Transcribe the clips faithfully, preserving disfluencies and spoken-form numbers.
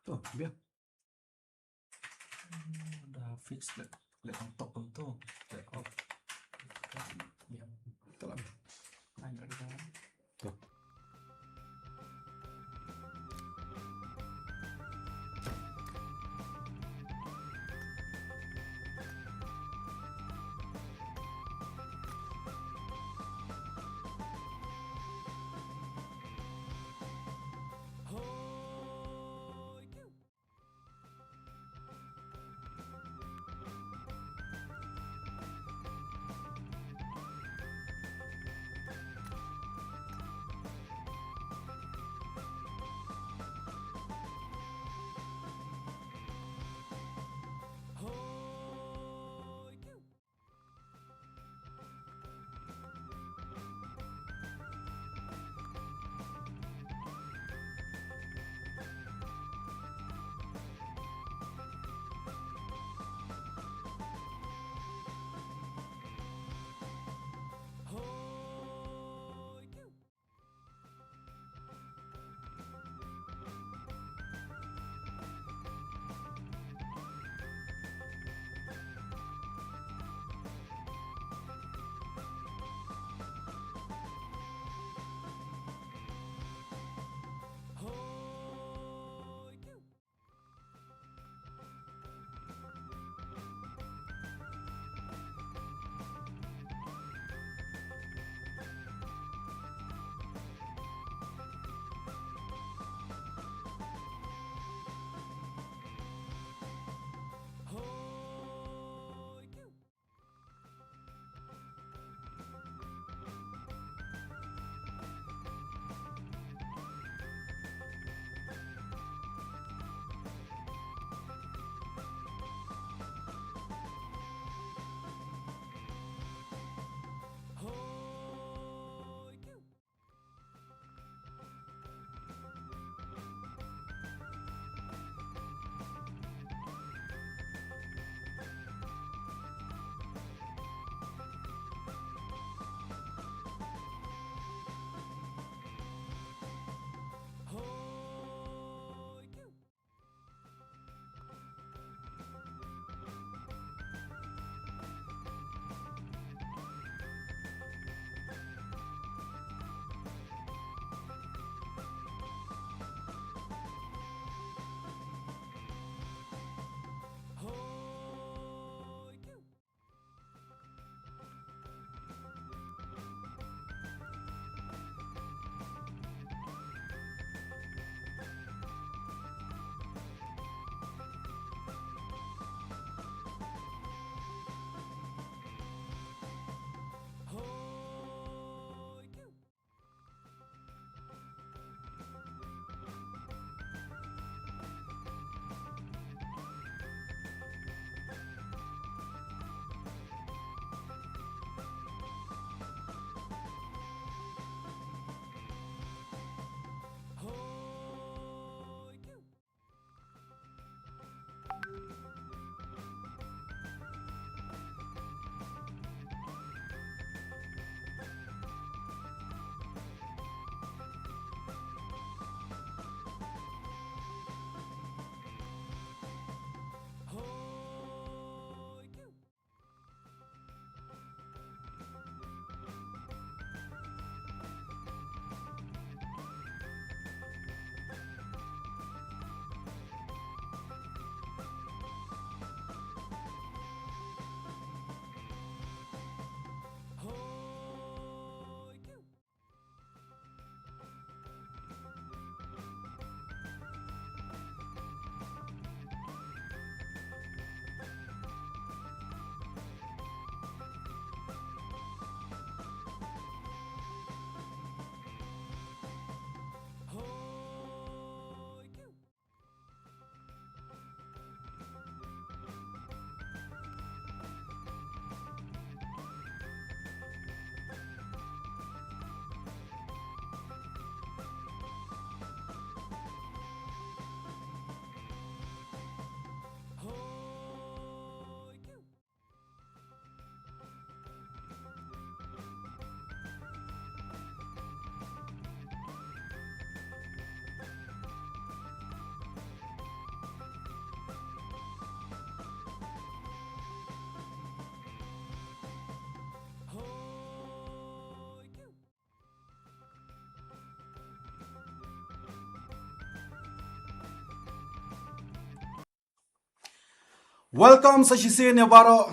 To, biang. Da fix leh, leh on top on to. Leh off. Biang. Telah. Ai, dah ada. To. Welcome sa shisien ïa baroh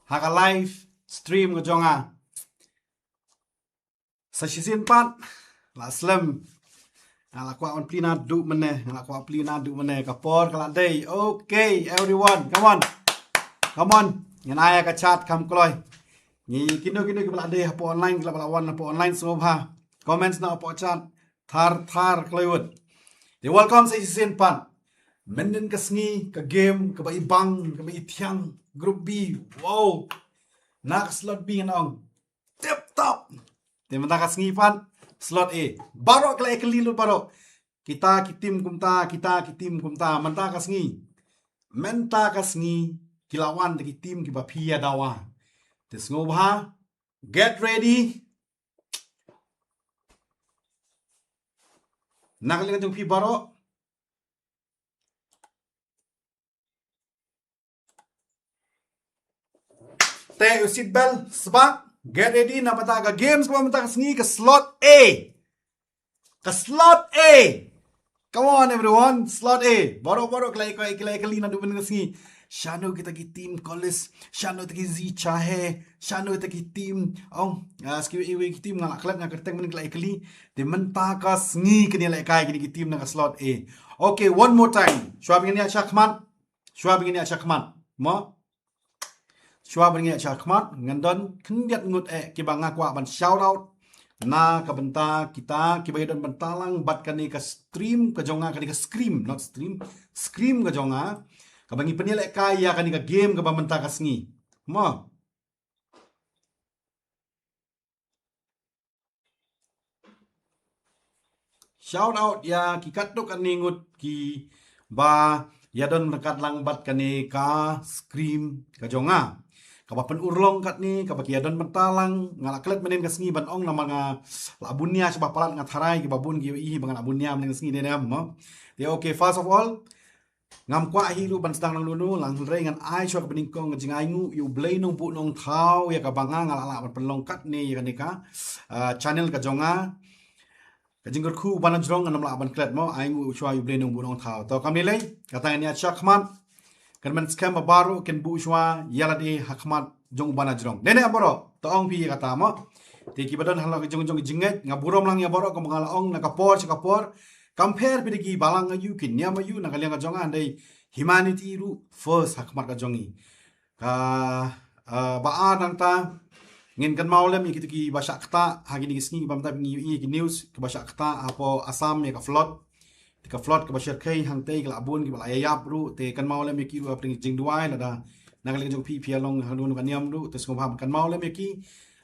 ha ka live stream ka jong nga. Sa shisien pat la slem. Nga la kwah ban plie naduh mynne, nga la kwah plie naduh mynne, ka por ka la dei. Okay, everyone, come on. Come on. Ngan ai ka chat kham kloi. Ngi kino kino kiba la dei hapoh online, kiba la wan hapoh online sngewbha comments na hapoh chat. Thar thar kloi wut. Te welcome sa shisien pat. Mynnin ka sngi ka game kaba i bang, kaba i thiang, group B. Wow. Na ka slot B ngan ong. Tip top. Te mynta ka sngi pat slot A. Baroh ki la ïa kylli lut baroh. Kita ki team kumta, kita ki team kumta. Mynta ka sngi. Mynta ka sngi ki la wan te ki team kiba phi ïa dawa. Te sngewbha. Get ready. Na ka liang jong phi baroh. Te u seat belt sbak. Get ready na bynta ka games kaba mynta ka sngi ka slot A. Ka slot A. Come on everyone, slot A. Baroh baroh ki la ïa kylli naduh mynnin ka sngi. Shano kita ki team college, shano kita ki zi chahe, shano kita ki team. Ong, ah, ski iwi ki team nga la klet nga kyrteng mynnin ki la ïa kylli. Te mynta ka sngi kine lehkai kine ki team na ka slot A. Okay, one more time. Shuwa ba ngin ïa shakhmat. Shuwa ba ngin ïa shakhmat. Mo? Shuwa ba ngin ïa shakhmat, ngan don khyndiat ngut eh kiba nga kwah ban shout out na ka bynta kita kiba ïa don bynta lang bad kane ka stream ka jong nga, kane ka scream, not stream, scream ka jong nga. Kaba ngi pynïalehkai ïa kane ka game kaba mynta ka sngi. Mo. Shout out ïa ki katto katne ngut kiba ïa don ryngkat lang bad kane ka scream ka jong nga. Kaba pynurlong katne, kaba ki ïa don bynta lang, nga la klet mynnin ka sngi ban ong namar nga la bun nia shibun palat nga tharai kiba bun ki ïohi ba nga la bun nia mynnin ka sngi ne em mo. Te okay, first of all, ngam kwah hi ruh ban sdang lang lano, lang hynrei ngan ai shuwa kaba nyngkong ka jingainguh ïa U Blei Nongbuh Nongthaw ïa kaba nga nga la lah ban pynlong katne ïa kane ka, ah, channel ka jong nga. Ka jingkyrkhu u Ba Najrong ngan ym lah ban klet mo, ainguh shuwa ïa U Blei Nongbuh Nongthaw. To kam lei lei, kata ngan ïa shakhmat. Kan men skhem ba baroh kin buh shuwa ïa lade ha khmat jong u Ba Najrong. Ne ne baroh, to ong phi ïa kata mo. Te kiba don halor ka jong jong jingngeit, nga burom lang ïa baroh kumba nga la ong na ka por sha ka por. Kam pher phi da ki balang aïu, ki niam aïu na ka liang ka jong nga, hynrei humanity ruh first ha khmat ka jong ngi. Ka, ah, ba ar nangta ngin kynmaw lem ïa kito kiba shah ktah ha kine ki sngi kiba mynta ngi ïohi ki news kiba shah ktah hapoh Assam ïa ka flood. Te ka flood kaba shyrkhei hangtei ki la bun kiba la ïap ruh, te kynmaw lem ïa ki ruh hapdeng jingduwai lada na ka liang jong phi phi ïa long hangno ka niam ruh, te sngewbha kynmaw lem ïa ki.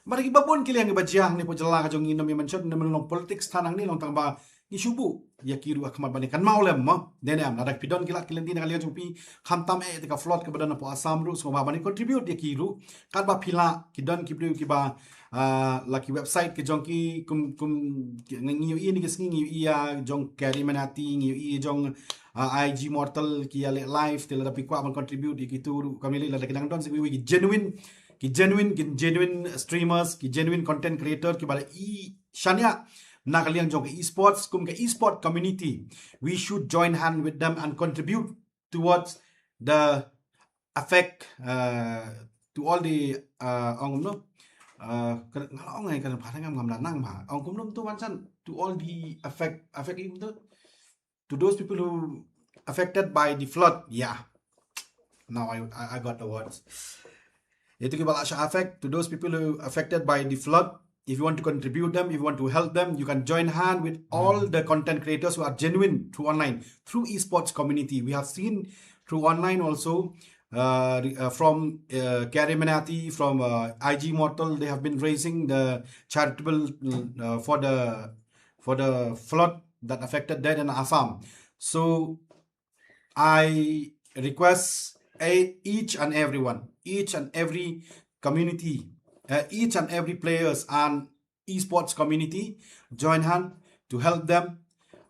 Bad kiba bun ki liang kiba jia hangne hapoh jylla ka jong ngi, ngam ïa mention, ngam ïa long politics than hangne, long tang ba ngi shu buh ïa ki ruh ha khmat ba ngin kynmaw lem mo. Dei ne em, lada phi don ki lad ki lynti na ka liang jong phi, khamtam eh te ka flood kaba don hapoh Assam ruh, sngewbha ba ngin contribute ïa ki ruh. Katba phi lah, ki don ki briew kiba, ah, la ki website ki jong ki kum, kum, ki, ngi ïohi ne ki sngi ngi ïohi ïa jong Carrie Menati, ngi ïohi ïa jong, ah, I G Mortal ki ïa leh live, te lada phi kwah ban contribute ïa kito ruh, kam lei lada ki dang don sa kiwei ki genuine, ki genuine, ki genuine streamers, ki genuine content creator kiba la i shaniah na ka liang jong ka esports, kum ka esport community. We should join hand with them and contribute towards the effect, uh, to all the, uh, ong kumno, uh, ka, nga la ong ai ka, ngam, ngam da nang ba ong kumno to, wan san, to all the effect, effect kumno, to those people who affected by the flood. Yeah. Now I, I, I got the words. Ïa kito kiba la shah affect, to those people who affected by the flood, if you want to contribute them, if you want to help them, you can join hand with all the content creators who are genuine through online, through esports community. We have seen through online also, uh, re-, uh, from, uh, Carrie Menati, from, uh, I G Mortal, they have been raising the charitable, uh, for the, for the flood that affected there in Assam. So I request a, each and everyone, each and every community, uh, each and every players and esports community, join hand to help them.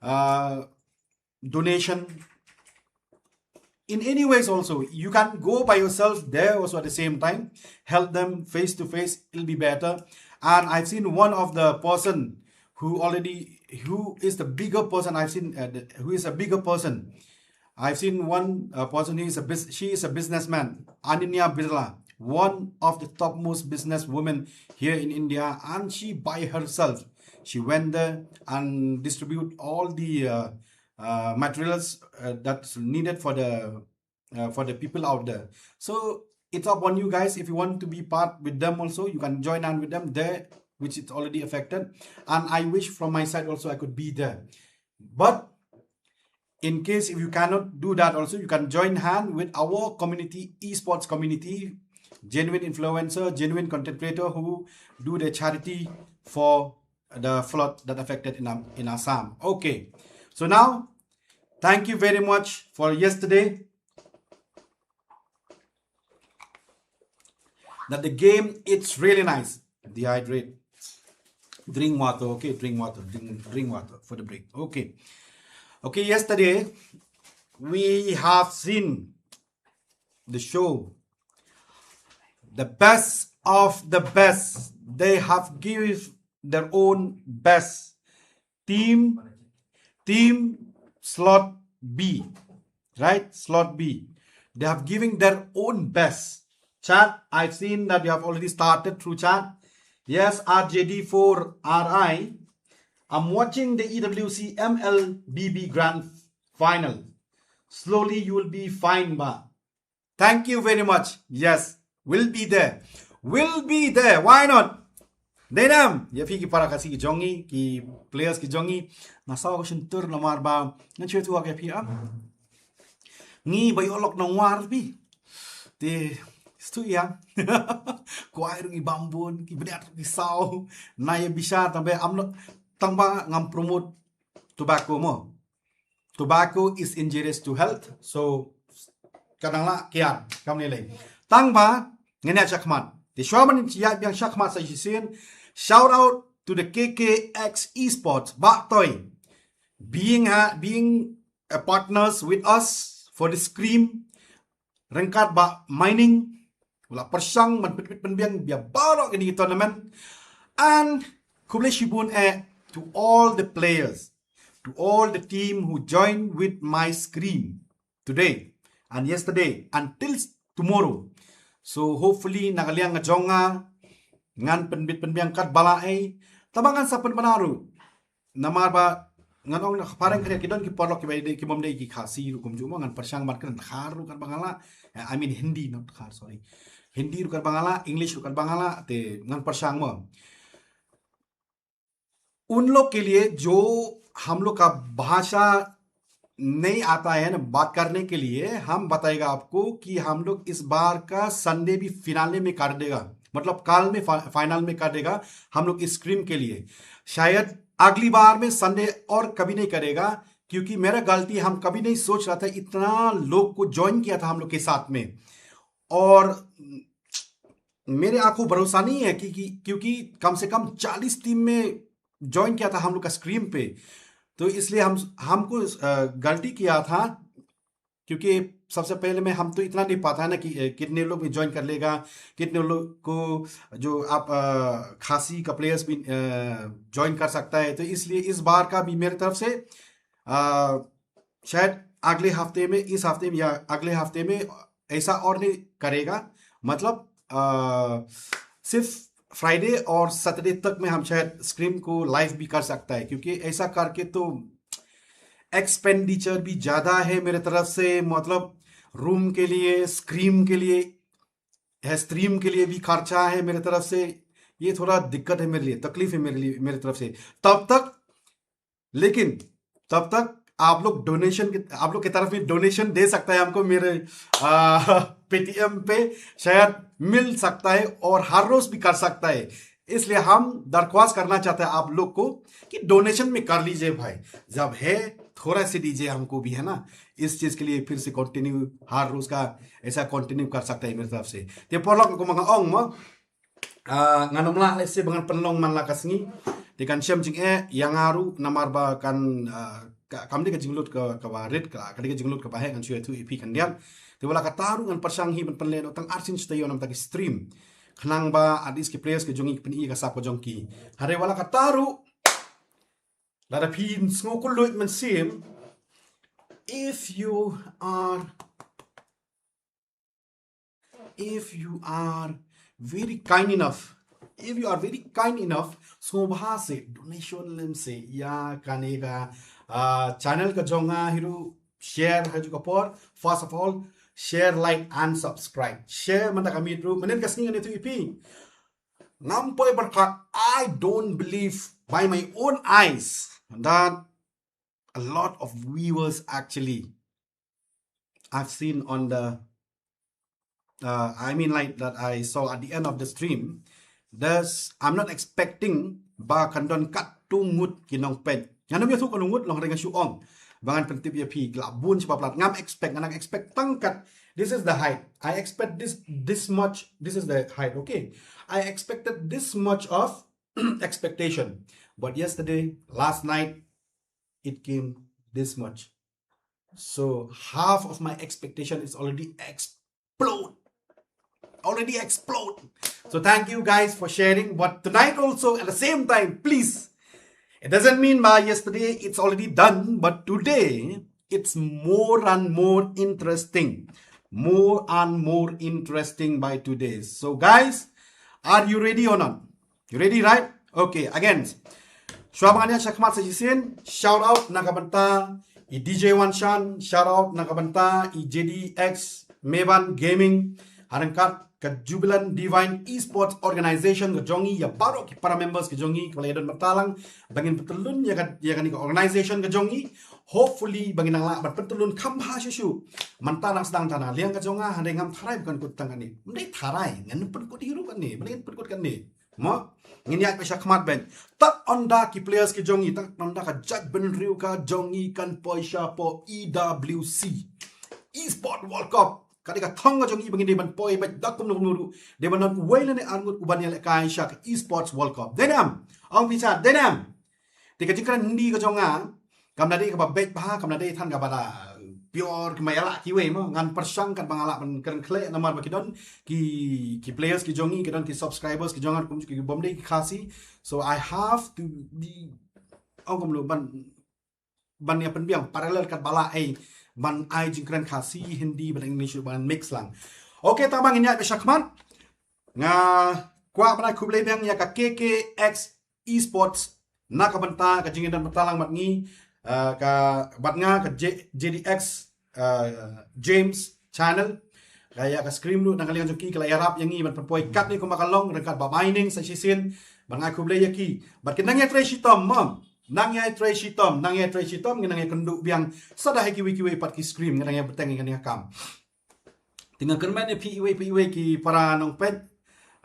Uh, donation in any ways also. You can go by yourself there also at the same time, help them face to face, it'll be better. And I've seen one of the person who already, who is the bigger person I've seen, uh, the, who is a bigger person. I've seen one uh, person. He is a bus- she is a businessman, Ananya Birla, one of the topmost businesswomen here in India, and she by herself she went there and distribute all the uh, uh, materials uh, that's needed for the uh, for the people out there. So it's up on you guys. If you want to be part with them also, you can join hand with them there, which is already affected. And I wish from my side also I could be there. But in case if you cannot do that also, you can join hand with our community, esports community, genuine influencer, genuine content creator who do the charity for the flood that affected in, Am- in Assam. Okay. So now, thank you very much for yesterday. That the game, it's really nice. Dehydrate. Drink water, okay? Drink water. Drink, drink water for the break. Okay. Okay, yesterday we have seen the show. The best of the best. They have give their own best. Team, team slot B, right? Slot B. They have giving their own best. Chat, I've seen that you have already started through chat. Yes, R J D four R I. I'm watching the E W C M L B B grand final. Slowly you will be fine, ba. Thank you very much. Yes, we'll be there. We'll be there. Why not? Denam, ya phi ki para Khasi ki jong ngi, ki players ki jong ngi, nga saw ka shyntur namar ba ngan shu ïathuh ïa phi, ah. Ngi ba ïoh lok nongwar phi. Te stu ïa. Kwai ruh ngi bam bun, ki bniat ruh ngi saw. Na ïa bishar tang ba am lok, tang ba ngam promote tobacco mo. Tobacco is injurious to health. So ka dang lah kiar, kam ne lei. Tang ba ngan ïa shakhmat. Te shuwa ban ïa biang shakhmat sa shisien. Shout out to the K K X Esports, Bah Toi, being ha, being a partners with us for the scrim. Ryngkat Bah Mining, u la pyrshang ban pynbit pynbiang bia baroh kine ki tournament. And khublei shibun eh to all the players, to all the team who joined with my scrim today and yesterday until tomorrow. So hopefully na ka liang ka jong nga ngan pynbit pynbiang katba lah ei, tang ba ngan sa pynbna ruh. Namar ba ngan ong na ka phareng khyndiat ki don ki paralok kiba dei, ki bym dei ki Khasi ruh kumjuh mo, ngan pyrshang ban kren Khar ruh katba nga lah. Eh, I mean Hindi, not Khar, sorry. Hindi ruh katba nga lah, English ruh katba nga lah, te ngan pyrshang mo. उन लोग के लिए जो हम लोग का भाषा नहीं आता है ना बात करने के लिए, हम बताएगा आपको कि हम लोग इस बार का संडे भी फिनाले में कर देगा, मतलब काल में फा-, फाइनल में कर देगा हम लोग इस स्क्रीम के लिए। शायद अगली बार में संडे और कभी नहीं करेगा, क्योंकि मेरा गलती, हम कभी नहीं सोच रहा था इतना लोग को ज्वाइन किया था हम लोग के साथ में। और मेरे आंखों भरोसा नहीं है कि, कि क्योंकि कम से कम चालीस टीम में ज्वाइन किया था हम लोग का स्क्रीम पे, तो इसलिए हम हमको अ, गलती किया था, क्योंकि सबसे पहले में हम तो इतना नहीं पता है ना कि अ, कितने लोग भी ज्वाइन कर लेगा, कितने लोग को जो आप अ, खासी का प्लेयर्स भी ज्वाइन कर सकता है। तो इसलिए इस बार का भी मेरी तरफ से अ, शायद अगले हफ्ते में, इस हफ्ते में या अगले हफ्ते में ऐसा और नहीं करेगा। मतलब अ, सिर्फ फ्राइडे और सैटरडे तक में हम शायद स्क्रीम को लाइव भी कर सकता है, क्योंकि ऐसा करके तो एक्सपेंडिचर भी ज़्यादा है मेरे तरफ से, मतलब रूम के लिए, स्क्रीम के लिए, है, स्ट्रीम के लिए भी खर्चा है मेरे तरफ से। ये थोड़ा दिक्कत है मेरे लिए, तकलीफ है मेरे लिए, मेरे तरफ से। तब तक, लेकिन तब तक आप लोग डोनेशन के, आप लोग की तरफ में डोनेशन दे सकता है हमको मेरे पेटीएम पे, शायद मिल सकता है और हर रोज भी कर सकता है। इसलिए हम दरख्वास्त करना चाहते हैं आप लोग को कि डोनेशन में कर लीजिए भाई, जब है थोड़ा सी दीजिए हमको भी, है ना। इस चीज के लिए फिर से कंटिन्यू हर रोज का ऐसा कंटिन्यू कर सकता है मेरी तरफ से। Te paralok, kum ba nga ong mo, ah, ngan ym lah lehse ba ngan pynlong man la ka sngi. Te kan shem jingeh ïa nga ruh namar ba kan, ah, ka, kam dei ka jinglut ka, kaba rit, ka, ka dei ka jinglut kaba heh, ngan shu ïathuh ïa phi khyndiat. Te wat la katta ruh ngan pyrshang hi ban pynleh noh tang arsien shi taïew namar ki stream, khnang ba at least ki players ki jong ngi ki pyni ïa ka sap ka jong ki. Hynrei wat la katta ruh, lada phin sngew kylluid mynsiem, If you are, if you are very kind enough, if you are very kind enough, sngewbha se donation lem se ïa kane ka, ah, channel ka jong nga hi ruh. Share ha kajuh ka por. First of all, share, like and subscribe. Share mynta ka miet ruh. Mynnin ka sngi ngan ïathuh ïa phi. Ngam poi bad ka, I don't believe by my own eyes that a lot of viewers actually I've seen on the, uh, I mean, like, that I saw at the end of the stream. Thus, I'm not expecting ba kan don katto ngut ki nongpeit. Ngan ym ïathuh katno ngut, long hynrei nga shu ong ba ngan pyntip ïa phi, la bun shibun palat. Ngam expect, ngan expect tang kat. This is the height. I expect this, this much. This is the height. Okay. I expected this much of expectation. But yesterday, last night, it came this much. So half of my expectation is already explode. Already explode. So thank you guys for sharing. But tonight also, at the same time, please. It doesn't mean by yesterday it's already done, but today it's more and more interesting. More and more interesting by today. So guys, are you ready or not? You ready, right? Okay, again. Shuwa ba ngan ïaid shakhmat sa shisien, shout out na ka bynta i D J Wanshan, shout out na ka bynta i J D X Meban Gaming, ha ryngkat ka Jubilant Divine Esports Organization ka jong ngi, ïa baroh ki para members ka jong ngi, kiba la ïadon bynta lang ba ngin pyntyllun ïa ka, ïa kane ka organization ka jong ngi. Hopefully ba ngin nang lah ban pyntyllun kham bha shuh shuh. Mynta nang sdang tang na liang ka jong nga, hynrei ngam tharai ba kan kut tang kane. Ym dei tharai, ngan pynkut hi ruh kane, ba ngin pynkut kane. Mo, ngin ïaid beit shakhmat beit. Tad ynda ki players ki jong ngi, tad ynda ka jaitbynriew ka jong ngi kan poi shapoh E W C, Esport World Cup. Ka dei ka thong ka jong ngi ba ngin dei ban poi beit da kumno kumno ruh. Dei ban don uwei lane ar ngut uban ïalehkai sha ka Esports World Cup. Dei ne em? Ong phi sha, dei ne em? Te ka jingkren Hindi ka jong nga kam da dei kaba beit bha, kam da dei than kaba la pure kumba ïa la kiwei mo. Ngan pyrshang katba nga lah ban kren khleh namar ba ki don ki, ki players ki jong ngi, ki don ki subscribers ki jong nga kumjuh ki bym dei ki Khasi. So I have to be, ong kumno, ban, ban ïa pynbiang parallel katba lah ei, ban ai jingkren Khasi, Hindi bad English ban mix lang. Okay, tang ba ngin ïaid beit shakhmat. Nga kwah ban ai khublei biang ïa ka K K X Esports na ka bynta ka jingïadon bynta lang bad ngi, ah, ka, bad nga ka J-, J D X, ah, Games Channel. Ka ïa ka screen ruh na ka liang jong ki ka la ïarap ïa ngi ban pynpoi katne kumba ka long ryngkat bad Mining sa shisien. Bad nga ai khublei ïa ki. Bad ki nang ïatrei shitom mo. Nang ïatrei shitom, nang ïatrei shitom, ngi nang ïakynduh biang sa da ha kiwei kiwei pat ki screen, ngi nang ïabteng, ngi nang ïakam. Te nga kyrmen ïa phi iwei pa iwei ki para nongpeit,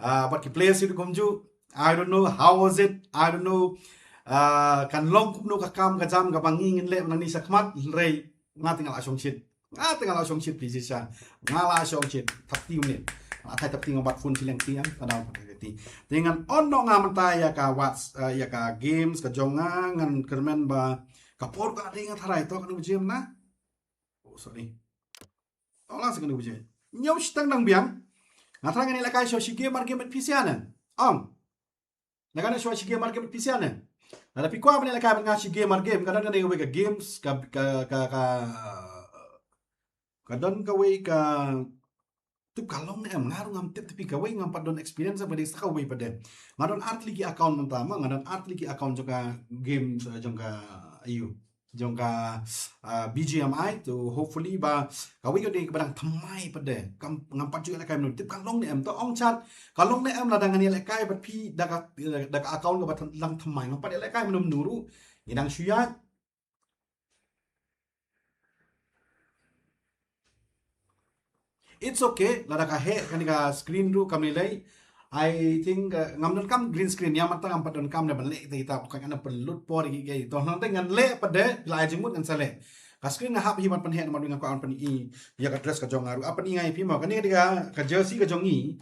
ah, bad ki players ruh kumjuh. I don't know how was it, I don't know, ah, kan long kumno ka kam ka jam kaba ngi ngin leh nangne shakhmat, hynrei nga te nga la shongshit. Nga te nga la shongshit phi shisha. Nga la shongshit. Thirty minute. Nga thai thirty, nga bat phone shiliang ti, ah, ka dang pat ka ti. Te ngan on noh nga mynta ïa ka what's, ah, ïa ka games ka jong nga, ngan kyrmen ba ka por ka dei nga tharai to kano baje mynta. Oh, sorry. Ong lang sa kano baje. Hynñiew shiteng dang biang. Nga tharai ngan ïalehkai shuwa shi game ar game bad phi sha ne. Ong. Nga tharai shuwa shi game ar game bad phi sha ne. Lada phi kwah ban ïalehkai bad nga shi game ar game, ka don kane kawei ka games, ka, ka, ka, ka, ka don kawei ka, tip ka long ne em, nga ruh ngam tip, te phi kawei ngam pat don experience ba dei sa kawei pat de. Nga don ar tylli ki account mynta mo, nga don ar tylli ki account jong ka game, eh, jong ka, aiu, jong ka, ah, B G M I. To hopefully ba kawei ka dei kaba dang thymmai pat de. Kam, ngam pat ju ïalehkai mynno, tip ka long ne em, to ong chat ka long ne em lada ngan ïalehkai bad phi da ka, da ka account kaba dang thymmai, ngam pat ïalehkai mynno mynno ruh. Ngi dang shu ïaid. It's okay, lada ka heh kane ka screen ruh kam lei lei. I think, uh, ngam donkam green screen, ïa mynta ngam pat donkam ne ban leh kita, bukan ngan pynlut por ïa ki, to nang te ngan leh pat de, la ai jingmut ngan sa leh. Ka screen nga hap hi ban pynheh namar nga kwah ban pyni ïa ka dress ka jong nga ruh. Ah, pyni nga ïa phi mo, kane ka dei ka, ka jersey ka jong ngi.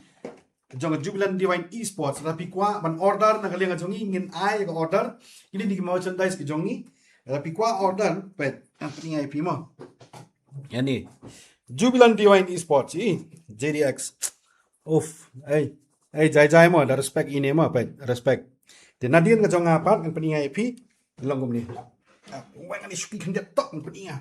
Jong ka Jubilant Divine Esports, lada phi kwah ban order na ka liang ka jong ngi, ngin ai ka order. Kine dei ki merchandise ka jong ngi. Lada phi kwah order, peit, ngan pyni nga ïa phi mo. Ïa ni. Jubilant Divine Esports, i, J D X. Uff, ei. Ei, jai jai mo, da respect ine mo, peit, respect. Te nadien ka jong nga pat, ngan pyni nga ïa phi. Long kumne. Ah, weng ani shuki khyndiat tok ngan pyni nga.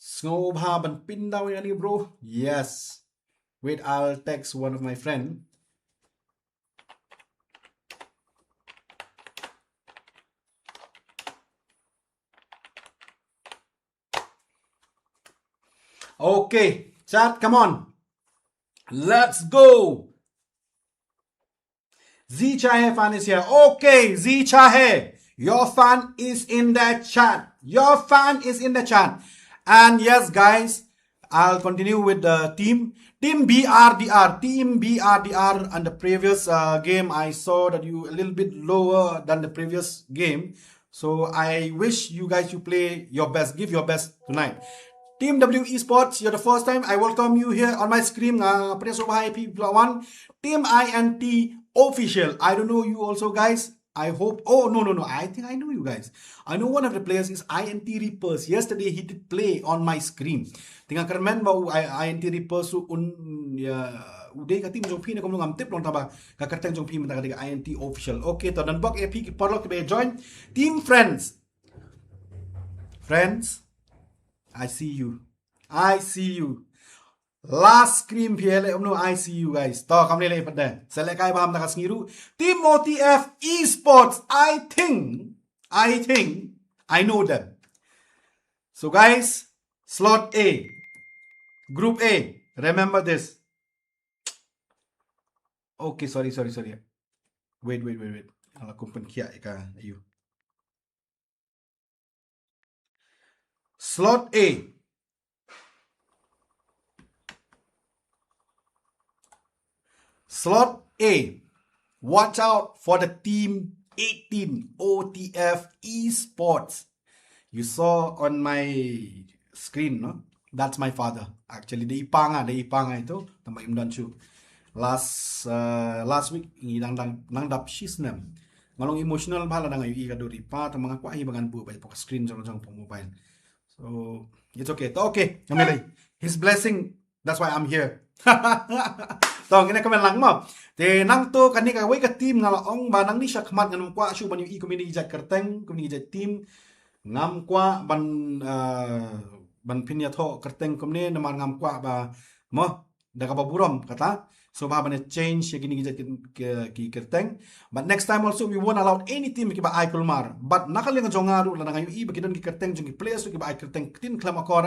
Sngewbha ban pin da ïa ni, bro. Yes. Wait, I'll text one of my friend. Okay, chat, come on. Let's go. Zi Chahe fan is here. Okay, Zi Chahe, your fan is in the chat. Your fan is in the chat. And yes, guys, I'll continue with the team. Team B R D R. Team B R D R. And the previous uh, game, I saw that you a little bit lower than the previous game. So I wish you guys you play your best, give your best tonight. Team W Esports, you're the first time. I welcome you here on my screen. Uh, Prince of High People One. Team I N T Official. I don't know you also, guys. I hope. Oh, no, no, no. I think I know you guys. I know one of the players is I N T Reapers. Yesterday, he did play on my screen. Te nga kyrmen ba u I- INT Reapers u un, ya, u dei ka team jong phi ne kumno, ngam tip long taba ka kyrteng jong phi mynta ka dei ka I N T Official. Okay, to, don bok ïa phi ki paralok kiba join. Team Friends. Friends, I see you. I see you. Last screen phi leh kumno, I see you guys. To, kam leh leh pat de. Sa lehkai bha mynta ka sngi ruh. Team O T F Esports, I think, I think I know them. So guys, slot A, Group A. Remember this. Okay, sorry, sorry, sorry. Wait, wait, wait, wait. Ala kum pynkhiah ïa ka ïa u. Slot A. Slot A. Watch out for the team eighteen, O T F Esports. You saw on my screen, no? That's my father. Actually, dei i pa nga, dei i pa nga itu, tang ba im don shuh. Last uh, last week ngi dang dang nang dap shi snem. Nga long emotional bha lada nga ïohi ka dur i pa, tang ba nga kwah hi ba ngan buh beit hapoh ka screen jong jong hapoh mobile. So it's okay. To, okay, ngam lei. His blessing, that's why I'm here. To, ngin ïa kmen lang mo. Te nangta kane kawei ka team nga la ong ba nangne shakhmat ngan ym kwah shuh ban ïohi kumne ki jait kyrteng, kumne ki jait team. Ngam kwah ban uh, ban pynïathoh kyrteng kumne namar ngam kwah ba, mo, da kaba burom kata. So ba ban change ïa kine ki jait ki, ki, ki kyrteng. But next time also we won't allow any team kiba ai kulmar. But na ka liang jong nga ruh lada nga ïohi ba ki don ki kyrteng jong ki players ruh kiba ai kyrteng ktien khlem akor,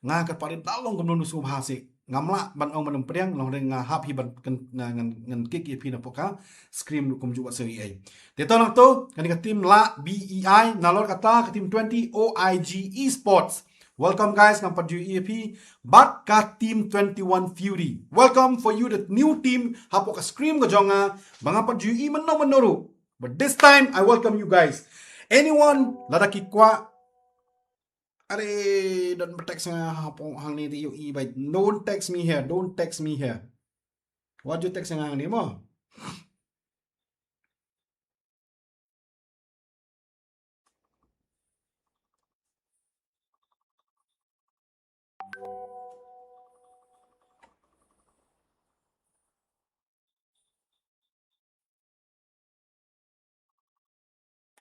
nga kyrpad da long kumno nu sngewbha seh. Ngam lah ban ong ban ym pdiang, long dei nga hap hi ban kyn- nga ngan ngan kick ïa phi na poh ka screen ruh kumjuh wat sngewbha ei. Te to nangta kane ka team la B E I, nalor kata ka team twenty O I G Esports. Welcome guys, ngam pat ju ïohi ïa phi. Bad ka team twenty-one Fury. Welcome for you the new team hapoh ka screen ka jong nga. Ba ngam pat ju ïohi mynno mynno ruh. But this time I welcome you guys. Anyone lada ki kwah, are, don ba text nga hapoh hangne te ïohi beit. Don't text me here. Don't text me here. Wat ju text nga hangne mo.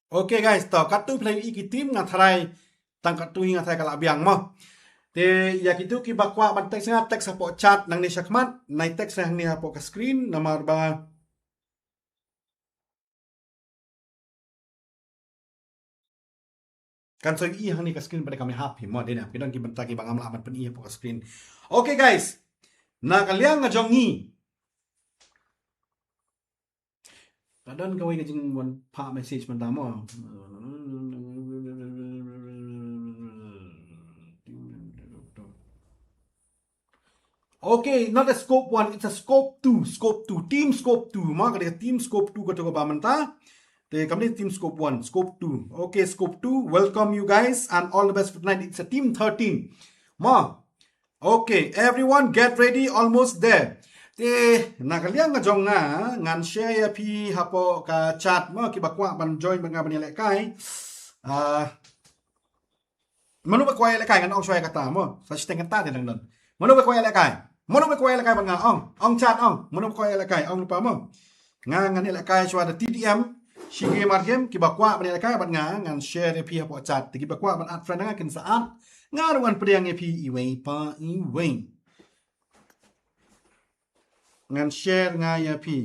Okay guys, to katto phi la ïohi ki team, nga tharai tang katto hi, nga tharai ka la biang mo. Te ïa kito kiba kwah ban text nga, text hapoh chat nangne shakhmat, nai text hangne hapoh ka screen namar ba kan sa ïohi hangne ka screen ba dei kam ïahap hi mo, dei na ki don ki bynta kiba ngam lah ban pyni hapoh ka screen. Okay guys, na ka liang ka jong ngi, ka don kawei ka jingwan phah message mynta mo. Okay, not a scope one, it's a scope two, scope two, team scope two. Ma ka dei team scope two kato kaba mynta. Te kam dei team scope one, scope two. Okay, scope two, welcome you guys and all the best for tonight. It's a team thirteen. Ma. Okay, everyone get ready, almost there. Te na ka liang ka jong nga, ngan share ïa phi hapoh ka chat mo, kiba kwah ban join bad nga ban ïalehkai. Ah, mano ba kwah ïalehkai, ngan ong shuwa ïa kata mo. Sa shiteng kata te dang don. Mano ba kwah ïalehkai? Mano ba kwah ïalehkai bad nga, ong? Ong chat, ong. Mano ba kwah ïalehkai, ong lypa mo. Nga ngan ïalehkai shuwa da T D M. Shi game ar game, kiba kwah ban ïalehkai bad nga, ngan share ïa phi hapoh chat. Te kiba kwah ban add friend nga kin sa add. Nga ruh ngan pdiang ïa phi iwei pa iwei. Ngan share nga ïa phi.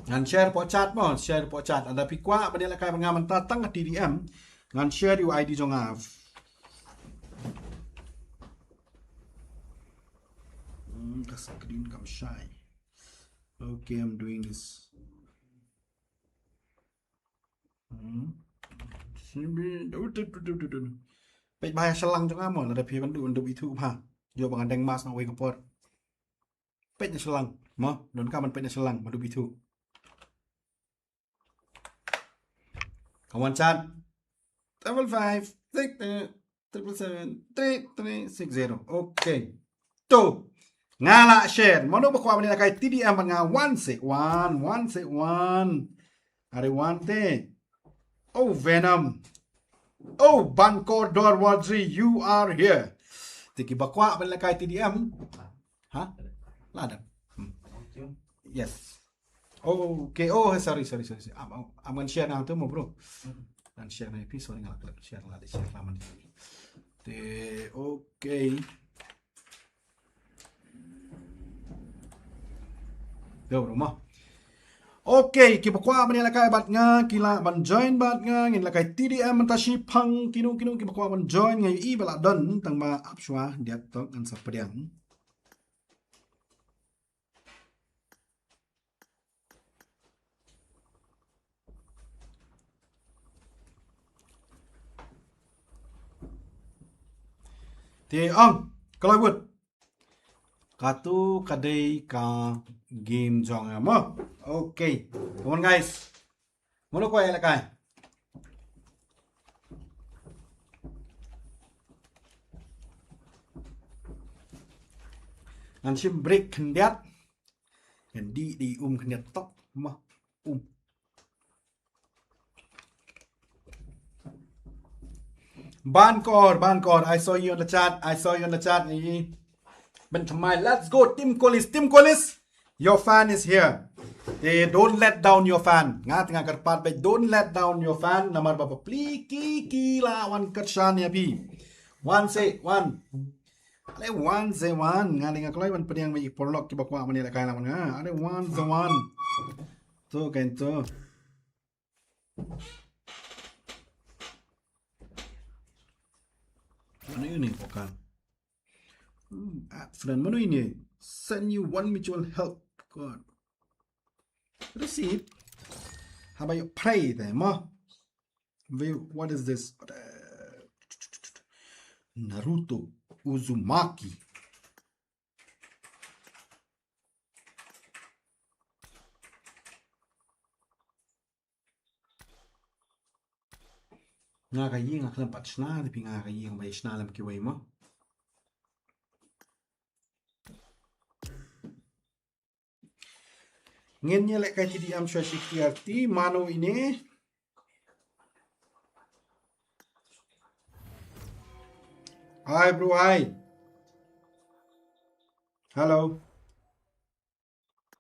Ngan share hapoh chat mo, share hapoh chat. Lada phi kwah ban ïalehkai bad nga mynta tang ha T D M. Ngan share ïa u I D jong nga. Hmm, ka screen kam shai. Okay, I'm doing this. Hmm. Peit bha ïa shlang jong nga mo, lada phi ban duh, ban duh ithuh bha. Ïoh ba ngan deng mask na wei ka por. Peit ïa shlang mo, don ka ban peit ïa shlang, ban duh ithuh. Come on, chat. Double five, six, uh, triple seven, three, three, six, zero. Okay. To. Nga la share. Mano ba kwah ban ïalehkai T D M bad nga, one six one, one six one. Are one te. Oh, Venom. Oh, Bankor Dorwadri, you are here. Te kiba kwah ban ïalehkai T D M. Ha? Ladan. Hmm. Yes. Oh, okay. Oh, sorry, sorry, sorry, sorry. Am, am, am ngan share nangtu mo, bro. Ngan share na ïa phi, sorry, nga la klik share, nga la share lama ni. Te, okay. Yo, bro, mo. Okay, kiba kwah ban ïalehkai bad nga, ki lah ban join bad nga, ngin ïalehkai T D M mynta shiphang, kino kino kiba kwah ban join, nga ïohi ba la don, tang ba ap shuwa, diat tok ngan sa pdiang. Te ong, Kalaibut. Katu ka dei ka game jong nga mo. Okay. Come on, guys. Mano kwah ïalehkai? Ngan shim break khyndiat. Ngan dih, dih um khyndiat tok mo. Um. Bankor, Bankor, I saw you on the chat. I saw you on the chat. Eh, Ben Thamai, let's go, Team Kolis, Team Kolis. Your fan is here. Eh, don't let down your fan. Nga tang nga kyrpad bad, don't let down your fan. Namar ba pli ki ki la wan kyrshan ïa phi. One six one. Ale one six one. Nga dei nga kloi ban pdiang ba i paralok kiba kwah ban ïalehkai lang nga. Ale one six one. To kan to. Mano ini, bukan? Hmm, add friend, mano ini? Send you one mutual help code. Receive. How about you pray there, mo? Wait, what is this? Naruto Uzumaki. Nga ka ïing nga khlem pat shna, te phi nga ka ïing ba ïa shna lem kiwei mo. Ngin ïalehkai T D M shuwa shi kti arti, mano ine. Hi bro, hi. Hello.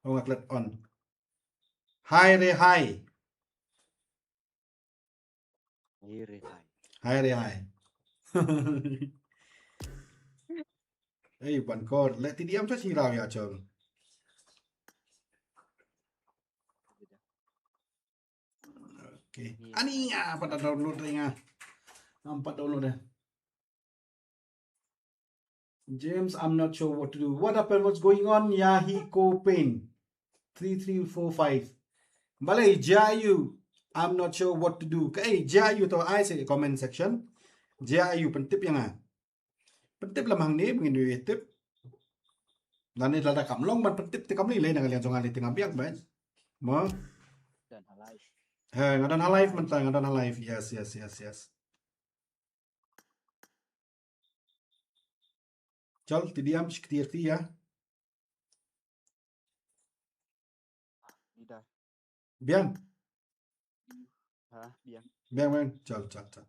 Oh, nga klet on. Hi re hi. Hi re hi. Hi re hi. Ei, Bankor, leh T D M sa shi raw ïa chong. Okay. Ani nga pat download re nga. Ngam pat download re. James, I'm not sure what to do. What happened? What's going on? Yahi Ko Pain. Three three four five. Balei, J I U, I'm not sure what to do. Kaei, J I U to ai sa comment section. J I U pyntip ïa nga. Pyntip lem hangne, ba ngin ïohi tip. Lane lada kam long ban pyntip te kam lei lei na ka liang jong nga lei te nga biang bha. Mo? Don ha live. He, nga don ha live mynta, nga don ha live. Yes, yes, yes, yes. Chal, T D M, shi kti arti ïa. Biang. Ha, biang. Biang, biang. Chal, chal, chal.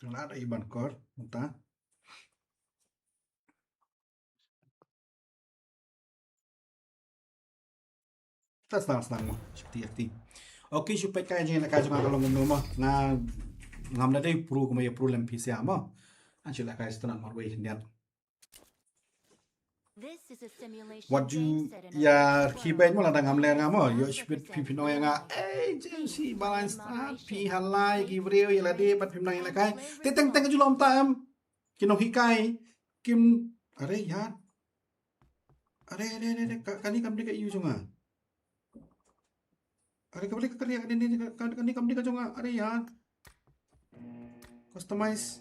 Nga la da i ban kor mynta. Ta snang snang mo. Shakti shakti. Okay, shu peit ka jingïalehkai jong nga ka long kumno mo. Nga ngam da dei pro kumba ïa pro lem P C mo. An shu lehkai stnat marwei khyndiat. This is a simulation. Wat ju ïa ki beiñ mo, lada ngam ler nga mo, ïoh shibit phi phin ong ïa nga, "Ei, James, hi balance, ah, phi halai ki briew ïa lade bad phim nang ïalehkai." Te teng teng ka ju lom ta em. Ki nonghikai kim, are ïa. Are, are, are, are, ka, kane kam dei ka ïa u jong nga. Are, ka balei ka kane, kane, kane, kane kam dei ka jong nga. Are ïa. Customize.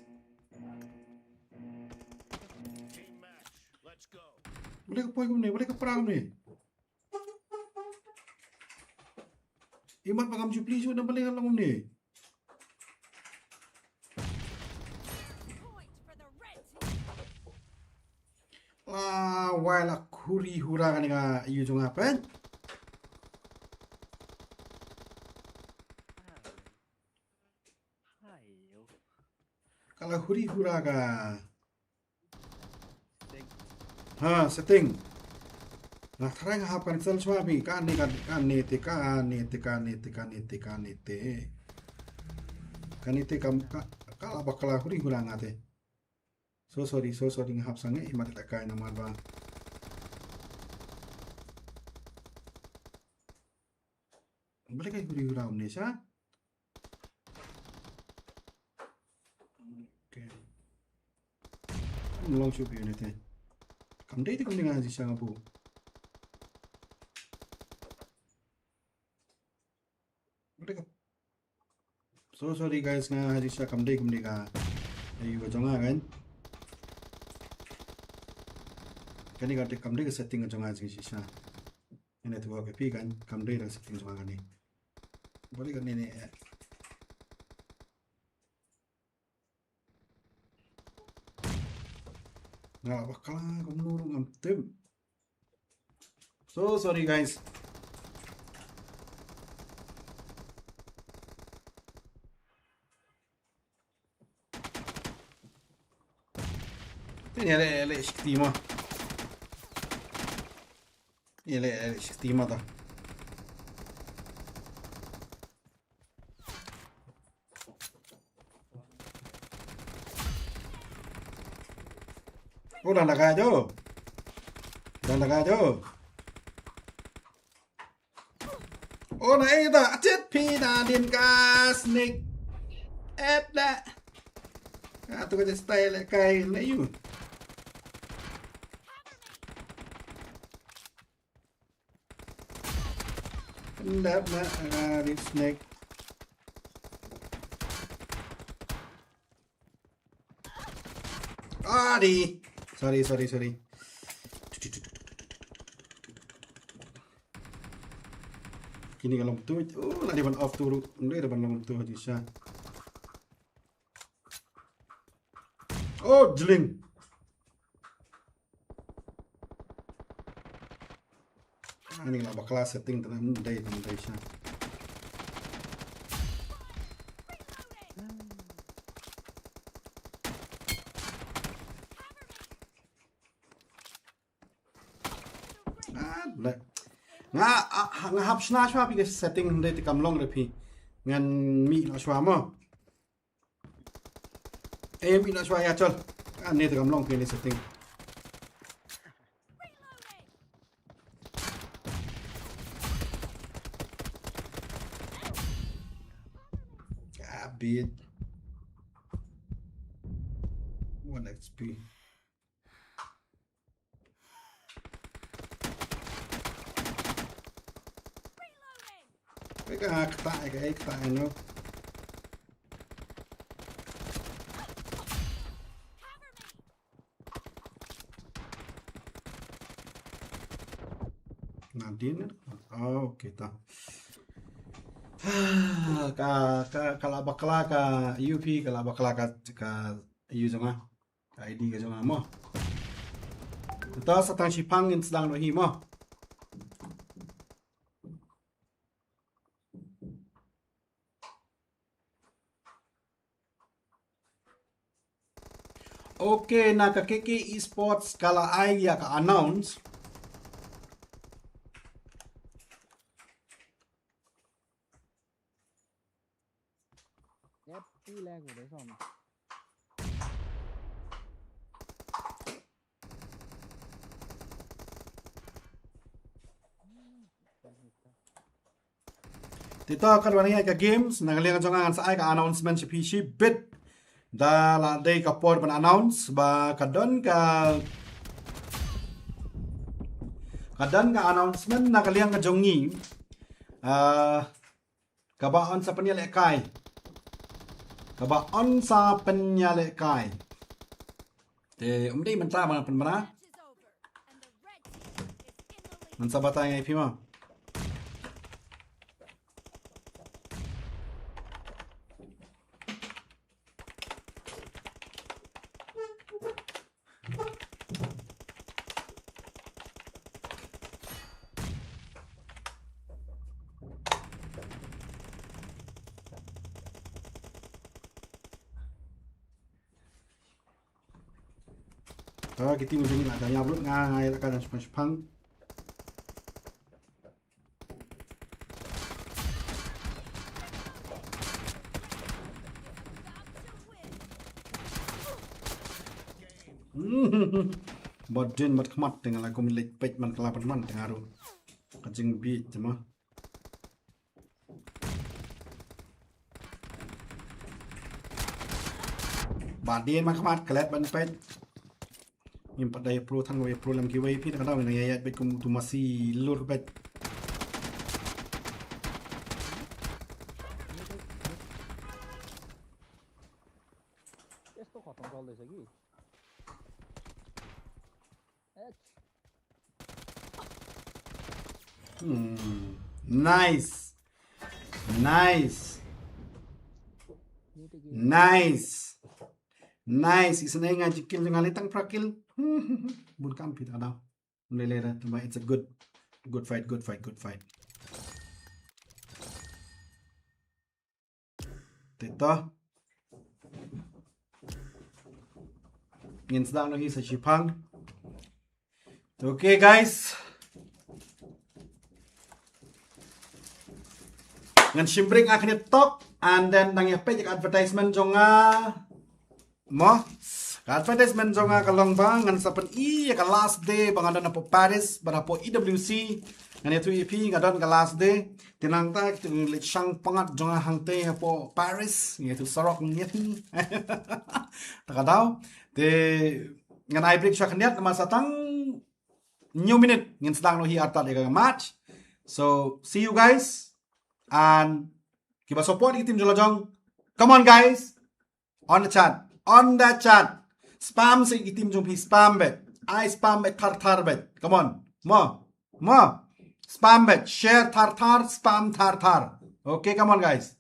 Balei ka poi kumne, balei ka pra kumne. Imat ba ngam ju plie shuh, na balei ka long kumne. La wai la khuri hura kane ka ïa u jong nga peit. Ka la khuri hura ka. Ha, setting. Nga tharai nga hap cancel shuwa phi. Kane, kane, kane te, kane te, kane te, kane te, kane te. Kane te kam, ka, ka la bakla khuri hura nga te. So sorry, so sorry, nga hap sangeh, imat lehkai namar ba. Balei ka khuri hura kumne sha. Okay. Kam long shuh phi une te. Kam dei te kumne nga jingshisha nga buh. Balei ka. So sorry guys, nga jingshisha kam dei kumne ka. Ai wa jong nga kan. Kane ka dei kam dei ka setting ka jong nga jingshisha. Ine tu ka phi kan kam dei ka setting jong nga kane. Balei kane ne. Nga la bakla kumno ruh ngam tip. So sorry guys. Te ne le le shkti ma. Ne le le shkti ma ta. Oh, dang daga jo. Dang daga jo. Oh, na eh da, achet phi na din ka sneak. Et da. Ka tu ka style kai na yu. Lap na, ah, di snake. Ah, di. Sorry, sorry, sorry. Kini ka long tu. Oh, la di ban off tu. Ndu da ban long tu haji sha. Oh, jling. Ani la bakla setting tana, hmm, dei tana, dei sha. Ah, le. Nga, ah, nga hap shna shwa phi ka setting, dei te kam long re phi. Ngan mih noh shwa mo. Eh, mih noh shwa ïa chol. Ani te kam long phi ne setting. Ah, bit. One X P. Eka, kata, eka, eka, no. Nadine? Ah, okay, ta. Ka, ka, ka la bakla ka U P, ka la bakla ka, ka U jong nga. Ka I D ka jong nga mo. Ta sa tang shipang ngin sdang noh hi mo. Okay, na ka K K Esports ka la ai ïa ka announce. Te to, katba ngi ïaid ka games, na ka liang jong nga ngan sa ai ka announcement sha phi shibit. Da la dei ka por ban announce ba ka don ka, ka don ka announcement na ka liang ka jong ngi. Ah, kaba yn sa pynïalehkai. Kaba yn sa pynïalehkai. Te um dei mynta ba nga pynbna. Ngan sa batai ïa phi mo. Ah, ki team jong ngi la ka ïap lut, nga nga ïa la ka dang shipang shipang. Bad dien bad khmat te nga la kum leit peit man ka la pynman te nga ruh. Ka jingbieit te ma. Bad dien bad khmat klet ban peit. Ngim pat da ïa pro tang wei pro lem kiwei phi, da ka daw na ïa ïa bad kum tu masi lur bad. Esto khotong kol de sagi. Hmm. Nice. Nice. Nice. Nice. Isn't it? Nga jikil nga litang prakil. Bun kam phi ta daw. Lele da, tama, it's a good, good fight, good fight, good fight. Te to. Ngin sdang noh hi sa shipang. Okay, guys. Ngan shim break nga khyndiat tok, and then dang ïa peit ïa ka advertisement jong nga. Mo, ka advertisement jong nga ka long ba ngan sa pyni ïa ka last day ba nga don hapoh Paris bad hapoh E W C. Ngan ïathuh ïa phi, nga don ka last day. Te nangta kita ngi leit shang pyngngad jong nga hangtei hapoh Paris, ngi ïathuh surok ngi ïathuh. Ta ka daw. Te ngan ai break sha khyndiat namar sa tang hynñiew minit ngin sdang noh hi artat ïa ka match. So see you guys, and kiba support ïa ka team jong la jong, come on guys. On the chat. On the chat. Spam sa ïa ki team jong phi, spam bad. Ai spam bad, thar thar bad. Come on. Mo. Mo. Spam bad. Share thar thar, spam thar thar. Okay, come on, guys.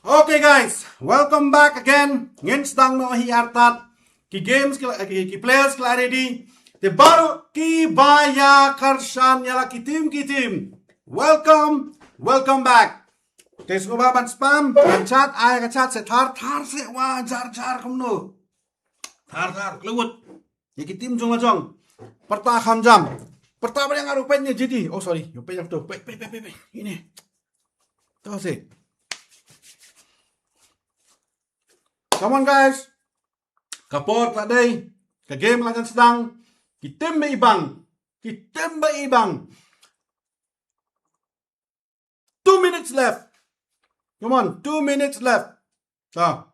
Okay guys, welcome back again. Ngin sdang noh hi artat. Ki games ki, ki, ki players ki la ready. Te baroh kiba ïa kyrshan ïa la ki team ki team. Welcome, welcome back. Te sngewbha ban spam, ban chat, ai ka chat seh thar thar seh wa jar jar kumno. Thar thar klewut. Ïa ki team jong la jong. Pyrta kham jam. Pyrta ba ïa nga ruh peit ne J D. Oh sorry, ïa peit jam tu. Peit peit peit peit. Ini. To seh. Come on guys. Ka por ka la dei. Ka game la jan sdang. Ki team ba ibang. Ki team ba ibang. Two minutes left. Come on, two minutes left. Ta.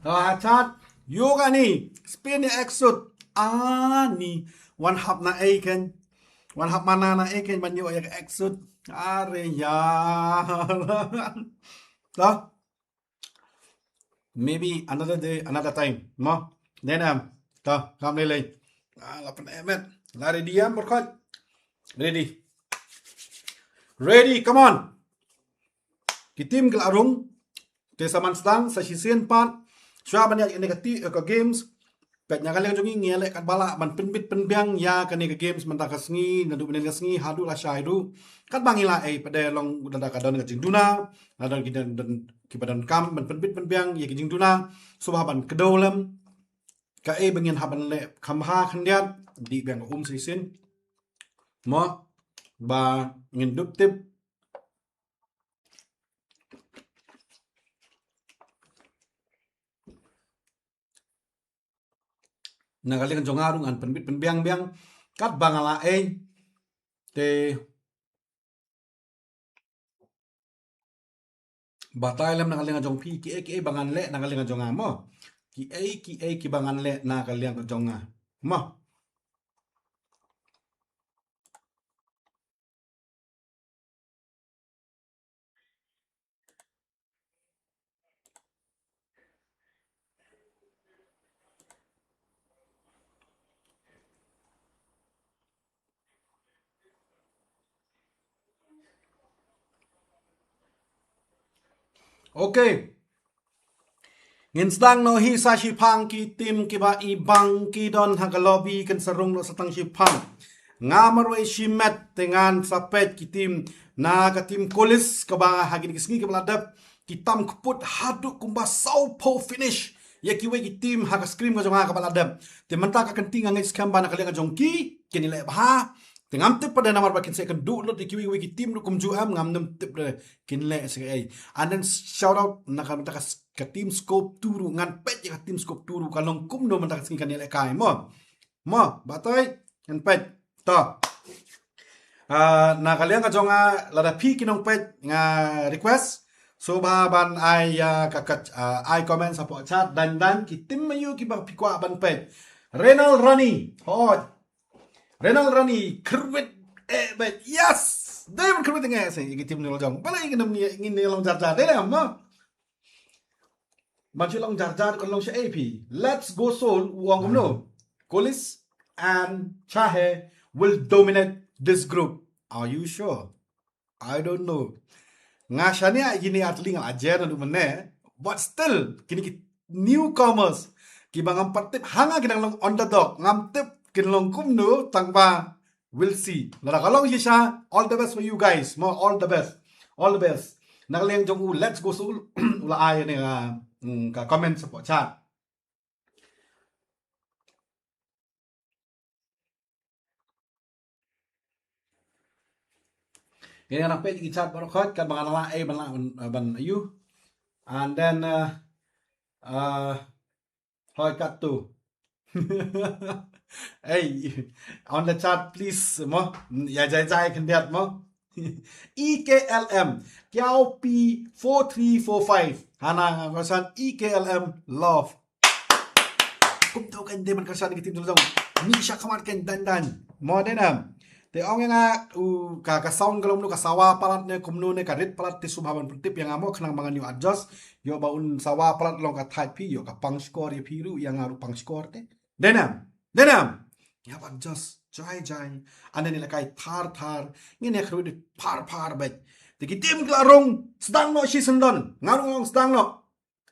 Ha chat. Ïoh kani. Spin ïa exit. Ani. Wan hap na ei kan. Wan hap mana na ei kan ban ïoh ïa ka exit. Are ya. Lah. Maybe another day, another time. Mo. Then um. Ta. Kam lei lei. Ah, la pyneh met. La ready am berkhot. Ready. Ready, come on. Ki team ki la rung. Te sa man sdang sa shisien pat. Shuwa ban ïa kane ka ti ka games. Peit na ka liang jong ngi ngi leh katba lah ban pynbit pynbiang ïa kane ka games mynta ka sngi naduh mynnin ka sngi haduh lashai ruh. Katba ngi la ei pat de long da ka don ka jingduna. La don ki don, don kiba donkam ban pynbit pynbiang ïa ki jingduna. Sngewbha ban kdew lem. Kaei ba ngin hap ban leh kham bha khyndiat. Dih biang ka um sa shisien. Mo ba ngin dup tip. Na ka liang jong nga ruh ngan pynbit pynbiang biang katba nga la ei. Te batai lem na ka liang jong phi kiei kiei ba ngan leh na ka liang jong nga mo. Kiei kiei kiba ngan leh na ka liang jong nga mo. Okay. Ngin sdang noh hi sa shiphang ki team kiba ibang ki don ha ka lobby kan sa rung noh sa tang shiphang. Nga marwei shimet te ngan sa peit ki team na ka team Kolis kaba ha kine ki sngi kiba la dep ki tam kput haduh kumba saw phew finish. Ïa kiwei ki team ha ka screen ka jong nga kaba la dep. Te mynta ka kynti nga ngeit skhem ba na ka liang ka jong ki kin ïaleh bha. Te ngam tip pat de namar ba kin sa ïakynduh lut ïa kiwei kiwei ki team ruh kumjuh em ngam nym tip de kin leh sa kaei. And then shout out na ka, na ka, ka team Scope two ruh ngan peit ïa ka team Scope two ruh ka long kumno mynta ka sngi kan ïalehkai mo. Mo, batai ngan peit. To. Ah, na ka liang ka jong nga lada phi ki nongpeit nga request. Sngewbha ban ai ïa ka, ka, ah, ai comment hapoh chat dan dan ki team aïu kiba phi kwah ban peit. Renal Rani. Hoi. Renal Rani, kyrwit eh bet. Yes! Dei ban kyrwit eh ngi sa ïa ki team ni la jong. Balei ngin ngin ni long jar jar dei lem mo. Ban shu long jar jar kan long sha A P. Let's Go Soul u ong kumno. Kolis and Chahe will dominate this group. Are you sure? I don't know. Nga shaniah ïa kine ar tylli nga la jer naduh mynne. But still kine ki newcomers kiba ngam pat tip ha nga ki dang long underdog. Ngam tip kin long kumno tang ba we'll see. Lada ka long shisha, all the best for you guys. Mo, all the best. All the best. Na ka liang jong u Let's Go Soul u la ai ne ka, mm, ka comment hapoh chat. Ngin nang peit ki chat baroh khoit katba nga la ei ban la ban, ban aïu. And then uh, uh, hoi katto. Hey, on the chat please mo. Ïa jai jai khyndiat mo. E K L M Kiao P four three four five. Hana nga kosan E K L M love. Kumto kan dei ban kyrshan ki team jong jong. Ni sha khmat kan dan dan. Mo dei nam. Te ong ïa nga, u, ka, ka sound ka long kumno, ka sawa palat ne kumno ne ka rit palat, te sngewbha ban pyntip ïa nga mo, khnang ba ngan ïoh adjust. Ïoh ba un sawa palat long ka thait phi, ïoh ka pang shkor ïa phi ruh, ïa nga ruh pang shkor te. Dei ne em? Dei ne em? Ïa ban adjust jai jai. Ane ne la kai thar thar. Ngin ïa khrui de phar phar bad. Te ki team ki la rung, sdang noh shisyndon. Nga ruh nga ong sdang noh.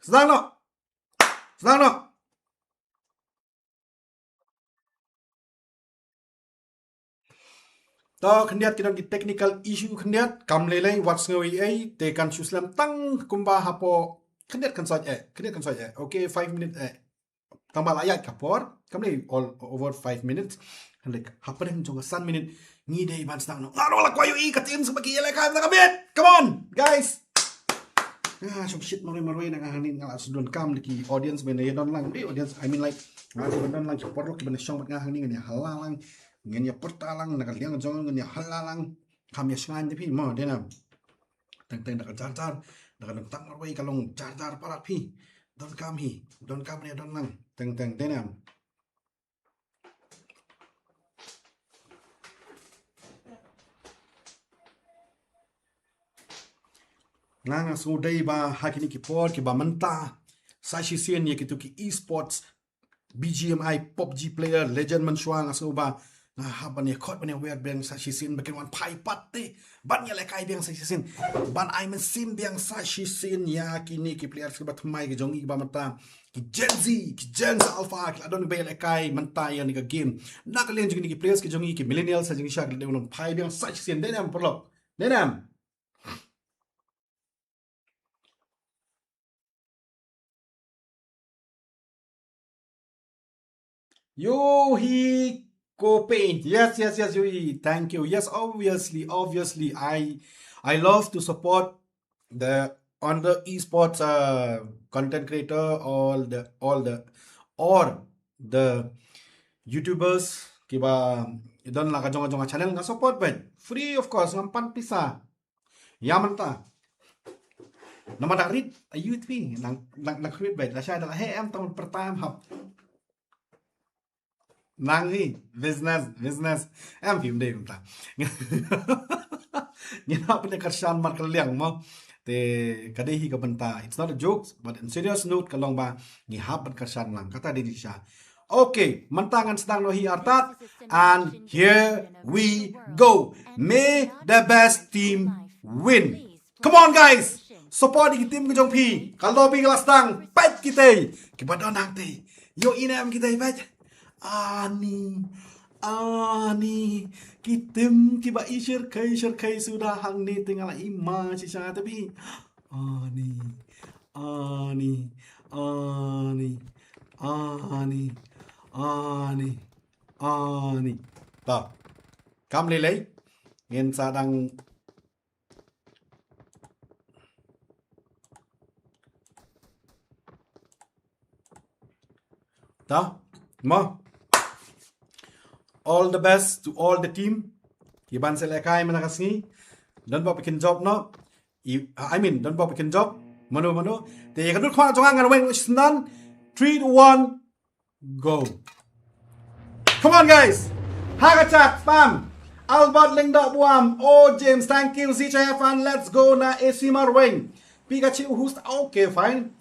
Sdang noh. Sdang noh. To khyndiat ki don ki technical issue khyndiat, kam lei lei, wat sngew ei ei, te kan shu slem tang kumba hapoh khyndiat kan sot eh, khyndiat kan sot eh. Okay, five minutes eh. Tang ba la ïaid ka por, kam lei all over five minutes. Kan lei hapdeng jong ka san minute. Ngi dei ban sdang noh. Nga ruh la kwah ïohi ka team sngewbha ki ïalehkai mynta ka miet. Come on, guys. Ah, shong shit marwei marwei na nga hangne, nga la shu donkam da ki audience ban ïa don lang. Dei audience, I mean, like, nga shu ban don lang ki paralok kiban ïa shong bad nga hangne, ngan ïa hala lang, ngan ïa pyrta lang na ka liang jong nga, ngan ïa hala lang. Kam ïa shngaiñ da phi mo, dei ne em? Teng teng da ka jar jar, da ka donkam marwei ka long jar jar palat phi. Donkam hi, donkam ne don lang. Teng teng, dei ne em? Nga, nga sngew dei ba ha kine ki por kiba mynta, sa shisien ïa kito ki esports, B G M I, PUBG player, legend mynshuwa, nga sngew ba nga hap ban ïa khot ban ïa wer biang sa shisien ba kin wan phai pat te ban ïalehkai biang sa shisien, ban ai mynsiem biang sa shisien ïa kine ki players kiba thymmai ki jong ngi kiba mynta, ki Gen Z, ki Gen Z Alpha, ki la don ba ïalehkai mynta ïa kane ka game. Na ka liang jong kine ki players ki jong ngi, ki millennials, sa jong ngi sha ki la dei ban phai biang sa shisien. Dei ne em paralok? Dei ne em? Yohi Ko Paint. Yes, yes, yes, Yohi. Thank you. Yes, obviously, obviously, I, I love to support the, on the esports, uh, content creator, all the, all the, or the YouTubers kiba don la ka jong ka jong ka channel, nga support bad. Free of cost, ngam pan pisa. Ïa mynta. Namar da rit, a youth phi, nang, nang, nang rit bad. Lashai da la heh em tang pyrta em hap. Nang hi, business, business. Em phim dei mynta. Ngi hap ban kyrshan markylliang mo. Te ka dei hi ka bynta. It's not a joke, but in serious note ka long ba ngi hap ban kyrshan lang. Kata dei shisha. Okay, mynta ngan sdang noh hi artat. And here we go. May the best team win. Come on, guys. Support ïa ki team ki jong phi. Ka lobby ka la sdang. Peit kitei. Kiba don hangtei. Ïohi ne em kitei, peit. Ani. Ani. Ki team kiba i shyrkhei shyrkhei suda hangne te nga la i ma shisha te phi. Ani. Ani. Ani. Ani. Ani. Ani. Ta. Kam lei lei. Ngin sa dang Ta, mo. All the best to all the team. Kiban sa lehkai mynta ka sngi. Don bok phi kynjop noh. I, I mean, don bok phi kynjop. Mano, mano. Te ïa ka dur khmat jong nga ngan weng snan. Three, two, one. Go. Come on, guys. Ha ka chat, pam. Albert Lyngdoh Buam. Oh, James, thank you. Zi Chai Fan, let's go na A C Marweng. Pikachu host. Okay, fine.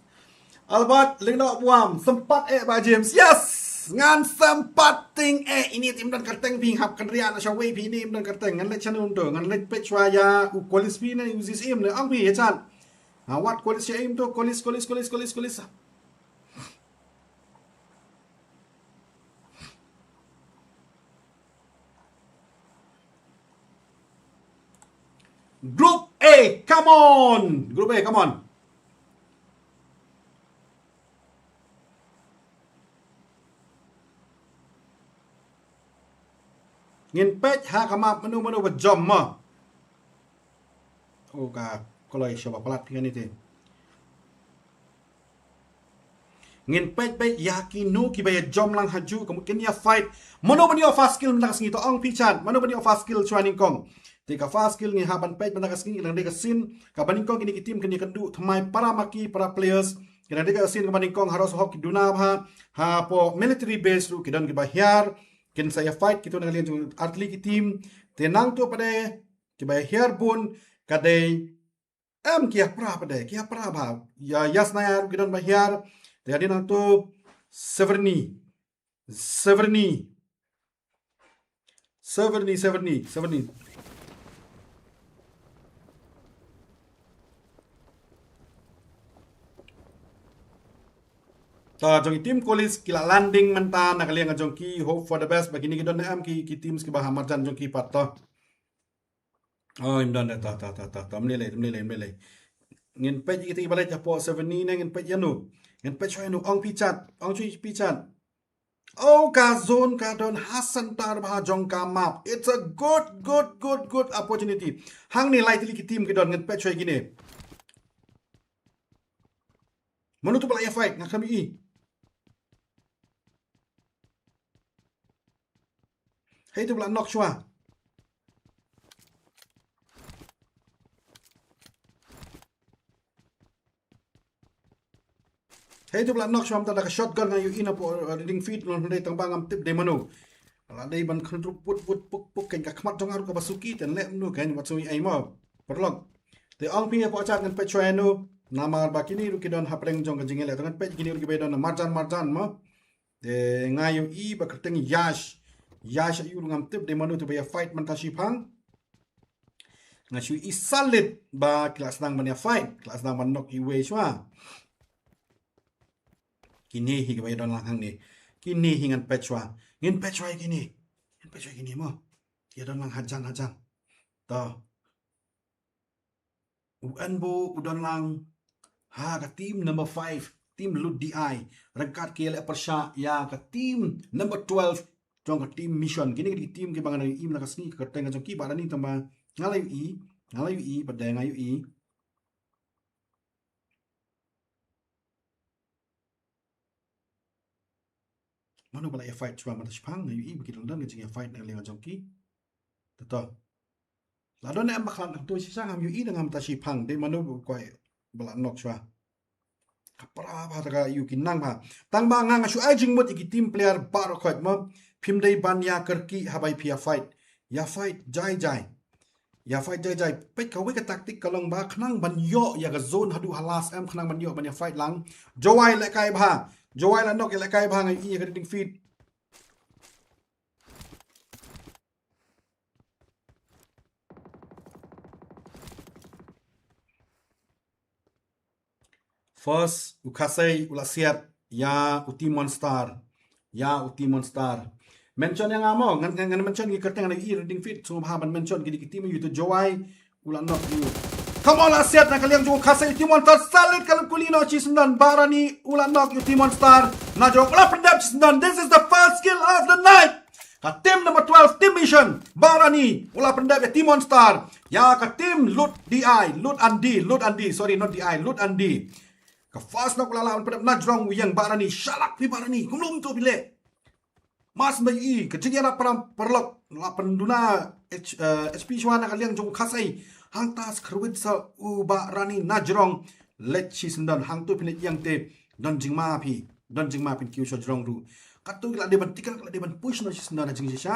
Albert Lyngdoh Buam. Sympat eh, Bah James. Yes. Ngan sympat ting eh. Ini tim don kyrteng phi hap kynriah na shawei phi, ini tim don kyrteng. Ngan leit sha num to. Ngan leit peit shwa ïa u Kolis phi ne u Zis Im ne ang phi ïa chan. Ha, wat Kolis ïa im to. Kolis, Kolis, Kolis, Kolis, Kolis. Group A, come on. Group A, come on. Ngin peit ha ka map mano mano ba jom mo. Oh, ka kloi sha ba palat phi kane te. Ngin peit beit ïa kino kiba ïa jom lang ha ju, ka mut kin ïa fight. Mano ban ïoh first kill mynta ka sngi, to ong phi chan. Mano ban ïoh first kill shwa nyngkong. Te ka first kill ngi hap ban peit mynta ka sngi, nang dei ka sien kaba nyngkong kine ki team kin ïa kynduh thymmai para ma ki para players. Kin nang dei ka sien kaba nyngkong, haroh sohok ki duna bha. Hapoh military base ruh ki don kiba hiar. Kin sa ïa fight kito na ka liang jong artylli ki team. Te nangtu pat de kiba hiar bun ka dei, em, ki hapra pat de, ki hapra bha. Ïa, Yasnaya ruh ki don ba hiar. Te hadien nangtu Severni. Severni. Severni, Severni, Severni. Ta jong i team College ki la landing mynta na ka liang jong ki, hope for the best ba kine ki don em ki, ki teams kiba ha marjan jong ki pat to. Oh, im don da, ta, ta, ta, ta, ta, mlei lei, mlei lei, mlei lei. Ngin peit ïa kita kiba leit hapoh Severni ne ngin peit ïano. Ngin peit shuwa ïano, ong phi chat, ong shuwa phi chat. Oh, ka zone ka don ha center bha jong ka map. It's a good, good, good, good opportunity. Hangne lai tylli ki team ki don, ngin peit shuwa ïa kine. Mano tu ba la ïa fight, nga khlem ïohi. Hei tu ba la knock shuwa. Hei tu ba la knock shuwa mynta da ka shotgun, nga ïohi napoh, uh, reading feed, ngan hynrei tang ba ngam tip dei mano. La dei ban khynrup put put puk puk, kein ka khmat jong nga ruh kaba suki, te leh mano kein, wat sngew ei mo. Paralok. Te ong phi hapoh chat, ngan peit shuwa ïano. Namar ba kine ruh ki don hapdeng jong ka jingïaleh, te ngan peit kine ruh kiba don marjan marjan mo. Te nga ïohi ba kyrteng Yash. Yash, ïohi ruh ngam tip dei mano tu ba ïa fight mynta shiphang. Nga shu ïohi solid ba ki la sdang ban ïa fight, ki la sdang ban knock iwei shuwa. Kine hi kiba ïa don lang hangne. Kine hi ngan peit shuwa. Ngin peit shuwa ïa kine. Ngin peit shuwa ïa kine mo. Ïa don lang hajan hajan. To. U Enbu u don lang ha ka team number five, team Lut D I. Ryngkat ki ïaleh pyrshah ïa ka team number twelve jong ka team Mission. Kine ki dei ki team kiba ngan ïohi mynta ka sngi, ka kyrteng ka jong ki Bahrani tang ba nga la ïohi, nga la ïohi, pat de nga ïohi. Mano ba la ïa fight shuwa mynta shiphang, nga ïohi ba ki dang don ka jingïa fight na ka liang jong ki. Te to. La don em ba khlad hangto shisha, ngam ïohi da nga mynta shiphang, dei mano ba kwai ba la knock shuwa. Ka pra bha ta ka ïohi ki nang bha. Tang ba nga, nga shu ai jingmut ïa ki team player baroh khoit mo. Phim dei ban ïa kyrkieh haba phi ïa fight. Ïa fight jai jai. Ïa fight jai jai. Peit kawei ka tactic ka long ba khnang ban ïoh ïa ka zone haduh ha last em, khnang ban ïoh ban ïa fight lang. Jowai lehkai bha. Jowai la knock, ïa lehkai bha, nga ïohi ïa ka reading feed. First, u Khasei u la siat ïa u Team One Star. Ïa u Team One Star. Mention ïa nga mo, ngan, ngan, ngan mention ki kyrteng, ngan ïohi reading feed, sngewbha ban mention ki dei ki team, ïa uto Jowai u la knock ïa u. Come on, la siat na ka liang jong u Khasei, u Team One Star, solid ka lynti kuli noh shisyndon, Bahrani u la knock ïa u Team One Star. Najrong u la pyndep shisyndon. This is the first kill of the night. Ka team number twelve, Team Mission, Bahrani u la pyndep ïa Team One Star. Ïa ka team Lut D I, Lut and D, Lut and D, sorry, not D I, Lut and D. Ka first knock u la lah ban pyndep, Najrong u ïeng, Bahrani, shalak phi Bahrani, kumno mynta phi leh. Mas mei, ka jingïarap para paralok, la pynduna H, eh, H P shuwa na ka liang jong u Khasei. Hangta sa kyrwit sa u Bahrani, Najrong leit shisyndon, hangto phin leit ïeng te don jingma phi, don jingma phin kiew sha jrong ruh. Kato ki la dei ban tikan, ki la dei ban push noh shisyndon ha jingshisha.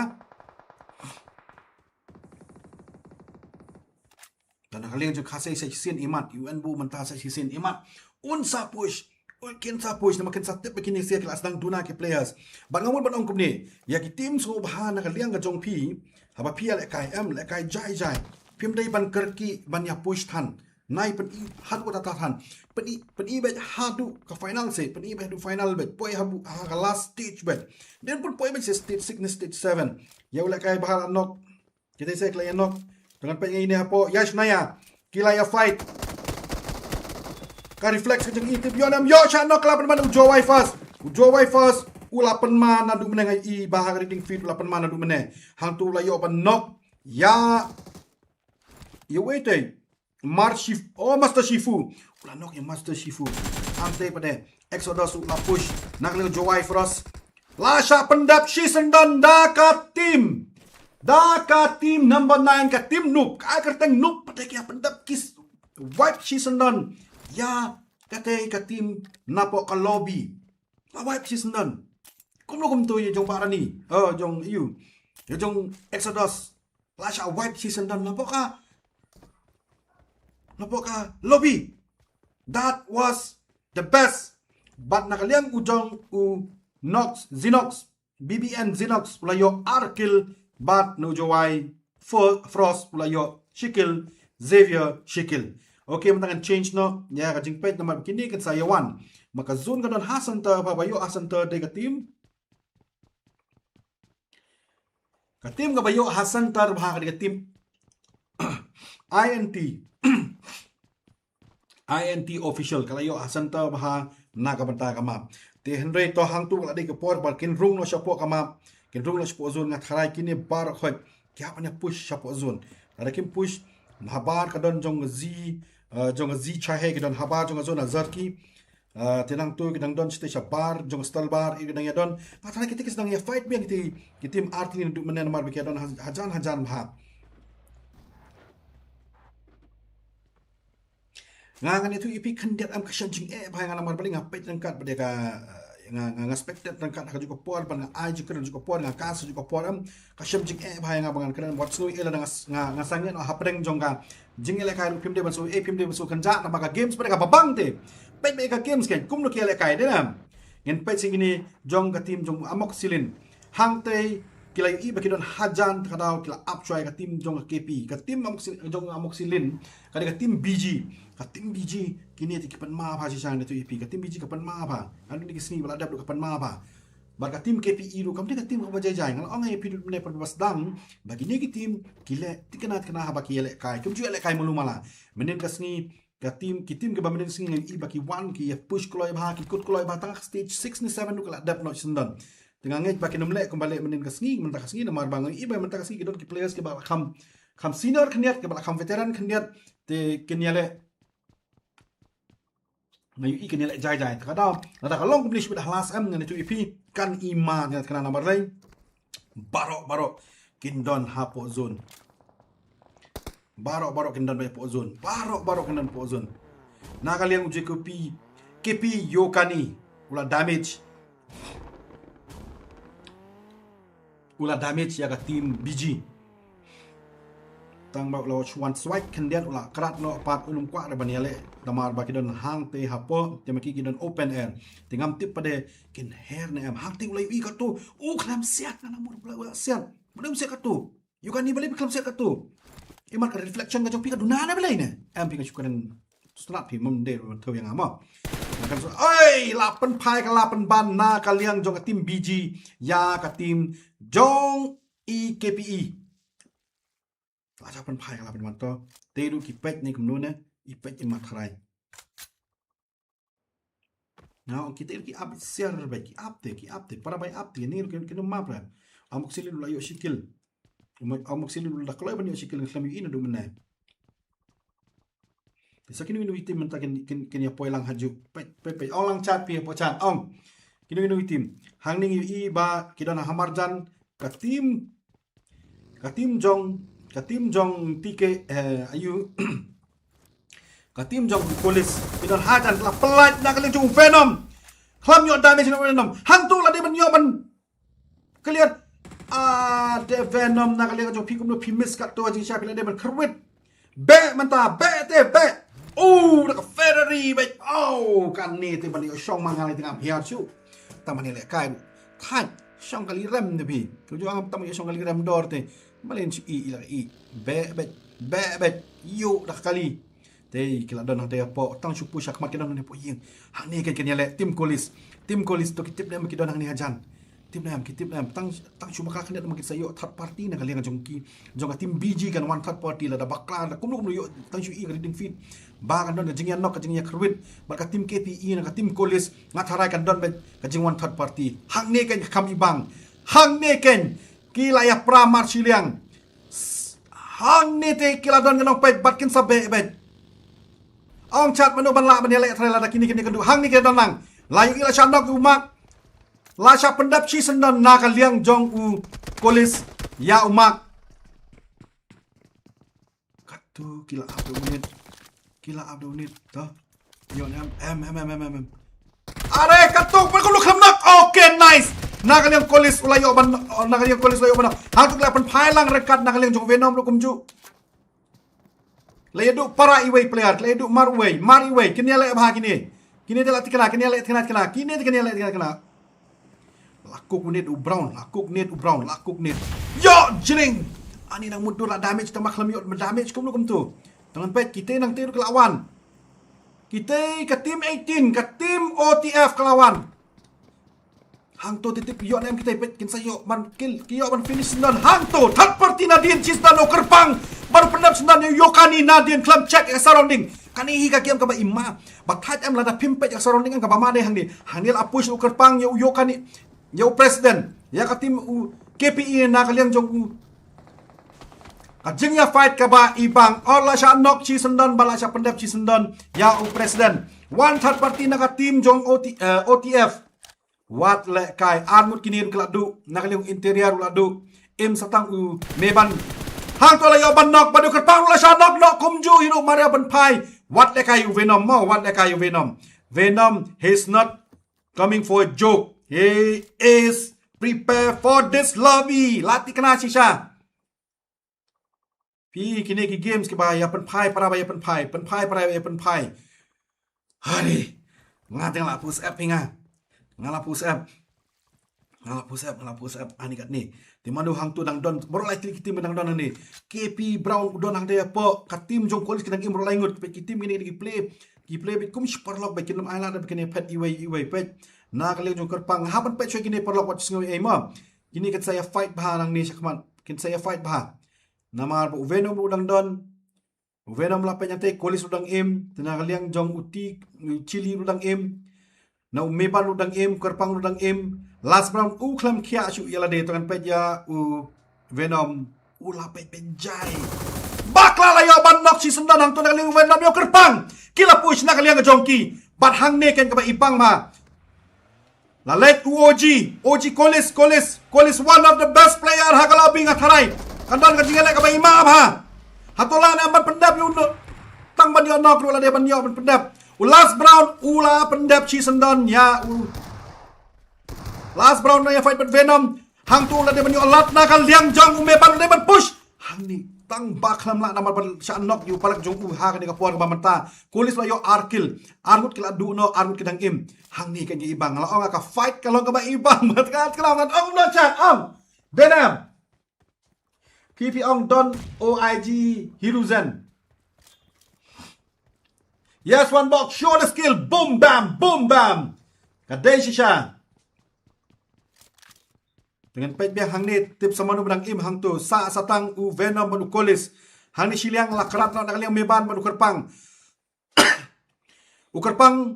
Te na ka liang jong u Khasei sa shisien imat, u Enbu mynta sa shisien imat. Un sa push, un kin sa push, namar kin sa tip ba kine sa ki la sdang duna ki players. Bad nga mut ban ong kumne, ïa ki team sngewbha na ka liang ka jong phi, haba phi ïa lehkai em, lehkai jai jai. Phim dei ban kyrkieh ban ïa push than. Nai pyni haduh katta than. Pyni, pyni beit haduh ka final se, pyni beit haduh final beit. Poi haduh ha ka last stage beit. Dei pun poi beit sha stage six ne stage seven. Ïa u lehkai bha la knock. Kita sa ki la ïa knock. Te ngan peit ïa ine hapoh, ïa shna ïa. Ki la ïa fight. Ka reflex ka jong i, tip ïoh ne em ïoh, shah knock, la pynman u Jowai first. U Jowai first u la pynman naduh mynne, nga ïohi ba ha ka reading feed u la pynman naduh mynne. Hangto u la ïoh ban knock ïa, ïa uwei te. Mar Shif-, oh, Master Shifu. U la knock ïa Master Shifu. Hangtei pat de Exodus u la push. Na ka liang Jowai Frost. La shah pyndep shisyndon da ka team, da ka team number nine, ka team Noob. Ka kyrteng Noob pat de ki ïa pyndep, ki s-, wipe shisyndon ïa katei ka team napoh ka lobby. La wipe shisyndon. Kumno kumto ïa jong Bahrani. Oh, jong ïa u. Ïa jong Exodus. La shah wipe shi syndon napoh ka, napoh ka lobby. That was the best. Bad na ka liang u jong u Nox, Zinox, B B N Zinox u la ïoh ar kill, bad na u Jowai Fo-, Frost u la ïoh shi kill, Xavier shi kill. Okay, mynta ngan change noh ïa ka jingpeit namar ba kine kin sa ïa wan. Ma ka zone ka don ha center, ba ba ïoh ha center dei ka team. Ka team kaba ïoh ha center bha ka dei ka team I N T. I N T official ka la ïoh ha center bha na ka bynta ka map. Te hynrei to hangtu ka la dei ka por ba kin rung noh shapoh ka map, kin rung noh shapoh zone. Nga tharai kine baroh khoit ki hap ban ïa push shapoh zone. Lada kim push, habar ka don jong ka zi, eh, jong ka zi Chahei ki don habar jong ka zone ha Zarki. Ah, te nangtu ki dang don shatei shabar jong Stalbar, ïa ki dang ïa don. Nga tharai kita ki sdang ïa fight biang kita ki team artylli naduh mynne namar ba ki ïa don ha-, hajan hajan bha. Nga ngan ïathuh ïa phi khyndiat, em, ka shem jingeh bha ïa nga namar balei nga peit ryngkat bad ïa ka, eh, nga, nga, nga spectate ryngkat ha kajuh ka por, bad nga ai jingkren ha kajuh ka por, nga cast ha kajuh ka por, em. Ka shem jingeh bha ïa nga ba ngan kren, wat sngew eh lada nga s-, nga, nga sangeh noh hapdeng jong ka jingïalehkai ruh phim dei ban sngew eh, phim dei ban sngew kynjah, namar ka games pat ka ba bang te. Peit beit ka games kein, kumno ki ïalehkai dei, em. Ngin peit sha kine jong ka team jong Amoxicillin. Hangtei ki la ïohi ba ki don hajan, te ka daw ki la ap shuwa ïa ka team jong ka K P. Ka team Amoxi-, jong Amoxicillin ka dei ka team B G. Ka team B G kine te ki pynmap bha shisha, ne to ïa phi. Ka team B G ka pynmap bha. Haduh kine ki sngi ba la dep ruh ka pynmap bha. Bad ka team K P E ruh kam dei ka team kaba jai jai. Nga la ong ïa phi mynne pat ba sdang ba kine ki team ki leh thikna thikna haba ki ïalehkai. Kim ju ïalehkai malu mala. Mynnin ka sngi ka team, ki team kiba mynnin ka sngi nga ïohi ba ki wan, ki ïa push kloi bha, ki kut kloi bha, tang stage six ne seven ruh ki la dep noh shisyndon. Te nga ngeit ba kin ym leh kumba leh mynnin ka sngi, mynta ka sngi, namar ba nga ïohi ba mynta ka sngi ki don ki players kiba la kham, kham senior khyndiat, kiba la kham veteran khyndiat, te kin ïaleh, nga ïohi kin ïaleh jai jai. Te ka daw lada ka long kumne shibit ha last, em, ngan ïathuh ïa phi, kan i ma, ngan kynmaw namar lei. Baroh baroh kin don hapoh zone. Baroh baroh kin don hapoh zone. Baroh baroh kin don hapoh zone. Na ka liang u J K P, K P Yokani u la damage. U la damage ïa ka team B G. Tang ba u la wan swipe khyndiat u la krat noh pat, um kwah re ban ïaleh namar ba ki don hangtei hapoh, te ma ki ki don open air. Te ngam tip pat de kin her ne em. Hangtei u la ïohi katto. U khlem siat, nga namar u la siat. Ba dei um siat katto. Yokani balei phi khlem siat katto? Imat ka reflection ka jong phi ka duna ne balei ne? Em, phi ka shu kren sngewtynnat phi, mem dei ban thaw ïa nga mo. Nga kan shu, oi, la pynphai ka la pynban na ka liang jong ka team B G ïa ka team jong i K P E. La shu pynphai ka la pynban to. Te ruh ki peit ne kumno ne, i peit i mat harai. Nga ong kita ki ap siar beit, ki ap te, ki ap te, para bai ap te, ni ruh kin, kin map re. Amoxicillin u la ïoh shi kill. Amoxicillin u la kloi ban ïoh shi kill, nga khlem ïohi naduh mynne. Te sa kino kino ki team mynta kin, kin, kin ïa poi lang hajuh. Peit, peit, peit. Ong lang chat phi, poi chat. Ong. Kino kino ki team. Hangne ngi ïohi ba ki don ha marjan ka team Ka team jong, ka team jong T K, eh, ayu. Ka team jong Police. Ki don hajan, la pynlait na ka liang jong Venom. Khlem ïoh damage na Venom. Hangto la dei ban ïoh ban clear. Ah, de Venom na ka liang jong phi kumno phi miss katto, jingshisha phi la dei ban kyrwit. Beh mynta, beh te, beh. Oh, da ka Ferrari, beh. Oh, kane te ban ïoh shong ma nga lai te ngam hiar shuh. Tang ban ïalehkai. Thait, shong kali rem te phi. Ka jong tang ban ïoh shong kali rem dor te. Malen shu i, i la i. Beh, beh, beh, beh. Ïoh da kali. Te ki la don hangtei hapoh. Tang shu push ha khmat ki don hangtei hapoh ïing. Hangne kan kin ïaleh. Team Kolis. Team Kolis to ki tip ne em ki don hangne hajan. Tip ne em, ki tip ne em. Tang, tang shu bakla khyndiat ma ki sa ïoh third party na ka liang jong ki. Jong ka team B G kan wan third party lada bakla, lada kumno kumno ïoh tang shu i ka redeem feed. Ba kan don ka jingïanok, ka jingïakyrwit. Bad ka team K P E na ka team Kolis. Nga tharai kan don bad ka jingwan third party. Hangne kan ka kam i bang. Hangne kan ki la ïa pra mar shiliang. Hangne te ki la don ka nongpeit bad kin sa beh beh. Ong chat mano ban lah ban ïaleh trai lada kine kine kan duh. Hangne ki la don lang. La ïoh i la sha nok u Mak. La sha pyndap shi syndon na ka liang jong u Kolis ïa u Mak. Katu ki la ap da u nit. Ki la ap da u nit. To. Ïoh em, em, em, em, em, em. Are, katu, pun kulu khlem nak. Okay, nice. Na ka liang Kolis u la ïoh ban, na ka liang Kolis u la ïoh ban. Hangto ki la pynphai lang ryngkat na ka liang jong Venom ruh kumjuh. La ïa duh para iwei player, la ïa duh mar uwei, mar iwei, kine leh bha kine. Kine te la thikna, kine leh thikna, thikna, kine te kine leh thikna, thikna. La kuk nit u Brown, la kuk nit u Brown, la kuk nit. Ïoh jring. Ani nang mut dur la damage tang ba khlem ïoh damage kumno kumto. Tang peit kite nangte ruh ka la wan. Kite ka team eighteen, ka team O T F ka la wan. Hangto tip tip ïoh ne em kita peit kin sa ïoh ban kill, ki ïoh ban finish syndon. Hangto third party nadien shi syndon u kyrpang. Ban pyndep syndon ïoh kane nadien khlem check ïa surrounding. Kane hi ka game kaba im ma. Ba thait em lada phim peit ïa surrounding em kaba ma dei hangne. Hangne la push u kyrpang ïa u ïoh kane. Ïa u president. Ïa ka team u K P E na ka liang jong u. Ka jingïa fight kaba i bang. Or la sha knock shi syndon ba la sha pyndep shi syndon. Ïa u president. One third party na ka team jong O T, eh, O T F. Wat leh kai, ar ngut kine ruh ki la duh, na ka liang interior ruh la duh. Im sa tang u Meban. Hangto la ïoh ban knock, bad u kyrpang ruh la sha knock, knock kumjuh hi ruh mar ïa ban phai. Wat leh kai u Venom mo, wat leh kai u Venom. Venom, he's not coming for a joke. He is prepared for this lobby. La thikna shisha. Phi kine ki games kiba ïa pynphai para ba ïa pynphai, pynphai para ïa pynphai. Hari. Nga te nga la push up phi nga. Nga la push up. Nga la push up, nga la push up. Ani katne. Te mano hangto dang don. Baroh lai tylli ki team dang don hangne. K P Brown u don hangta ïa pok. Ka team jong Kolis ki dang im baroh lai ngut. Peit ki team kine ki play. Ki play bit kum shi paralok bad kin ym ailad bad kine phet iwei iwei peit. Na ka liang jong kyrpang. Hap ban peit shuwa kine paralok wat sngew ei mo. Kine kin sa ïa fight bha nangne shakhmat. Kin sa ïa fight bha. Namar ba u Venom ruh dang don. U Venom la peit hangtei, Kolis ruh dang im, te na ka liang jong u T, u Chili ruh dang im. Na u Meban ruh dang im, Kyrpang ruh dang im. Last round u khlem khiah shuh ïa lade, to ngan peit ïa u Venom u la peit peit jai. Bakla la ïoh ban knock shi syndon hangto na ka liang u Venom ïa u Kyrpang. Ki la push na ka liang ka jong ki. Bad hangne ken kaba i bang ma. La leit u O G, O G Kolis, Kolis, Kolis one of the best player ha ka lobby nga tharai. Kan don ka jingïaleh kaba i ma bha. Hato la ne ban pyndep ïa u no. Tang ban ïoh knock ruh la dei ban ïoh ban pyndep. U last round u la pyndep shi syndon ïa u. Last round na ïa fight bad Venom. Hangto la dei ban ïoh lad na ka liang jong u Meban la dei ban push. Hangne tang ba khlem lah namar ba shah knock ïa u palat jong u ha kane ka por kaba mynta. Kolis la ïoh ar kill. Ar ngut ki la duh noh, ar ngut ki dang im. Hangne kan ïa i bang. La ong ka fight ka long kaba i bang. Mat ka klam kan ong noh chat ong. Venom. Ki phi ong don O I G Hiruzen. Yes, one box. Show the skill. Boom, bam, boom, bam. Ka dei shisha. Te ngan peit biang hangne tip sa mano ba dang im hangto. Sa sa tang u Venom bad u Kolis. Hangne shiliang la krat na ka liang Meban bad u Kyrpang. U Kyrpang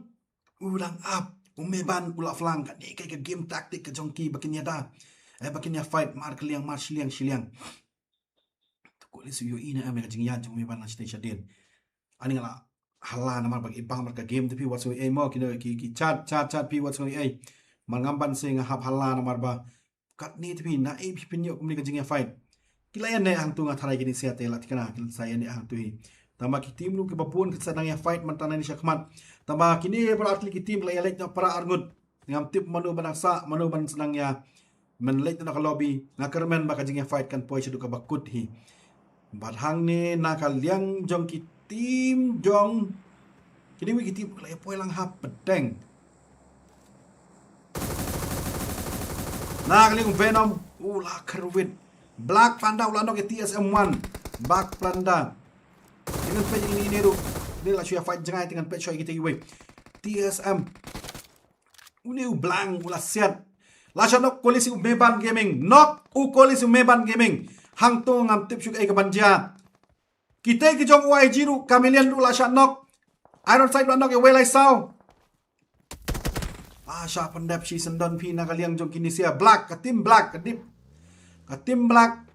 u dang ap. U Meban u la flang kane ka game tactic ka jong ki ba kin ïada. Eh, ba kin ïa fight mar ka liang mar shiliang shiliang. Te Kolis u ïohi ne em ïa ka jingïaid jong u Meban na shatei shadien. Ani nga la hala namar ba i bang mar ka game te phi wat sngew ei mo kine ki ki chat chat chat phi wat sngew ei. Mar ngam ban se nga hap hala namar ba katne te phi na ei phi pynïoh kumne ka jingïa fight. Ki la ïa neh hangto nga tharai kine sia te la thikna ki la sa ïa neh hangto hi. Tangba ki team ruh kiba bun ki sa dang ïa fight mynta na ni shakhmat. Tangba kine para athlete ki team ki la ïa leit noh para arngut. Ngam tip mano ban sah mano ban sdang ïa. Men leit na ka lobby nga kyrmen ba ka jingïa fight kan poi shaduh kaba kut hi. Bad hangne na ka liang jong ki team jong kine wi ki team la ïa poi lang hap pedeng. Na ka liang Venom u la kyrwit. Black Panda u la knock ïa T S M one. Black Panda. Te ngan peit ïa ine ine ruh. Ine la shu ïa fight jngai te ngan peit shuwa ïa kita kiwei. T S M. Une u blang u la siat. La sha knock Kolis u Meban Gaming. Knock u Kolis u Meban Gaming. Hangto ngam tip shu kaei ka ban jia. Kita ki jong U I G ruh Chameleon ruh la sha knock. Iron Sight ruh la knock ïa Wei Lai Saw. La sha pyndep shi syndon phi na ka liang jong kine sia Black ka team Black ka dip. Ka team Black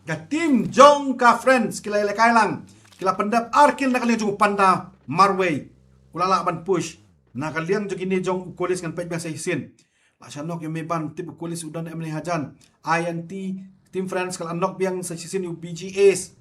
ka team jong ka Friends ki la ïa lehkai lang. Ki la pyndep ar kill na ka liang jong u Panda marwei. U la lah ban push. Na ka liang jong kine jong u Kolis ngan peit biang sa shisien. La sha knock ïa u Meban tip u Kolis u don em ne hajan. I N T team Friends ka la knock biang sa shisien ïa u B G Ace.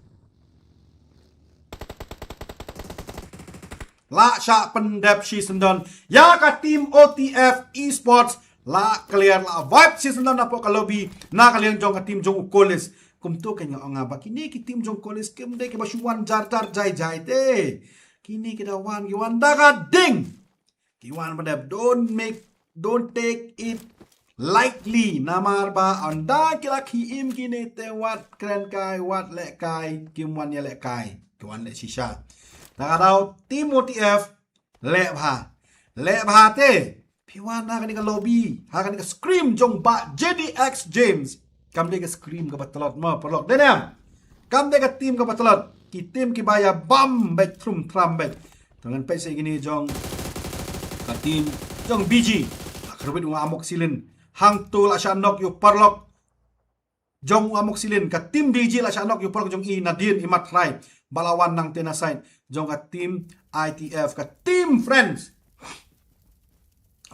La sha pyndep shi syndon ïa ka team O T F Esports. La clear, la wipe shisyndon na pok ka lobby na ka liang jong ka team jong u Kolis. Kumto ka nga ong ba kine ki team jong Kolis kim dei kiba shu wan jar jar jai jai te. Kine ki da wan, ki wan da ka ding. Ki wan ba dep, don't make, don't take it lightly. Namar ba ynda ki la khie im kine te, wat kren kai, wat leh kai, kim wan ïa leh kai. Ki wan leh shisha. Da ka daw team O T F, leh bha. Leh bha te. Phi wan ha kane ka lobby, ha kane ka scrim jong Bah J D X James. Kam dei ka scrim kaba tlot mo, paralok, dei ne em? Kam dei ka team kaba tlot. Ki team kiba ïa bam beit, thrum thram beit. Te ngan peit sa ïa kine jong ka team jong B G. La kyrwit u Amoxicillin. Hangto la shah knock ïa u paralok jong u Amoxicillin. Ka team B G la shah knock ïa u paralok jong i Nadine, i mat trai. Ba la wan nangta na side jong ka team I T F, ka team friends.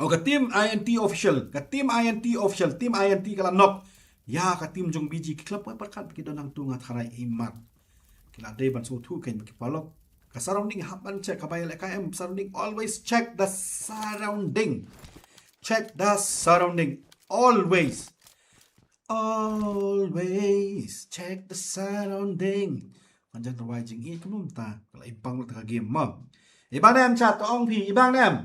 O, ka team I N T official, ka team I N T official, team I N T ka la knock ïa ka team jong B G. Ki khlem poi pyrkhat ba ki don hangto, nga tharai i mat. Ki la dei ban sngewthuh kein ba ki paralok. Ka surrounding hap ban check, kaba ïalehkai em surrounding, always check the surrounding. Check the surrounding. Always. Always check the surrounding. Ngan jan rwai jingïeit kumno mynta. Ka la i bang lut ka game mo. I bang ne em chat, to ong phi, i bang ne em.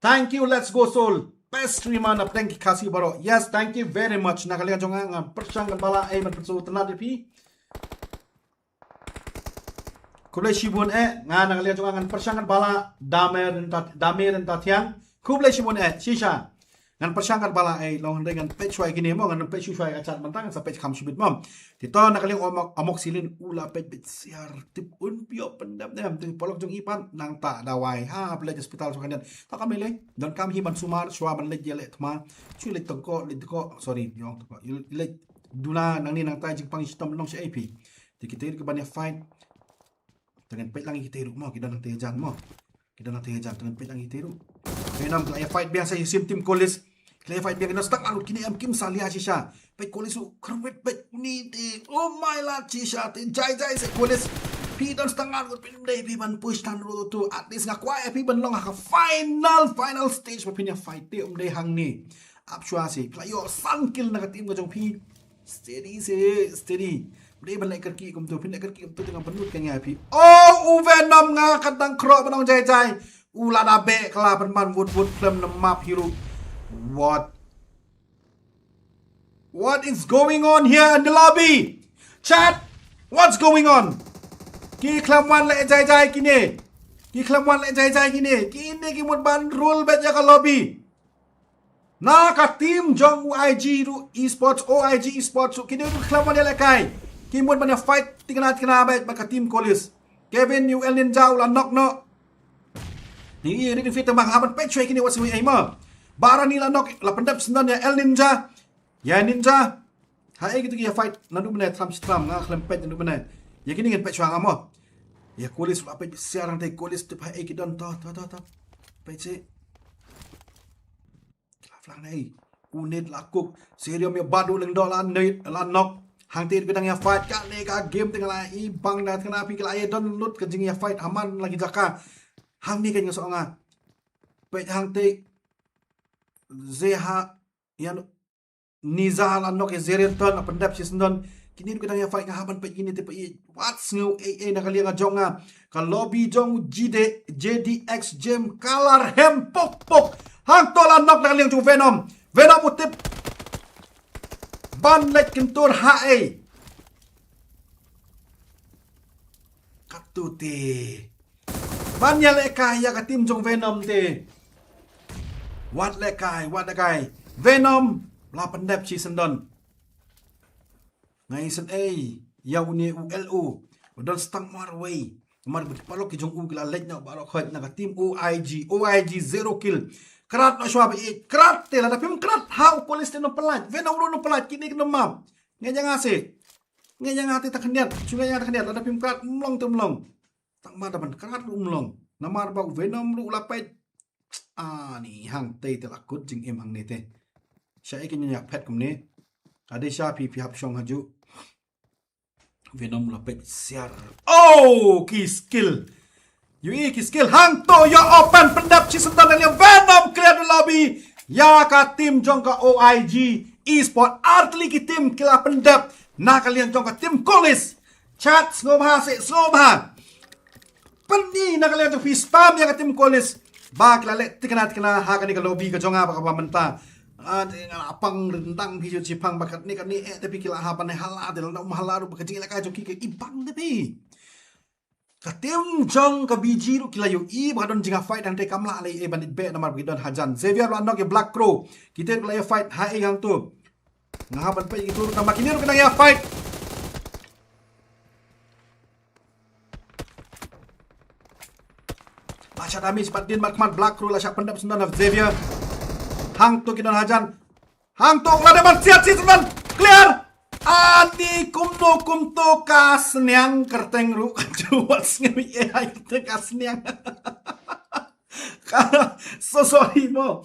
Thank you, let's go soul. Best streamer na pdeng ki Khasi baroh. Yes, thank you very much. Na ka liang jong nga ngan pyrshang ngan bala ei ban pynsaw tynat ïa phi. Khublei shibun eh, nga na ka liang jong nga ngan pyrshang ngan bala, Dame Rynta, Dame Ryntathiang. Khublei shibun eh, shisha. Ngan pyrshang ngan bala ei, long hynrei ngan peit shuwa ïa kine mo, ngan peit shuwa ïa ka chat mynta, ngan sa peit kham shibit mo. Te to na ka liang u Amok, Amoxicillin u la peit beit siar, tip un pynïoh pyndep ne em, te paralok jong i pat nangta dawai. Ha, pynleit hospital shuwa khyndiat. To kam lei lei, donkam hi ban sumar, shuwa ban leit ïaleh thma. Shu leit tengko, leit tengko, sorry, ïong tengko. Leit duna nangne nangta, jingpang shitom nong sha A P. Te kita ruh ki ban ïa fight. Te ngan peit lang ïa kita ruh mo, ki don nangta ïajan mo. Ki don nangta ïajan, te ngan peit lang ïa kita ruh. Venom ki la ïa fight biang sa ïa sim team Kolis. Ki la ïa fight biang, ki don stang arut kine em, kim salia shisha. Peit Kolis ruh kyrwit, peit une te. Oh my lord, shisha te jai jai sa Kolis. Phi don stang arut, phi ym dei phi ban push than ruh tu. At least nga kwah ïa phi ban long ha ka final, final stage ba phin ïa fight te, ym dei hangne. Ap shuwa se, phi la ïoh san kill na ka team ka jong phi. Steady se, steady. Ym dei ban leh kyrkieh kumto, phin leh kyrkieh kumto te nga bynnud ka ngai phi. Oh, u Venom, nga ka dang khroh ban ong jai jai. U la da beh, ka la pynban wut wut khlem na map hi ruh. What? What is going on here in the lobby? Chat, what's going on? Ki khlem wan leh jai jai kine. Ki khlem wan leh jai jai kine. Kine ki mut ban rule beit ïa ka lobby. Na ka team jong U I G ruh Esports, O I G Esports ruh, kine ruh khlem wan ïalehkai. Ki mut ban ïa fight thikna thikna beit bad ka team Kolis. Kevin, u El Ninja u la knock noh. Ni i ri ni fit tang ba nga hap ban peit shuwa ïa kine wat sngewsih ei mo. Barani la knock, la pyndep shisyndon ïa El Ninja. Ïa Ninja. Haei kito ki ïa fight naduh mynne, thram shi thram, nga khlem peit naduh mynne. Ïa kine ngin peit shuwa nga mo. Ïa Kolis la peit siar hangtei, Kolis tip haei ki don, to to to to. Peit seh. Ki la phlang ne ei. U Nate la cook. Serum ïa Badu Lyngdoh la ne, la knock. Hangtei ki dang ïa fight, kane ka game te nga la i bang da, te nga phi ki la ïa don lut ka jingïa fight ha man la ki jaka. Hangne ka nga shu ong nga. Peit hangtei. Zeha ïa Niza la knock ïa Zerianton, la pyndep shisyndon. Kine ruh ki dang ïa fight, nga hap ban peit kine te peit. Wat sngew ei ei na ka liang jong nga. Ka lobby jong J D, J D X Gym ka la rhem pok pok. Hangto la knock na ka liang jong Venom. Venom u tip ban leit kyntur haei. Katto te. Ban ïalehkai ïa ka team jong Venom te. Wat lehkai, wat lehkai. Venom la pyndep shisyndon. Nga isynei ïa une u L O. U don stang marwei. Namar ba ki paralok ki jong u ki la leit noh baroh khoit na ka team O I G. O I G zero kill. Krat noh shuwa ba ïeit. Krat te, lada phim krat ha u Kolis te ym pynlait. Venom ruh ym pynlait, kine ki ym map. Ngeit ïa nga se. Ngeit ïa nga te ta khyndiat. Shu ngeit ïa nga ta khyndiat, lada phim krat ym long te ym long. Tang ba da ban krat ruh ym long. Namar ba u Venom ruh u la peit. Ani hangtei te la kut jingim hangne te. Shaei kin ïa phet kumne. Ka dei sha phi, phi hap shong hajuh. Venom la peit siar. Oh, ki skill. Ïohi ki skill hangto ïa open pyndep shi syndon na ka liang Venom clear the lobby. Ïa ka team jong ka O I G Esport ar tylli ki team ki la pyndep na ka liang jong ka team Kolis. Chat sngewbha se sngewbha. Pyni na ka liang jong phi spam ïa ka team Kolis. Ba ki la leh tikna tikna ha kane ka lobby ka jong nga ba kaba mynta. Ah, te nga la pang ryndang phi jut shi pang ba katne katne eh te phi ki la ha ban hala te la um hala ruh ba ka jingïalehkai jong ki ka ibang te phi. Ka team jong ka B G ruh ki la ïohi ba ka don jingïafight hangtei kam lah lei eh ban itbeh namar ba ki don hajan. Xavier la knock ïa Black Crow. Kita ruh la ïafight ha eh hangto. Nga hap ban peit ïa kito ruh tang ba kine ruh ki dang ïafight. La shah damage pat dien markhmat Black Crow la shah pyndep syndon ha Xavier. Hangto ki don hajan. Hangto la dei ban siat shi syndon. Clear. Ani kumno kumto ka sniang kyrteng ruh ka ju wat sngew ïa ai kyrteng ka sniang. Ka, so sorry mo.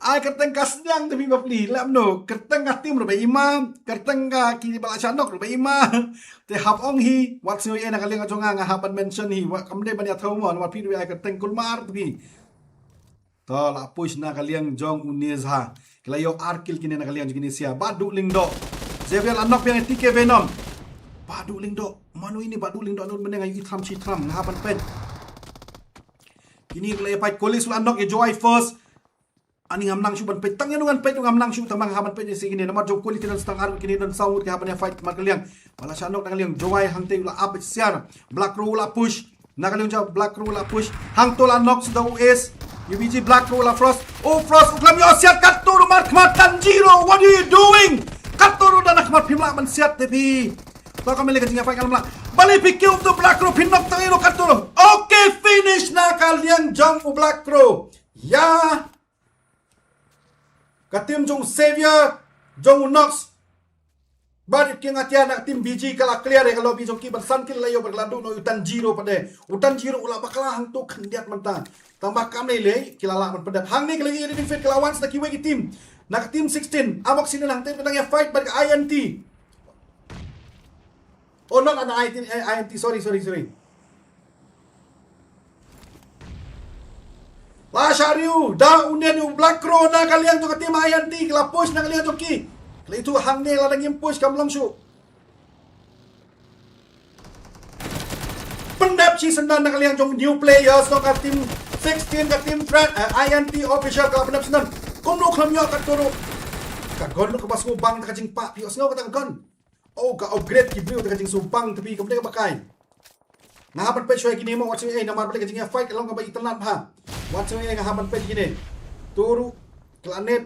Ai kyrteng ka sniang te phi bapli. Lem no. Kyrteng ka team ruh ba ima. Kyrteng ka ki ba la shah knock ruh ba ima. Te hap ong hi. Wat sngew ïa na ka liang ka jong nga nga hap ban mention hi. Wat kam dei ban ïathaw mo. Wat phi ruh ai kyrteng kulmar te phi. To la push na ka liang jong u Nezha. Ki la ïoh ar kill kine na ka liang jong kine sia. Ba duh Lyngdoh. Xavier la knock biang ïa T K Venom. Ba duh Lyngdoh. Mano ini ba duh Lyngdoh nud mynne nga ïohi thram shi thram nga hap ban peit. Kine ki la ïa peit Kolis la knock ïa Joy first. Ani ngam nang shu ban peit tang ïa nu ngan peit ngam nang shu tang ba nga hap ban peit ïa si kine namar jong Kolis ki don stang ar kine don saw ngut ki hap ban ïa fight mar ka liang. Ba la shah knock na ka liang Joy hangtei u la ap siar. Black Crow u la push. Na ka liang jong Black Crow u la push. Hangto la knock sida u Ace. U B G Black Crow u la frost. U frost u khlem ïoh siat katto ruh markhmat Tanjiro. What are you doing? Katto ruh da na khmat phim lah ban siat te phi. To ka mele ka jingïafight ka lam lah. Balei phi kill to Black Crow phi knock tang ïa u katto ruh. Okay, finish na ka liang jong u Black Crow. Ïa ka team jong u Xavier, jong u Nox. Bad ki nga tiar na ka team B G ka la clear ïa ka lobby jong ki ban san kill la ïoh bad ka la duh noh ïa u Tanjiro pat de. U Tanjiro u la bakla hangto khyndiat mynta. Tang ba kam lei lei ki la lah ban pyndep. Hangne ki la ïoh ïa ka defeat ki la wan sa kiwei ki team. Na ka team sixteen, Amok Sinin hangtei ka dang ïa fight bad ka I N T. Oh, not an I N T, eh, I N T, sorry, sorry, sorry. La shah riu da u Nen u Black Crow na ka liang jong ka team I N T ki la push na ka liang jong ki. Ki la ithuh hangne lada ngim push kam long shuh. Pyndep shi syndon na ka liang jong new players jong ka team sixteen ka team Threat, eh, I N T official ka pyndep syndon. Kumno khlem ïoh katto ruh. Ka gun ruh kaba sngewbang ta ka jingpah phi ïohsngew kata ka gun. Oh, ka upgrade ki briew ta ka jingsngewbang te phi kam dei kaba kai. Nga hap ban peit shuwa ïa kine mo wat sngewbha eh namar balei ka jingïafight ka long kaba itynnad bha. Wat sngewbha eh nga hap ban peit ïa kine. To ruh ki la nep.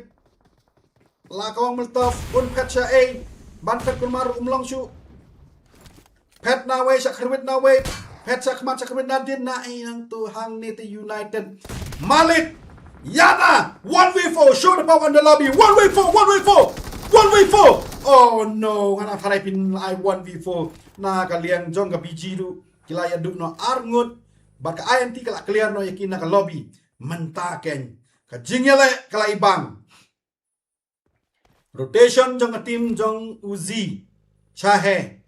La ka ong Molotov un phet sha eh. Ban phet kulmar um long shuh. Phet na wei sha khyrwit na wei. Phet sha khmat sha khyrwit na dien na eh nangto hangne te United. Malik. Yada. One v four. Show the power on the lobby. One v four. One v four. One v four. Oh no. Ngan tharai phin ai one v four. Na ka liang jong ka B G ruh ki la ïa duh noh ar ngut. Bad ka I N T ka la clear noh ïa ki na ka lobby. Mynta keiñ ka jingïaleh ka la ibang. Rotation jong ka team jong u Zi. Shahe.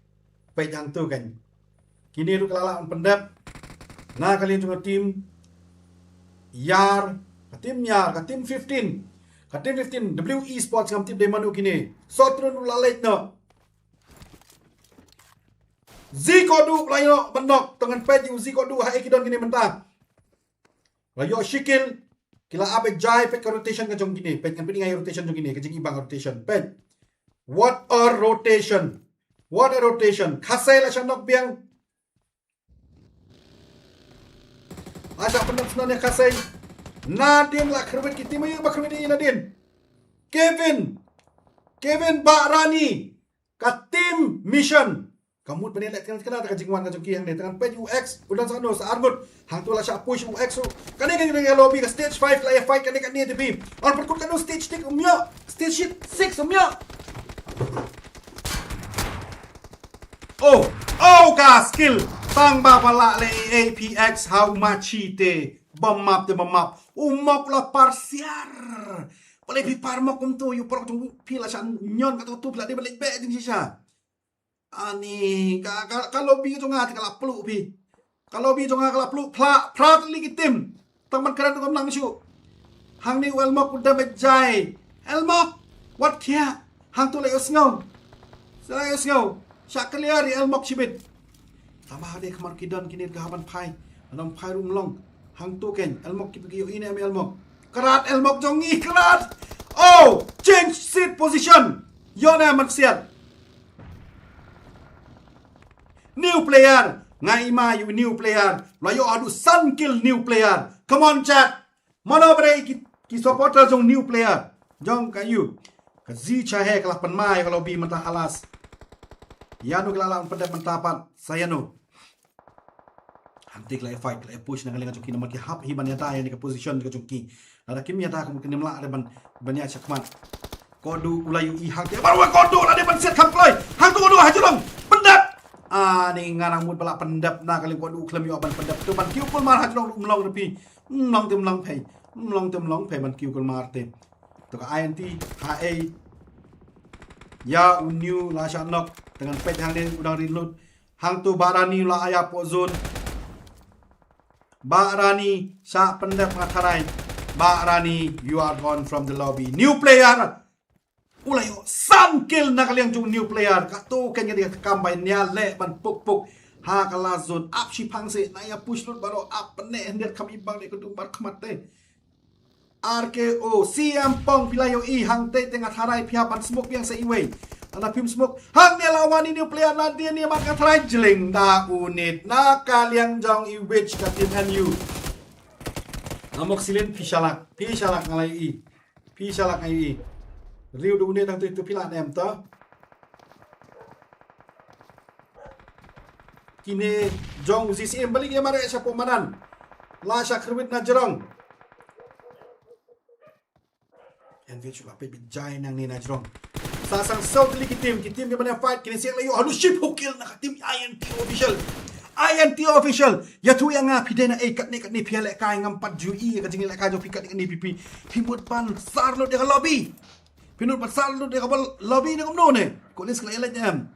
Peit hangto keiñ. Kine ruh ka la lah ban pyndep. Na ka liang jong ka team Yar, ka team Yar, ka team fifteen. Ka team fifteen W E Sports ngam tip dei mano kine. Sotrun ruh la leit noh. Zi Kodu la ïoh ban knock. To ngan peit ïa u Zi Kodu ha eh ki don kine mynta. La ïoh shi kill. Ki la ap jai peit ka rotation ka jong kine. Peit ngan peit nga ïa rotation jong kine ka jingibang rotation. Peit. What a rotation. What a rotation. Khasai la shah knock biang. La shah pyndep syndon ïa Khasai. Nadien la khyrwit ki team ïa ba khyrwit ïa nadien. Kevin. Kevin Bahrani. Ka team Mission. Ka mut ban ïaleh kane kane ka jingwan ka jong ki hangne. Tang ngan peit u X u don sa kano sa arngut. Hangto la shah push u X u. Kane kane ka lobby ka stage five la ïa fight kane kane te phi. Or pynkut kano stage six um ïoh. Stage six um ïoh. Oh, oh ka skill. Tang ba ba la le A P X how much te. Bamap te bamap. U mok la parsiar. Pale phi par mok kumto ïu por jong phi la shan nyon ka to tu phi la de ba le be jing shisha. Ani ka ka ka lobby ka jong nga te ka la plu phi. Ka lobby jong nga ka la plu phla phra tylli ki team. Tang ban kren ruh kam nang shuh. Hangne u Elmok u dam beit jai. Elmok, wat khia. Hangto la ïohsngew. Sa la ïohsngew. Shah clear ïa Elmok shibit. Tama ha de khmat ki don kine ka hap ban phai. Ban phai ruh ym long. Hangto kein Elmok ki phi ïohi ne em Elmok. Krat Elmok jong ngi krat. Oh, change seat position. Ïoh ne em ban siat. New player. Nga i ma ïa u new player. La ïoh haduh san kill new player. Come on chat. Mano bre ki, ki supporter jong new player. Jong ka ïu. Ka Zi Chahe ka la pynma ïa ka lobby mynta halas. Ïano ki la lah pyndep mynta pat. Sa ïano. Hangta ki la fight, ki la push na ka liang jong ki namar ki hap hi ban ïada ïa kane ka position ka jong ki. Lada kim ïada ka mut kim lah re ban, ban ïa shakhmat. Kodu u la ïohi hangta. Baroh Kodu la dei ban siat kham kloi. Hangta Kodu ha jrong. Pyndep. Ah, ne nga nang mut ba la pyndep na ka liang Kodu khlem ïoh ban pyndep. To ban kiew kulmar ha jrong ym long re phi. Ym long te ym long phi. Ym long te ym long phi ban kiew kulmar te. To ka I N T ha ei. Ïa u New la shah knock. Te ngan peit hangne u dang reload. Hangto Bah Rani la ïa poh zone. Bah Rani shah pyndep nga tharai. Bah Rani, you are gone from the lobby. New player. U la ïoh san kill na ka liang jong new player. Kato kein ka dei ka kam ba ïa leh ban puk puk ha ka last zone. Ap shiphang se na ïa push lut baroh ap pyneh hynriat kham ibang dei ka dum bar khmat te. R K O, C M Pong phi la ïohi hangta te nga tharai phi hap ban smoke biang sa iwei. Lada phim smoke hangne la wan i new player na dei ne mat nga tharai jling da u nit na ka liang jong i Witch ka team N U. Amok Silin phi shalak, phi shalak nga la ïohi. Phi shalak nga ïohi. Riewdumne dang tu tu phi la nem ta. Kine jong u Z C M balik ïa mare shapoh madan. La shah kyrwit na jrong. Envy chu la peit beit jai nangne na jrong. Sa sang saw tylli ki team, ki team ki ban ïa fight, kine seng la ïoh haduh shiphew kill na ka team I N T Official. I N T Official. Ïathuh ïa nga phi dei na ei katne katne phi ïalehkai ngam pat ju i ka jinglehkai jong phi katne katne phi phi. Phi mut ban sar lut ïa ka lobby. Phi mut ban sar lut ïa ka lobby ne kumno ne. Ko lis ka la ïaleh em.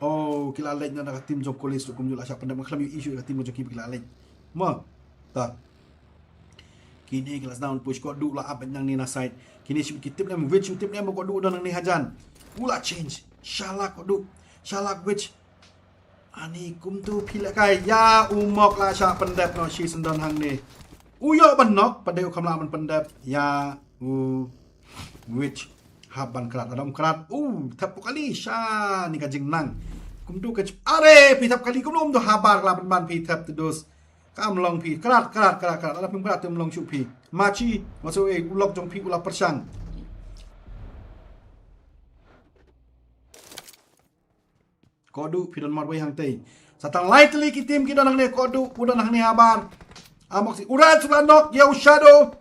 Oh, ki la leit na ka team jong College tu kumjuh la shah pyndep, nga khlem ïohi shuh ïa ka team jong ki ba ki la leit. Mo. Ta. Kine ki la sdang push, Kodu la ap nangne na side. Kine shu ki tip ne em, Witch shu tip ne em, Kodu don nangne hajan. U la change. Shalak Kodu. Shalak Witch. Ani kumtu phi lehkai ïa u Mok la shah pyndep noh shisyndon hangne. U ïoh ban knock, pat de u kham lah ban pyndep ïa u Witch. Hap ban krat, lada ym krat. U, thep pukali, sha ni ka jingnang. Kumtu ka ch-, are, phi thep kali, kumno kumtu habar ka la pynban phi thep te dos. Kam long phi, krat, krat, krat, krat. Lada phim krat te ym long shuh phi. Machi, maso e, u lok jong phi u la pyrshang. Kodu, phi don marwei hangtei. Sa tang lai tylli ki team ki don hangne, Kodu u don hangne habar. Amok si, u Raj u la knock ïa u Shadow.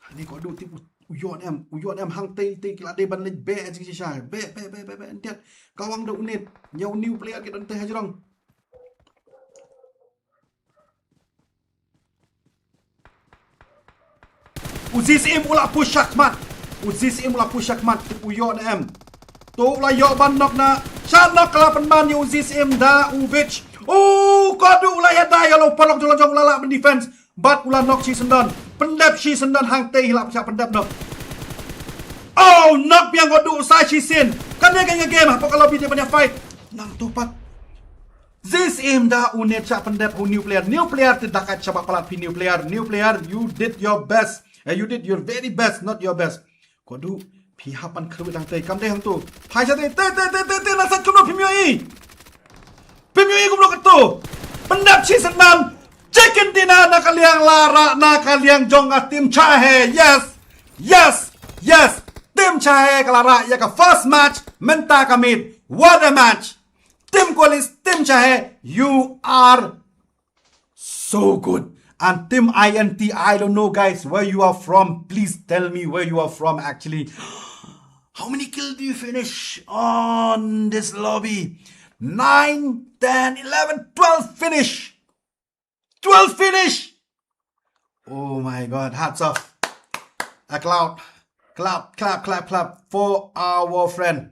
Hangne Kodu tip u, u Yon em, u Yon em hangtei tei ki la dei ban leit beh jingshisha. Beh, beh, beh, beh, beh, entiat. Kawang da u nit. Ïa u new player ki don tei hajrong. U Z C M u la push shakhmat. U Z C M u la push shakhmat. U Yon em. To u la ïoh ban knock na. Shah knock ka la pynban ïa u Z C M da u Witch. U Kodu u la ïada ïa la u paralok jong la jong u la lah ban defense. Bad u la knock shisyndon. Pyndep shisyndon hangtei hi la shah pyndep knock. Oh, knock biang Kodu sa shisien. Kane ka ïa game hapoh ka lobby dei ban ïa fight. Nangto pat. Z C M da u nit shah pyndep u new player. New player te da kat shaba palat phi new player. New player, you did your best. Eh, you did your very best, not your best. Kodu, phi hap ban kyrwit hangtei. Kam dei hangto. Phai shatei, te, te, te, te, te, na sat kumno phim ïohi. Phim ïohi kumno kato. Pyndep shisyndon. Chicken dinner na ka liang la rah, na ka liang jong ka team Chahe. Yes. Yes. Yes. Team Chahe ka la rah ïa ka first match. Mynta ka miet. What a match. Team Kolis, Team Chahe, you are so good. And Team I N T, I don't know, guys, where you are from. Please tell me where you are from, actually. How many kills do you finish on this lobby? Nine, ten, eleven, twelve finish. Twelve finish. Oh my God, hats off. A clap. Clap, clap, clap, clap for our friend.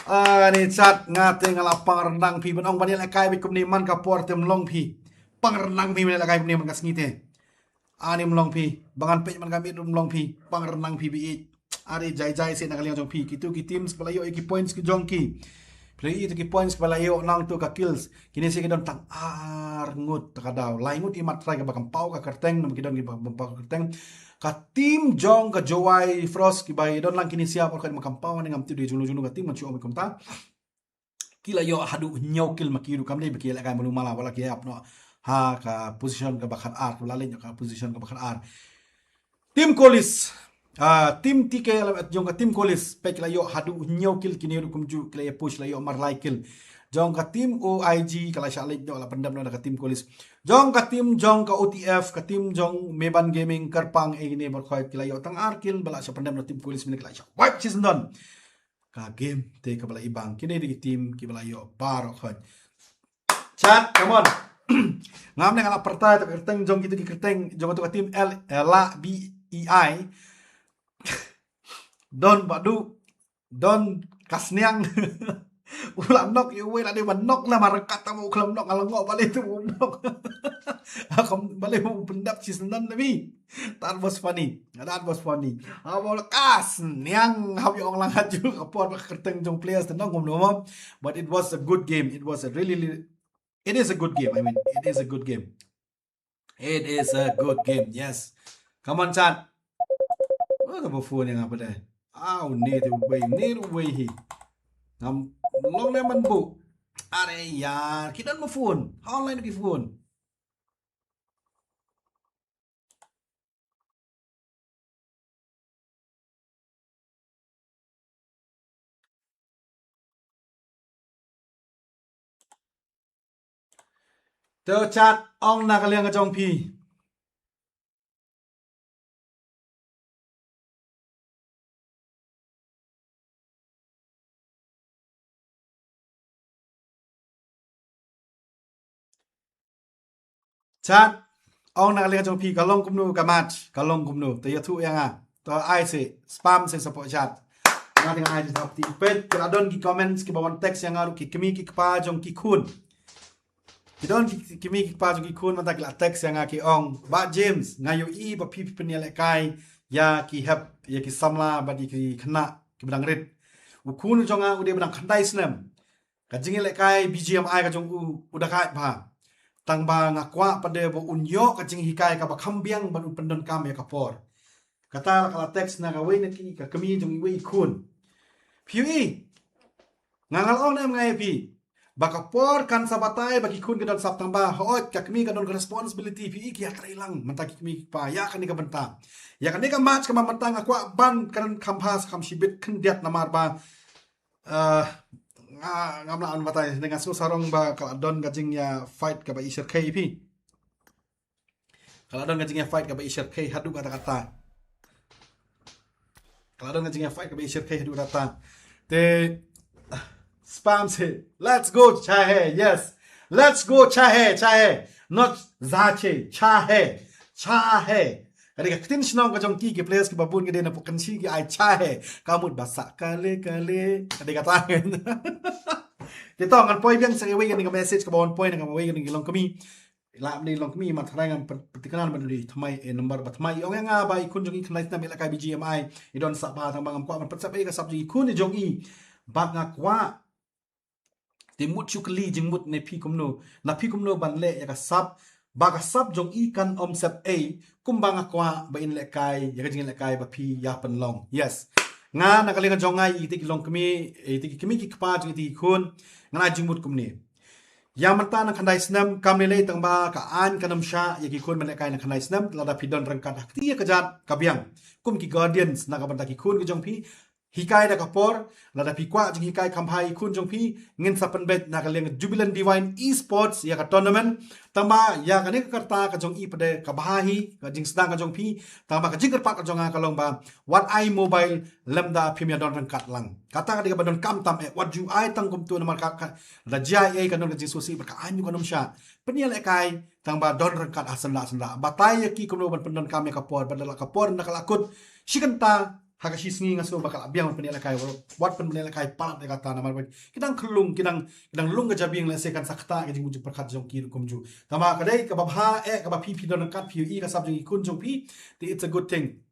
Ani chat nga te nga la pang rendang phi ban ong ban ïalehkai bad kumne man ka por te ym long phi. Pang rendang phi ban ïalehkai kumne man ka sngi te. Ani ym long phi. Ba ngan peit man ka miet ym long phi. Pang rendang phi beit. Are jai jai seh na ka liang jong phi. Kitu ki teams ba la ïoh ïa ki points ki jong ki. Phi la ïoh ïa ki points ba la ïoh nangtu ka kills. Kine seh ki don tang ar ngut ta ka daw. Lai ngut i mat trai kaba kam paw ka kyrteng, namar ki don kiba kam paw ka kyrteng. Ka team jong ka Jowai Frost kiba i don lang kine seh por khat ma kam paw ne ngam tip de jong no jong no ka team ngan shu ong kumta. Ki la ïoh haduh hynñiew kill ma ki ruh kam dei ba ki ïalehkai malu mala wat la ki ïap noh ha ka position kaba khat ar, kaba la leit noh ka position kaba khat ar. Team Kolis. Ah, team T K L M jong ka team Kolis. Peit ki la ïoh haduh hynñiew kill kine ruh kumjuh ki la ïa push la ïoh mar lai kill. Jong ka team O I G ka la shah leit noh la pyndep noh da ka team Kolis. Jong ka team jong ka O T F, ka team jong Meban Gaming, Kyrpang, eh, kine baroh khoit ki la ïoh tang ar kill ba la shah pyndep noh team Kolis mynne ki la shah wipe shisyndon. Ka game te kaba la i bang. Kine dei ki team kiba la ïoh baroh khoit. Chat, come on. Ngam ne nga la pyrta ïa ka kyrteng jong kitu ki kyrteng jong katu ka team L, eh, la B E I. Don Badu, Don Kasniang. U la nok ïa uwei la dei ba nok la markat tama u khlem nok nga la ngoh balei tu u nok. Akam balei u pyndap shisyndon na mi. That was funny. That was funny. Haba la Kasniang hap ïa ong lang haju ka por ba ka kyrteng jong players te nong kumno mo. But it was a good game. It was a really, really, it is a good game. I mean, it is a good game. It is a good game. Yes. Come on, chat. Oh, ka ba phone ïa nga pat de. Aw, ne te uwei, ne uwei hi. Ngam long ne man bu. Are yar, ki don ba phone. Online ki phone. To chat ong na ka liang ka jong phi. Chat, ong na ka liang jong phi ka long kumno ka match, ka long kumno. Te ïathuh ïa nga. To ai se, spam se support chat. Nga te nga ai se support ti pet, ka la don ki comments kiba wan text ïa nga ruh ki kmie ki kpa jong ki khun. Ki don ki, ki kmie ki kpa jong ki khun mynta ki la text ïa nga ki ong, Bah James, nga ïohi ba phi phi pynïalehkai ïa ki hep, ïa ki samla bad ïa ki khynnah kiba dang rit. U khun jong nga u dei ba dang khyndai snem. Ka jingïalehkai B G M I ka jong u, u da kait bha. Tang ba nga kwah pat de ba un ïoh ka jinghikai kaba kham biang ban un pyndonkam ïa ka por. Kata la ka la text na kawei na ki, ka kmie jong iwei i khun. Phi ïohi, nga nga la ong ne em nga ïa phi. Ba ka por kan sa batai ba ki khun ki don sap tang ba hooid ka kmie ka don ka responsibility phi ïohi ki ïatrei lang mynta ki kmie ki kpa ïa kane ka bynta. Ïa kane ka match kaba mynta nga kwah ban kan kham bha sa kham shibit khyndiat namar ba, ah, nga, ngam lah ban batai ne nga sngew sarong ba ka la don ka jingïa fight kaba i shyrkhei phi. Ka la don ka jingïa fight kaba i shyrkhei haduh katta katta. Ka la don ka jingïa fight kaba i shyrkhei haduh katta katta. Te spam se, let's go Chahe, yes. Let's go Chahe, Chahe. Not Zache, Chahe. Chahe. Ka dei ka ktien shnong ka jong ki, ki players kiba bun ki dei na pdeng shi ki ai Chahe. Ka mut ba sah kale kale. Ka dei kata. Te to ngan poi biang sa kawei kane ka message kaba wan poi na kawei kane ka longkmie. Lah mynne longkmie mat tharai ngam pyn-, pynthikna ban dei thymmai, eh, number ba thymmai. I ong ïa nga ba i khun jong i khyndai snem i lehkai B G M I. I don sap bha tang ba ngam kwah ban pynsap ei ka sap jong i khun jong i. Ba nga kwah. Te mut shu kylli jingmut ne phi kumno. Na phi kumno ban leh ïa ka sap. Ba ka sap jong i kan ym sep ei. Kumba nga kwah ba in lehkai ïa ka jinglehkai ba phi ïa pynlong. Yes. Nga na ka liang jong nga ïa ite ki longkmie, ïa ite ki kmie ki kpa jong ite ki khun. Nga na jingmut kumne. Ïa mynta nang khyndai snem kam lei lei tang ba ka aiñ kan ym shah ïa ki khun ban lehkai nang khyndai snem lada phi don ryngkat ha kti ïa ka jat ka biang. Kum ki guardians na ka bynta ki khun ki jong phi. Hikai da ka por, lada phi kwah jinghikai kham bha ïa ki khun jong phi, ngin sa pynbeit na ka liang Jubilant Divine Esports ïa ka tournament. Tang ba ïa kane ka karta ka jong i pat de ka bha hi, ka jingsdang ka jong phi, tang ba ka jingkyrpad ka jong nga ka long ba wat ai mobile lymda phim ïa don ryngkat lang. Kata ka dei kaba donkam tam eh, wat ju ai tang kumtu namar ka, ka, da jia ei ka don ka jingsngewsih bad ka aiñ ruh kan ym shah. Pynïalehkai tang ba don ryngkat ha syndah syndah. Batai ïa ki kumno ban pyndonkam ïa ka por, bad lada ka por ynda ka la kut shi kynta Ta ka shi sngi nga sngew ba ka la biang ban pynïalehkai, wat pynïalehkai palat ïa kata namar ba ki dang khyllung, ki dang, ki dang lung ka jabieng lehse kan sa ktah ka jingmut jingpyrkhat jong ki ruh kumjuh. Tangba ka dei kaba bha eh kaba phi phi don ryngkat phi ïohi ka sap jong ki khun jong phi. Te it's a good thing.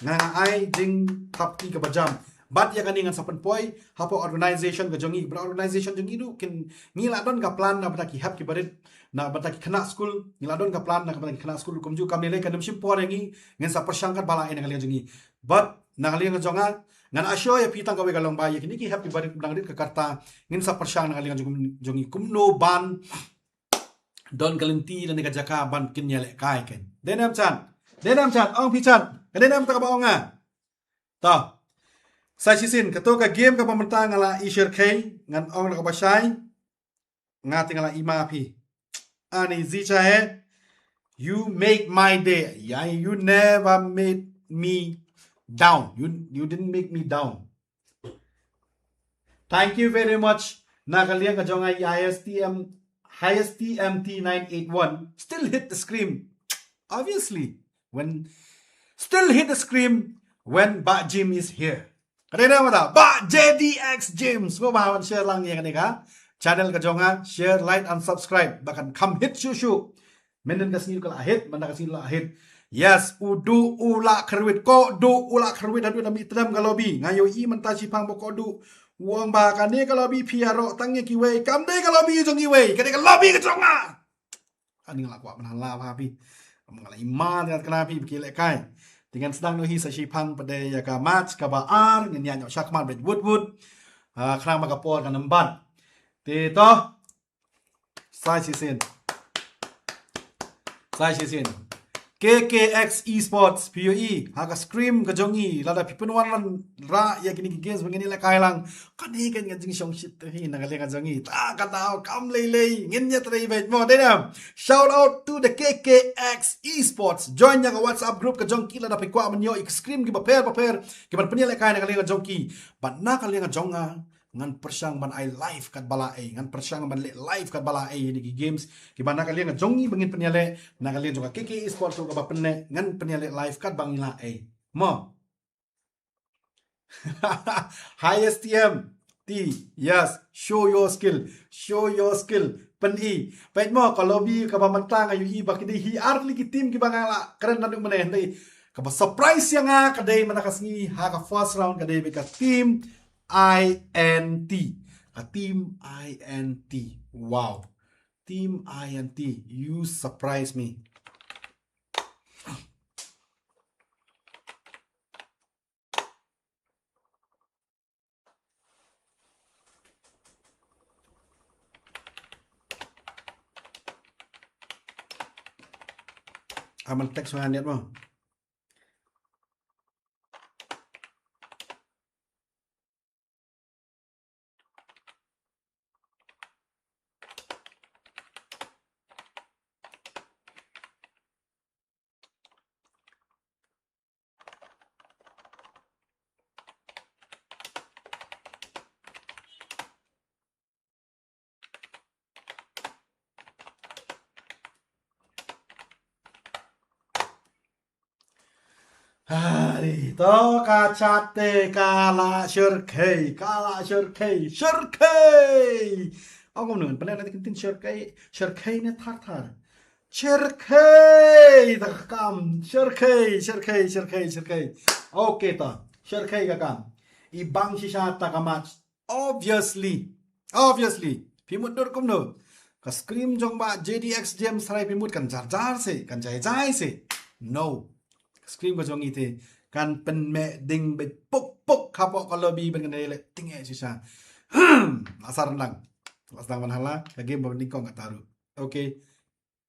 Nga nga ai jingthap kti kaba jam. Bad ïa kane ngan sa pynpoi hapoh organization ka jong ngi, bad organization jong ngi ruh kin, ngi la don ka plan na bynta ki hep ki barit, na bynta ki khynnah skul, ngi la don ka plan na bynta ki khynnah skul kumjuh. Kam lei lei kan ym shim por ïa ngi, ngin sa pyrshang katba lah eh na ka liang jong ngi. Bad na ka liang jong nga, ngan assure ïa phi tang kawei ka long ba ïa kine ki hep ki barit ba dang rit ka karta, ngin sa pyrshang na ka liang jong, jong ngi kumno ban don ka lynti lane ka jaka ban kin ïalehkai kein. Dei ne em Chan? Dei ne em Chan? Ong phi Chan. Ka dei ne em kata kaba ong nga? To. Sa shisien, kato ka game kaba mynta nga la i shyrkhei, ngan ong da kaba shai. Nga te nga la i ma phi. Ani zi cha he. You make my day. Yeah, you never made me down. You, you didn't make me down. Thank you very much. Na ka liang ka jong nga i I S T M, I S T M T nine eight one. Still hit the screen. Obviously, when, still hit the screen when Bah Jim is here. Ka dei na mata Bah J D X James. Mo ba wan share lang ïa kane ka channel ka jong nga, share, like and subscribe ba kan kham hit shuh shuh. Mynnin ka sngi ka la hit, mynta ka sngi la hit. Yes, u duh u la kyrwit, ko duh u la kyrwit haduh da mih trem ka lobby. Nga ïohi mynta shiphang ba ko duh. U ong ba kane ka lobby phi ïaroh tang ïa kiwei, kam dei ka lobby jong kiwei, ka dei ka lobby ka jong nga. Ani nga la kwah ban hala ba phi. Nga la i ma te ngan kena phi ba ki lehkai. Te ngan sdang noh hi sa shiphang pat de ïa ka match kaba ar, ngin ïaid noh shakhmat bad wut wut. Ah, khnang ba ka por kan ym bad. Te to. Sa shisien. Sa shisien. K K X Esports, phi ïohi ha ka screen ka jong ngi, lada phi pynwan rah ïa kine ki games ba ngin ïalehkai lang. Kane kan ka jingshongshit te hi na ka liang ka jong ngi. Ta ka daw kam lei lei, ngin ïatrei beit mo, dei ne em? Shout out to the K K X Esports. Join ïa ka WhatsApp group ka jong ki lada phi kwah ban ïoh ïa ki screen kiba pher ba pher kiban pynïalehkai na ka liang ka jong ki. Bad na ka liang ka jong nga, ngan pyrshang ban ai live katba lah ei, ngan pyrshang ban leh live katba lah ei ïa kine ki games kiba na ka liang ka jong ngi ba ngin pynïaleh, na ka liang jong ka K K Esports ruh kaba pynleh, ngan pynïaleh live katba ngi lah ei. Mo. Hi S T M T, yes, show your skill, show your skill. Pyni. Peit mo ka lobby kaba mynta nga ïohi ba ki dei hi ar tylli ki team kiba nga la kren naduh mynne, hynrei kaba surprise ïa nga ka dei mynta ka sngi ha ka first round ka dei beit ka team I N T. Ka team I N T. Wow. Team I N T, you surprise me. Aman text ma niat mo. Hari to ka chat te ka la shyrkhei, ka la shyrkhei, shyrkhei. Ong kumno, pynleh na ka ktien shyrkhei, shyrkhei ne thar thar. Shyrkhei, ta ka kam, shyrkhei, shyrkhei, shyrkhei, shyrkhei. Okay ta, shyrkhei ka kam. I bang shisha ta ka match. Obviously, obviously, phi mut dur kumno. Ka screen jong Bah J D X James, hynrei phi mut kan jar jar se, kan jai jai se. No. Ka screen ka jong ngi te kan pynmeh ding beit puk puk hapoh ka lobby ban kan leh ting eh shisha. La sar lang. La sdang ban hala ka game ba nyngkong kata ruh. Okay.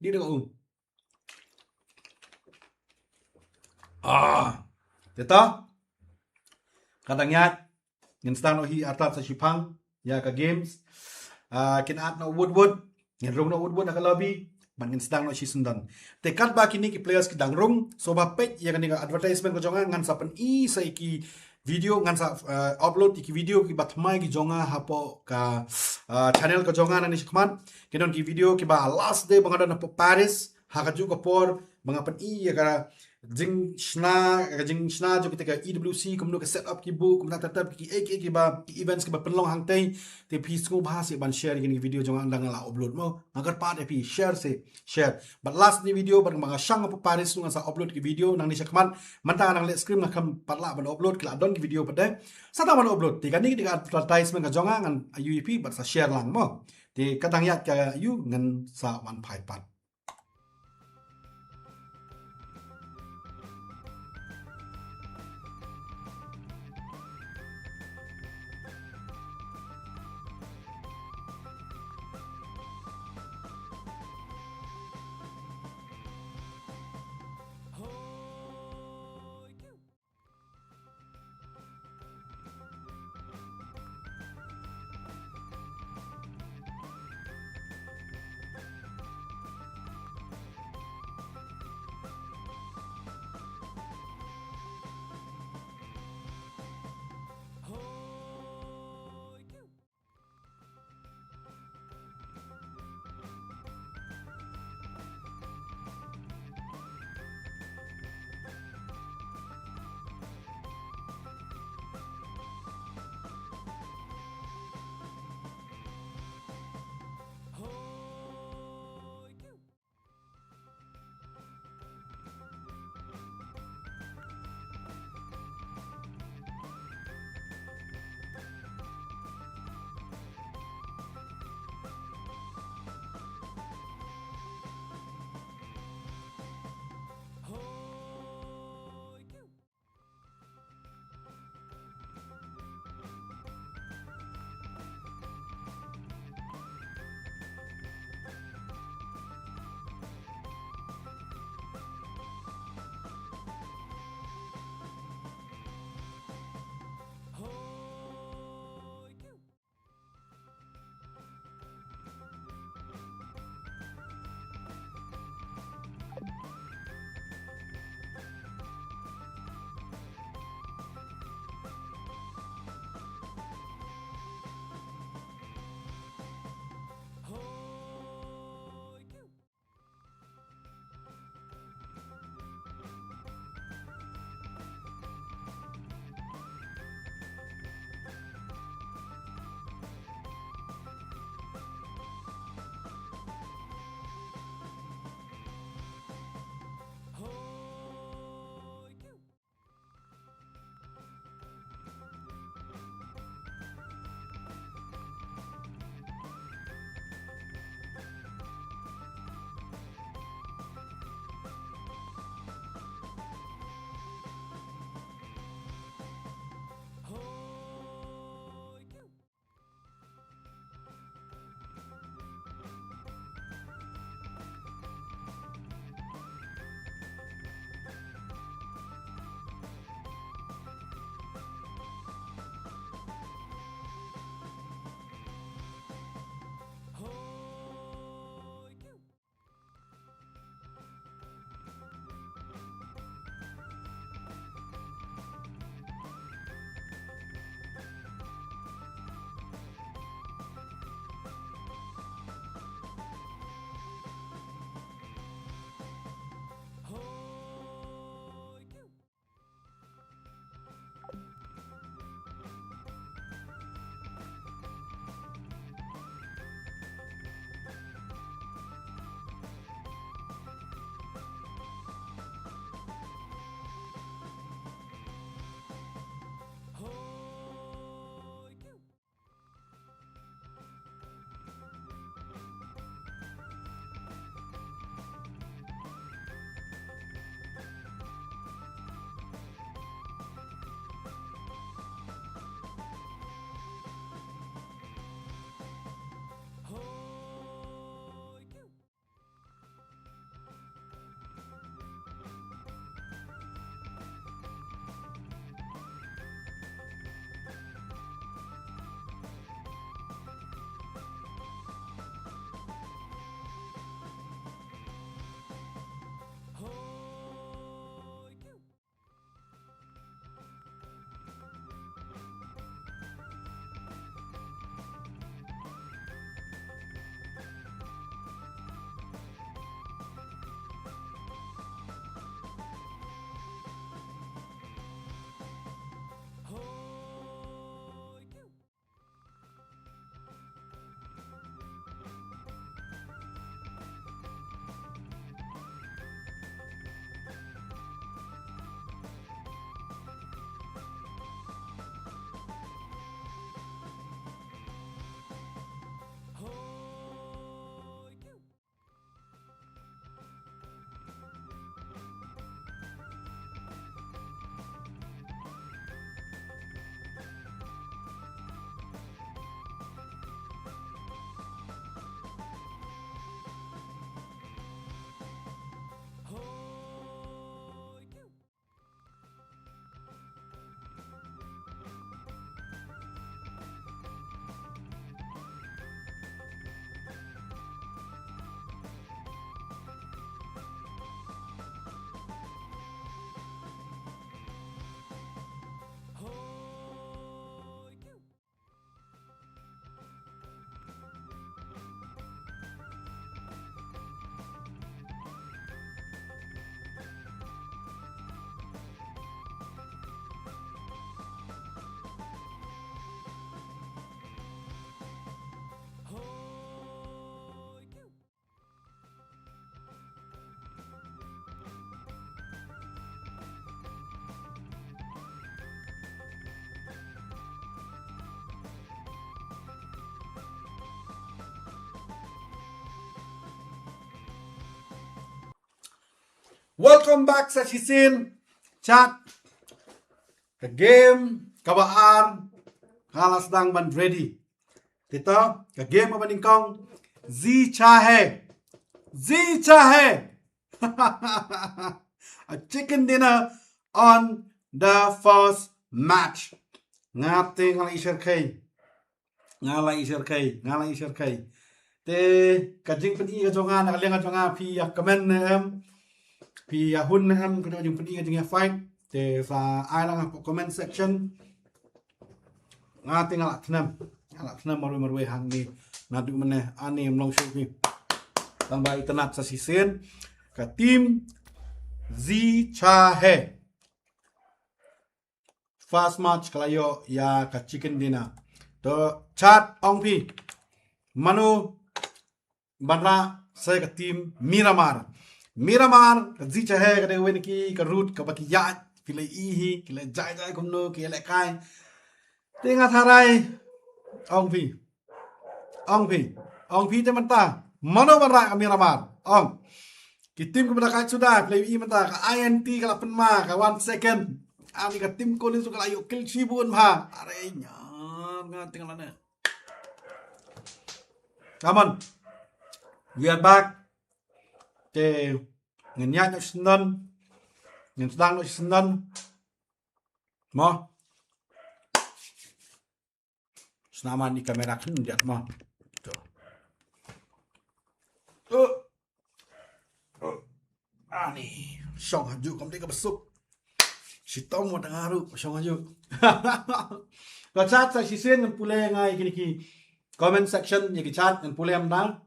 Di dong u. Ah. Te ta. Ka dang ïaid. Ngin sdang noh hi artat sa shipang ïa ka games. Ah, kin at noh wut wut. Ngin rung noh wut wut ha ka lobby. Bad ngin sdang noh shi syndon. Te katba kine ki players ki dang rung, sngewbha peit ïa kane ka advertisement ka jong nga, ngan sa pyni sa ïa ki video, ngan sa, eh, upload ïa ki video kiba thymmai ki jong nga hapoh ka, eh, channel ka jong nga nangne shakhmat. Ki don ki video kiba last day ba nga don hapoh Paris, ha kajuh ka por ba nga pyni ïa ka, jingshna, ka jingshna jong kita ka E W C, kumno ka set up ki booth, kumta ter ter ki, ki, ki, ki ba, ki events ki ba pynlong hangtei. Te phi sngewbha seh ban share ïa kine ki video jong nga ynda nga la upload mo. Nga kyrpad ïa phi share seh, share. Bad last ni video bad nga shang ha Paris ruh ngan sa upload ki video nangne shakhmat. Mynta nga dang leh screen nga khlem pat lah ban upload, ki la don ki video pat de. Sa tang ban upload. Te kane ka dei ka advertisement ka jong nga, ngan ïa phi bad sa share lang mo. Te ka dang ïaid ka ïa ngan sa wan phai pat. Welcome back sa shisien. Chat. Ka game kaba ar ka la sdang ban ready. Te to, ka game kaba nyngkong, Ji Chahe. Ji Chahe. A chicken dinner on the first match. Nga te nga la i shyrkhei. Nga la i shyrkhei, nga la i shyrkhei. Te ka jingpyni ka jong nga, na ka liang ka jong nga, phi ïa comment ne em? Phi ïa hun ne em, ka jingpyni ka jingïa fight? Te sa ai lang ha comment section. Nga te nga la thnem. Nga la thnem marwei marwei hangne. Naduh mynne, ani ym long shuh phi. Tang ba itynnad sa shisien. Ka team Ji Chahe. First match ka la ïoh ïa ka chicken dinner. To chat ong phi. Mano ban rah sa ka team Miramar. Miramar, ka Ji Chahe ka dei wei na ki ka route kaba ki ïaid, ki la i hi, ki la jai jai kumno, ki lehkai. Te nga tharai, ong phi. Ong phi. Ong phi te mynta. Mano ban rah ka Miramar. Ong. Ki team kaba da ka suda, ki la i mynta, ka I N T ka la pynma, ka one second. Ani ka team Kolin su ka la ïoh kill shibun bha. Are ñiar nga te nga la ne. Come on. We are back. Te ngin ïaid noh shisien. Ngin sdang noh shisien. Mo. Sngewbha ni kamera khyndiat mo. To. Uh. Uh. Ani. Shong hajuh kam dei kaba suk. Shitom mo tang haru, shong hajuh. Ka chat sa shisien ngan pule nga ïa kine ki comment section ïa ki chat ngan pule mynta.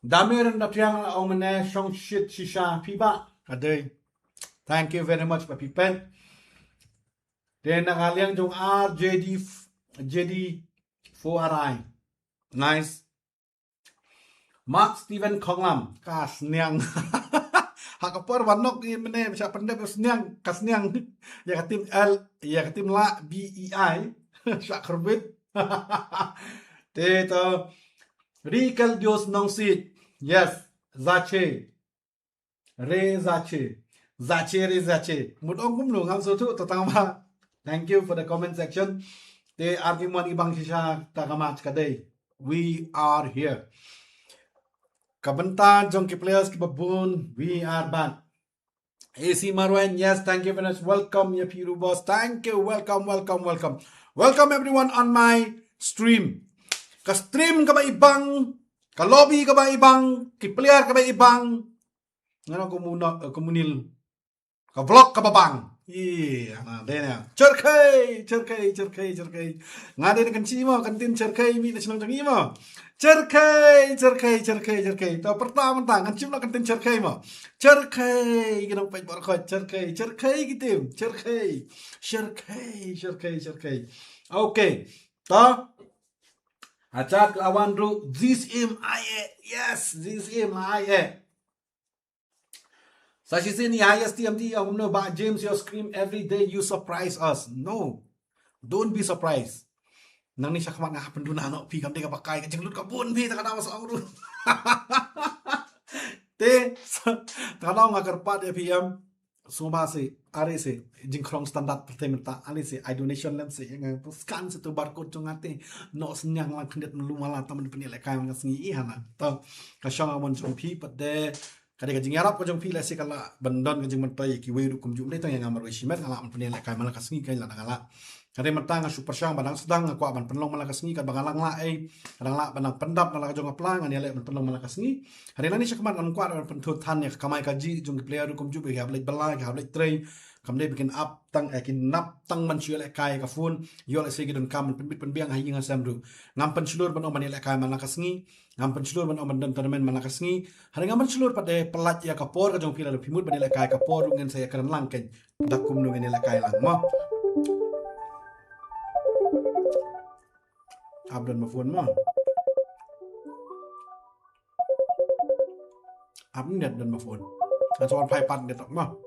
Dame Rynda Thiang la ong mynne shong shit shisha phi ba. Ka dei. Thank you very much ba phi peit. Te na ka liang jong R J D f-, J D four R I. Nice. Mark Steven Khonglam. Ka sniang. Ha ka por ba nok i mynne sha pyndep ka sniang, ka sniang. Ïa ka team L, ïa ka team la B E I. Sha karbit. Te to. Rikel Dios Nongsit. Yes. Zache. Re Zache. Zache re Zache. Mut ong kumno ngam sngewthuh to tang ba. Thank you for the comment section. Te ar ki mon i bang shisha ta ka match ka dei. We are here. Ka bynta jong ki players kiba bun, we are back. A C Marwan, yes, thank you very much. Welcome, ïa phi ruh boss. Thank you. Welcome, welcome, welcome. Welcome everyone on my stream. Ka stream kaba i bang, ka lobby kaba i bang, ki player kaba i bang. Ngano komunal, eh, komunil. Ka vlog kaba bang. Ïa, na, dei na. Cherkhei, cherkhei, cherkhei, cherkhei. Nga dei na kan chi mo, kan tin cherkhei mi na shnong jong i mo. Cherkhei, cherkhei, cherkhei, cherkhei. To pyrta mynta, ngan chim na kan tin cherkhei mo. Cherkhei, ki nong peit baroh khoit, cherkhei, cherkhei ki tim, cherkhei. Cherkhei, cherkhei, cherkhei. Okay. To. Achat la wan ruh, this im I A. Yes, this im I A. Sa shisien i highest T M T ong kumno ba James, you scream every day, you surprise us. No. Don't be surprised. Nangne shakhmat nga hap pynduna noh phi kam dei kaba kai ka jinglut ka bun phi ta ka daw sa ong ruh. Te ta ka daw nga kyrpad ïa phi em. Sngewbha se, are se, jingkhrong standard pyrthei mynta, are se, ai donation lem se, nga scan se to barcode jong nga te, noh sniang lang khyndiat mlu mala ta man pyni lehkai man ka sngi i hana. To, ka shong amon jong phi pat de, ka dei ka jingïarap ka jong phi lehse ka lah ban don ka jingmyntoi ïa kiwei ruh kumjuh. Ym dei tang ïa nga marwei shimet nga lah ban pyni lehkai man la ka sngi kein lada nga lah. Ka dei mynta nga shu pyrshang ba dang sdang nga kwah ban pynlong man la ka sngi katba nga lah nga lah ei. Ka dang lah ban dang pyndap na la ka jong ka pla ngan ïaleh ban pynlong man la ka sngi. Hynrei nangne shakhmat ngan kwah ban pynthut than ïa ka kamai kajih jong ki player ruh kumjuh ba ki hap leit bylla ki hap leit trei. Kam dei ba kin ap tang, eh, kin nap tang ban shu ïalehkai ka phone. Ïoh lehse ki donkam ban pynbit pynbiang ha ïing ha sem ruh. Ngam pynshlur ban ong ban ïalehkai man la ka sngi. Ngam pynshlur ban ong ban don tournament man la ka sngi. Hynrei ngam pynshlur pat de pyllait ïa ka por ka jong phi lada phi mut ban ïalehkai ka por ruh ngin sa ïakren lang kein. Da kumno ngin ïalehkai lang mo. Ap don ma phone mo. Ap net don ma phone. Kan sa wan phai pat net mo.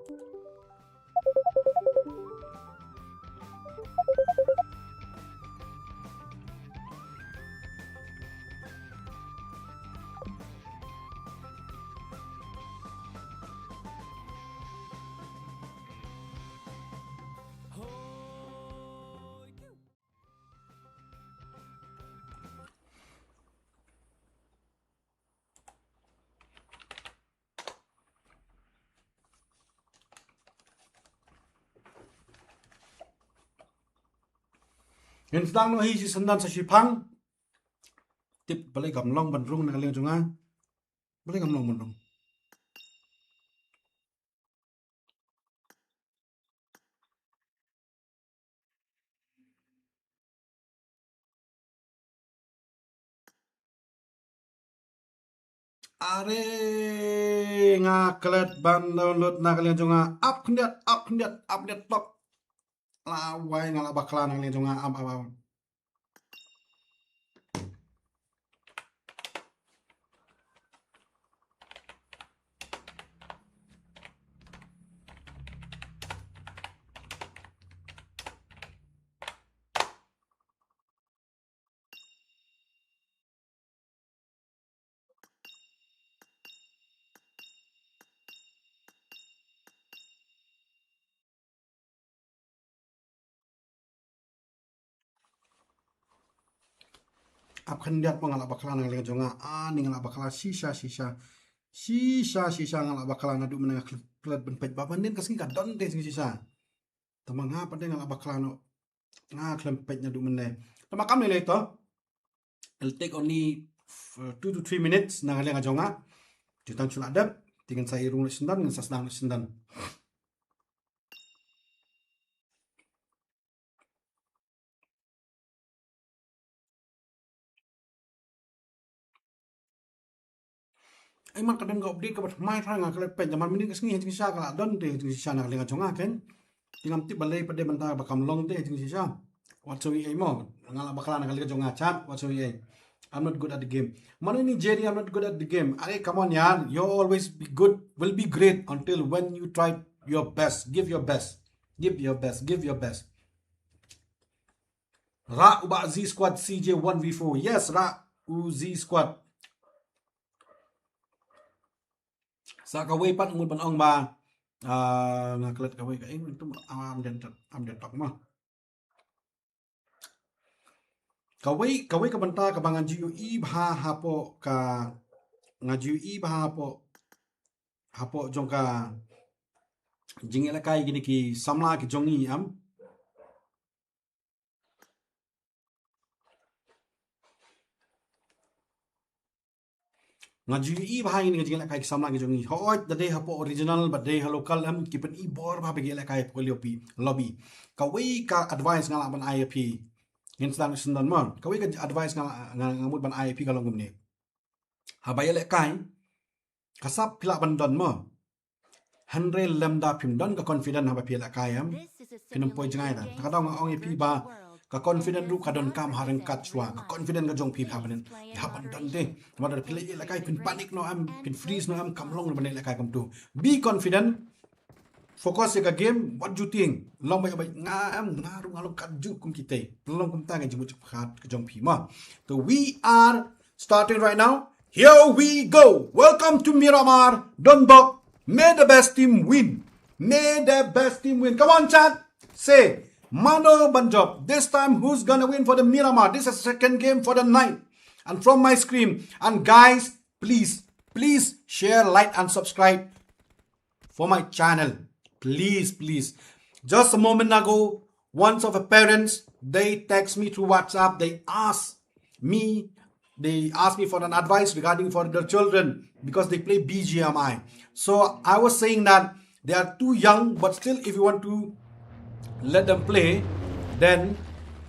Ngin sdang noh hi shi syndon sa shi phang. Tip balei kam long ban rung na ka liang jong nga. Balei kam long ban rung. Are nga klet ban download na ka liang jong nga. Ap khyndiat, ap khyndiat, ap khyndiat tok. La wai nga la bakla na ka liang jong nga, ap, ap, ap. Ap khyndiat ba nga la bakla na ka liang jong nga. Ani nga la bakla shisha, shisha. Shisha, shisha nga la bakla naduh mynne nga klet, klet ban peit ba ban dien ka sngi ka don te shisha. Tama nga pat de nga la bakla noh. Nga khlem peit naduh mynne. Tama kam ne lei to. It'll take only uh, two to three minutes na ka liang jong nga. Jutang chula dep. Tingin sa irung le sendan, ngin sa sdang le sendan. Ai man ka don ka update ka bat mai thrang ka lep pen jaman mini ka sngi hajing sha ka la don te hajing sha na ka linga jong nga ken. Tingam tip balei pade banta ba kam long te hajing sha. Wat so ai mo nga la bakla na ka linga jong nga chat wat so ai. I'm not good at the game. Mano ni Jerry, I'm not good at the game. Are come on yaar, you always be good, will be great until when you try your best. Give your best. Give your best. Give your best. Ra u ba Z Squad C J one v four. Yes, ra u Z Squad. Sa kawei pat ngut ban ong ba ah, nga klet kawei ka ing tu am den am den tok ma. Kawei kawei ka banta ka ba nga ju i bha hapo ka nga ju i bha hapo hapo jong ka jingïalehkai kine ki samla ki jong i am. Nga ju i bha ngi nga jingïalehkai ki samla ki jong i. Hooid da dei hapoh original ba dei ha local em ki pyni bor bha ba ki ïalehkai hapoh lobby. Lobby. Kawei ka advice nga lah ban ai ïa phi. Ngin sdang sdang mo. Kawei ka advice nga nga mut ban ai ïa phi ka long kumne. Haba ïalehkai ka sap phi lah ban don mo. Hynrei lymda phim don ka confident haba phi ïalehkai em. Phin ym poi jngai da. Te ka daw nga ong ïa phi ba ka confident ruh ka donkam ha ryngkat shuwa. Ka confident ka jong phi haba nen. Haba don te. Namar da phi ïalehkai phin panic noh em, phin freeze noh em, kam long ban ïalehkai kumtu. Be confident. Focus ïa ka game, what do you think? Long ba nga em, nga ruh nga long katjuh kum kita. Long kumta ka jingmut jingpyrkhat ka jong phi mo. So we are starting right now. Here we go. Welcome to Miramar. Don't bok. May the best team win. May the best team win. Come on, chat. Say, mano ban jop. This time, who's gonna win for the Miramar? This is the second game for the night. And from my screen. And guys, please, please share, like, and subscribe for my channel. Please, please. Just a moment ago, one of the parents, they text me through WhatsApp. They ask me, they ask me for an advice regarding for their children because they play B G M I. So I was saying that they are too young, but still, if you want to let them play, then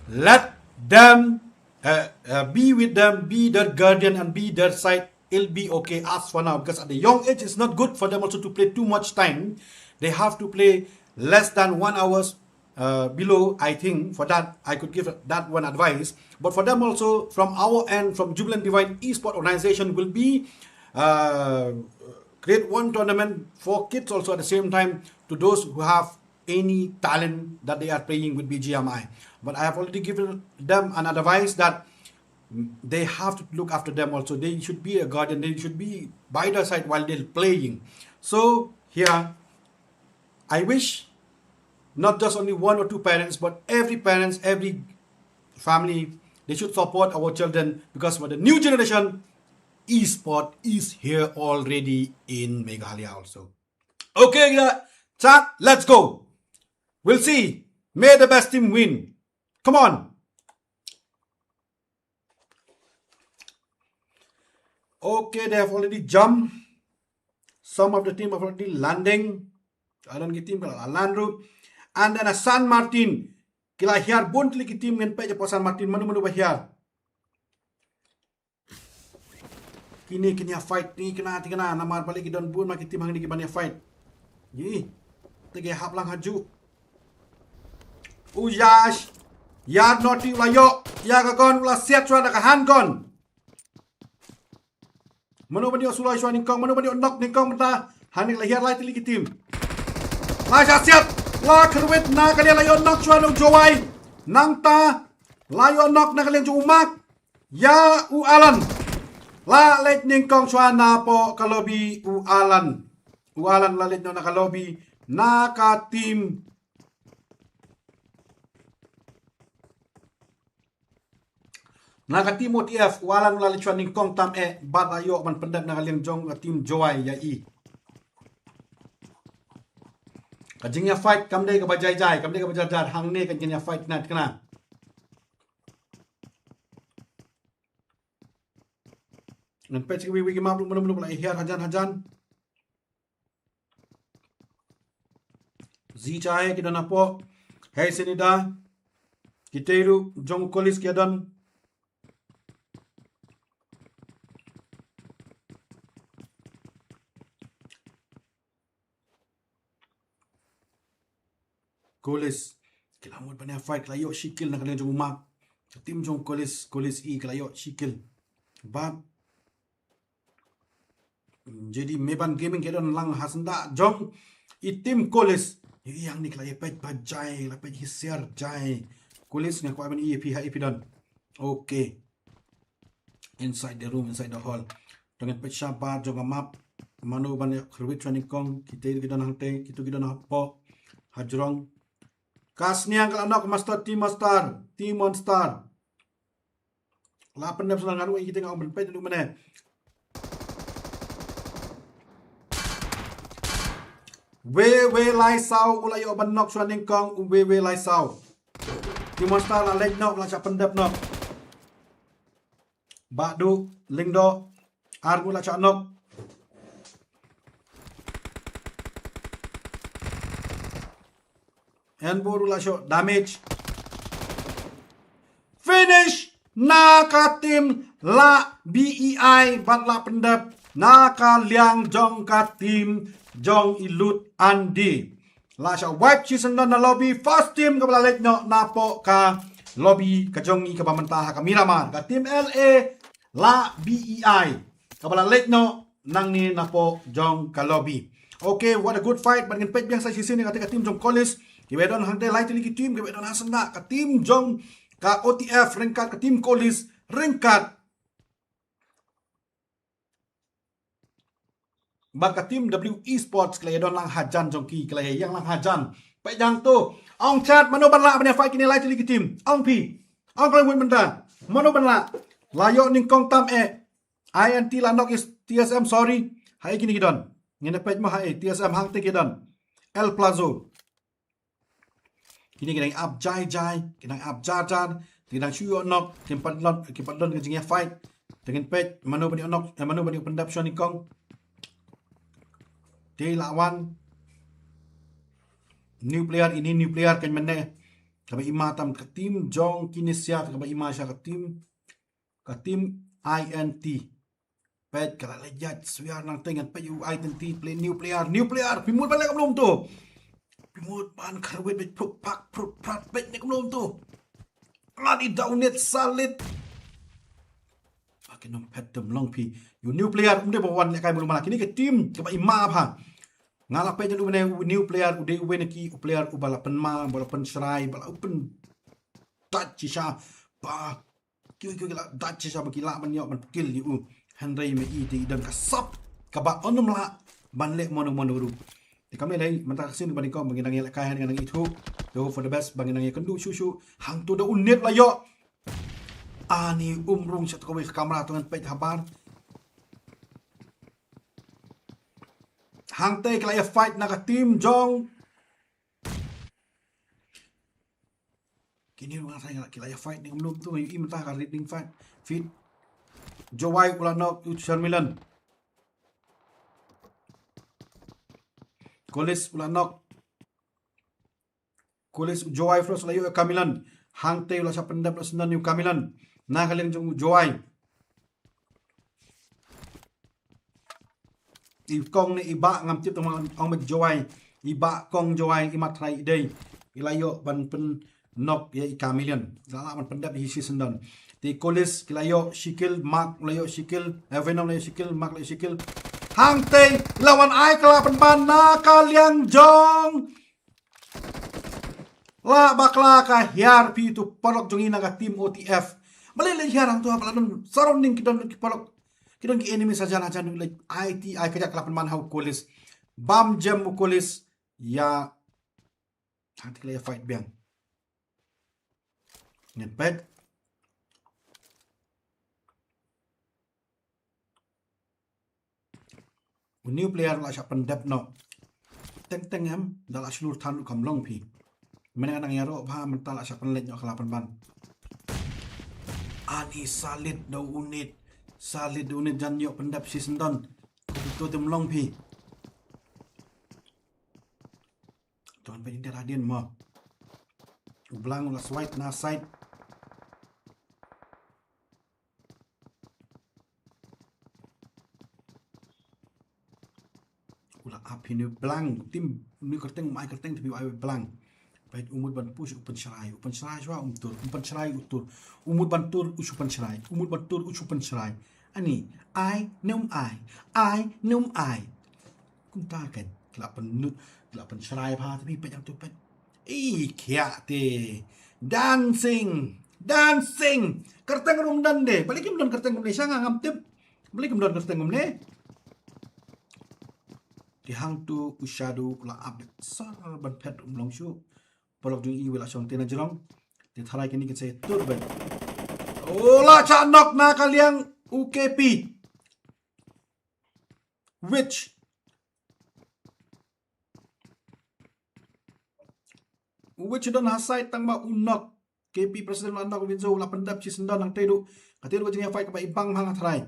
let them uh, uh, be with them, be their guardian, and be their side. It'll be okay as for now because at the young age, it's not good for them also to play too much time. They have to play less than one hours uh, below, I think. For that, I could give that one advice. But for them also, from our end, from Jubilant Divine Esport Organization, will be uh, create one tournament for kids also at the same time to those who have any talent that they are playing with B G M I. But I have already given them an advice that they have to look after them also. They should be a guardian. They should be by their side while they're playing. So here, I wish not just only one or two parents, but every parents, every family, they should support our children because for the new generation, esport is here already in Meghalaya also. Okay, chat, let's go. We'll see. May the best team win. Come on. Okay, they have already jumped. Some of the team have already landing. Adan ki team ka la land ruh. And then a San Martin. Ki la hiar bun tylli ki team, ngan peit hapoh San Martin mano mano ba hiar. Kine kin ïa fight, kine kine kine namar balei ki don bun ma ki team hangne ki ban ïa fight. Ïa. Te ki hap lang ha ju. U Yash. Ïa Noti u la ïoh ïa ka gun, u la siat shuwa da ka handgun. Mano ban ïoh suloi shuwa nyngkong, mano ban ïoh knock nyngkong mynta. Hangne la hiar lai tylli ki team. La shah siat, la kyrwit na ka liang, la ïoh knock shuwa na u Jowai. Nangta la ïoh knock na ka liang jong u Mark. Ïa u Alan. La leit nyngkong shuwa napoh ka lobby u Alan. U Alan la leit noh na ka lobby na ka team. Na ka team O T F, u Alan u la leit shuwa nyngkong tam eh, bad la ïoh ban pyndep na ka liang jong ka team Jowai ïa i. Ka jingïa fight kam dei kaba jai jai, kam dei kaba jar jar, hangne ka jingïa fight na kane. Ngan peit sha kiwei kiwei ki map ruh, mano mano ba la hiar hajan hajan. Zi Chai ki don hapoh. Hei Senida. Kitei ruh jong Kolis ki don. Kolis. Ki la mut ban ïa fight, ki la ïoh shi kill na ka liang jong u Mark. Ka team jong Kolis, Kolis i ki la ïoh shi kill. Bad J D Meban Gaming ki don lang ha syndah jong i team Kolis. Ïa i hangne ki la ïa peit ba jai, la peit hi siar jai. Kolis nga kwah ban i phi ha i phi don. Okay. Inside the room, inside the hall. To ngan peit shabar jong ka map. Mano ban ïa kyrwit shuwa nyngkong, kitei ki don hangtei, kitu ki don hapoh. Hajrong. Ka sniang ka la knock, Master, Team Master, Team Monster. La pyndep shuwa ngan ong, kitei nga ong ban peit naduh mynne. Wei Wei Lai Saw u la ïoh ban knock shuwa nyngkong, u Wei Wei Lai Saw. Team Monster la leit noh, la shah pyndep noh. Bah Duh Lyngdoh, ar ngut la shah knock. Enbor u la shoh damage. Finish na ka team Lah B E I bad la pyndep na ka liang jong ka team jong i Lut Andi. La shah wipe shisyndon na lobby, first team kaba la leit noh napoh ka lobby ka jong ngi kaba mynta ha ka Miramar, ka team L A Lah B E I kaba la leit noh nangne napoh jong ka lobby. Okay, what a good fight. Bad ngin peit biang sa shisien ïa kata ka team jong Kolis. Kiba don hangtei lai tylli ki team, kiba don ha syndah, ka team jong ka O T F ryngkat ka team Kolis ryngkat bad ka team W E Sports, ki la ïa don lang hajan jong ki, ki la ïa ïeng lang hajan. Peit hangto. Ong chat, mano ban lah ban ïa fight kine lai tylli ki team? Ong phi. Ong khlem mut mynta. Mano ban lah? La ïoh nyngkong tam eh. I N T la knock, is T S M, sorry. Haei kine ki don? Ngin ïa peit mo haei, T S M hangtei ki don. El Plazo. Kine ki dang ap jai jai, ki dang ap jar jar, ki dang shu ïoh knock, kim pat don, kim pat don ka jingïa fight. Te ngin peit mano ban ïoh knock, eh, mano ban ïoh pyndep shuwa nyngkong. Te la wan new player, ine new player kan mynne. Kaba i ma tam ka team jong kine siat, kaba i ma sha ka team, ka team I N T. Peit ka la leit ïaid swiar nangtei, ngan peit u I N T play, new player, new player. Phi mut ban leh kumno kumto? Phi mut ban kyrwit beit prup pak prup prat beit ne kumno kumto? Lad i da u net salit. Ba ki nongphet dum long phi. U new player um dei ba wan lehkai mulu mala. Kine ki team kaba i ma bha. Nga la peit naduh mynne u new player u dei uwei na ki u player uba la pynma, uba la pynshrai, uba la u pyndat shisha. Ba kiwei kiwei ki la dat shisha ba ki lah ban ïoh ban kill ïa u. Hynrei ma i te i don ka sap kaba un ym lah ban leh mano mano ruh. Te kam lei mynta ka sien ba nyngkong ba ngi dang ïalehkai, ngi dang ithuh. Te hope for the best ba ngi dang ïakynduh shuh shuh. Hangto da u net la ïoh. Ani um rung sha kawei ka kamra, to ngan peit habar. Hangtei ki la ïa fight na ka team jong Kine ruh nga tharai ki la ïa fight ne kumno kumto, nga ïohi mynta ka reading fight feed. Jowai u la knock u Sharmilan. Kolis u la knock. Kolis u Jowai Frost u la ïoh ïa u Kamilan. Hangtei u la shah pyndep la syndon ïa u Kamilan. Na ka liang jong u Jowai. I kong ne i bah ngam tip tang ong ba Jowai. I bah kong Jowai i mat trai i dei. I la ïoh ban pyn knock ïa i Kamilan. La lah ban pyndep hi shi syndon. Te Kolis ki la ïoh shi kill, Mark la ïoh shi kill, eh, Venom la ïoh shi kill, Mark la ïoh shi kill. Hangtei la wan ai ka la pynban na ka liang jong. La bakla ka hiar phi tu paralok jong i na ka team O T F. Balei la hiar hangtu ha ba la don surrounding ki don ki paralok. Ki don ki enemy sajan hajan la ai ti ai ka jak la pynban ha u Kolis. Bam jem u Kolis. Ïa. Hangtei la ïa fight biang. Ngan pet. U new player la shah pyndep noh. Teng teng em, da la shlur than u kam long phi. Mynne nga nang ïaroh bha mynta la shah pynleit noh ka la pynban. Ani salit da u unit. Salit da u unit jan ïoh pyndep shi syndon. Ko tu tim long phi. Don ba India hadien mo. U Blang u la swipe na side. U la ap hi ne Blang. Tim ne kyrteng mai kyrteng tapi ai Blang. Peit u mut ban push u Pynshrai. U Pynshrai shwa um tur. U Pynshrai u tur. U mut ban tur u shu Pynshrai. U mut ban tur u shu Pynshrai. Ani ai ne um ai. Ai ne um ai. Kumta kan. Ki la pynlut. Ki la Pynshrai bha tapi peit hangtu peit. Ih, khiah te. Dancing. Dancing. Kyrteng ruh ym don de. Balei kim don kyrteng kumne sha nga ngam tip. Balei kim don kyrteng kumne. Te hangtu u Shadow u la ap sar ban phet um long shuh. Paralok jong i u la shong te na jrong. Te tharai kine kin sa ïa tur ban. U la shah knock na ka liang u K P. Which Which don ha side tang ba u knock. K P president la knock Vinzo la pyndep shi syndon hangtei ruh. Katei ruh ka jingïafight kaba i bang ha nga tharai.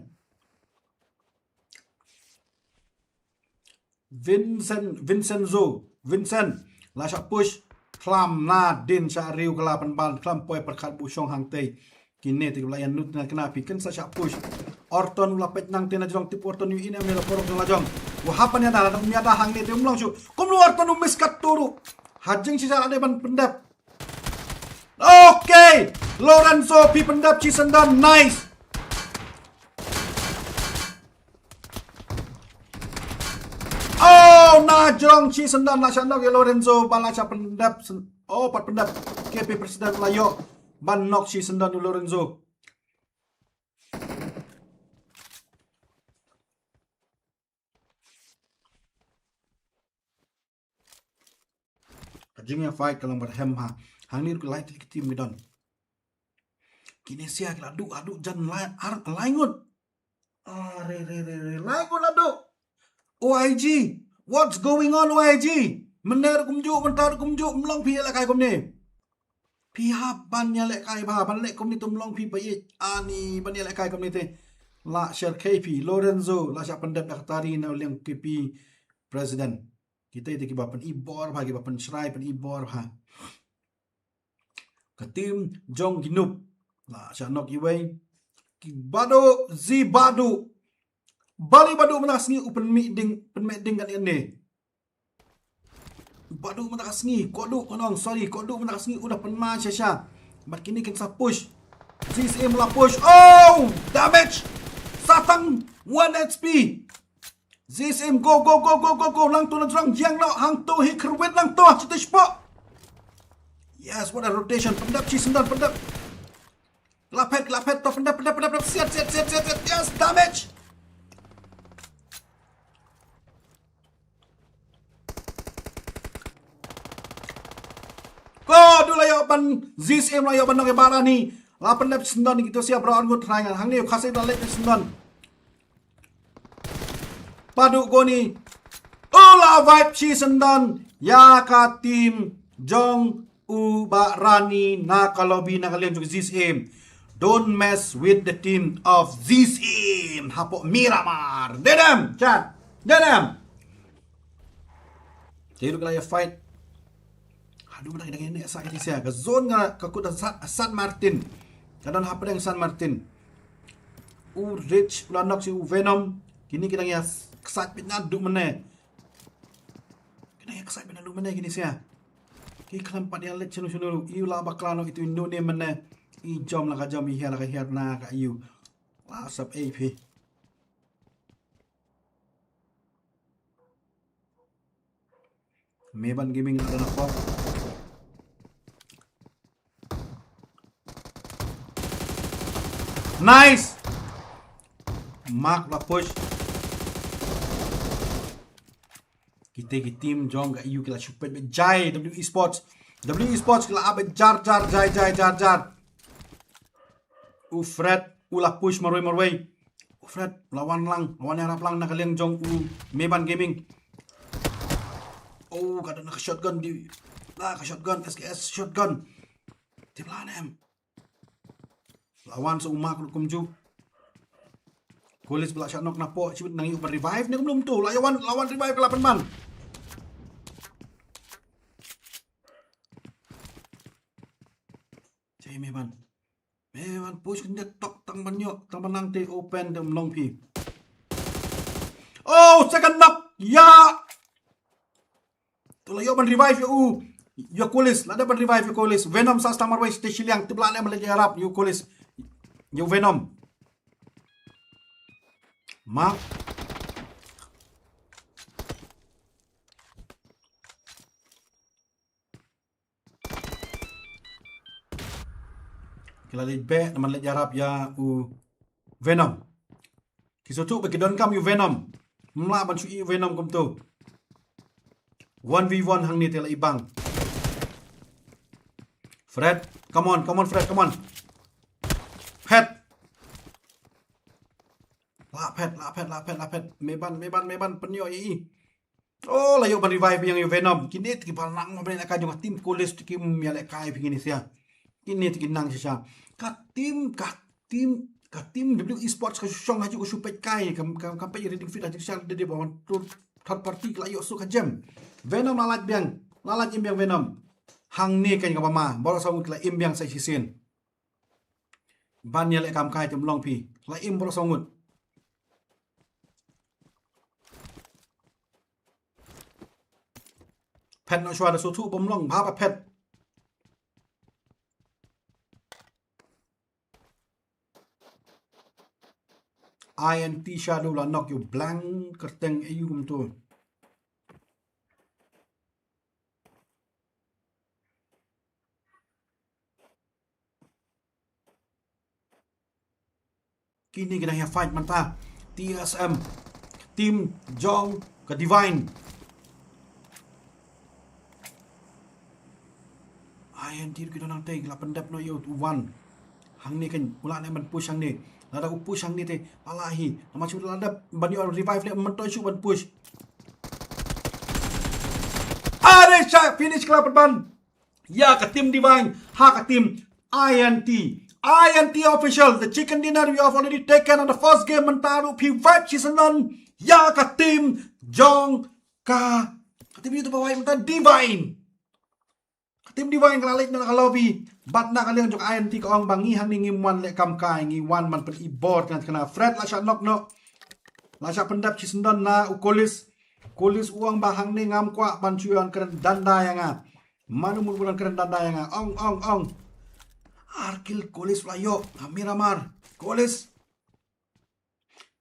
Vincent, Vincenzo, Vincent la shah push khlam na din shah riew ka la pynban khlam poi pyrkhat bu shong hangtei. Kine te ki ba la ïa nud na kane phi kin sa shah push. Orton u la peit nangtei na jrong tip Orton ïohi ne em ïa la paralok jong la jong. U hap ban ïada la dang ïada hangne te um long shuh. Kumno Orton u miss katto ruh. Ha jingshisha la dei ban pyndep. Okay. Lorenzo phi pyndep shi syndon. Nice. Oh, na jrong shi syndon la shah knock ïa Lorenzo ba la shah pyndep syn-, oh, pat pyndep. K P president la ïoh ban knock shi syndon ïa Lorenzo. Ka jingïafight ka long bad hem ha. Hangne ruh ki lai tylli ki team ki don. Kine sia ki la duh, haduh jan lai, ar, lai ngut. Are, re, re, re, lai ngut la duh. O I G, what's going on O I G? Mynne ruh kumjuh, mynta ruh kumjuh, ym long phi ïalehkai kumne. Phi hap ban ïalehkai bha, ban leh kumne te ym long phi ba ïeit, ani ban ïalehkai kumne te. La shyrkhei phi, Lorenzo, la shah pyndep da ka tari na u liang K P president. Kita ite kiba pyn-i bor bha, kiba pynshrai pyn-i bor bha. Ka team jong ki noob. La shah knock iwei. Ki Badu, Zi Badu. Bali Badu mynta ka sngi u pynmih ding, pynmih ding kan ine. Badu mynta ka sngi, Kodu, ko nong, sorry, Kodu mynta ka sngi u da pynman sha sha. Bad kine kin sa push. Zi Sim la push. Oh, damage. Sa tang one H P. Zi Sim, go, go, go, go, go, go. Nangtu na jrong jiang noh, hangtu hi kyrwit nangtu, ha, chiti shpoh. Yes, what a rotation. Pyndep shi syndon, pyndep. La phet, la phet, to pyndep, pyndep, pyndep, pyndep. Siat, siat, siat, siat, siat. Yes, damage. Kodu la ïoh ban, Zi Sim la ïoh ban nong ïa Barani. La pyndep shi syndon kito sia bro ngut trai ngan. Hangne u Khasi la leit shi syndon. Padu koni. U la wipe shi syndon ïa ka team jong u Barani na ka lobby na ka liang jong Zi Sim. Don't mess with the team of Z C M hapoh Miramar. Dedem, chat. Dedem. Te ruh ka la ïa fight. Haduh ba dang ïa ne sa ka tisia. Ka zone nga ka kut da San, San Martin. Ka don hapdeng San Martin. U Rich, u la knock sha u Venom. Kine ki dang ïa ksat bit naduh mynne. Kine ïa ksat bit naduh mynne kine sia. Ki khlem pat ïa leit shano shano ruh. Ïa u la bakla noh itu ïa u ne mynne. I jom la ka jom, i hiar la ka hiar na ka ïa u. La sap ei phi. Meban Gaming ada na pop. Nice. Mark la push. Kita ki team jong ka E U ki la shu peit beit jai W E Sports. W E Sports ki la ap beit jar jar jai jai jar jar. U Fred u la push marwei marwei. U Fred la wan lang, la wan ïarap lang na ka liang jong u Meban Gaming. Oh, ka don na ka shotgun di. La ka shotgun, S K S shotgun. Tip la nem. La wan sa u Mark ruh kumjuh. Kolis ba la shah knock na pop, shibit nang ïoh ban revive ne kumlum tu. La ïoh wan, la wan revive ka la pynban. Jai Meban. Meban push kynja tok tang ban ïoh, tang ban nang te open te ym long phi. Oh, second knock. Ya. Tu la ïoh ban revive ïa u. Ïa Kolis, la dep ban revive ïa Kolis. Venom sa stang marwei sha te shiliang, tip la ne ban leit ïarap ïa u Kolis. Ïa u Venom. Mark. Ki la leit beh, namar leit ïarap ïa u Venom. Ki sngewthuh ba ki donkam ïa u Venom. Ym lah ban shu ïa u Venom kumto. One v one hangne te la i bang. Fred, come on, come on, Fred, come on. Phet. La phet, la phet, la phet, la phet. Meban, Meban, Meban, pynïoh ïa i. Oh, la ïoh ban revive biang ïa u Venom. Kine te ki ba nang ma bynta ka jong ka team Kolis te kim ïalehkai phi kine sia. Kine te ki nang shisha. Ka team, ka team, ka team W E Sports ka shu shong ha ju ka shu peit kai. Kam, kam, kam peit reading feed ha ju shisha de de ba wan tur third party ka la ïoh suk ha jem. Venom la lait biang. La lait im biang Venom. Hangne kan ka ba ma. Baroh saw ngut ki la im biang sa shisien. Ban ïalehkai kam kai te ym long phi. La im baroh saw ngut. Phet noh shuwa da sngewthuh ba ym long, bha ba phet. I N T Shadow la knock ïa u Blank kyrteng ïa u kumto. Kine ki dang ïa fight mynta. T S M. Team jong ka Divine. I N T ki don nangtei ki la pyndep noh ïa u Wan. Hangne kan u lah ne ban push hangne. Lada u push hangne te pala hi. Namar shu la dep ban ïoh revive leh mynta shu ban push. Are sha finish ka la pynban. Ïa ka team Divine ha ka team I N T. I N T official, the chicken dinner we have already taken on the first game, mynta ruh phi wipe shi syndon ïa ka team jong ka, ka team ïa tu ba wipe mynta Divine. Ka team Divine ka la leit na ka lobby bad na ka liang jong I N T ka ong ba ngi hangne ngim wan leh kam kai, ngi wan ban pyn-i bor kane kane. Fred la shah knock noh. La shah pyndep shi syndon na u Kolis. Kolis u ong ba hangne ngam kwah ban shu ïoh kren danda ïa nga. Mano mut ba dang kren danda ïa nga. Ong, ong, ong. Ar kill Kolis la ïoh ha Miramar. Kolis.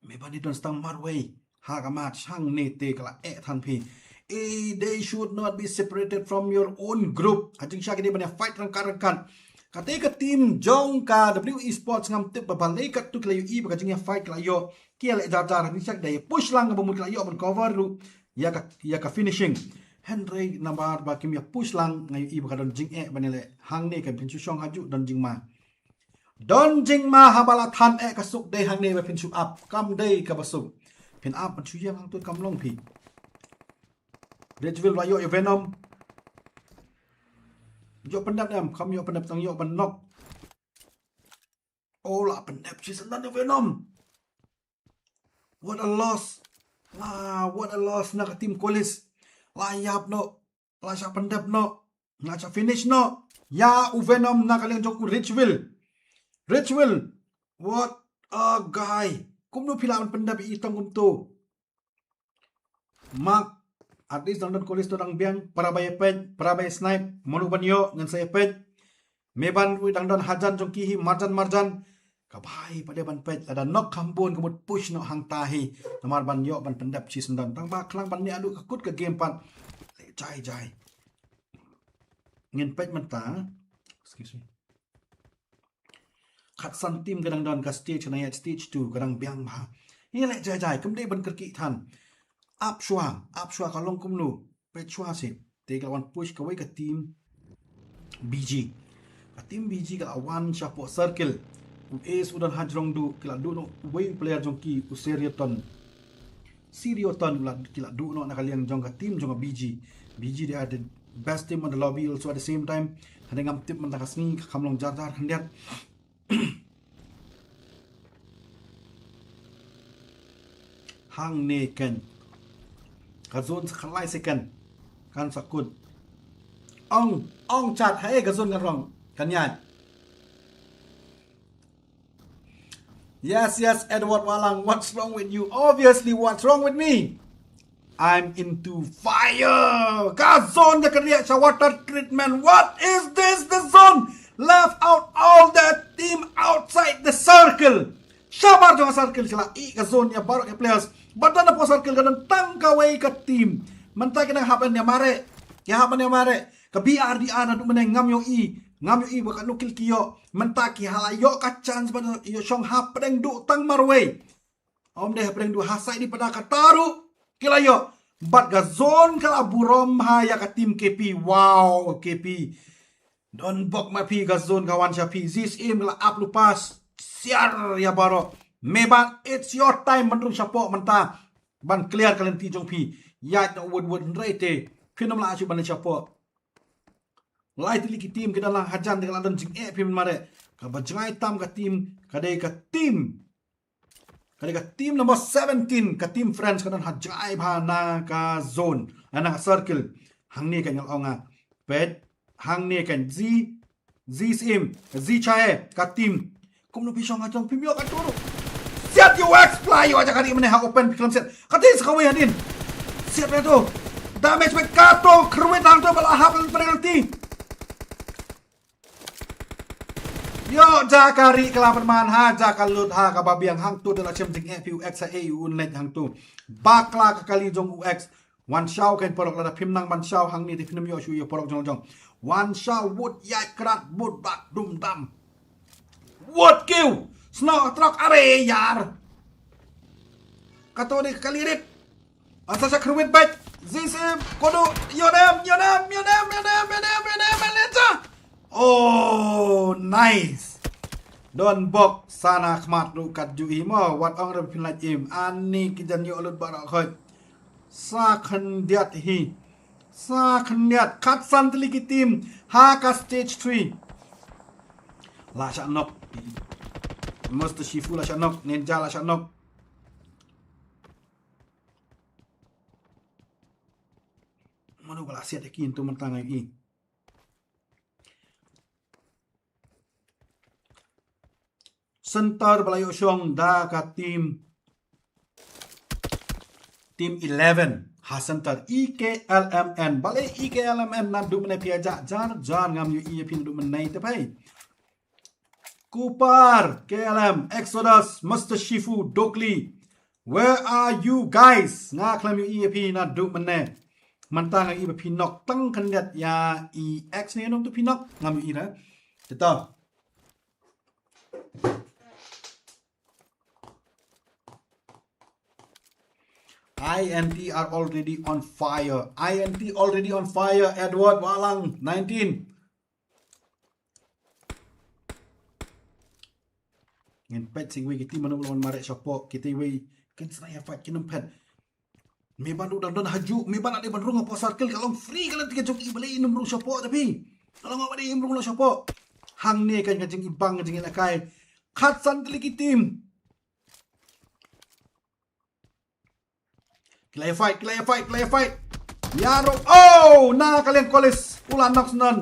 Me ban i don stang marwei ha ka match hangne te ka la eh than phi. Eh, they should not be separated from your own group. Ha jingshisha ki dei ban ïa fight ryngkat ryngkat. Kata ka team jong ka W E Sports ngam tip ba balei katto ki la ïohi ba ka jingïa fight ka la ïoh. Ki ïa leh jar jar, ha jingshisha ki dei ïa push lang kaba mut ki la ïoh ban cover ruh ïa ka, ïa ka finishing. Hynrei namar ba kim ïa push lang nga ïohi ba ka don jingeh ban ïa leh hangne kan phin shu shong ha ju don jingma. Don jingma haba la than eh ka suk dei hangne ba phin shu ap, kam dei kaba suk. Phin ap ban shu ïeng hangtu kam long phi. Ridgeville ba ïoh ïa Venom. Ïoh pyndep em, kam ïoh pyndep tang ïoh ban knock. Oh, la pyndep shisyndon u Venom. What a loss. La, what a loss na ka team Kolis. La ïap noh. La shah pyndep noh. La shah finish noh ïa u Venom na ka liang jong u Richville. Richville, what a guy. Kumno phi lah ban pyndep ïa i tang kumto? Mark, at least dang don Kolis to dang biang, para ba ïa peit, para ba ïa snipe, mano ban ïoh, ngan sa ïa peit. Meban ruh dang don hajan jong ki hi marjan marjan. Ka bha hi pat de ban peit, lada knock kham bun ka mut push noh hangta hi. Namar ban ïoh ban pyndep shisyndon. Tang ba khlem ban ne alu ka kut ka game pat. Leh jai jai. Ngin peit mynta. Excuse me. Khatsan team ka dang don ka stage, ka dang ïaid stage two, ka dang biang bha. Ïa leh jai jai, kam dei ban kyrkieh than. Ap shuwa, ap shuwa ka long kumno. Peit shuwa seh. Te ka la wan push kawei ka team B G. Ka team B G ka la wan shapoh circle. U Ace u don hajrong duh, ki la duh noh uwei u player jong ki, u Serioton. Serioton u la, ki la duh noh na ka liang jong ka team jong ka B G. B G they are the best team on the lobby also at the same time. Hynrei ngam tip mynta ka sngi ka kham long jar jar khyndiat. Hangne kan. Ka zone sa khatlai second. Kan sa kut. Ong, ong chat, haei ka zone kan rong. Kan ïaid. Yes, yes, Edward Walang, what's wrong with you? Obviously, what's wrong with me? I'm into fire. Ka zone da ka riak sha water treatment. What is this? The zone left out all the team outside the circle. Shabar jong circle sila i ka zone ïa baroh ki players. Bad da na po circle ka don tang kawei ka team. Mynta ki nang hap ban ïa mareh. Ki hap ban ïa mareh. Ka B R D R naduh mynne ngam ïohi. Ngam ïohi ba katno kill ki ïoh. Mynta ki hala ïoh ka chance ban ïoh shong hapdeng duh tang marwei. Ym dei hapdeng duh ha side ïa pada kata ruh ki la ïoh. Bad ka zone ka la burom ha ïa ka team K P. Wow, K P. Don bok ma phi, ka zone ka wan sha phi. Zis im ka la ap lu pass. Siar ïa baroh. Meban, it's your time ban rung shapoh mynta. Ban clear ka lynti jong phi. Ïaid noh wut wut hynrei te phin ym lah shuh ban leit shapoh. Lai tylli ki team ki don lang hajan te ka la don jingeh phi mynmareh. Kaba jngai tam ka team, ka dei ka team. Ka dei ka team number seventeen, ka team France ka don ha jngai bha na ka zone, na ka circle. Hangne ka ngal ong nga. Peit, hangne ka zi, zi sim, zi chae, ka team. Kumno phi shong ha jong phim ïoh ka turu. Siat ïa u X pla ïoh aja ka ri mynne ha open phi khlem siat. Ka dei sa kawei hadien. Siat ïa to. Damage bad ka to, kyrwit hangto ba la hap penalty. Ïoh ja ka ri ka la pynman ha ja ka lut ha kaba biang hangto da la shem jingeh phi u X ha e u un leit hangto. Bakla ka kali jong u X. Wan shaw kein paralok, lada phim nang ban shaw hangne te phin ym ïoh shuh ïa paralok jong jong. Wan shaw wut ïaid krat wut bad dum dam. Wut kiew. Snoh trok are ïar. Kato dei ka kali rit. Asa sa kyrwit bad. Zisip kodo. Ïoh dem, ïoh dem, ïoh dem, ïoh dem, ïoh dem, ïoh dem, ïoh dem, ïoh dem. Oh, nice. Don bok sana khmat ruh kat ju hi mo. Wat ong rem phin lait im. Ani ki jan ïoh lut baroh khoit. Sa khyndiat hi. Sa khyndiat. Khatsan tylli ki team ha ka stage three. La shah knock. Mister Shifu la shah knock. Ninja la shah knock. Mano ba la siat ïa ki, ntu mynta nga ïohi. Center ba la ïoh shong da ka team, team eleven ha center, E K L M N. Balei E K L M N? Naduh mynne phi ïa jah jar jar, ngam ïohi ïa phi naduh mynne te phai. Kupar, K L M, Exodus, Mister Shifu, Dokli. Where are you guys? Nga khlem ïohi ïa phi naduh mynne. Mynta nga ïohi ba phi knock tang khyndiat ïa i X ne nongtu phi knock. Ngam ïohi re. Te to. I N T are already on fire. I N T already on fire. Edward Walang, nineteen. Ngin peit sing wei kiti mano ulong mareh shapoh, kiti wei kin sna ïa fight kin ym phet. Me ban u dang don haju, me ban ade ban rung hapoh circle ka long free ka lynti ka jong i, balei im rung shapoh tapi. Ka long ba dei im rung shapoh. Hangne kan ka jing i bang ka jing i lakai. Khatsan tylli ki team. Ki la ïa fight, ki la ïa fight, ki la ïa fight. Ïaroh. Oh, na ka liang Kolis. U la knock shen don.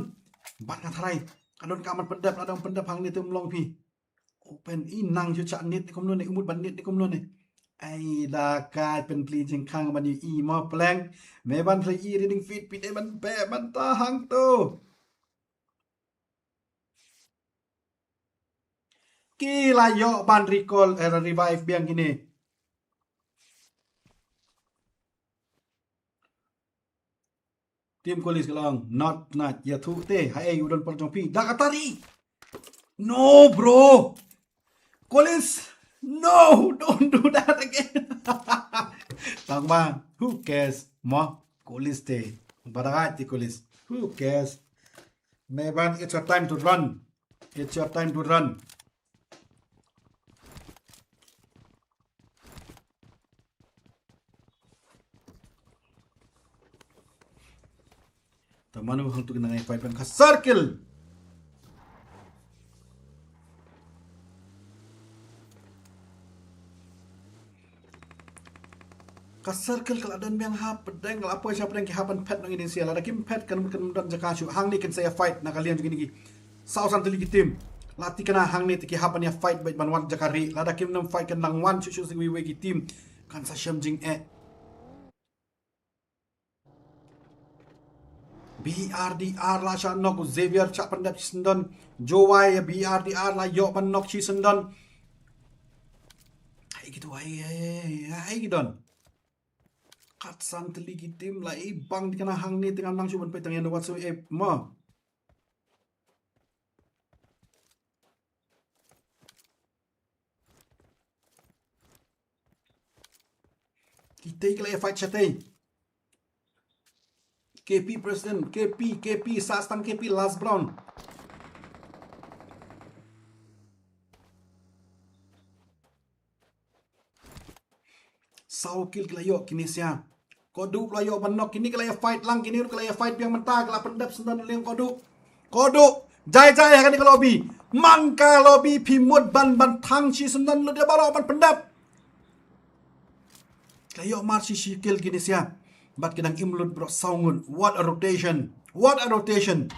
Bad nga tharai, ka don ka ban pyndep, la dang pyndep hangne te um long phi. Open i nang shu chah nit ni kumno ne, u mut ban nit ni kumno ne. Ai da ka pynplie jingkhang ban ïohi mo pleng. Me ban plie i reading feed phi dei ban beh ban ta hangto. Ki la ïoh ban recall, eh, revive biang kine. Team Kolis ka long not, not ïathuh te. Haei u don por jong phi? Da ka tari. No, bro. Kolis, no, don't do that again. Tang ba, who cares? Mo, Kolis te. Ba da ka te Kolis. Who cares? Me ban, it's your time to run. It's your time to run. Te mano hangto ki nang ïa fight ban ka circle. Ka circle ka la don biang hapdeng, ka la poi sha hapdeng, ki hap ban phet noh ïa ding sia. Lada kim phet kan mut kan don jaka shuh. Hangne kin sa ïa fight na ka liang jong kine ki saw san tylli ki team. La thikna hangne te ki hap ban ïa fight bad ban wan jaka rieh. Lada kim nym fight kan nang wan shuh shuh sha kiwei kiwei ki team. Kan sa shem jingeh. B R D R la shah knock, Xavier shah pyndep shisyndon. Jowai, B R D R la ïoh ban knock shisyndon. Haei kito, haei, haei, haei, haei ki don. Khatsan tylli ki team la i bang thikna hangne te ngam nang shuh ban peit tang ïa no wat so e mo. Kitei ki la ïa fight shatei. K P president, K P, K P, sastang K P, last brown. Saw kill ki la ïoh kine sia. Koduh la ïoh ban knock, kine ki la ïa fight lang, kine ki la ïa fight biang mynta, ki la pyndep shisyndon liang Koduh. Koduh, jai jai ha kane ka lobby. Man ka lobby phi mut ban ban thang shisyndon lut ïa baroh ban pyndep. Ki la ïoh mar shi shi kill kine sia. Bad ki dang im lut baroh saw ngut. What a rotation. What a rotation.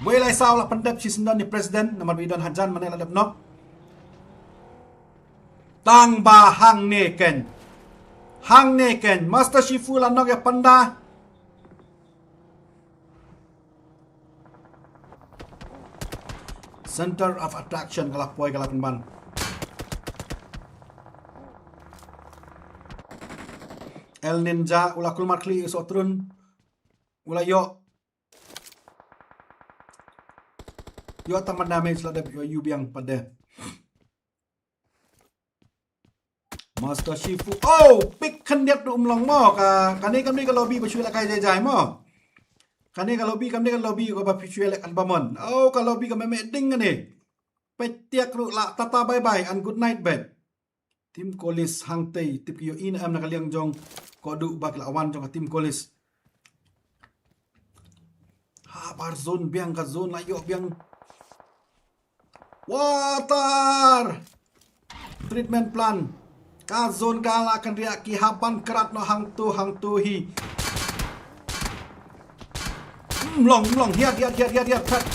Wei lai saw la pyndep shisyndon ïa president, namar ba i don hajan mane la dep knock. Tang ba hangne ken. Hangne ken. Master Shifu la knock ïa panda. Center of attraction ka la poi ka la pynban. El Ninja u la kulmar khlieh u Sotrun. U la ïoh. Ïoh tang ban damage la dep ïoh ïu biang pat de. Master Shifu. Oh, pick khyndiat ruh um long mo. Ka, kane kam dei ka lobby ba shu lehkai jai jai mo. Kane ka lobby kam dei ka lobby kaba phi shu leh kan ba mon. Oh, ka lobby ka meh meh ding kane. Peit tiak ruh la tata bye bye and good night bad. Team Kolis hangtei tip ki ïohi ne em na ka liang jong Koduh ba ki la wan jong ka Team Kolis. Habar zone biang ka zone la ïoh biang. Water treatment plant. Ka zone ka la kynriah ki hap ban krat noh hangto hangto hi. Hmm, long, long, hiat, hiat, hiat, hiat, hiat, phet.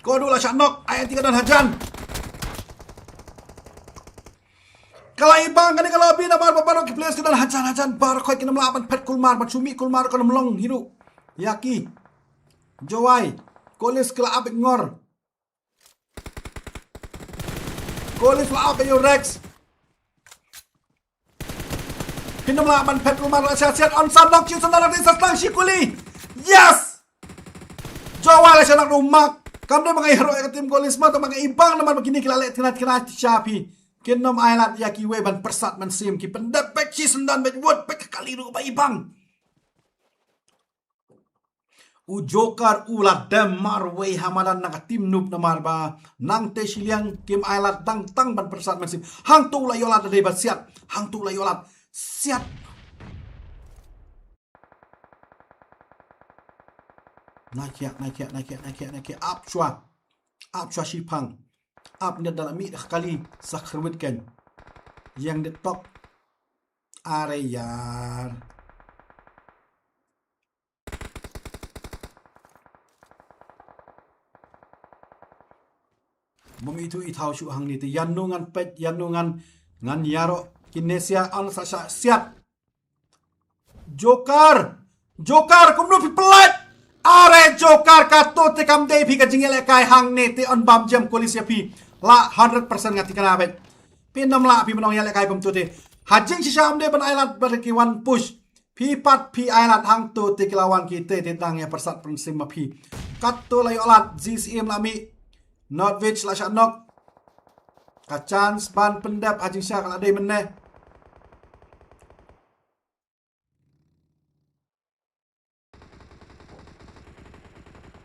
Koduh la shah knock, ai anti ka don hajan. Ka la i bang kane ka lobby namar ba baroh ki players ki don hajan hajan baroh khoit kin ym lah ban phet kulmar ban shu mih kulmar kan ym long hi ruh. Ïa ki. Jowai. Kolis ki la ap ngor. Kolis la ap ïa u Rex. Phin ym lah ban phet kulmar la siat siat on sa knock shi syndon la dei sa slang shi kuli. Yes. Jowai la shah knock u Mark. Kam dei ba nga ïaroh ïa ka team Kolis ma tang ba nga i bang namar ba kine ki la leh thikna thikna sha phi. Kin ym ailad ïa kiwei ban pyrsad mynsiem ki pyndep beit shi syndon beit wut beit ka kali ruh ba i bang. U Joker u la dem marwei ha madan na ka team Noob namar ba nangtei shiliang kim ailad dang tang ban pyrsad mynsiem. Hangto u la ïoh lad da dei ba siat. Hangto u la ïoh lad. Siat. Na khiah, na khiah, na khiah, na khiah, na khiah. Ap shuwa. Ap shwa shiphang. Ap ndet da la mih da kali sa khrwit ken. Ïeng ndet tok. Are ïar. Bym ithuh ithaw shuh hangne te ïano ngan peit, ïano ngan, ngan ïaroh. Kinesia an sa shah siat. Joker. Joker, kumno phi pynlait? Are Joker, kato te kam dei phi ka jingïalehkai hangne te yn bam jem kolis ïa phi. Lah hundred percent nga thikna beit. Phi nym lah phi ban ong ïalehkai kumto te. Ha jingshisha ym dei ban ailad bad ki wan push. Phi pat phi ailad hangto te ki la wan ki te te dang ïa pyrsad pynsim ma phi. Kato la ïoh lad, G C M la mih. Nordvich la shah knock. Ka chance ban pyndep ha jingshisha ka la dei mynne.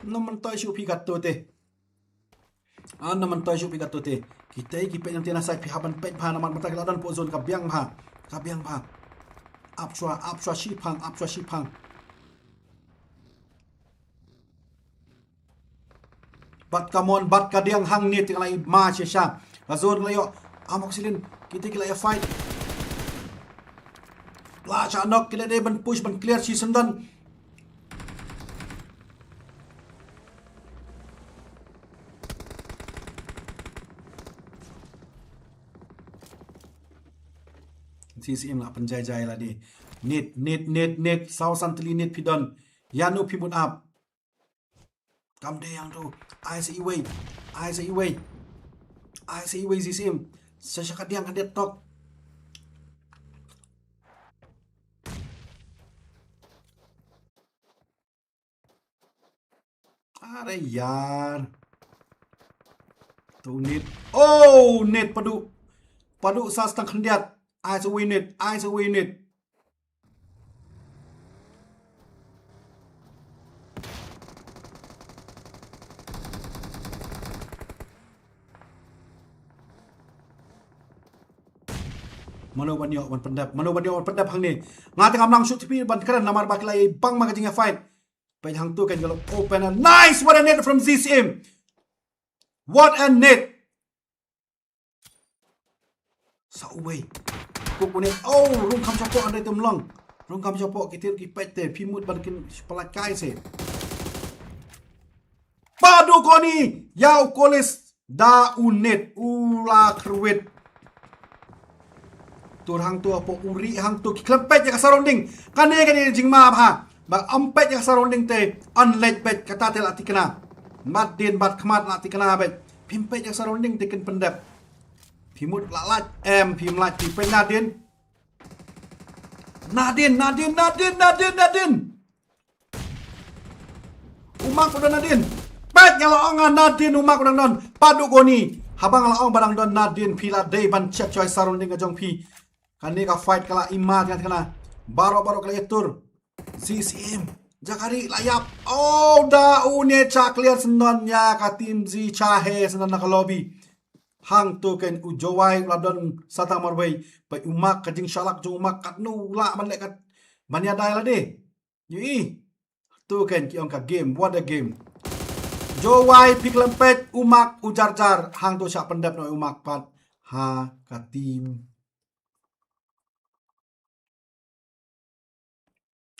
Nym myntoi shuh phi kato te. Ah, nym myntoi shuh phi kato te. Kita ki peit nangta na side phi hap ban peit bha namar mynta ki la don hapoh zone, ka biang bha. Ka biang bha. Ap shwa, ap shwa shiphang, ap shwa shiphang. Bad ka mon, bad ka diang hangne te ka la i ma shisha. Ka zone ka la ïoh. Amoxicillin, kita ki la ïa fight. La shah knock, ki la dei ban push ban clear shi syndon. G C M la pynjai jai lade. Nit, nit, nit, nit. Saw san tylli nit phi don. Ïano phi mut ap. Kam dei hangto. Ai sa iwei. Ai sa iwei. Ai sa iwei G C M. Sa sha ka diang ka ndet tok. Are ïar. Tu nit. Oh, nit padu. Padu sa stang khyndiat. Ai sa iwei nit. Ai sa iwei nit. Mano ban ïoh ban pyndep, mano ban ïoh ban pyndep hangne. Nga te ngam nang shu tipi ban kren namar ba ki la i bang ma ka jingïa fight. Peit hangto kan ka la open a nice, what a nade from G C M. What a nade. Sa uwei. Kuk une. Oh, rung kham shapoh, hynrei te ym long. Rung kham shapoh, ki tiar ki peit te. Phi mut ban kin pynlait kai se. Padu koni, ïa u kolis da u nit, u la khrwit. Tur hangto hapoh u ri hangto ki khlem peit ïa ka surrounding. Kane kane jingma bha. Ba ym peit ïa ka surrounding te, yn leit beit kata te la thikna. Mat dien bad khmat la thikna beit. Phim peit ïa ka surrounding te kin pyndep. Phi mut la lait, em phim lait, phi peit nadien. Nadien, nadien, nadien, nadien, nadien. U mak u don nadien. Peit nga la ong nga nadien u mak u dang don. Padu koni. Haba nga la ong ba dang don nadien phi la dei ban check choi surrounding ka jong phi. Kane ka fight ka la i ma te ngan kane. Baroh baroh ka la ïatur. G C M. Jakari la ïap. Oh, da une cha clear syndon ïa ka team G cha he syndon na ka lobby. Hangto ken u Jowai u la don sa tang marwei. Peit u mak ka jingshalak jong u mak katno u la ban leh kat ban ïadei lade. Ïohi. To ken ki ong ka game, what a game. Jowai phi khlem peit u mak u jar jar, hangto shah pyndep noh u mak pat ha ka team.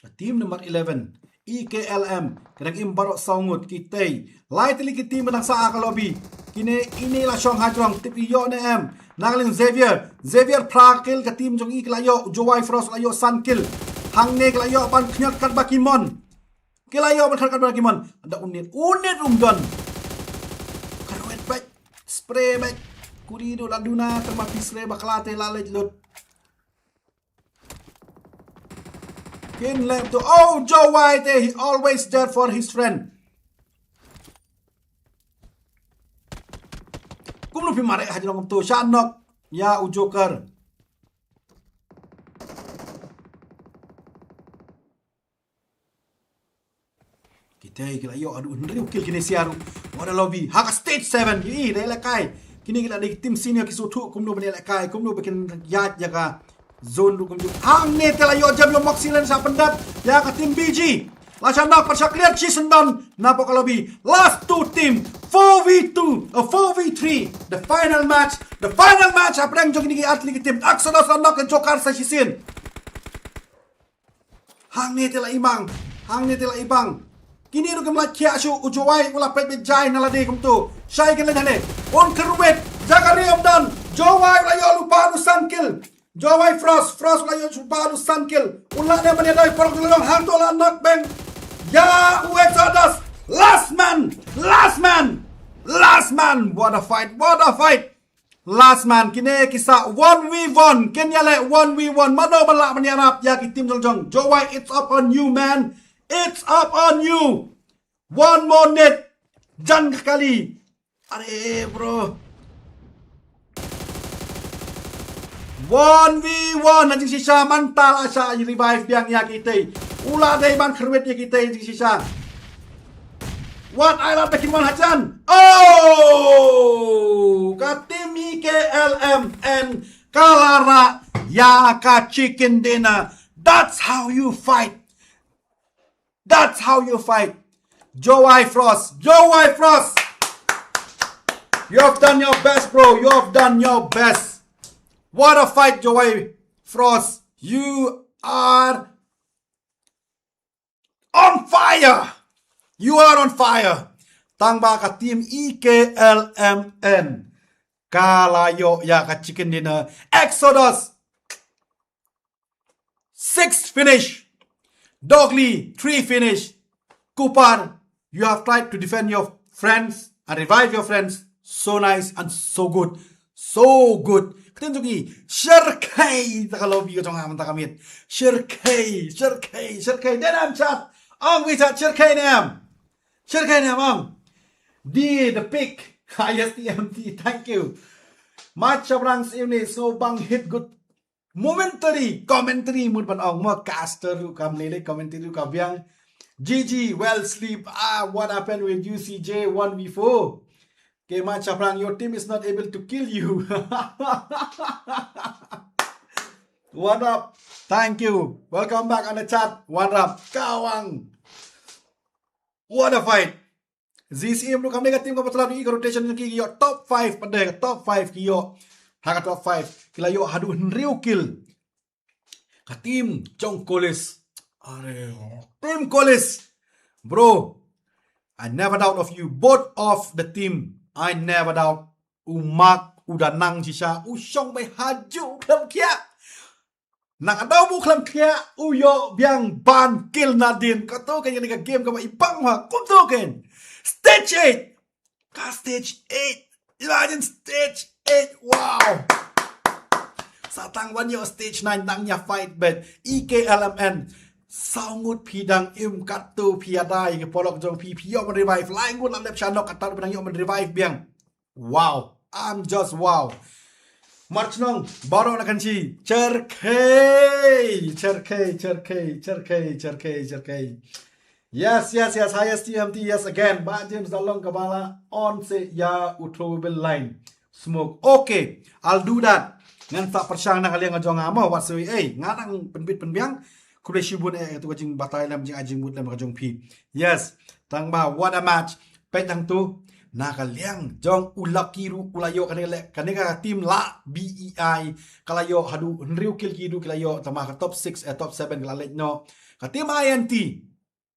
Ka team number eleven, E K L M, ka dang im baroh saw ngut, kitei. Lai tylli ki team ba dang sah ha ka lobby. Kine ine la shong hajrong, tip i ïoh ne em. Na ka liang Xavier, Xavier phra kill, ka team jong i ki la ïoh, Jowai Frost la ïoh san kill. Hangne ki la ïoh ban khñiot katba ki mon. Ki la ïoh ban khñiot katba ki mon. Da u nit, u nit um don. Kyrwit beit, spray beit. Kuri do la duna, tang ma phi spray bakla te la leit lut. Kin lem to, oh, Jowai te, he always there for his friend. Kumno phi mareh hajrong to, shah knock ïa u Joker. Kitei ki la ïoh haduh hynriew kill kine sia ruh. Wat a lobby. Ha ka stage seven. Ki i, da ïalehkai. Kine ki la dei team senior ki sngewthuh kumno ban ïalehkai. Kumno ba kin ïaid ïa ka zone ruh kumjuh. Hangne te la ïoh jam ïoh Moxie Lane sa pyndep. Ïa ka team B G. La shah knock, pat shah clear shi syndon. Napoh ka lobby. Last two team. four v two, a four v three, the final match, the final match hapdeng jong kine ki artylli ki team. Exodus la knock ïa Joker sa shisien. Hangne te la i bang, hangne te la i bang. Kine ruh kim la khiah shuh, u Jowai u la peit beit jai na lade kumto. Shai kin leit hangne. Un kyrwit, Zakaria um don. Jowai u la ïoh lypa u san kill. Jowai Frost, Frost u la ïoh lypa u san kill. U la ne ban ïadei paralok hangto la knock bang ïa u Exodus. Last man, last man, last man. What a fight, what a fight. Last man, kine ki sah one v one, kin ïaleh one v one, mano ba lah ban ïarap ïa ki team jong jong. Jowai, it's up on you, man. It's up on you. One more net. Jan ka kali. Are, bro. One v one, ha jingshisha, mynta la shah revive biang ïa kitei. U la dei ban kyrwit ïa kitei ha jingshisha. Wat ai lad ba kin wan hajan. Oh! Ka team E K L M N ka la rah ïa ka chicken dinner. That's how you fight. That's how you fight. Jowai Frost. Jowai Frost. You have done your best, bro. You have done your best. What a fight, Jowai Frost. You are on fire! You are on fire! Tang ba ka team E K L M N ka la ïoh ïa ka chicken dinner. Exodus, six finish. Dogly, three finish. Kupar, you have tried to defend your friends and revive your friends. So nice and so good. So good. Ka team jong ngi, Shirkhei, ta ka lobby ka jong nga mynta ka miet. Shirkhei, Shirkhei, Shirkhei. Dei ne em chat? Ong wi chat, Shirkhei ne em? Shirkhei ne em ong? Di the pick. Highest T M T, thank you. Mach shabrang siew ne, so bang hit good. Momentary, commentary mut ban ong mo, caster ruh kam lele, commentary ruh ka biang. G G, well sleep. Ah, what happened with U C J one v four? Okay, Mach shabrang, your team is not able to kill you. One up. Thank you. Welcome back on the chat. One up. Kawang. What a fight. Z C M ruh kam dei ka team kaba tlot ïa ka rotation, ki ïoh top five, pat dei ka top five ki ïoh. Ha ka top five ki la ïoh haduh hynriew kill. Ka team jong Kolis. Are, team Kolis. Bro, I never doubt of you. Both of the team, I never doubt. U Mark u da nang shisha, u shong bai hajuh khlem khiah. Nang ka daw bu khlem khiah, u ïoh biang ban kill nadien. Kato ka ïa ka game kaba i bang ha. Kumto ken. Stage eight. Ka stage eight. Imagine stage eight. Wow. Sa tang wan ïoh stage nine, tang ïa fight bad. E K L M N. Saw ngut phi dang im, kato phi ïada ïa ki paralok jong phi, phi ïoh ban revive. Lai ngut la lep sha nok, kato phi dang ïoh ban revive biang. Wow, I'm just wow. Mar chnong baroh na kan chi. Cherkhei, cherkhei, cherkhei, cherkhei, cherkhei, cherkhei. Yes, yes, yes. Highest T M T, yes again. Bah James Dalong kaba la on se ïa u throwable line smoke. Okay, I'll do that. Ngan sa pyrshang na ka liang ka jong nga mo, wat sui ei. Nga nang pynbit pynbiang. Khublei shibun eh, tu ka jingbatai lem, jing ai jingmut lem ka jong phi. Yes, tang ba what a match. Peit hangtu, na ka liang jong u Lucky ruh u la ïoh kane le, kane ka team la B E I, ka la ïoh haduh hynriew kill, ki duh ki la ïoh, tang ba ka top six, eh, top seven ka la leit noh. Ka team I N T,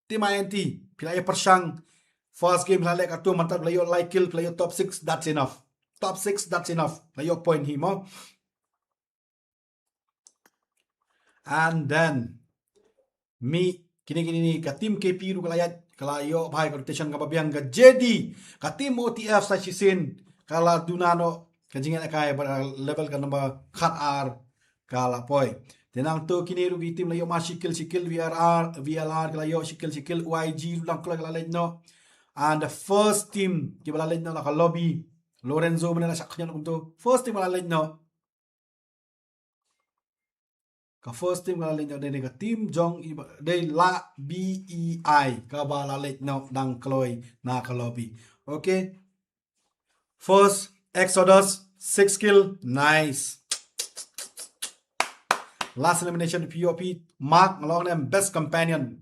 team I N T, phi la ïa pyrshang. First game la leh katto, mynta la ïoh lai kill, la ïoh top six, that's enough. Top six, that's enough. La ïoh point hi mo. And then mi kine kine ni ka team K P ruh ka la ïa, ka la ïoh bha ïa ka rotation kaba biang. Ka J D, ka team O T F sa shisien ka la duna noh ka jingïaid kai ba level ka number khat ar ka la poi. Te nangto kine ruh ki team la ïoh ma shi kill shi kill, V R R, V L R ka la ïoh shi kill shi kill, Y G ruh dang kloi ka la leit noh. And the first team kiba la leit noh la ka Lobby. Lorenzo mane la shah khñiot kumto. First team ba la leit noh. Ka first team ka la leit noh dei ka team jong i ba, dei la B E I kaba la leit noh dang kloi na ka Lobby. Okay. First, Exodus, six kill, nice. Last elimination, P O P, Mark, nga long nem best companion.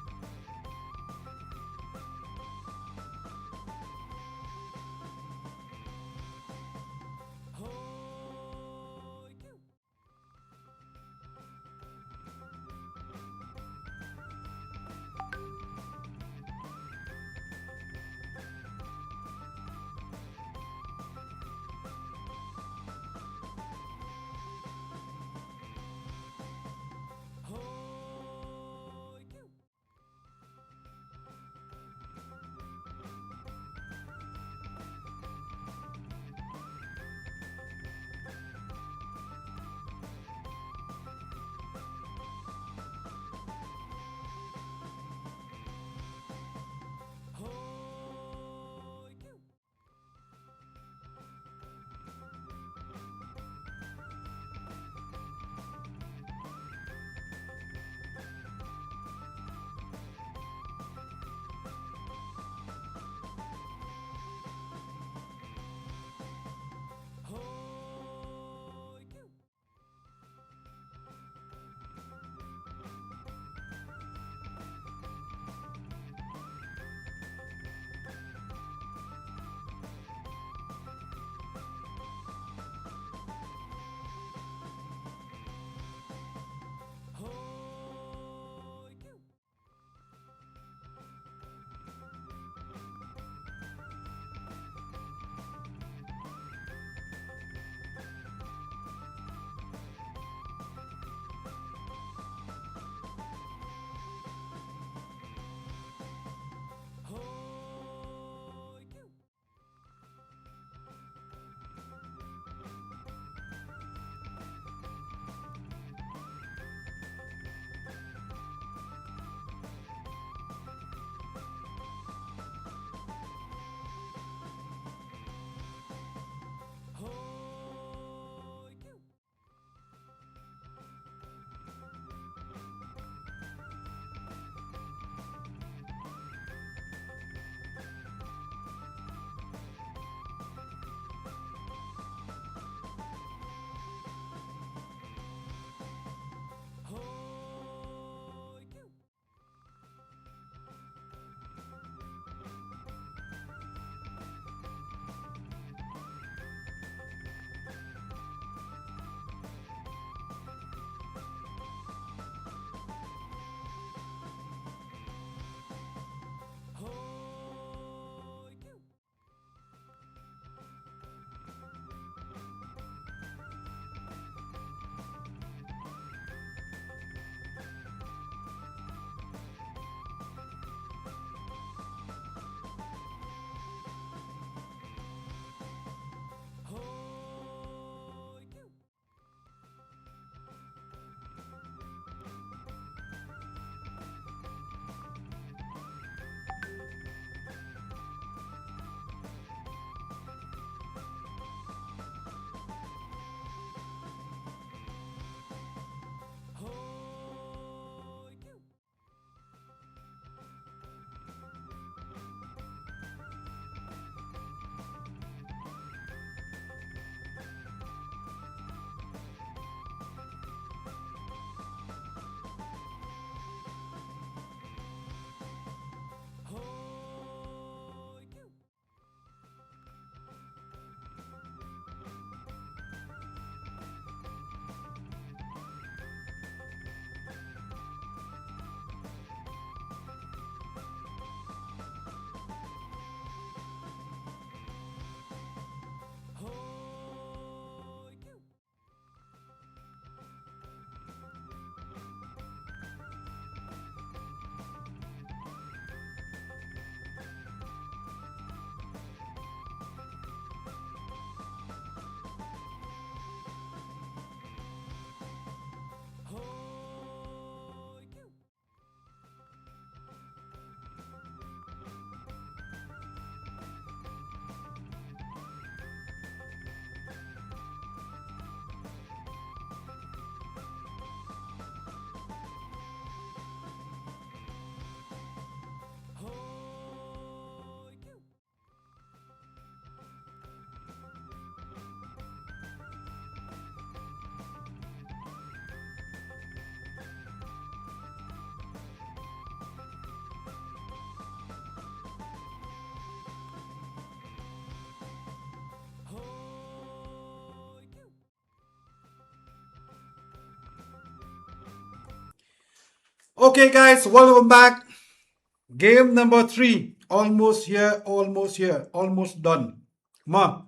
Okay, guys, welcome back. Game number three. Almost here, almost here, almost done. Ma.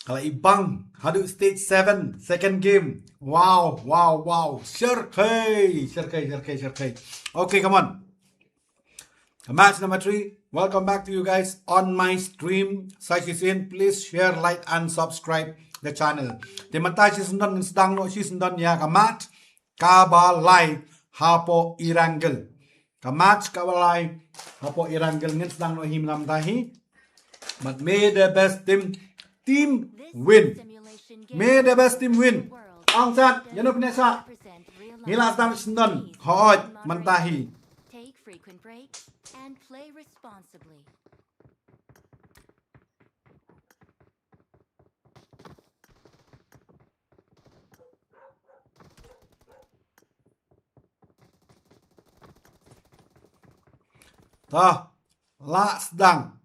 Kala ibang. Haduh stage seven, second game. Wow, wow, wow. Syrkhei, syrkhei, syrkhei, syrkhei. Okay, come on. Match number three. Welcome back to you guys on my stream. Sa shisien, please share, like and subscribe the channel. Te mynta shisyndon ngin sdang noh shisyndon ïa ka match kaba lai hapoh Erangel. Ka match kaba lai hapoh Erangel ngin sdang noh hi mynta hi. But may the best team, team win. May the best team win. Angsat, ïa no pynesa. Ngi la sdang shisyndon. Hooid, mynta hi. Take frequent breaks and play responsibly. Ta, la sdang.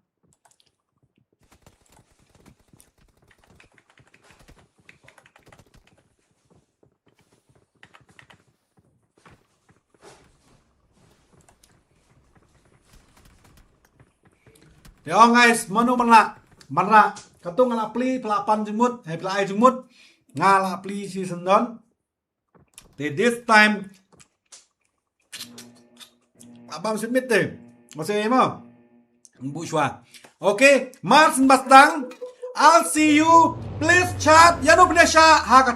Te ong guys, mano ban lah, ban lah. Katto nga la plie, plie pan jingmut, eh, plie ai jingmut. Nga la plie shisyndon. Te this time, abam submit te. Ose mo. Bushwa. Okay, Mars Bastang. I'll see you. Please chat. Ïa no pynesa ha ka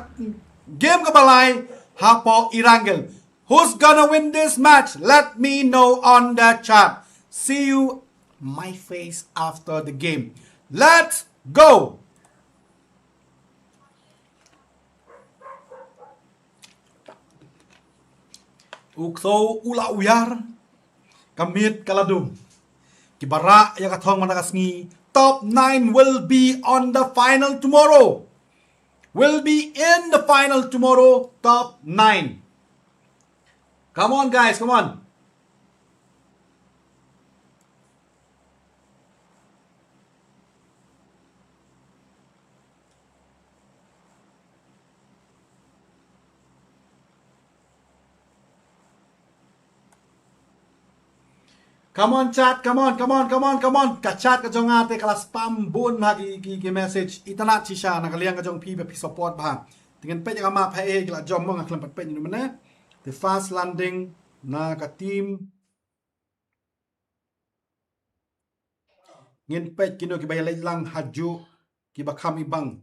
game kaba lai hapoh Erangel. Who's gonna win this match? Let me know on the chat. See you my face after the game. Let's go. U kso u la uiar. Ka miet ka la dum. Ki ba rah ïa ka thong mynta ka sngi. Top nine will be on the final tomorrow. Will be in the final tomorrow. Top nine. Come on, guys, come on. Come on, chat, come on, come on, come on, come on. Ka chat ka jong nga te ka la spam bun ha ki, ki, ki message. Itynnad shisha na ka liang ka jong phi ba phi support bha. Te ngin peit ka map ha ei, ki la jom mo, nga khlem pat peit ïa u mynne. Te first landing na ka team. Ngin peit kino kiba ïaleit lang hajuh, kiba kham ibang.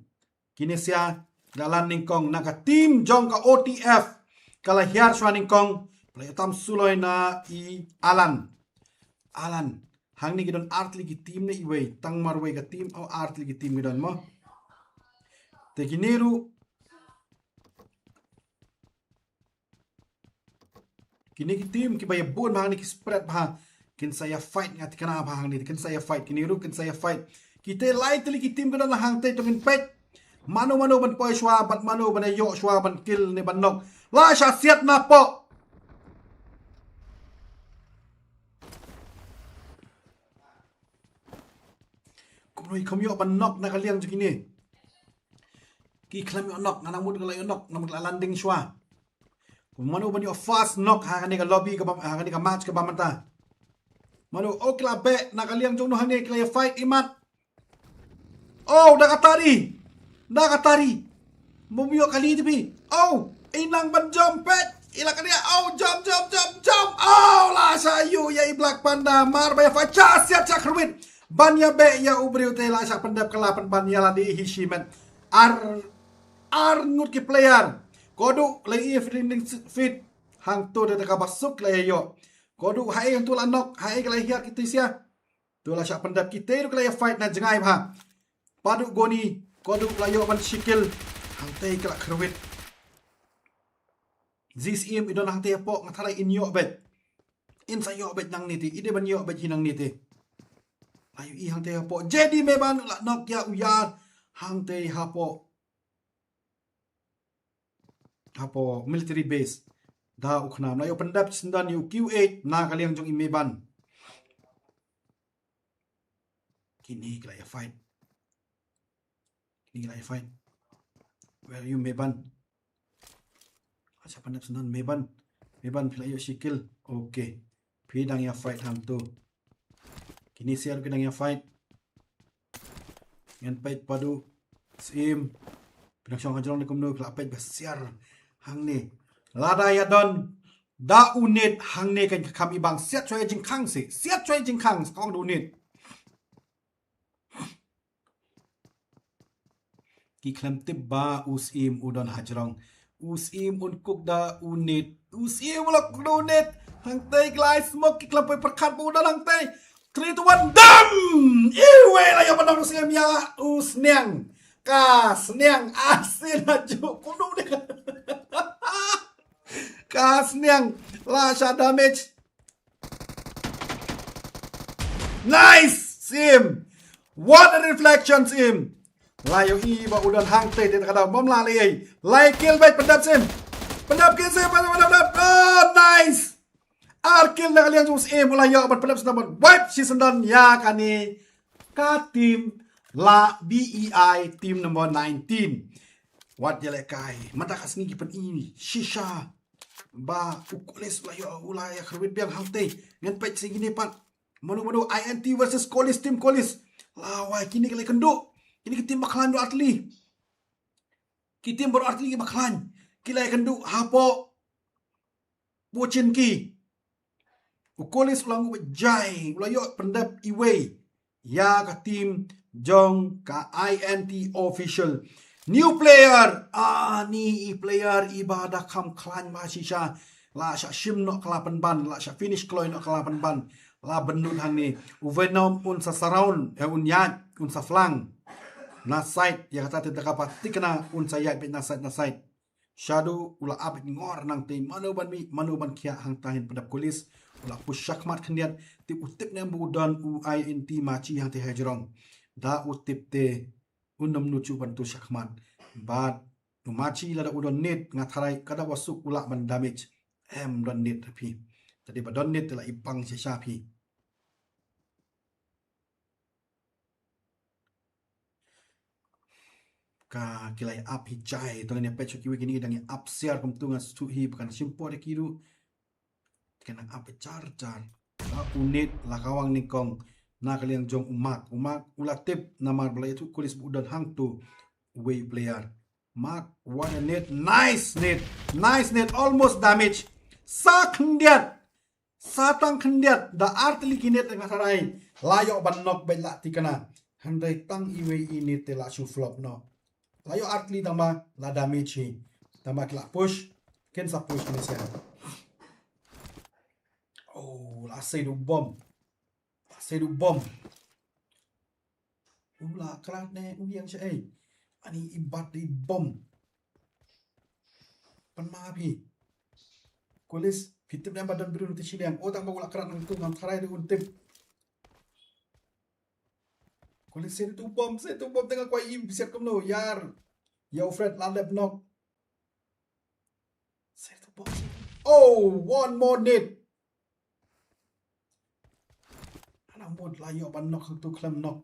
Kine sha ki la lan nyngkong na ka team jong ka O T F. Ka la hiar shuwa nyngkong. Pla ïa tam suloi na i Alan. Alan. Hangne ki don ar tylli ki team ne iwei. Tang marwei ka team, oh, ar tylli ki team ki don mo. Te kine ruh. Kine ki team kiba ïa bun bha hangne, ki spread bha. Kin sa ïa fight, nga thikna bha hangne, kin sa ïa fight, kine ruh kin sa ïa fight. Kita lai tylli ki team ki don la hangtei, to ngin peit. Mano mano ban poi shuwa, bad mano ban ïoh shuwa ban kill ne ban knock. La sha siat na poh. Kumno i kham ïoh ban knock na ka liang jong kine. Ki khlem ïoh knock, nga nang mut ka la ïoh knock, namar ka la landing shuwa. Mano ban ïoh first knock ha kane ka lobby kaba, ha kane ka match kaba mynta. Mano, oh, ki la beh na ka liang jong no hangne, ki la ïa fight imat. Oh, da ka tari. Da ka tari. Mo ïoh kali te phi. Oh, i nang ban jump peit. I la ka dia. Oh, jump, jump, jump, jump. Oh, la sha ïoh ïa i Black Panda. Mar ba ïa fight sha siat sha kyrwit. Ban ïa beh ïa u briew te la sha pyndep ka la pynban ïa lade hi shimet. Ar, ar ngut ki player. Koduh la i feeling fit. Hangto da kaba suk la ïa ïoh. Koduh ha ei hangto la knock, ha ei ka la hiar kito sha. To la shah pyndep, kita ruh ka la ïa fight na jngai bha. Paduh goni, koduh la ïoh ban shi kill. Hangtei ka la kyrwit. Zis im i don hangtei hapoh, nga tharai in ïoh beit. In sa ïoh beit nangne te, i dei ban ïoh beit hi nangne te. Ayu i hangtei hapoh. J D Meban la knock ïa u Yar. Hangtei hapoh. Hapoh military base. Da u khnam. La ïoh pyndep shisyndon ïa u Q eight na ka liang jong i Meban. Kine ki la ïa fight. Kine ki la ïa fight. Where are you, Meban? La Sa pyndep sngewdon Meban. Meban phi la ïoh shi kill. Okay. Phi dang ïa fight hangto. Kine siar ki dang ïa fight. Ngan peit pat u Syiem. Phi dang shong hajrong ne kumno, phi la peit ba siar hangne. Lada ïa don da u nit hangne kan kham i bang. Siat shuwa ïa jingkhang si. Siat shuwa ïa jingkhang sa ka ong da u nit. Ki khlem tip ba u Syiem u don hajrong. U Syiem un kuk da u nit. U Syiem u la kuk da u nit. Hangtei ki la ai smoke, ki khlem poi pyrkhat ba u don hangtei. Three, two, one, dam! Iwei la ïoh ban don u Syiem ïa u Sniang. Ka Sniang asin aju kumno ne. Ka Sniang la sha damage. Nice! Syiem. What a reflection, Syiem. La ïohi ba u don hangtei te ka daw bym lah lei. Lai kill beit, pyndep Syiem. Pyndep kill Syiem, pyndep, pyndep, pyndep. Oh, nice. Ar kill na ka liang jong u Syiem, u la ïoh ban pyndep sngewdon, ban wipe shisyndon ïa kane ka team la B E I, team number nineteen. Wat ïalehkai. Mynta ka sngi ki pyni shisha ba u Kolis u la ïoh, u la ïa kyrwit biang hangtei. Ngan peit sa kine pat. Mano mano, I N T versus Kolis, team Kolis. La wai, kine ki la ïakynduh. Kine ki team ba khlaiñ baroh artylli. Ki team baroh artylli ki ba khlaiñ. Ki la ïakynduh hapoh Pochinki. U Kolis u la nguh beit jai, u la ïoh pyndep iwei ïa ka team jong ka I N T official. New player, ani i player i ba da kham khlaiñ ba shisha. La shah shim noh ka la pynban, la shah finish kloi noh ka la pynban. La bynnud hangne. U Venom un sa surround, eh, un ïaid, un sa flank na side, ïa kata te da kaba thikna un sa ïaid beit na side, na side. Shadow u la ap ngor nangtei, mano ban mih, mano ban khiah, hangta hin pyndep Kolis. U la push shakhmat khyndiat, te u tip ne em ba u don u I N T Machi hangtei hajrong. Da u tip te un ym nud shuh ban tu shakhmat. Bad u Machi lada u don nade nga tharai ka daw ba suk u lah ban damage. Em don nade phi. Te dei ba don nade te la i pang shisha phi. Ka ki la ïa ap hi jai, to ngin ïa peit shuh kiwei kine ki dang ïa ap siar kumto, nga sngewthuh hi ba kan shim por ïa ki ruh. Ki nang ap jar jar. Ba u nade la kawang nyngkong na ka liang jong u Mark. U Mark u la tip namar ba la ïathuh Kolis ba u don hangto uwei u player. Mark, what a nade. Nice nade. Nice nade. Almost damage. Sa khyndiat. Sa tang khyndiat da artylli ki nade nga tharai. La ïoh ban knock beit la thikna. Hynrei tang iwei i nade te la shu flop noh. La ïoh artylli tang ba la damage hi. Tang ba ki la push. Kin sa push kine sian. Oh, la sei da u bom. La sei da u bom. U la krat ne u ïeng shaei. Ani i bat i bom. Pan ma phi. Kolis, phi tip ne em ba don briew na te shiliang. O tang ba u la krat nangtu ngam tharai de un tip. Kolis, sei da u bom, sei da u bom, te nga kwai im siat kumno, ïar. Ïa u Fred la lep knock. Sei da u bom, sei da u bom. Oh, one more nade. Ana mut la ïoh ban knock hangtu khlem knock.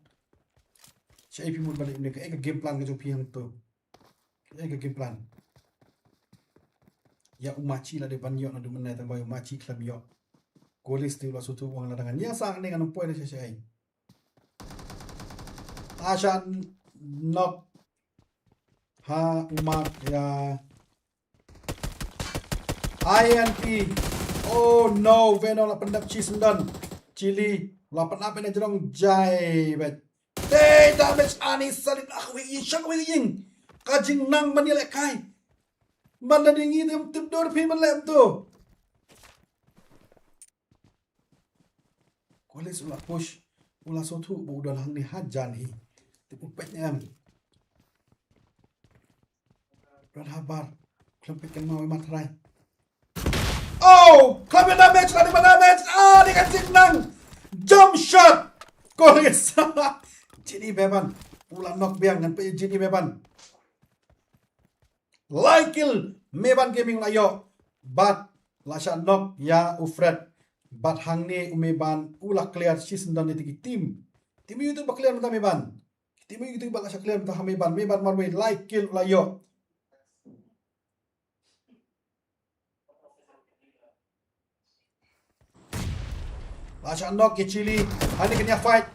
Shaei phi mut ban leh ne, kaei ka game plan ka jong phi hangtu. Kaei ka game plan. Ïa u Machi la dei ban ïoh naduh mynne tang ba ïa u Machi khlem ïoh. Kolis te u la sngewthuh u ong lada ngan ïa sah ne ngan ym poi ne sha shaei. Asha knock. Ha u Mark ïa I N T. Oh no, Venom la pyndep shisyndon. Chili la pynap ïa na jrong jai beit. Te damage ani salit ah, wei ïing, shang wei ïing. Ka jingnang ban ïalehkai. Ban da ding i te tip dur phi ban leh kumto. Kolis u la push, u la sngewthuh ba u don hangne hajan hi. Te u peit ne em. Don habar, khlem peit kynmaw i Matharai. Oh, khlem ïa damage, la dei ban damage. Ah, dei ka jingnang. Jump shot. Kolis. Jin i Meban. U la knock biang, ngan peit Jin i Meban. Lai kill Meban Gaming la ïoh. Bad la shah knock ïa u Fred. Bad hangne u Meban u la clear shisyndon ïa ki team. Team ïa utu ba clear mynta Meban. Team ïa utu ba la shah clear mynta ha Meban. Meban marwei lai kill u la ïoh. La shah knock ïa Chili. Hangne kan ïa fight.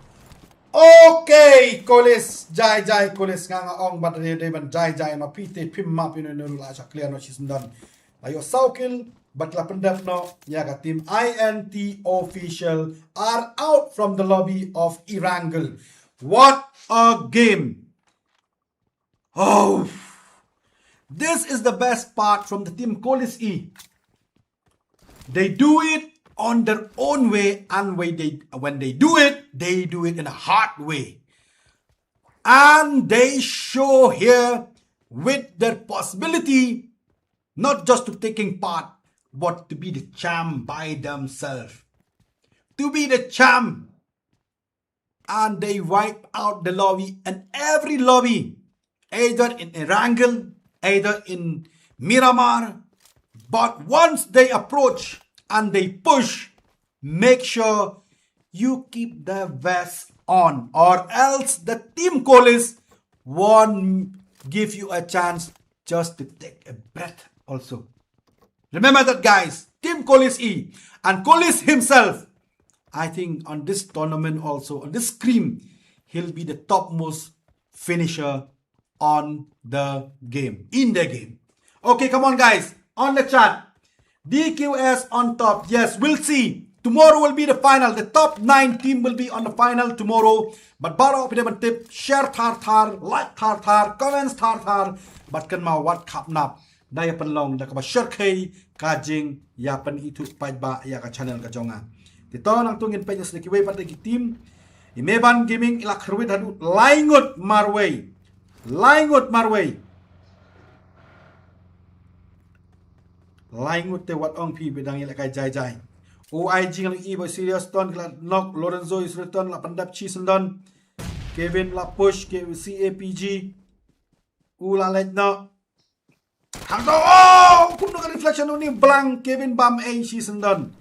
Okay, Kolis, jai jai Kolis, nga nga ong bad dei dei ban jai jai, ma phi te phim map ïa une une ruh, la shah clear noh shisyndon. La ïoh saw kill bad la pyndep noh ïa ka team. I N T official are out from the lobby of Erangel. What a game. Oh, this is the best part from the team Kolis E. They do it on their own way, and when they, when they do it, they do it in a hard way. And they show here with their possibility not just to taking part, but to be the champ by themselves. To be the champ. And they wipe out the lobby, and every lobby, either in Erangel, either in Miramar. But once they approach and they push, make sure you keep the vest on, or else the team Kolis won't give you a chance just to take a breath also. Remember that, guys. Team Kolis E and Kolis himself, I think on this tournament also, on this screen, he'll be the topmost finisher on the game, in the game. Okay, come on, guys. On the chat. D Q S on top. Yes, we'll see. Tomorrow will be the final. The top nine team will be on the final tomorrow. But baroh phi dei ban tip, share thar thar, like thar thar, comments thar thar. Bad kynmaw wat khap nap da ïa pynlong da kaba shyrkhei ka jingïapynithuh paidbah ïa ka channel ka jong nga. Te to nangta ngin peit ïa sdang kiwei pat ki team. I Meban Gaming i la kyrwit haduh lai ngut marwei. Lai ngut marwei. Lai ngut te wat ong phi ba dang ïalehkai jai jai. O I G nga la i ba Sirius Ton ka la knock, Lorenzo Isreton la pyndep shisyndon. Kevin la push, K C A P G. U la leit noh. Hangto, oh, kumno ka reflection u ni blang, Kevin bam ei shisyndon.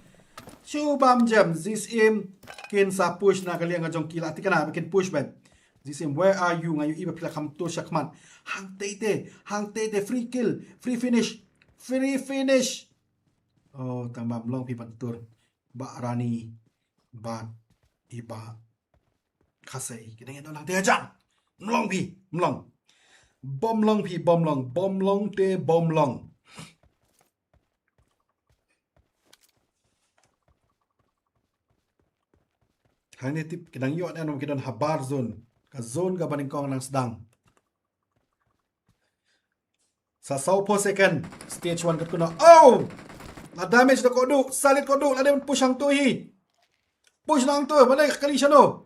Shu bam jem, Zis Im kin sa push na ka liang ka jong ki, la thikna ba kin push beit. Zis Im, where are you? Nga ïohi ba phi la kham tur shakhmat. Hangtei te, hangtei te, free kill, free finish, free finish. Oh, tang bam long phi ban tur. Bah Rani, Bah, i Bah Khasei, ki dang ïa don lang te hajan. Mlong phi, mlong. Bom long phi, bom long, bom long te, bom long. Hangne tip ki dang ïoh ne, ki don habar zone. Ka zone kaba nyngkong nang sdang. Sa saw phew second. Stage one kat kuno. Oh! La damage da kodu. Salit kodu. La dem push hangtu hi. Push hangtu. Mana kali shano?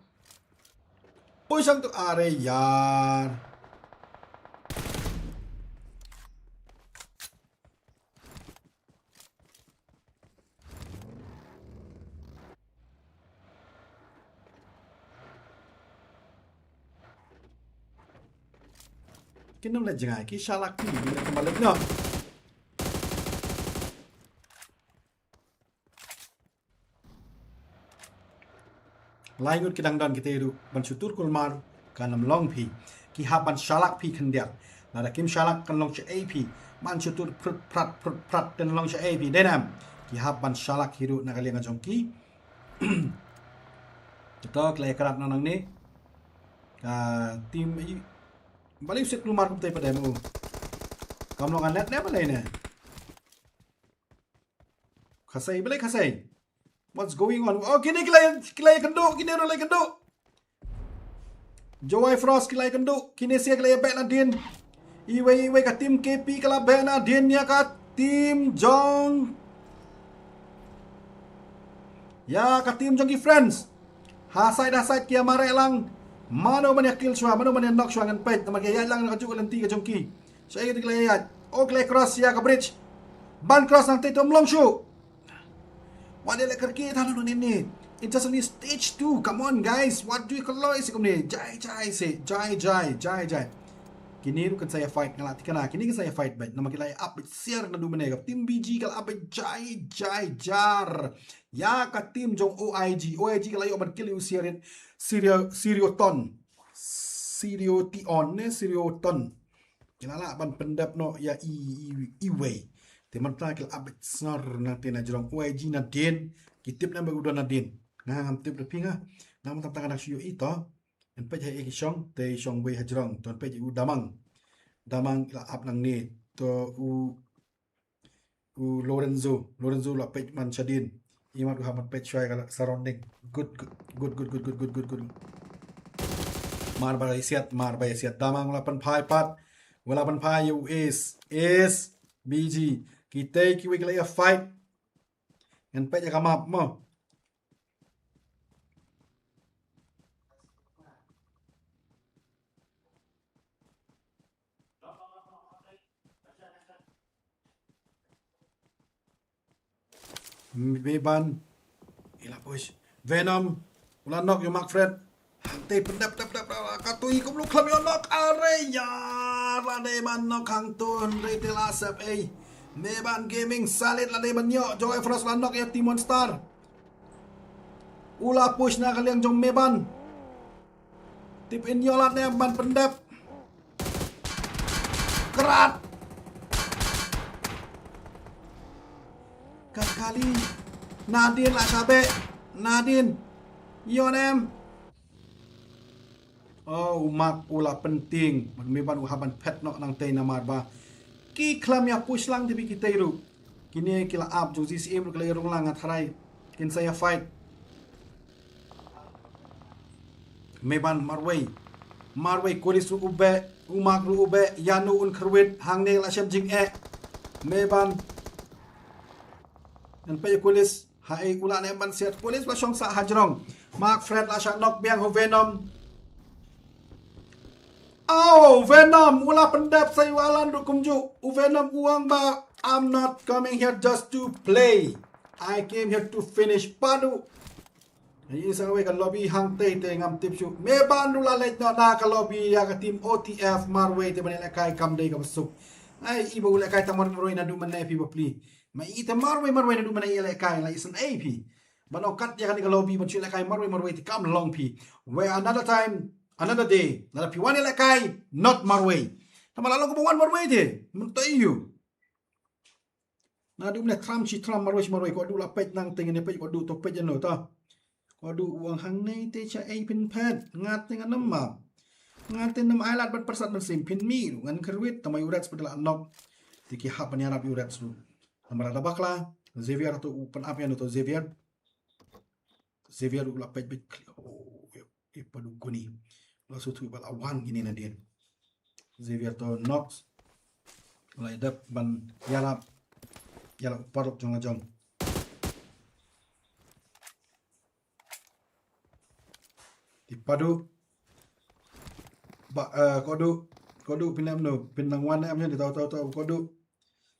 Push hangtu. Are yar. Kin ym leh jngai, ki shalak ki, ki leh kumba leh noh. Lai ngut ki dang don kita ruh, ban shu tur kulmar, kan ym long phi. Ki hap ban shalak phi khyndiat. Lada kim shalak kan long shaei phi. Ban shu tur phrut phrat, phrut phrat, kan long shaei phi. Dei nam. Ki hap ban shalak hi ruh na ka liang ka jong ki. Kita ki la ïa krat nangne. Ka team i, balei u set kulmar kumta pat em u. Kam long anet ne balei ne. Khasei, balei Khasei. What's going on? Oh, kine ki la, ki la ïa kynduh, kine ruh la ïa kynduh. Jowai Frost ki la ïa kynduh, kine sia ki la ïa beh nadien. Iwei, iwei ka team K P ka la beh nadien ïa ka team jong, ïa ka team jong ki Friends. Ha side, ha side ki ïa mareh lang. Mano ban ïa kill shuwa, mano ban ïa knock shuwa ngan peit. Namar ki ïa ïaid lang na kajuh ka lynti ka jong ki. Shaei ki la ïa ïaid. Oh, ki la ïa cross ïa ka bridge. Ban cross nangta te ym long shuh. Wat ïa leh kyrkieh than nangta ne. It's just only stage two. Come on, guys. Wat ju kloi seh kumne. Jai jai seh. Jai jai. Jai jai. Kine ruh kin sa ïa fight, nga la thikna. Kine kin sa ïa fight beit. Namar ki la ïa ap beit siar naduh mynne. Ka team B G ka la ap beit jai jai jar ïa ka team jong O I G. O I G ka la ïoh ban kill ïa u Sirion, Sirio, Sirioton. Siriotion ne, Sirioton. Ki la lah ban pyndep noh ïa i, i, iwei. Te mynta ki la ap beit snor nangta na jrong O I G nadien. Ki tip ne ba u don nadien. Nga ngam tip da phi nga. Nga mynta tang nga dang shu ïohi to. Ngan peit ha ïa ki shong, te shong wei hajrong. To ngan peit ïa u Damang. Damang la ap nangne. To u, u Lorenzo. Lorenzo la peit man shadien. Imat u hap man peit shwa ïa ka surrounding. Good, good, good. Mar ba ïa siat, mar ba ïa siat. Damang u la pynphai pat. U la pynphai ïa u Ace. Ace, B G. Kitei kiwei ki la ïa fight. Ngan peit ïa ka map mo. Meban. I la push. Venom. U la knock ïa u Mark Fred. Hangtei pyndep, dep, dep, dep, ka tui kumno khlem ïoh knock. Are ïa. La dei ban knock hangto hynrei te la sep ei. Meban Gaming Salid la dei ban ïoh. Joy Frost la knock ïa Timon Star. U la push na ka liang jong Meban. Tip in ïoh lad ne ban pyndep. Krat. Kat kali. Nadin la shabe. Nadin. Ïoh nem. Oh, u Mark u la pyntieng. Bad Meban u hap ban phet noh nangtei namar ba ki khlem ïa push lang tip kitei ruh. Kine ki la ap jong Z C M ruh ki la ïa rung lang nga tharai. Kin sa ïa fight. Meban marwei. Marwei Kolis ruh u beh, u Mark ruh u beh, ïano un kyrwit, hangne la shem jingeh. Meban. Ngan peit Kolis, haei u la ne ban siat Kolis la shong sah hajrong. Mark Fred la shah knock biang ha u Venom. Oh, Venom, u la pyndep sa ïa u Alan ruh kumjuh. U Venom u ong ba, "I'm not coming here just to play. I came here to finish." Padu. Ai, sa wei ka lobby hangtei te ngam tip shuh. Meban ruh la leit noh na ka lobby ïa ka team O T F marwei te ban ïalehkai kam dei kaba suk. Ai, i ba u lehkai tang marwei naduh mynne phi bapli. Ma i te marwei marwei naduh mynne ïalehkai la isynei phi. Ban ong kat ïa kane ka lobby ban shu lehkai marwei marwei te kam long phi. Wei another time, another day. Lada phi wan ïalehkai, not marwei. Tang ba la long kaba wan marwei te. Mynta ïoh. Naduh mynne tram shi tram marwei shi marwei, ko duh la peit nangtei ngin ïa peit, ko duh to peit ïano ta. Ko duh u ong hangne te sha ei phin phet, ngat te ngan ym map. Ngat te ym ai lad ban pyrsad mynsiem, phin mih ruh ngan kyrwit, tang ba u Reds pat la knock. Te ki hap ban ïarap u Reds ruh. Namar lada bakla, Xavier to u pynap ïano to Xavier. Xavier u la peit beit clear. Oh, i Padu kuni. La shu thuh ba la wan kine nadien. Xavier to knock. La dep ban ïarap. Ïarap paralok jong la jong. I Padu. Ba, eh, ko duh, ko duh phin em no, phin nang wan em ne, tau, tau, tau, ko duh.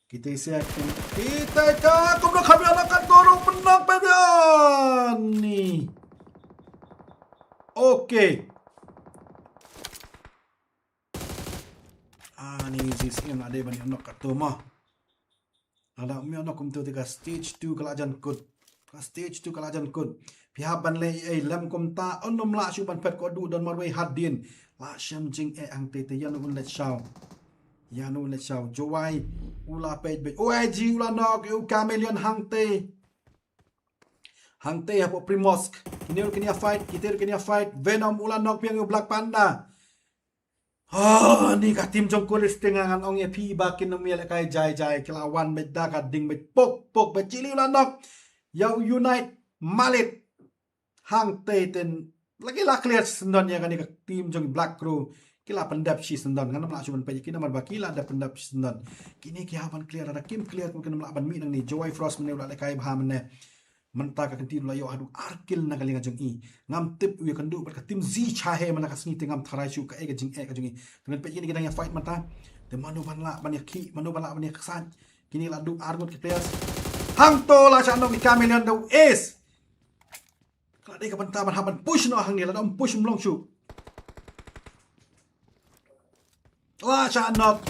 Kita isi akin. Kita ita kumno kami anak kantor menang pedian ni. Okay. Ah, ni isi isi na dei ban ïoh knock katto ma. Lada ym ïoh knock kumto te ka stage two ka la jan kut. Ka stage two ka la jan kut. Phi hap ban leh ei lem kumta, un ym lah shuh ban phet, ko duh don marwei hadien. La shem jingeh hangtei te ïano un leit shaw. Ïano un leit shaw. Jowai u la peit beit. O I G u la knock ïa u Chameleon hangtei. Hangtei hapoh Primorsk. Kine ruh kin ïa fight, kita ruh kin ïa fight. Venom u la knock biang ïa u Black Panda. Ah, ni ka team jong Kolis te nga ngan ong ïa phi ba kin ym ïalehkai jai jai, ki la wan beit da ka ding beit pok pok beit. Chili u la knock ïa u Unite Malit. Hangtei te la ki la clear shisyndon ïa kane ka team jong Black Crow. Ki la pyndep shisyndon, ngan ym lah shuh ban peit ïa ki namar ba ki la dep pyndep shisyndon. Kine ki hap ban clear, lada kim clear kin ym lah ban mih nangne. Jowai Frost mynne u la lehkai bha mynne. Mynta ka kynti ruh la ïoh haduh ar kill na ka liang jong i. Ngam tip u ïakynduh bad ka team Zi Chahe mynta ka sngi te ngam tharai shuh kaei ka jingeh ka jong i. Te ngan peit kine ki dang ïa fight mynta. Te mano ban lah ban ïa khih, mano ban lah ban ïa ksait. Kine la duh ar ngut ki players. Hangto la shah knock i Chameleon da u Ace. Ka la dei ka bynta ban hap ban push noh hangne, lada ym push ym long shuh. La shah knock.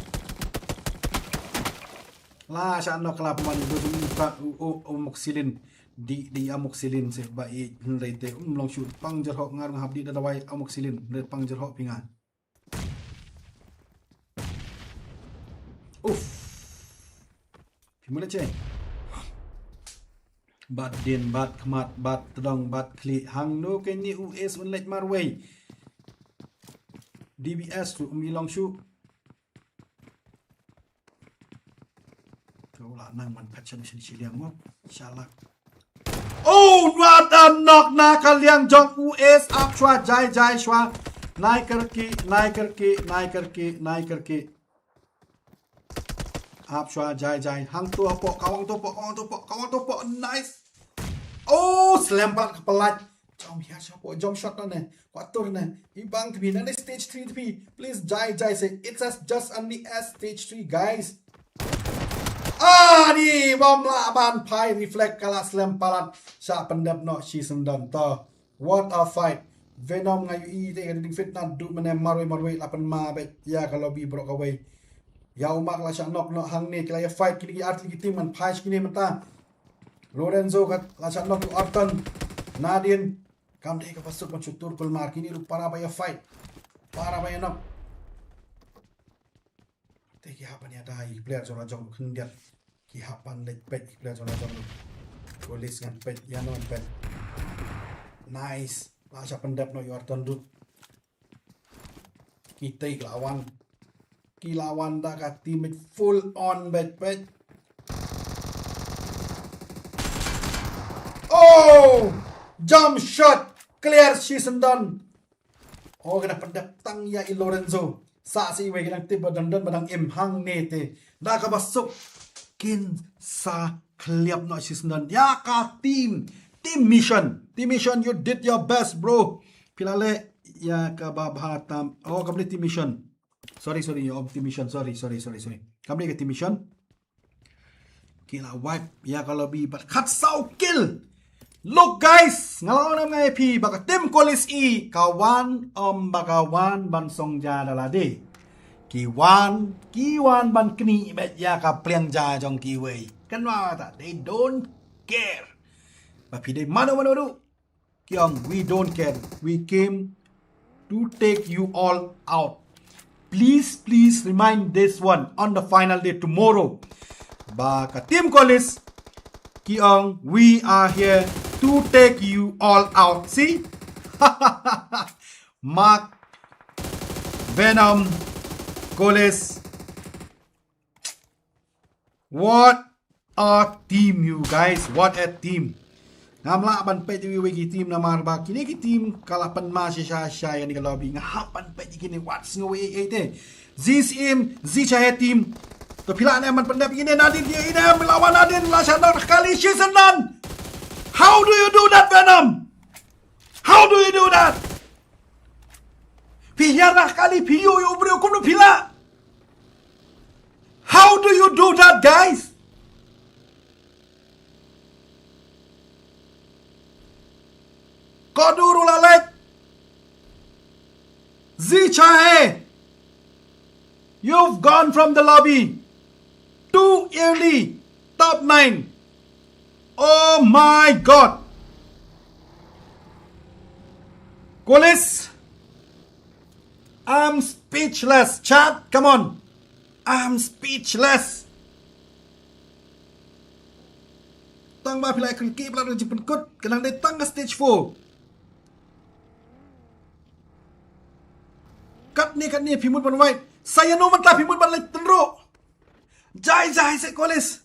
La shah knock, ka la pynwan i bujung i pat u, u, u amoxicillin. Di, di amoxicillin se ba i hynrei te ym long shuh, pang jyrhoh, nga ruh nga hap di da dawai amoxicillin hynrei pang jyrhoh phi nga. Uff. Phi mut leh che. Bad dien, bad khmat, bad tdong, bad khlieh. Hangno keini u ace un leit marwei. D B S ruh um i long shuh. Ka u la nang man phet sha sha shiliang mo. Shalak. Oh, what a knock na ka liang jong u ace. Ap shwa jai jai shwa. Nai kyrkieh, nai kyrkieh, nai kyrkieh, nai kyrkieh. Ap shwa jai jai. Hangto hapoh, ka wangto hapoh, ka wangto hapoh, ka wangto hapoh. Nice. Oh, slem palat ka palat. Jump here, jump, jump shot na ne. Kwatur ne. I bang tbi na ne stage three tbi. Please jai jai se. It's as just only as stage three, guys. Ah, ni bom la ban phai reflect ka la slem palat. Sha pyndep noh shi syndon to. What a fight. Venom nga ïohi te ka ding fit na du mane marwei marwei la pynma beit ïa ka lobby bro kawei. Ïa u Mark la shah knock noh hangne ki la ïa fight kine ki ar tylli ki team man phai shi kine mynta. Lorenzo ka la shah knock ïa u Orton. Nadien kam dei kaba suk ban shu tur kulmar kine ruh para ba ïa fight. Para ba ïa knock. Te ki hap ban ïada ïa ki player jong la jong khyndiat. Ki hap ban leit peit ki player jong la jong. Police ngan peit ïa no ngan peit. Nice. La shah pyndep noh ïa u Orton ruh. Kita ki la wan. Ki la wan da ka team full on beit beit. Oh! Jump shot. Clear shi syndon. Oh, ka dang pyndep tang ïa i Lorenzo. Sa sa iwei ka dang tip ba dang don ba dang im hangne te. Da kaba suk kin sa khliap noh shi syndon. Ïa ka team. Team Mission. Team Mission, you did your best, bro. Phi la leh ïa kaba bha tam. Oh, kam dei Team Mission. Sorry, sorry, ïa, Team Mission. Sorry, sorry, sorry, sorry. Kam dei ka Team Mission. Ki la wipe ïa ka lobby bad khatsaw kill. Look guys, nga la ong ïa phi ba ka team Kolis i ka wan, ym ba ka wan ban song ja da lade. Ki wan, ki wan ban knieh beit ïa ka pliang ja jong kiwei. Kynmaw ta, they don't care. Ba phi dei mano mano ruh. Ki ong, we don't care. We came to take you all out. Please, please remind this one on the final day tomorrow. Ba ka team Kolis, ki ong, we are here to take you all out. See? Mark, Venom, Kolis. What a team, you guys. What a team. Ngam lah ban peit iwei iwei ki team namar ba kine ki team ka la pynma shisha shisha ïa kane ka lobby. Nga hap ban peit ïa kine, wat sngew ei ei te. Zi Syiem, Zi Chahe team. To phi lah ne em ban pyndep ïa kine, nadien ïa kine, em la wan nadien, la shah knock kali shi syndon. How do you do that, Venom? How do you do that? Phi hiar na kali, phi ïoh ïoh briew kumno phi lah? How do you do that, guys? Kodur ula lek. Zi Chahe. You've gone from the lobby. Too early. Top nine. Oh my God. Kolis. I'm speechless. Chat, come on. I'm speechless. Tang ba phi la kren ki phi la jingpynkut, ka dang dei tang ka stage four. Katne katne phi mut ban wait. Sa ïano mynta phi mut ban leit tynruh. Jai jai se Kolis.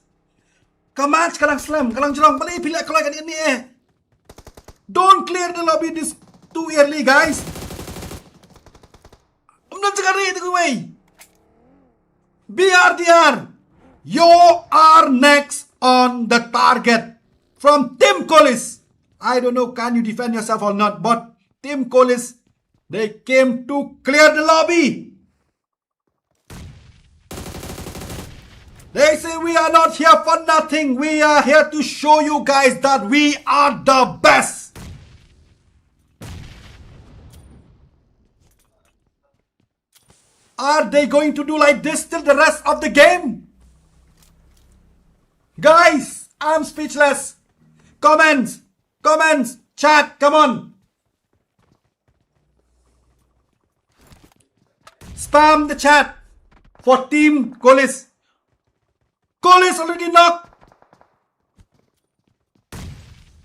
Ka match ka dang slem, ka dang jrong, balei phi leh kloi kane ne eh. Don't clear the lobby this too early, guys. Ym don jaka ri te kuwei. B R D R, you are next on the target from Team Kolis. I don't know can you defend yourself or not, but Team Kolis, they came to clear the lobby. They say we are not here for nothing. We are here to show you guys that we are the best. Are they going to do like this till the rest of the game? Guys, I'm speechless. Comments, comments, chat, come on. Spam the chat for Team Kolis. Kolis already knocked.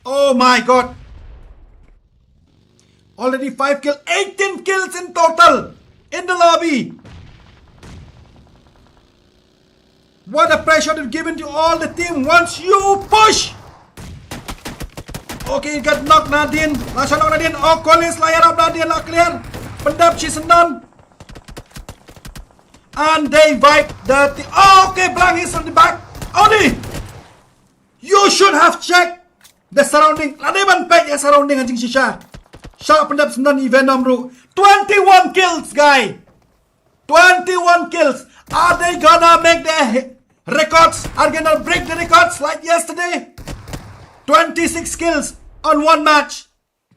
Oh my God. Already five kill, eighteen kills in total in the lobby. What a pressure to given to all the team once you push. Okay, gat knock nadien. La shah knock nadien. Oh, Collins la ïarap nadien, la clear. Pyndep shi syndon. And they wipe the team. Oh, okay, Blang is on the back. Oni, you should have checked the surrounding. Lada ban peit ïa surrounding ha jingshisha. Shah pyndep syndon i Venom ruh. Twenty-one kills, guy. Twenty-one kills. Are they gonna make their hi- records? Are they gonna break the records like yesterday? Twenty-six kills on one match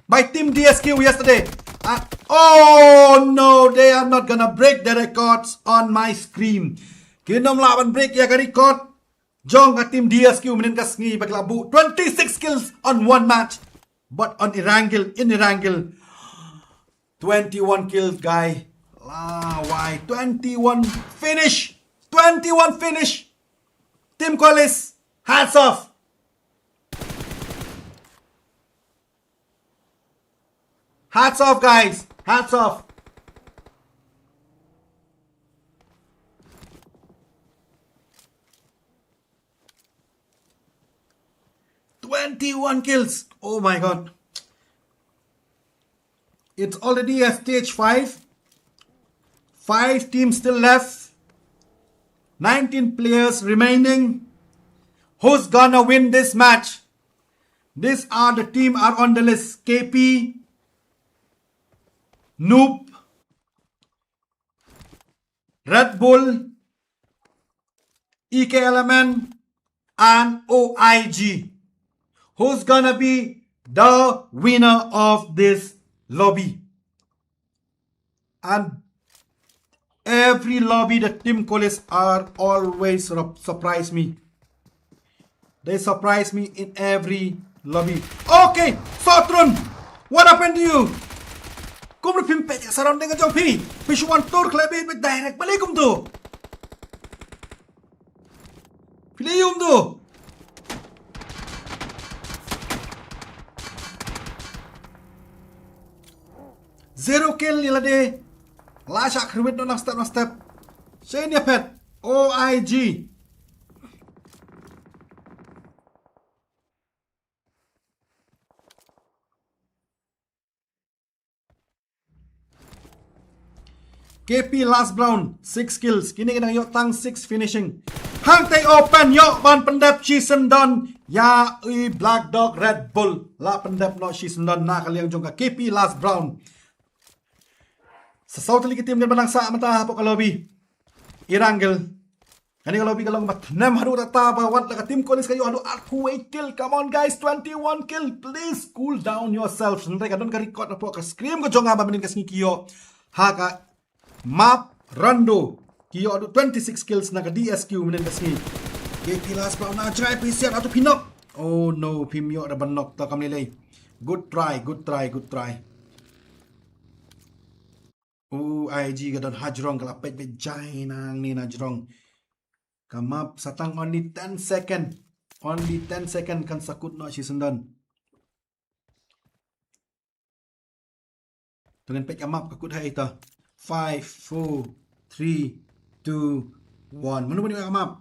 by Team D S Q yesterday. Uh, oh no, they are not gonna break the records on my screen. Kin ym lah ban break ïa ka record jong ka Team D S Q mynhynnin ka sngi ba ki la buh twenty-six kills on one match. But on Erangel, in Erangel, twenty-one kills, guy. La wai, twenty-one finish. Twenty-one finish. Team Kolis, hats off. Hats off, guys. Hats off. Twenty-one kills. Oh my God. It's already a stage five. Five teams still left. Nineteen players remaining. Who's gonna win this match? These are the team are on the list. K P, Noob, Red Bull, E K L M N, and O I G. Who's gonna be the winner of this lobby? And every lobby, the Team Kolis are always sur- surprise me. They surprise me in every lobby. Okay, Sotrun, what happened to you? Kumno phim peit surrounding jong phi? Phi shu wan tur khlem bit direct. Balei kumto? Phi leh kumto? Zero kill ïa lade. La shah kyrwit noh na step na step. Shen ïa phet. O I G. K P last round, six kills. Kine ki dang ïoh tang six finishing. Hangtei open ïoh ban pyndep shisyndon ïa i Black Dog Red Bull. La pyndep noh shisyndon na ka liang jong ka K P last round. Sa saw tylli ki team kin ban nang sah mynta hapoh ka lobby. Erangel. Kane ka lobby ka long ba thnem haduh katta ba wat la ka Team Kolis ka ïoh haduh arphew wei kill. Come on guys, twenty-one kill. Please cool down yourself. Hynrei ka don ka record hapoh ka screen ka jong nga ba mynhynnin ka sngi ki ïoh ha ka map Rando. Ki ïoh haduh twenty-six kills na ka D S Q mynhynnin ka sngi. K P last round na jngai phi siat haduh phi knock. Oh no, phim ïoh da ban knock, to kam lei lei. Good try, good try, good try. U I G ka don hajrong, ka la peit beit jai nangne na jrong. Ka map sa tang only ten second. Only ten second kan sa kut noh shisyndon. To ngin peit ka map ka kut ha ita. Five, four, three, two, one. Mano mano ka map?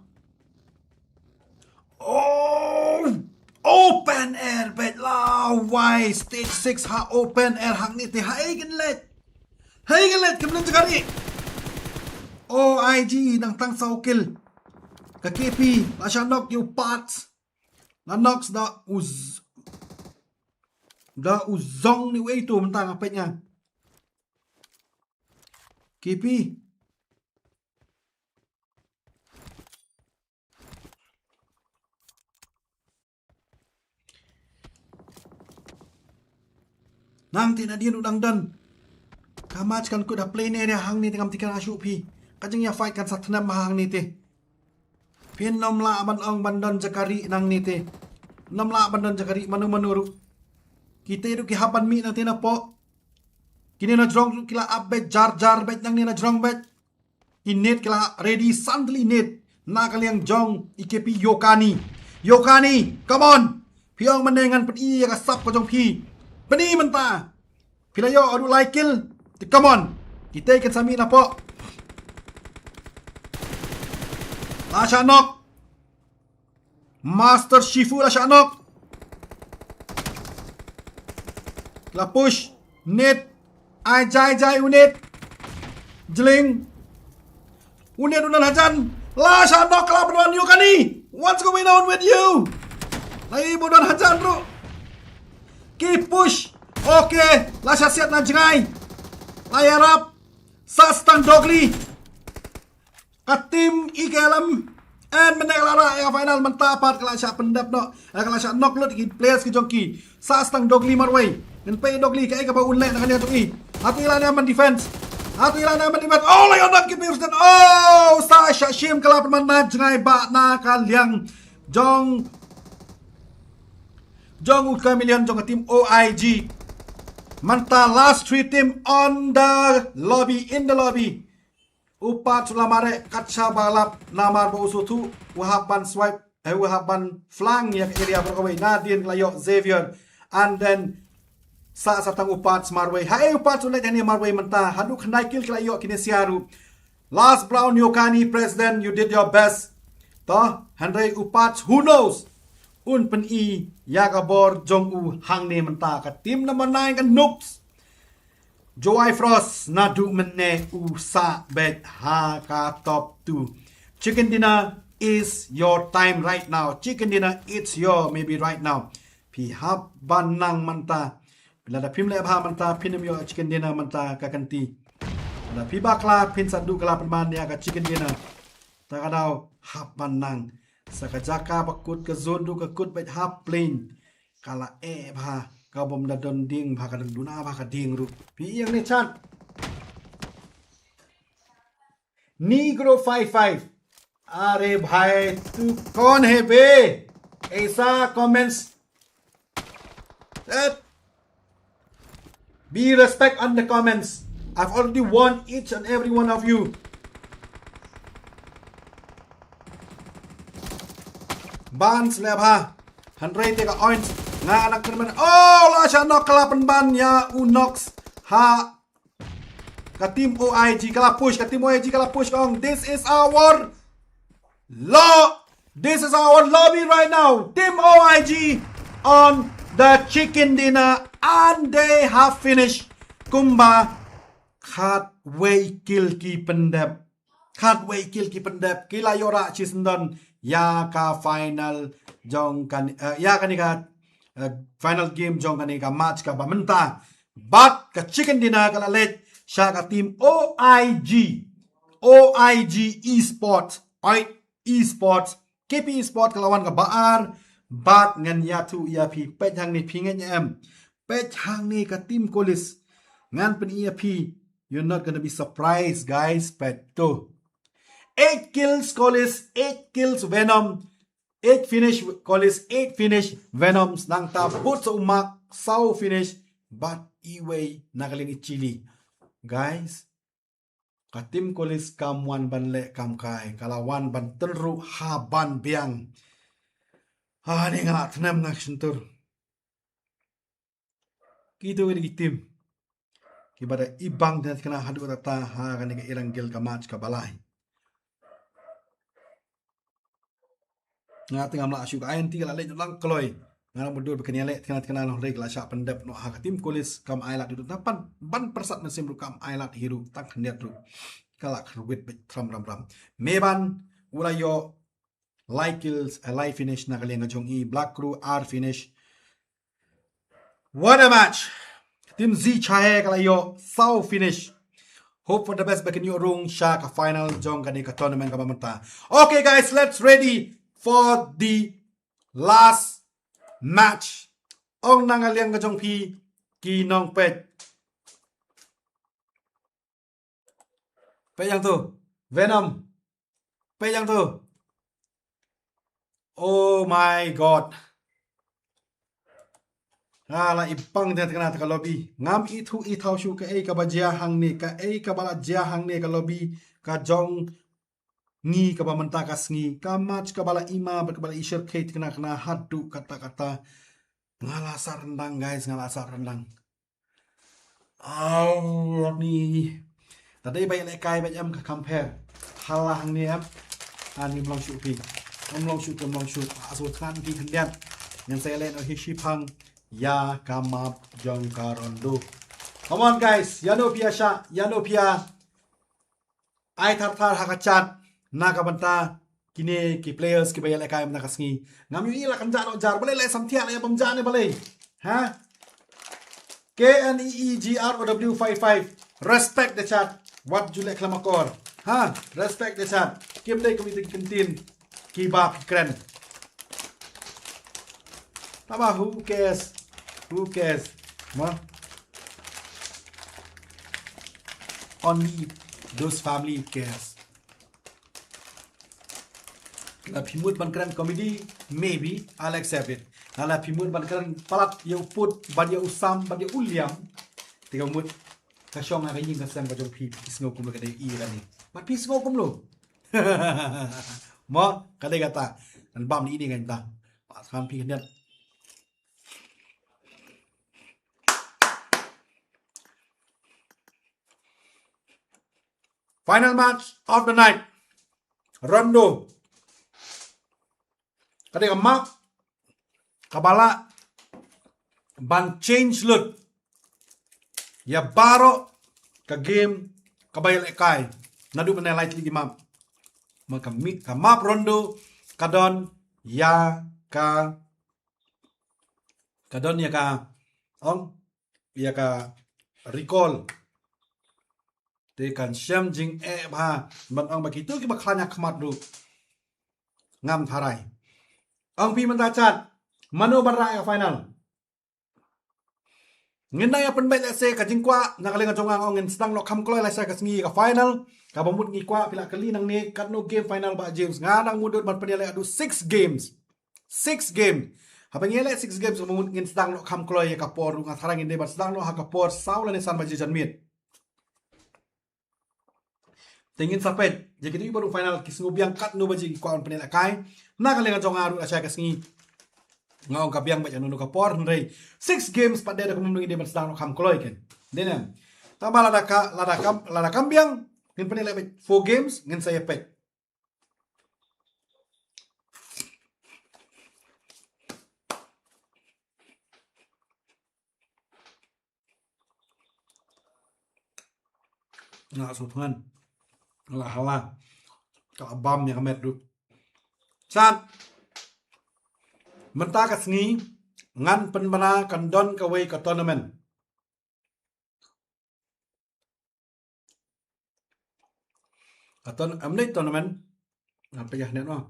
Oh! Open air beit la wai, stage six ha open air hangne te, ha ei kin leit. Ha ei kin leit, kim don jaka ri. O I G nang tang saw kill. Ka K P la shah knock ïa u Pats. La knock da u z-, da u Zong ni wei tu mynta nga peit nga. K P. Nang te nadien u dang don. Ka match kan kut ha plane area hangne te, ngam tip kan ïa shuh phi. Ka jingïa fight kan sa thnem ha hangne te. Phin ym lah ban ong ban don jaka ri nangne te. Ym lah ban don jaka ri mano mano ruh. Kita ruh ki hap ban mih nangte napoh. Kine na jrong ruh ki la ap beit jar jar beit nangne na jrong beit. Ki nade ki la ready, san tylli nade na ka liang jong i K P. Yokani. Yokani, come on. Phi ong mynne ngan pyni ïa ka sap ka jong phi. Pyni mynta. Phi la ïoh haduh lai kill. Te come on. Kita kin sa mih napoh. La shah knock. Master Shifu la shah knock. La push. Nit. Ai jai jai u Nit. Jling. U Nit u Don Hajan. La shah knock, ka la pynwan ïa kane. What's going on with you? La i u Don Hajan ruh. Ki push. Okay. La shah siat na jngai. La ïarap. Sa stang Dogly. Ka team E K L M. And mynne ka la rah ïa ka final, mynta pat ka la shah pyndep noh. Eh, ka la shah knock lut ki players ki jong ki. Sa stang Dogly marwei. Ngan peit Dogly kaei kaba un leh na kane ka jong i. Hato i la ne ban defense. Hato i la ne ban defense. Oh, la ïoh knock ki players. Oh, sa shah shim, ka la pynman na jngai bad na ka liang jong, jong u Chameleon jong ka team O I G. Mynta last three team on the lobby, in the lobby. U Pat u la mareh kat shaba lap namar ba u sngewthuh u hap ban swipe, eh, u hap ban flank ïa ka area baroh kawei. Nadien ka la ïoh Xavier. And then sa sa tang u Pat marwei. Haei u Pat u leit hangne marwei mynta. Haduh khyndai kill ki la ïoh kine sia ruh. Last round ïoh kane, President, you did your best. To, hynrei u Pat, who knows? Un pyni ïa ka bor jong u hangne mynta. Ka team number nine ka Noobs. Jowai Frost, naduh mynne u sah beit ha ka top two. Chicken dinner is your time right now. Chicken dinner, it's your maybe right now. Phi hap ban nang mynta. Lada phim leh bha mynta, phin ym ïoh chicken dinner mynta ka kynti. Lada phi bakla, phin sa duh ka la pynman ïa ka chicken dinner. Ta ka daw hap ban nang. Sa ka jaka ba kut, ka zone ruh ka kut beit ha plane. Ka la eh bha, ka bym da don dieng bha, ka don duna bha ka dieng ruh. Phi ïeng ne chat. Negro five five. अरे भाई, तू कौन है बे? ऐसा comments. That Be respect on the comments. I've already warned each and every one of you. Ban slap ha. Hynrei te ka oins. Nga anak teman. Oh, la sha nok, ka la pynban ïa u Nox. Ha. Ka team O I G ka la push, ka team O I G ka la push kong. This is our Lo, this is our lobby right now. Team O I G on the chicken dinner and they have finished. Kumba khatwei kill ki pyndep. Khatwei kill ki pyndep. Ki la ïoh rah shisyndon ïa ka final jong kane, eh, ïa kane ka, eh, final game jong kane ka match kaba mynta. Bad ka chicken dinner ka la leit sha ka team O I G. O I G Esports, oi, Esports, K P Esports ka la wan kaba ar, bad ngan ïathuh ïa phi, peit hangne phi ngeit em. Peit hangne ka team Kolis, ngan pyni ïa phi, you're not gonna be surprised, guys, peit to. Eight kills Kolis, eight kills Venom, eight finish Kolis, eight finish Venom, nangta bud sa u Mark, saw finish, bad iwei na ka liang i Chili. Guys, ka team Kolis kam wan ban leh kam kai, ka la wan ban tynruh ha ban biang. Ha, ni nga la tnem na ka shyntur. Kito ki team kiba da ibang da kane haduh katta ha kane ka Erang Guild ka match kaba lai. Nga te ngam lah shu ka I N T ka la leit lang kloi. Nga la mutdur ba kan ïaleh tngana tngana long rei ka la shah pyndep noh ha ka team Kolis kam ai lad hi ruh. Tang ban pyrsad mynsiem ruh kam ai lad hi ruh tang khyndiat ruh. Ka la kyrwit beit thram ram ram. Meban u la ïoh lai kills, eh, lai finish na ka liang ka jong i. Black Crew ar finish. What a match! Team Zi Chahe ka la ïoh saw finish. Hope for the best ba kin ïoh rung sha ka final jong kane ka tournament kaba mynta. Okay guys, let's ready for the last match. Ong na ka liang ka jong phi ki nongpeit. Peit ïa to. Venom. Peit ïa to. Oh my God. Nga la ibang tngana tngana ka lobby. Ngam ithuh ithaw shuh kaei kaba jia hangne, kaei kaba la jia hangne ka lobby ka jong ngi kaba mynta ka sngi. Ka match kaba la ima bad kaba la i shyrkhei tngana tngana haduh katta katta. Nga la sah ryndang, guys, nga la sah ryndang. Aw, ni. Tang dei ba ïalehkai ba em ka compare. Hala hangne em. Ani mlong shu phi. Mlong shu, mlong shu. Asu than phi khyndiat. Ngan sa ïaleh noh hi shiphang ïa ka map jong ka Rondo. Come on, guys. Ïa no phi ïa sha, ïa no phi ïa ai thar thar ha ka chat na ka bynta kine ki players kiba ïalehkai mynta ka sngi. Ngam ïohi la kan jah noh jar, balei la samthiah la ïa bam jah ne balei? Ha? K N E E G R O W five five. Respect the chat. Wat ju leh khlem akor. Ha? Respect the chat. Kim dei kumne ki ktien kiba phi kren. Taba who cares? Who cares? Ma? Only those family cares. La phi mut ban kren comedy, maybe I'll accept it. La la phi mut ban kren palat ïa u put, ban ïa u sam, ban ïa u liam. Te ka mut ka shong ha ka ïing ka sem ka jong phi, phi sngew kumno ka dei i kane. Bad phi sngew kumno? Mo, ka dei kata. Ngan bam ni ini ngan ta. Pat khan phi khyndiat. Final match of the night. Rondo. Ka dei ka map kaba lah ban change lut ïa baroh ka game kaba ïalehkai. Naduh mynne lai tylli ki map. Ma ka mi-, ka map Rondo ka don ïa ka, ka don ïa ka, ong, ïa ka recall. Te kan shem jingeh bha ban ong ba kito kiba khlaiñ ha khmat ruh ngam tharai. Ong phi mynta chat, mano ban rah ïa ka final? Ngin nang ïa pynbeit lehse ka jingkwah na ka liang jong nga, ong ngin sdang noh kham kloi lashai ka sngi ka final. Kaba mut ngi kwah phi la kylli nangne katno game final Bah James. Nga dang mutdur ban pynïaleh haduh six games. Six game. Haba ngi ïaleh six games, kaba mut ngin sdang noh kham kloi ïa ka por ruh, nga tharai ngin dei ban sdang noh ha ka por saw lane san baje janmiet. Te ngin sa peit ïa kito kiba rung final ki sngewbiang katno baje ki kwah ban pynïalehkai. Na ka liang jong nga ruh lashai ka sngi nga ong ka biang beit ïano ïano ka por, hynrei six games pat de da kumno ngi dei ban sdang noh kham kloi ken. Dei ne em? Tangba lada ka, lada kam, lada kam biang ngin pynïaleh beit four games, ngin sa ïa peit. Nga sngewthuh ngan. Nga la hala. Ka la bam ïa ka met ruh. Chat. Mynta ka sngi ngan pynbna kan don kawei ka tournament. Ka ton-, am, ne tournament. Nga pynïaid ne noh.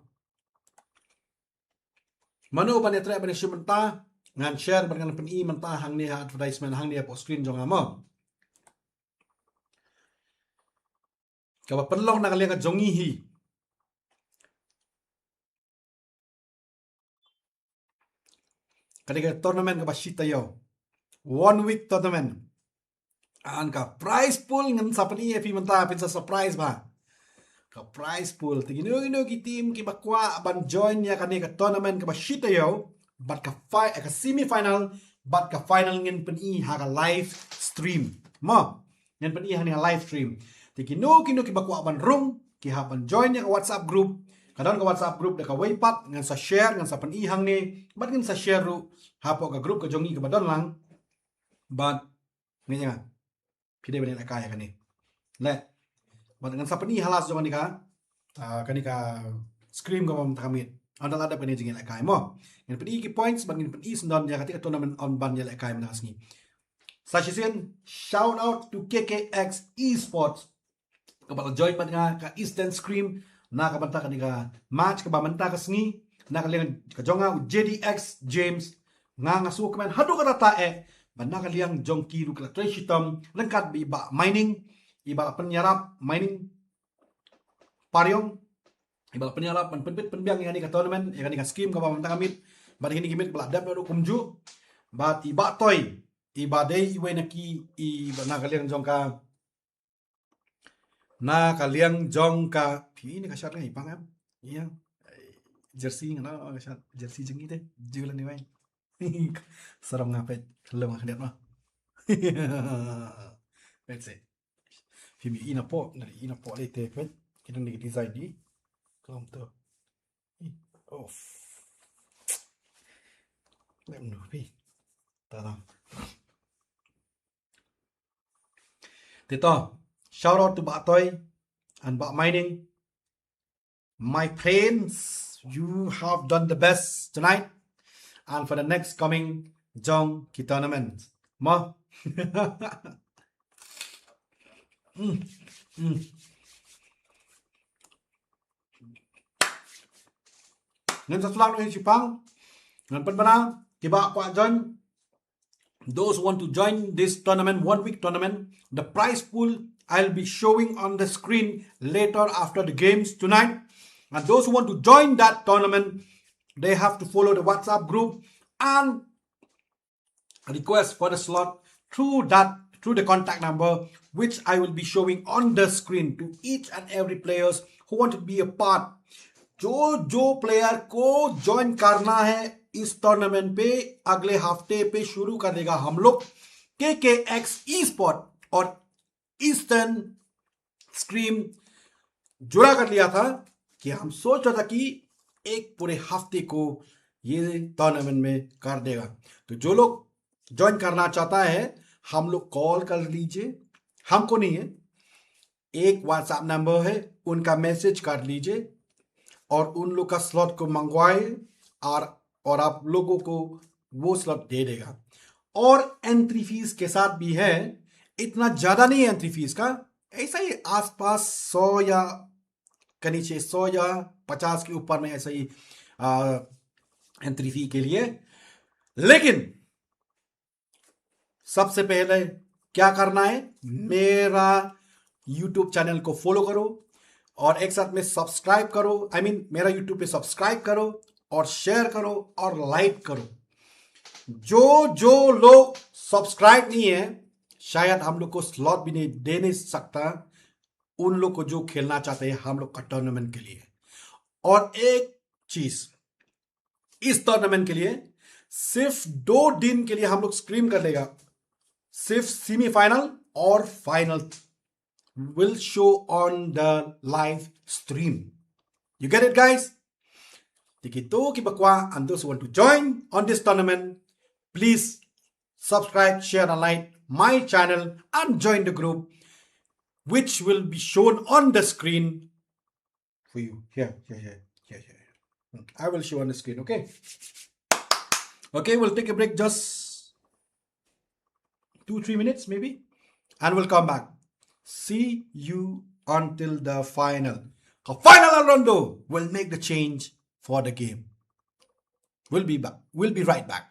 Mano ban ïatrei ban ïashim mynta, ngan share bad ngan pyni mynta hangne ha advertisement hangne hapoh screen jong nga mo. Kaba pynlong na ka liang ka jong ngi hi. Ka dei ka tournament kaba shi taïew. One week tournament. An ka prize pool ngan sa pyni ïa phi mynta, phin sa surprise bha. Ka prize pool, te kino kino ki team kiba kwah ban join ïa kane ka tournament kaba shi taïew, bad ka fi-, ka semi final, bad ka final ngin pyni ha ka live stream. Mo, ngin pyni hangne ha live stream. Te kino kino kiba kwah ban rung, ki hap ban join ïa ka WhatsApp group. Ka don ka WhatsApp group da kawei pat, ngan sa share, ngan sa pyni hangne, bad ngan sa share ruh hapoh ka group ka jong ngi kaba don lang. Bad ngi ïa nga. Phi dei ban ïalehkai ïa kane. Le. Bad ngan sa pyni ha last jong kane ka, ah, kane ka screen kaba mynta ka miet. Ynda la dep kane jingïalehkai mo. Ngin pyni ki points bad ngin pyni syndon ïa kata ka tournament ym ban ïalehkai mynta ka sngi. Sa shisien, shout out to K K X Esports. Kaba la join bad nga ka Eastern Scrim na ka bynta kane ka match kaba mynta ka sngi, na ka liang ka jong nga u J D X James. Nga nga sngewkmen haduh katta eh ba na ka liang jong ki ruh ki la trei shitom ryngkat bad i Bah Mining, i ba la pynïarap Mining Pariong, i ba la pynïarap ban pynbit pynbiang ïa kane ka tournament, ïa kane ka scrim kaba mynta ka miet, bad ïa kine ki miet ba la dep ruh kumjuh, bad i Bah Toi, i ba dei iwei na ki, i ba na ka liang jong ka Na ka liang jong ka, phi ne ka shirt nga i pang em. Ïa. Jersey nga na ka shirt, jersey jong ngi te. Ju la ni wai. Sarong nga peit, lem nga khyndiat ma. Peit se. Phim ïohi napoh, nga ïohi napoh lei te peit. Ki dang da ki design di. Khlem to. Ih, off. Lem nu phi. Tadam. Te to, shout out to Bah Toy and Bah Mining. My friends, you have done the best tonight. And for the next coming jong ki tournament. Mo. Mm, mm. Ngin sa shu lah noh ïa shipang. Ngan pynbna kiba kwah join. Those who want to join this tournament, one week tournament, the prize pool I'll be showing on the screen later after the games tonight. And those who want to join that tournament, they have to follow the WhatsApp group and request for the slot through that, through the contact number which I will be showing on the screen to each and every players who want to be a part. जो जो प्लेयर को ज्वाइन करना है इस टूर्नामेंट पे, अगले हफ्ते पे शुरू कर देगा हम लोग। केकेएक्स ई स्पोर्ट और ईस्टर्न स्ट्रीम जुड़ा कर लिया था कि हम सोच रहा था कि एक पूरे हफ्ते को ये टूर्नामेंट में कर देगा। तो जो लोग ज्वाइन करना चाहता है, हम लोग कॉल कर लीजिए, हमको नहीं है, एक व्हाट्सएप नंबर है, उनका मैसेज कर लीजिए और उन लोग का स्लॉट को मंगवाए और और आप लोगों को वो स्लॉट दे देगा। और एंट्री फीस के साथ भी है, इतना ज्यादा नहीं है एंट्री फीस का, ऐसा ही आसपास सौ या कहीं से सौ या पचास के ऊपर में ऐसा ही आ, एंट्री फी के लिए। लेकिन सबसे पहले क्या करना है, मेरा यूट्यूब चैनल को फॉलो करो और एक साथ में सब्सक्राइब करो, आई I मीन mean, मेरा यूट्यूब पे सब्सक्राइब करो और शेयर करो और लाइक करो। जो जो लोग सब्सक्राइब नहीं है, शायद हम लोग को स्लॉट भी नहीं दे नहीं सकता उन लोग को जो खेलना चाहते हैं हम लोग का टूर्नामेंट के लिए। और एक चीज, इस टूर्नामेंट के लिए सिर्फ दो दिन के लिए हम लोग स्ट्रीम कर लेगा, सिर्फ सेमीफाइनल और फाइनल will show on the live stream. You get it, guys? Te kito kiba kwah and those who want to join on this tournament, please subscribe, share and like my channel and join the group which will be shown on the screen for you. Here, here, here, here, here. I will show on the screen, okay? Okay, we'll take a break just two, three minutes maybe. And we'll come back. See you until the final. Ka final rondo will make the change for the game. We'll be back. We'll be right back.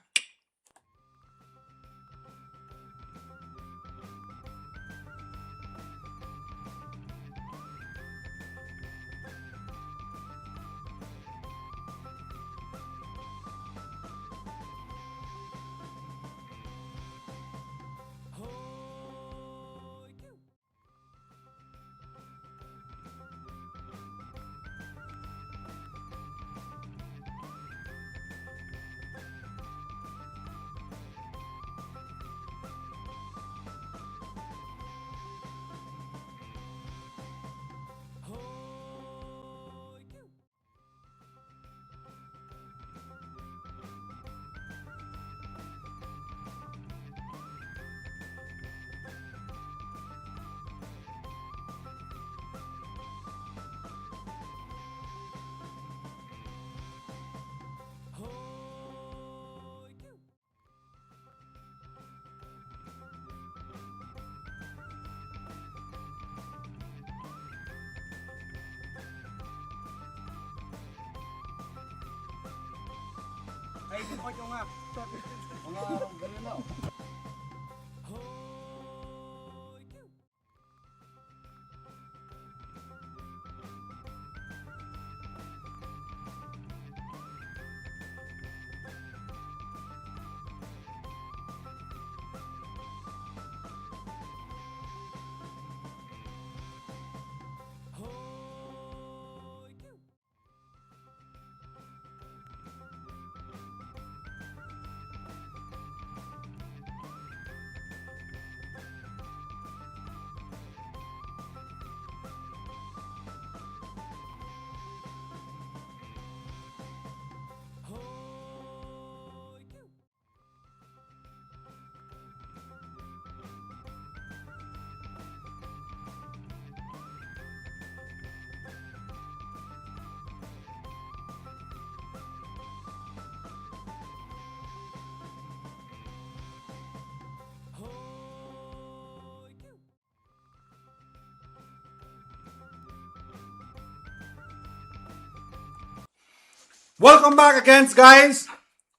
Welcome back again, guys.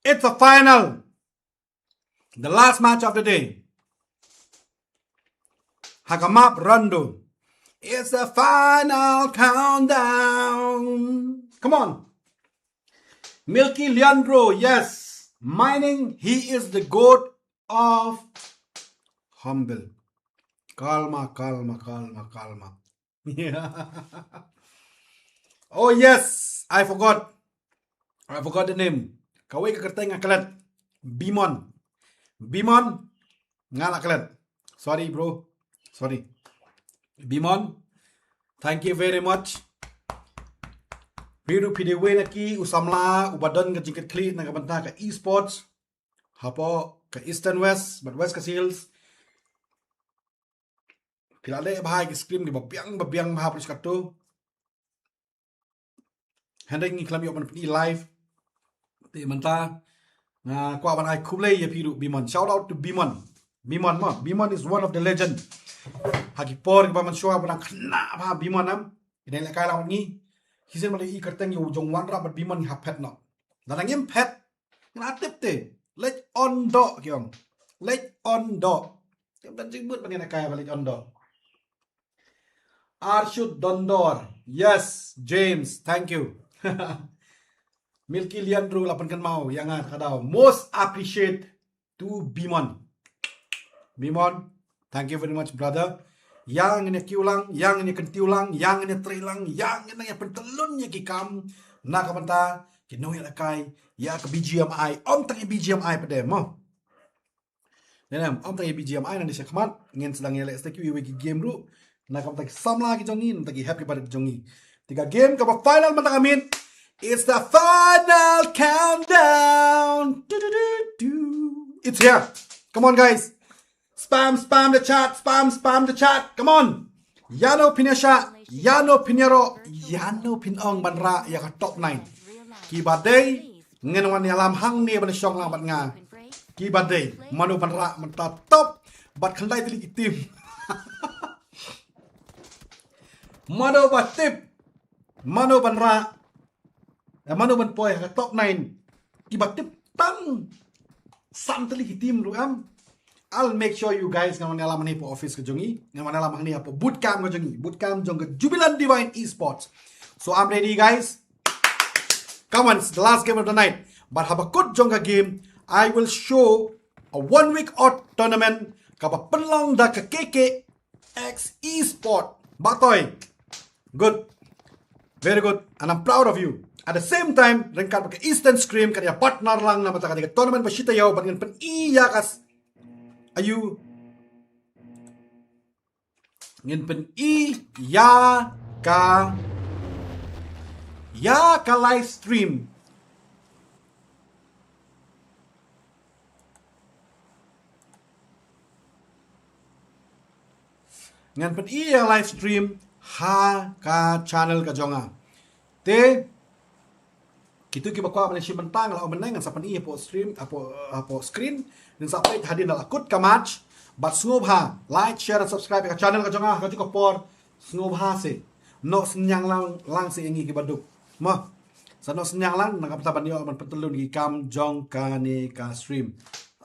It's the final. The last match of the day. Ha ka map Rondo. It's the final countdown. Come on. Milky Leandro, yes. Mining, he is the goat of humble. Calma, calma, calma, calma. Oh yes, I forgot. I forgot the name. Kawei ka kyrteng nga klet. Bimon. Bimon, nga la klet. Sorry, bro. Sorry. Bimon, thank you very much. Phi ruh phi dei uwei na ki u samla uba don ka jingkitkhlieh na ka bynta ka esports hapoh ka Eastern West bad West Khasi Hills. Phi la leh bha ïa ki stream kiba biang ba biang bha pyrshah katto. Hynrei ngi khlem ïoh ban pyni live. Te mynta nga kwah ban ai khublei ïa phi ruh Bimon. Shout out to Bimon. Bimon mo. Bimon is one of the legend. Ha ki por kiba mynshuwa ba dang khynnah bha Bimon em. Ki dang lehkai lang bad ngi. Shisien ba la ïohi kyrteng ïa u jong Wanrah bad Bimon ngi hap phet noh. Lada ngim phet, ngi la tip te. Leit on doh ki ong. Leit on doh. Te ban jingmut ba ngin lehkai ba leit on doh. Arshut Dondor. Yes, James, thank you. Milky Leandro la pynkynmaw ïa nga ka daw. Most appreciate to Bimon. Bimon, thank you very much, brother. Ïa ngin ïa kiew lang, ïa ngin ïa kyntiew lang, ïa ngin ïa trei lang, ïa ngin ïa pyntyllun ïa ki kam na ka bynta ki nongïalehkai ïa ka B G M I, ym tang ïa B G M I pat de mo. Nene, ym tang ïa B G M I, nangne shakhmat ngin sdang ïaleh sdang ïa kiwei ki game ruh na ka bynta ki samla ki jong ngi, na ka bynta ki hep ki barit jong ngi. Te ka game kaba final mynta ka miet. It's the final countdown. Du, du, du, du. It's here. Come on, guys. Spam, spam the chat, spam, spam the chat. Come on. Ïano phin ïa shah, ïano phin ïaroh, ïano phin ong ban rah ïa ka top nine. Kiba dei, ngin wan ïalam hangne ban shong lang bad nga. Kiba dei, mano ban rah mynta top bad khyndai tylli ki team. Mano ba tip, mano ban rah, eh, mano ban poi ha ka top nine. Kiba tip tang san tylli ki team ruh em. I'll make sure you guys ngan wan ïalam hangne hapoh office ka jong ngi, ngan wan ïalam hangne hapoh boot camp ka jong ngi, boot camp jong ka Jubilant Divine Esports. So I'm ready, guys. Come on, it's the last game of the night. But haba kut jong ka game, I will show a one week odd tournament kaba pynlong da ka K K X Esport. Batoi. Good. Very good. And I'm proud of you. At the same time, ryngkat bad ka Eastern Scream ka dei partner lang namar ka dei ka tournament ba shi taïew bad ngin pyni ïa ka s-, ayu. Ngin pyni ïa ka, ïa ka live stream. Ngan pyni ïa live stream ha ka channel ka jong nga. Te kito kiba kwah ban shim bynta, nga la ong mynne ngan sa pyni hapoh stream, hapoh, hapoh screen. Ngin sa peit hadien ba la kut ka match. Bad sngewbha like, share and subscribe ïa ka channel ka jong nga ha kajuh ka por. Sngewbha se, noh synñiang lang, lang se ïa ngi kiba duk. Mo. Sa noh synñiang lang na ka bynta ban ïoh ban pyntyllun ïa ki kam jong kane ka stream.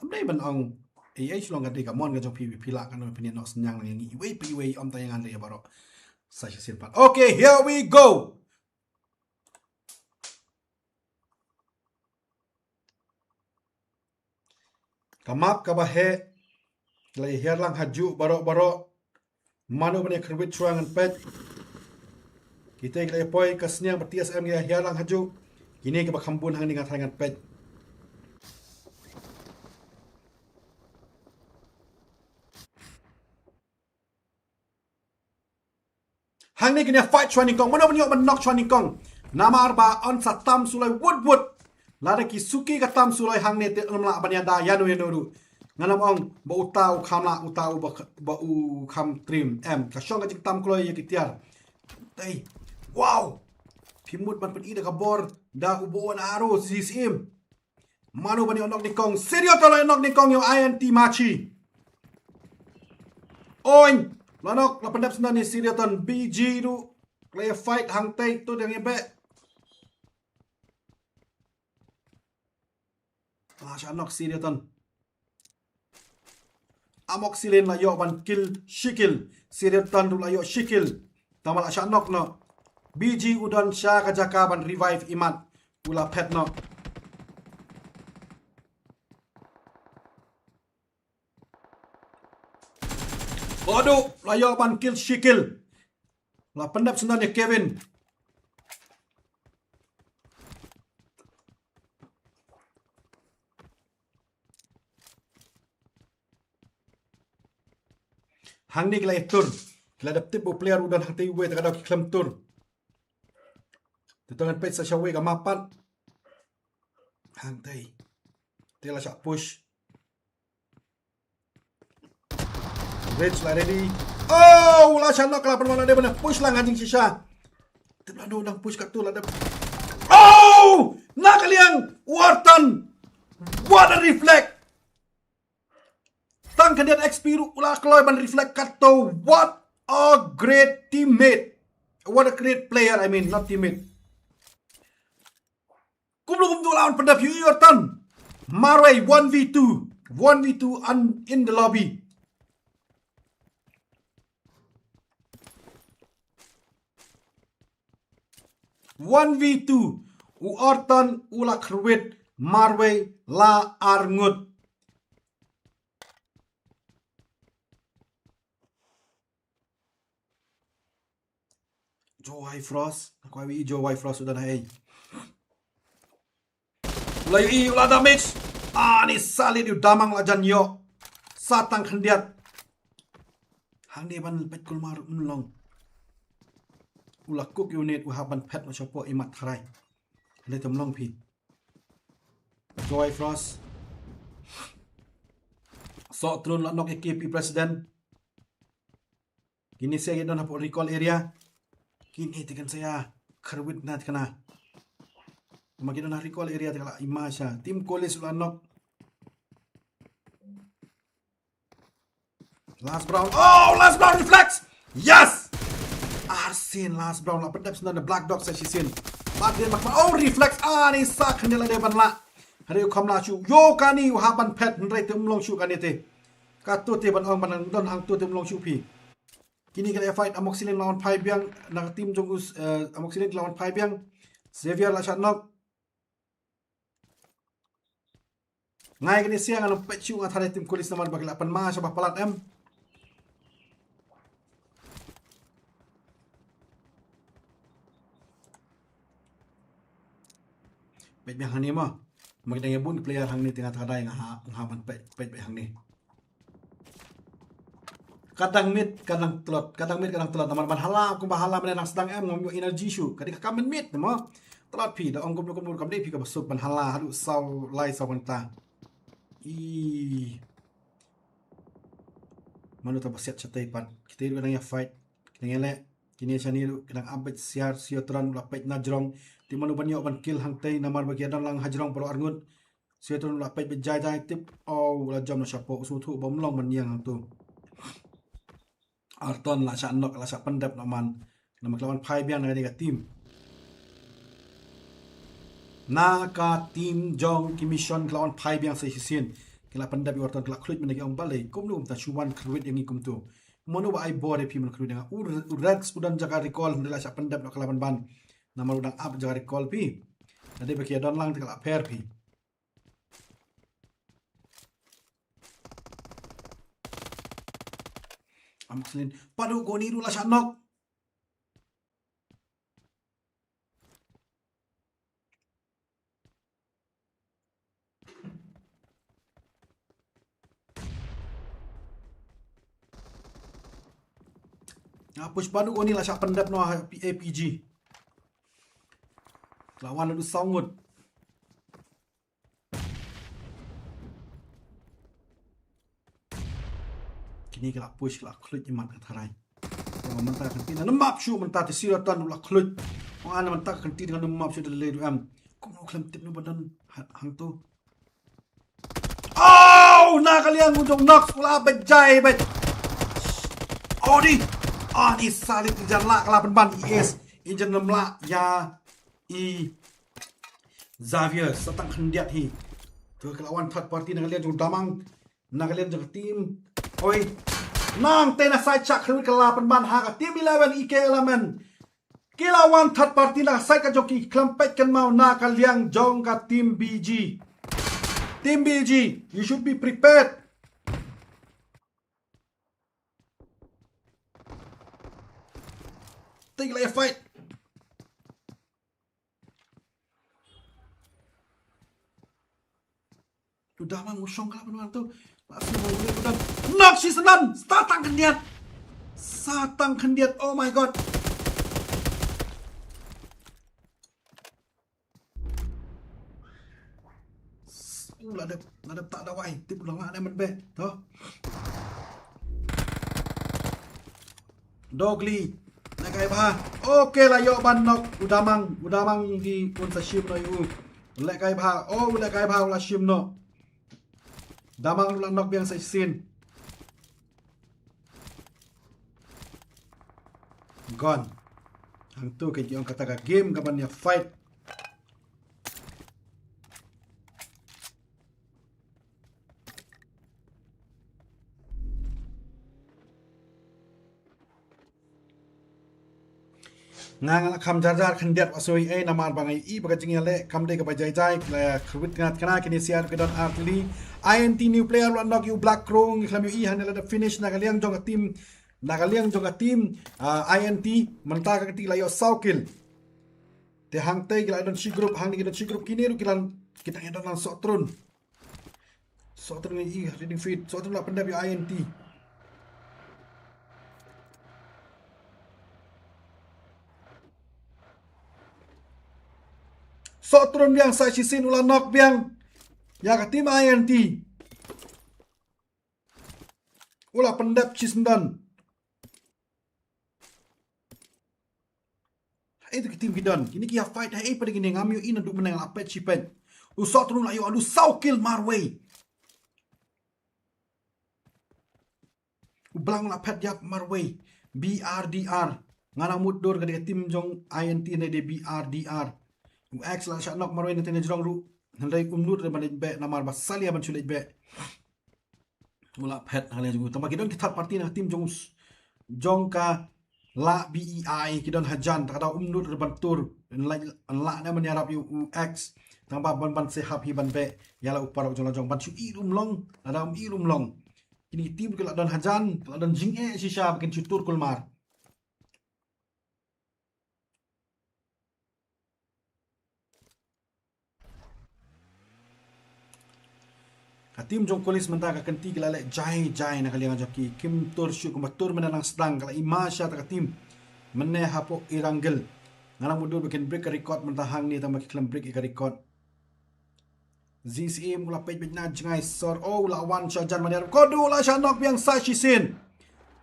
Ym dei ban ong ei ei, shu long ka dei ka mon ka jong phi, phi lah katno phin ïa noh synñiang lang ïa ngi iwei pa iwei, ym tang ïa nga, ïa baroh. Sa shisien pat. Okay, here we go. Ka map kaba heh. Ki la ïa hiar lang hajuh baroh baroh. Mano ban ïa kyrwit shuwa ngan peit. Kita ki la ïa poi ka sniang ba T S M ki ïa hiar lang hajuh. Kine kiba kham bun hangne nga tharai ngan peit. Hangne kin ïa fight shuwa nyngkong, mano ban ïoh ban knock shuwa nyngkong. Namar ba yn sa tam suloi wut wut. Lada ki suki ka tam suloi hangne te ym lah ban ïada ïano ïano ruh. Ngan ym ong ba uta u kham lah, uta u ba, ba u kham trim. Em, ka shong ka jingtam kloi ïa ki tiar. Tei. Wow. Phi mut ban pyni da ka bor da u bow and arrow, shi syiem. Mano ban ïoh knock nyngkong. Sirioton la ïoh knock nyngkong ïa u I N T Machi. Oin. La knock, la pyndep sngewdon ïa Sirioton. B G ruh la ïa fight hangtei, to dang ïa beh. La shah knock Siriton. Amoxicillin la ïoh ban kill shi kill. Siriton ruh la ïoh shi kill. Tangba la shah knock noh. B G u don sha ka jaka ban revive imat. U la phet noh. Bodu la ïoh ban kill shi kill. La pyndep sngewdon ïa Kevin. Hangne ki la ïa tur. Ki la dep tip ba u player u don hangtei uwei, te ka daw ki khlem tur. Te to ngan peit sa shawei ka map pat. Hangtei. Te la shah push. Rage la ready. Oh, la shah knock, la pynwan la dei ban push lang ha jingshisha. Tip lano nang push katto la dep. Oh! Na ka liang u Orton. What a reflect. Tang khyndiat X P ruh u la kloi ban reflect katto. What a great teammate. What a great player, I mean, not teammate. Kumno kumto la wan pyndep ïa u Orton. Marwei one v two. One v two un-, in the lobby. One v two. U Orton u la kyrwit, marwei la arngut. Joe White Frost, nga kwah ïohi Joe White Frost u don ha ei. U la ïohi, u la damage. Ani sa leit ïa u Damang la jan ïoh. Sa tang khyndiat. Hangne ban peit kulmar um long. U la cook unit, u hap ban phet noh shapoh imat tharai. Leit ym long phi. Joe White Frost. Soh Trun la knock ïa K P President. Kine sa ki don hapoh recall area. Kine te kan sa ïa kyrwit na te kana. Ma ki don ha recall area te ka la ima sha. Team College la knock. Last round. Oh, last round reflex. Yes. Arsien last round la pyndep sngewdon Black Dog sa shisien. Bad dei mak, oh, reflex. Ani sa khyndiat la dei ban lah. Hynrei u kham lah shuh. Ïoh kane u hap ban phet hynrei te um long shuh kane te. Kato te ban ong ban don hangto te um long shuh phi. Kine ki la fight, Amoxicillin la wan phai biang na ka team jong u, eh, Amoxicillin la wan phai biang. Xavier la shah knock. Nga ïa kane sia ngan ym peit shuh nga tharai Team College namar ba ki la pynma sha ba palat em. Peit biang hangne mo. Ma ki dang ïa bun player hangne te nga tharai nga ha, nga ha ban peit, peit, peit hangne. Ka dang miet, ka dang tlot, ka dang miet, ka dang tlot. Namar ban hala, kumba hala mynne nang sdang em, ngam ïoh energy shuh. Ka dei ka kam mynmiet mo. Tlot phi, da ong kumno kumno kam dei phi kaba suk ban hala haduh saw lai saw kynta. I. Mano ta ba siat shatei pat. Kita ruh ka dang ïa fight. Ka dang ïa leh. Kine shane ruh ka dang ap beit siar, Siotron la peit na jrong. Te mano ban ïoh ban kill hangtei namar ba ki ïa don lang ha jrong baroh arngut. Siotron la peit beit jai jai tip. Oh, la jam na shapoh. U sngewthuh ba ym long ban ïeng hangto. Arton la shah knock, la shah pyndep noh man. Namar ki la wan phai biang na kane ka team. Na ka team jong ki mission ki la wan phai biang sa shisien. Ki la pyndep ïa u Arton, ki la khluit mynne ki ong balei. Kumno kumta shu wan kyrwit ïa ngi kumto. Mano ba ai bor ïa phi ban kyrwit ïa nga. U, u Rex u don jaka recall hynrei la shah pyndep noh ka la ban ban. Namar u dang ap jaka recall phi. Lada ba ki ïa don lang te ka la pher phi. Amoxicillin. Padu ko ni ruh la shah knock. Nga push padu ko ni la shah pyndep noh ha P-, A P G. La wan haduh saw ngut. Kine ki la push, ki la khluit imat ka tharai. Tangba mynta kan pynna map shuh mynta te Siotron u la khluit. Ong ana mynta kan ti kan map shuh te lei ruh em. Kumno khlem tip no ba don ha-, hangto. Oh, na ka liang u jong Nox u la beit jai beit. Oh di. Ah, ni salit i jan lah ka la pynban i ace. I jan nym lah ïa i Xavier sa tang khyndiat hi. Ka la wan third party na ka liang jong u Damang, na ka liang jong ka team. Oi. Nangta na side shah khrwit ka la pynban ha ka team eleven E K Element. Ki la wan third party na ka side ka jong ki, khlem peit kynmaw na ka liang jong ka team B G. Team B G, you should be prepared. Te ki la ïa fight. U Damang u shong ka la pynwan tu. Ba shu ba u dam. Knock shi syndon. Sa tang khyndiat. Sa tang khyndiat. Oh my God. U la dep, la dep ta dawai. Tip u la nga ne man be. To. Dogli. Lehkai bha. Okay, la ïoh ban knock u Damang. U Damang di un sa shim noh ïa u. Lehkai bha. Oh, lehkai bha, u la shim noh. Damang u la knock biang sa shisien. Gone. Hangtu ka jong kata ka game ka ban ïa fight. Nga nga la kham jar jar khyndiat wa soi ei namar ba nga i ba ka jingïaleh kam dei kaba jai jai, ki la khrwit kna kna kine siar ki don artylli. I N T new player la knock ïa u Black Crow, ngi khlem ïohi hangne la da finish na ka liang jong ka team, na ka liang jong ka team, ah, I N T, mynta ka kti la ïoh saw kill. Te hangtei ki la don shi group, hangne ki don shi group, kine ruh ki la, ki dang ïa don lang Sohtrun. Sohtrun ngi i reading feed. Sohtrun la pyndep ïa I N T. Sohtrun biang sa shisien u la knock biang ïa ka team I N T. U la pyndep shi syndon. Haei tu ki team ki don. Kine ki ïa fight haei pat kine, ngam ïohi naduh mynne, la peit shi peit. U Sohtrun la ïoh haduh saw kill marwei. U Blang la phet ïap marwei. B R D R. Nga nang mutdur ka dei ka team jong I N T ne dei B R D R. U X la shah knock marwei na tene jrong ruh. Hynrei um nud re ban leit beh namar ba salia ban shu leit beh. U la phet ha le jong u. Tang ba ki don ki third party na team jong us, jong ka la B E I ki don hajan, ta ka daw um nud re ban tur. Yn la, yn la ne man ïarap ïa u X. Tang ba ban ban se hap hi ban beh ïa la u parok jong la jong ban shu i rum long, lada um i rum long. Kine ki team ki la don hajan, ki la don jingeh shisha ba kin shu tur kulmar. Ka team jong Kolis mynta ka kynti ki la leh jai jai na ka liang jong ki, kim tur shuh kumba tur mynne nang sdang, ka la i ma sha ta ka team mynne hapoh Irangel. Nga nang mutdur ba kin break ka record mynta hangne, tang ba ki khlem break ïa ka record. Z C M u la peit beit na jngai sor, oh, u la wan sha jan, ma ne ruh ko du u la shah knock biang sa shisien.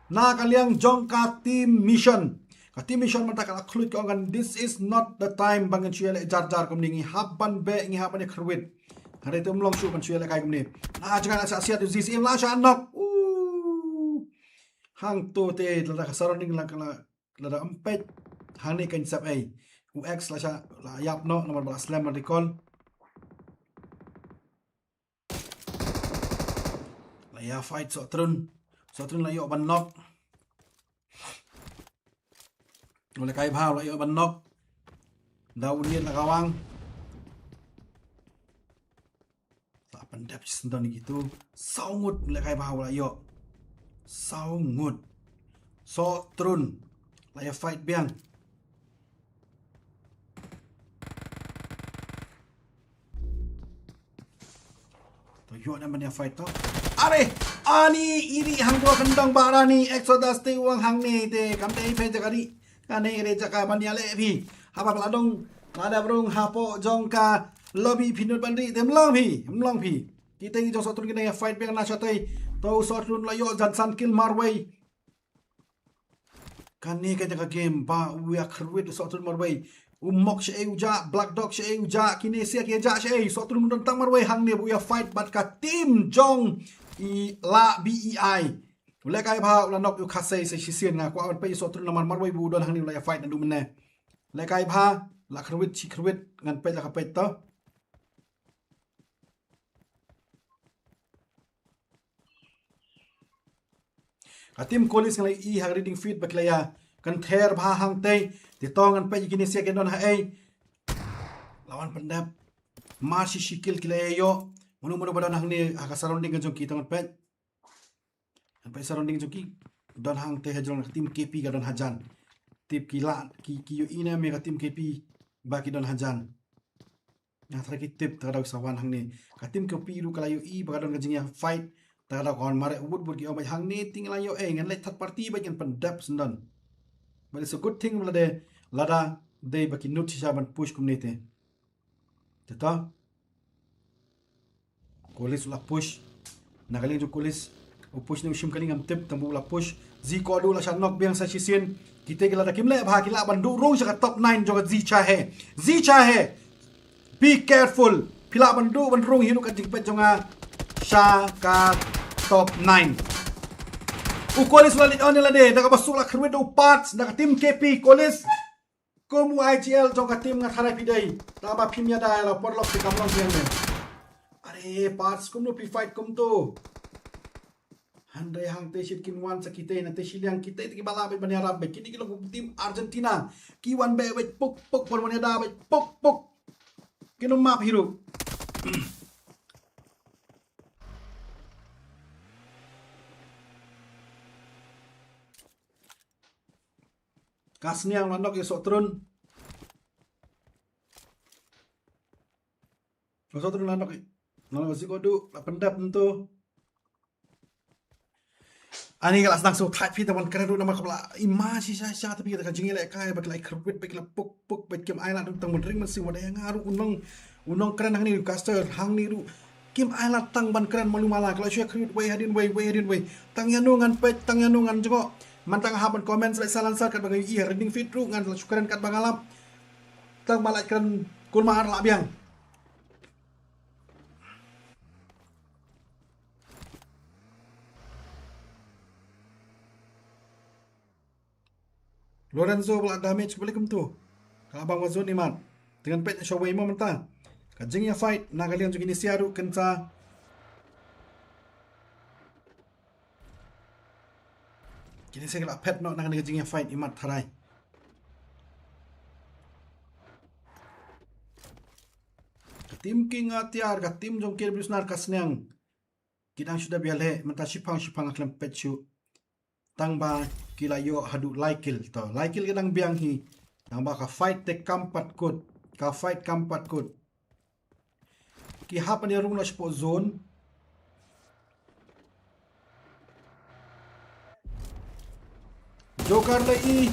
Na ka liang jong ka team Mission. Ka team Mission mynta ka la khluit, ka ong kan, this is not the time ba ngin shu ïaleh jar jar kumne, ngi hap ban beh, ngi hap ban ïa khrwit. Hynrei te um long shuh ban shu ïaleh kai kumne. Na jngai la shah siat, u Z C M la shah knock. Uh. Hangto te lada ka surrounding la ka la Lada ym peit hangne kan sep ei. U X la shah, la ïap noh namar ba la slem ban recall. La ïa fight Sohtrun. Sohtrun la ïoh ban knock. U Lehkai Bha la ïoh ban knock. Da u Niat la kawang. Sa pyndep shi syndon ïa kitu. Saw ngut u Lehkai Bha u la ïoh. Saw ngut. Sohtrun la ïa fight biang. To ïoh ne ban ïa fight to. Are, ani iri hangto kyndong ba rani Exodus te u ong hangne te kam dei phi jaka ri. Kane re jaka ban ïaleh phi. Haba la dong, la dep rung hapoh jong ka lobby phi nud ban ri te, ym long phi, ym long phi. Kita ngi jong Sohtrun ki dang ïa fight biang na shatei. To u Sohtrun la ïoh jan san kill marwei. Kane ka jaka game ba u ïa kyrwit u Sohtrun marwei. U Mok shaei u jah, Black Dog shaei u jah, kine sia ki jah shaei. Sohtrun u don tang marwei hangne ba u ïa fight bad ka team jong i la B E I. U Lehkai Bha u la knock ïa u Khasei sa shisien, nga kwah ban peit ïa Sohtrun namar marwei ba u don hangne u la ïa fight naduh mynne. Lehkai Bha la kyrwit shi kyrwit, ngan peit la ka peit to. Ka team Kolis ngi la ïohi ha ka reading feed ba ki la ïa kynther bha hangtei. Te to ngan peit ïa kine sha ki don ha ei. La wan pyndep. Mar shi shi kill ki la ïa ïoh. Mano mano ba don hangne ha ka surrounding ka jong ki, to ngan peit. Ngan peit surrounding jong ki. Don hangtei ha jrong, ka team K P ka don hajan. Tip ki la ki ki ïohi ne em ïa ka team K P ba ki don hajan. Nga tharai ki tip, ta ka daw ki sa wan hangne. Ka team K P ruh ka la ïohi ba ka don ka jingïa fight. Ta ka daw ka wan mareh wut wut, ki ong ba hangne te ngi la ïoh ei, ngan leit third party ba ngan pyndep syndon. But it's a good thing lada, lada dei ba ki nud shisha ban push kumne te. Te to. Kolis u la push. Na ka liang jong Kolis, u push ne u shim kali ngam tip, tang ba u la push. Zi Kodu la shah knock biang sa shisien. Kita ki lada kim leh bha ki lah ban duh rung sha ka top nine jong ka Zi Chahe. Zi Chahe, be careful. Phi lah ban duh ban rung hi ruh ka jingpeit jong nga sha ka top nine. U Kolis u la leit on ïa lade, da kaba suk la kyrwit da u Pats, da ka team K P, Kolis. Kum u I G L jong ka team nga tharai phi dei. Tang ba phim ïada ïa la, por lok phi kam long biang ne. Are Pats, kumno phi fight kumto? Hynrei hangtei shit kin wan sa kitei, nangtei shiliang kitei te ki ba lah beit ban ïarap beit. Kine ki long team Argentina. Ki wan beit beit puk puk, wan wan ïada beit puk puk. Kin ym map hi ruh. Ka Sniang la knock ïa Sohtrun. Sohtrun la knock. La knock Zi Kodu, la pyndep nto. Ani ka la sdang shu thait phi, te wan kren ruh namar ka ba la i ma shisha shisha, te phi ka jingïalehkai ba ki la kyrwit, ba ki la puk puk, ba kim ailad ruh tang ban ring mynsiem. Wat ïa nga ruh u nong, u nongkren hangne ruh, caster hangne ruh, kim ailad tang ban kren malu mala, ka la shu kyrwit wei hadien wei, wei hadien wei. Tang ïano ngan peit, tang ïano ngan jngoh. Mynta nga hap ban comment, sa leh silencer katba nga ïohi ha reading feed ruh, ngan la shu kren katba nga lap. Tang ba la kren Kulmar la biang. Lorenzo ba la damage, balei kumto? Ka la bam ka zone imat. Te ngan peit shawei mo mynta. Ka jingïa fight na ka liang jong kine sia ruh kan sa. Kine sia ki la phet noh na kane ka jingïa fight imat tharai. Ka team King Atiar, ka team jong K W Snar, ka Sniang. Ki dang shu dep ïaleh, mynta shiphang shiphang, nga khlem peit shuh. Tang ba ki la ïoh haduh lai kill. To, lai kill ki dang biang hi. Tang ba ka fight te kam pat kut. Ka fight kam pat kut. Ki hap ban ïa rung noh shapoh zone. Joker lei.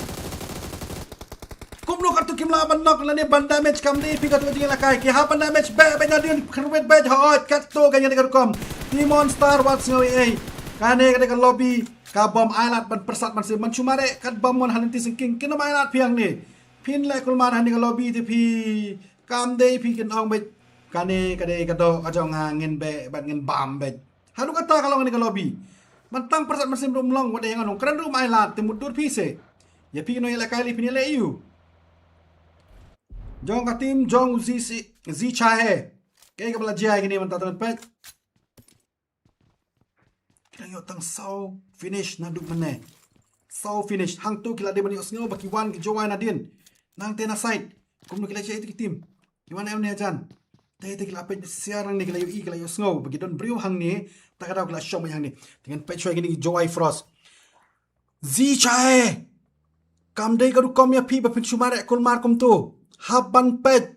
Kumno katto kim lah ban knock lane ban damage, kam dei phi katto jingïalehkai. Ki hap ban damage beit, beit nadien, kyrwit beit, hooid, katto ka ïa dei ka rukom. Timon Star wat sngew ei ei. Kane ka dei ka lobby, ka bom ailad ban pyrsad mynsiem, ban shu mareh kat bom mon ha lynti syngking. Kin ym ailad phi hangne. Phin leh Kulmar hangne ka lobby te phi, kam dei phi kin ong beit. Kane ka dei ka doh ka jong nga, ngin beh bad ngin bam beit. Haduh katta ka long kane ka lobby. Ban tang pyrsad mynsiem ruh ym long, wat ïa nga nongkren ruh ym ailad, te mutdur phi se. Ïa phi ki nongïalehkai lei phin ïaleh aïu? Jong ka team jong Zi si, Zi Chahe. Kaei kaba la jia ïa kine mynta, to ngan peit. Ki dang ïoh tang saw finish naduh mynne. Saw finish. Hangto ki la dei ban ïohsngew ba ki wan ki Jowai nadien. Nangta na side. Kumno ki la jia ïa ki team. Ki wan em ne jan. Te te ki la peit beit siar nangne, ki la ïohi, ki la ïohsngew ba ki don briew hangne. Ta ka daw ki la shong beit hangne. Te ngan peit shuwa ïa kine ki Jowai Frost. Zi Chahe. Kam dei ka rukom ïa phi ba phin shu mareh Kulmar kumto. Hap ban peit.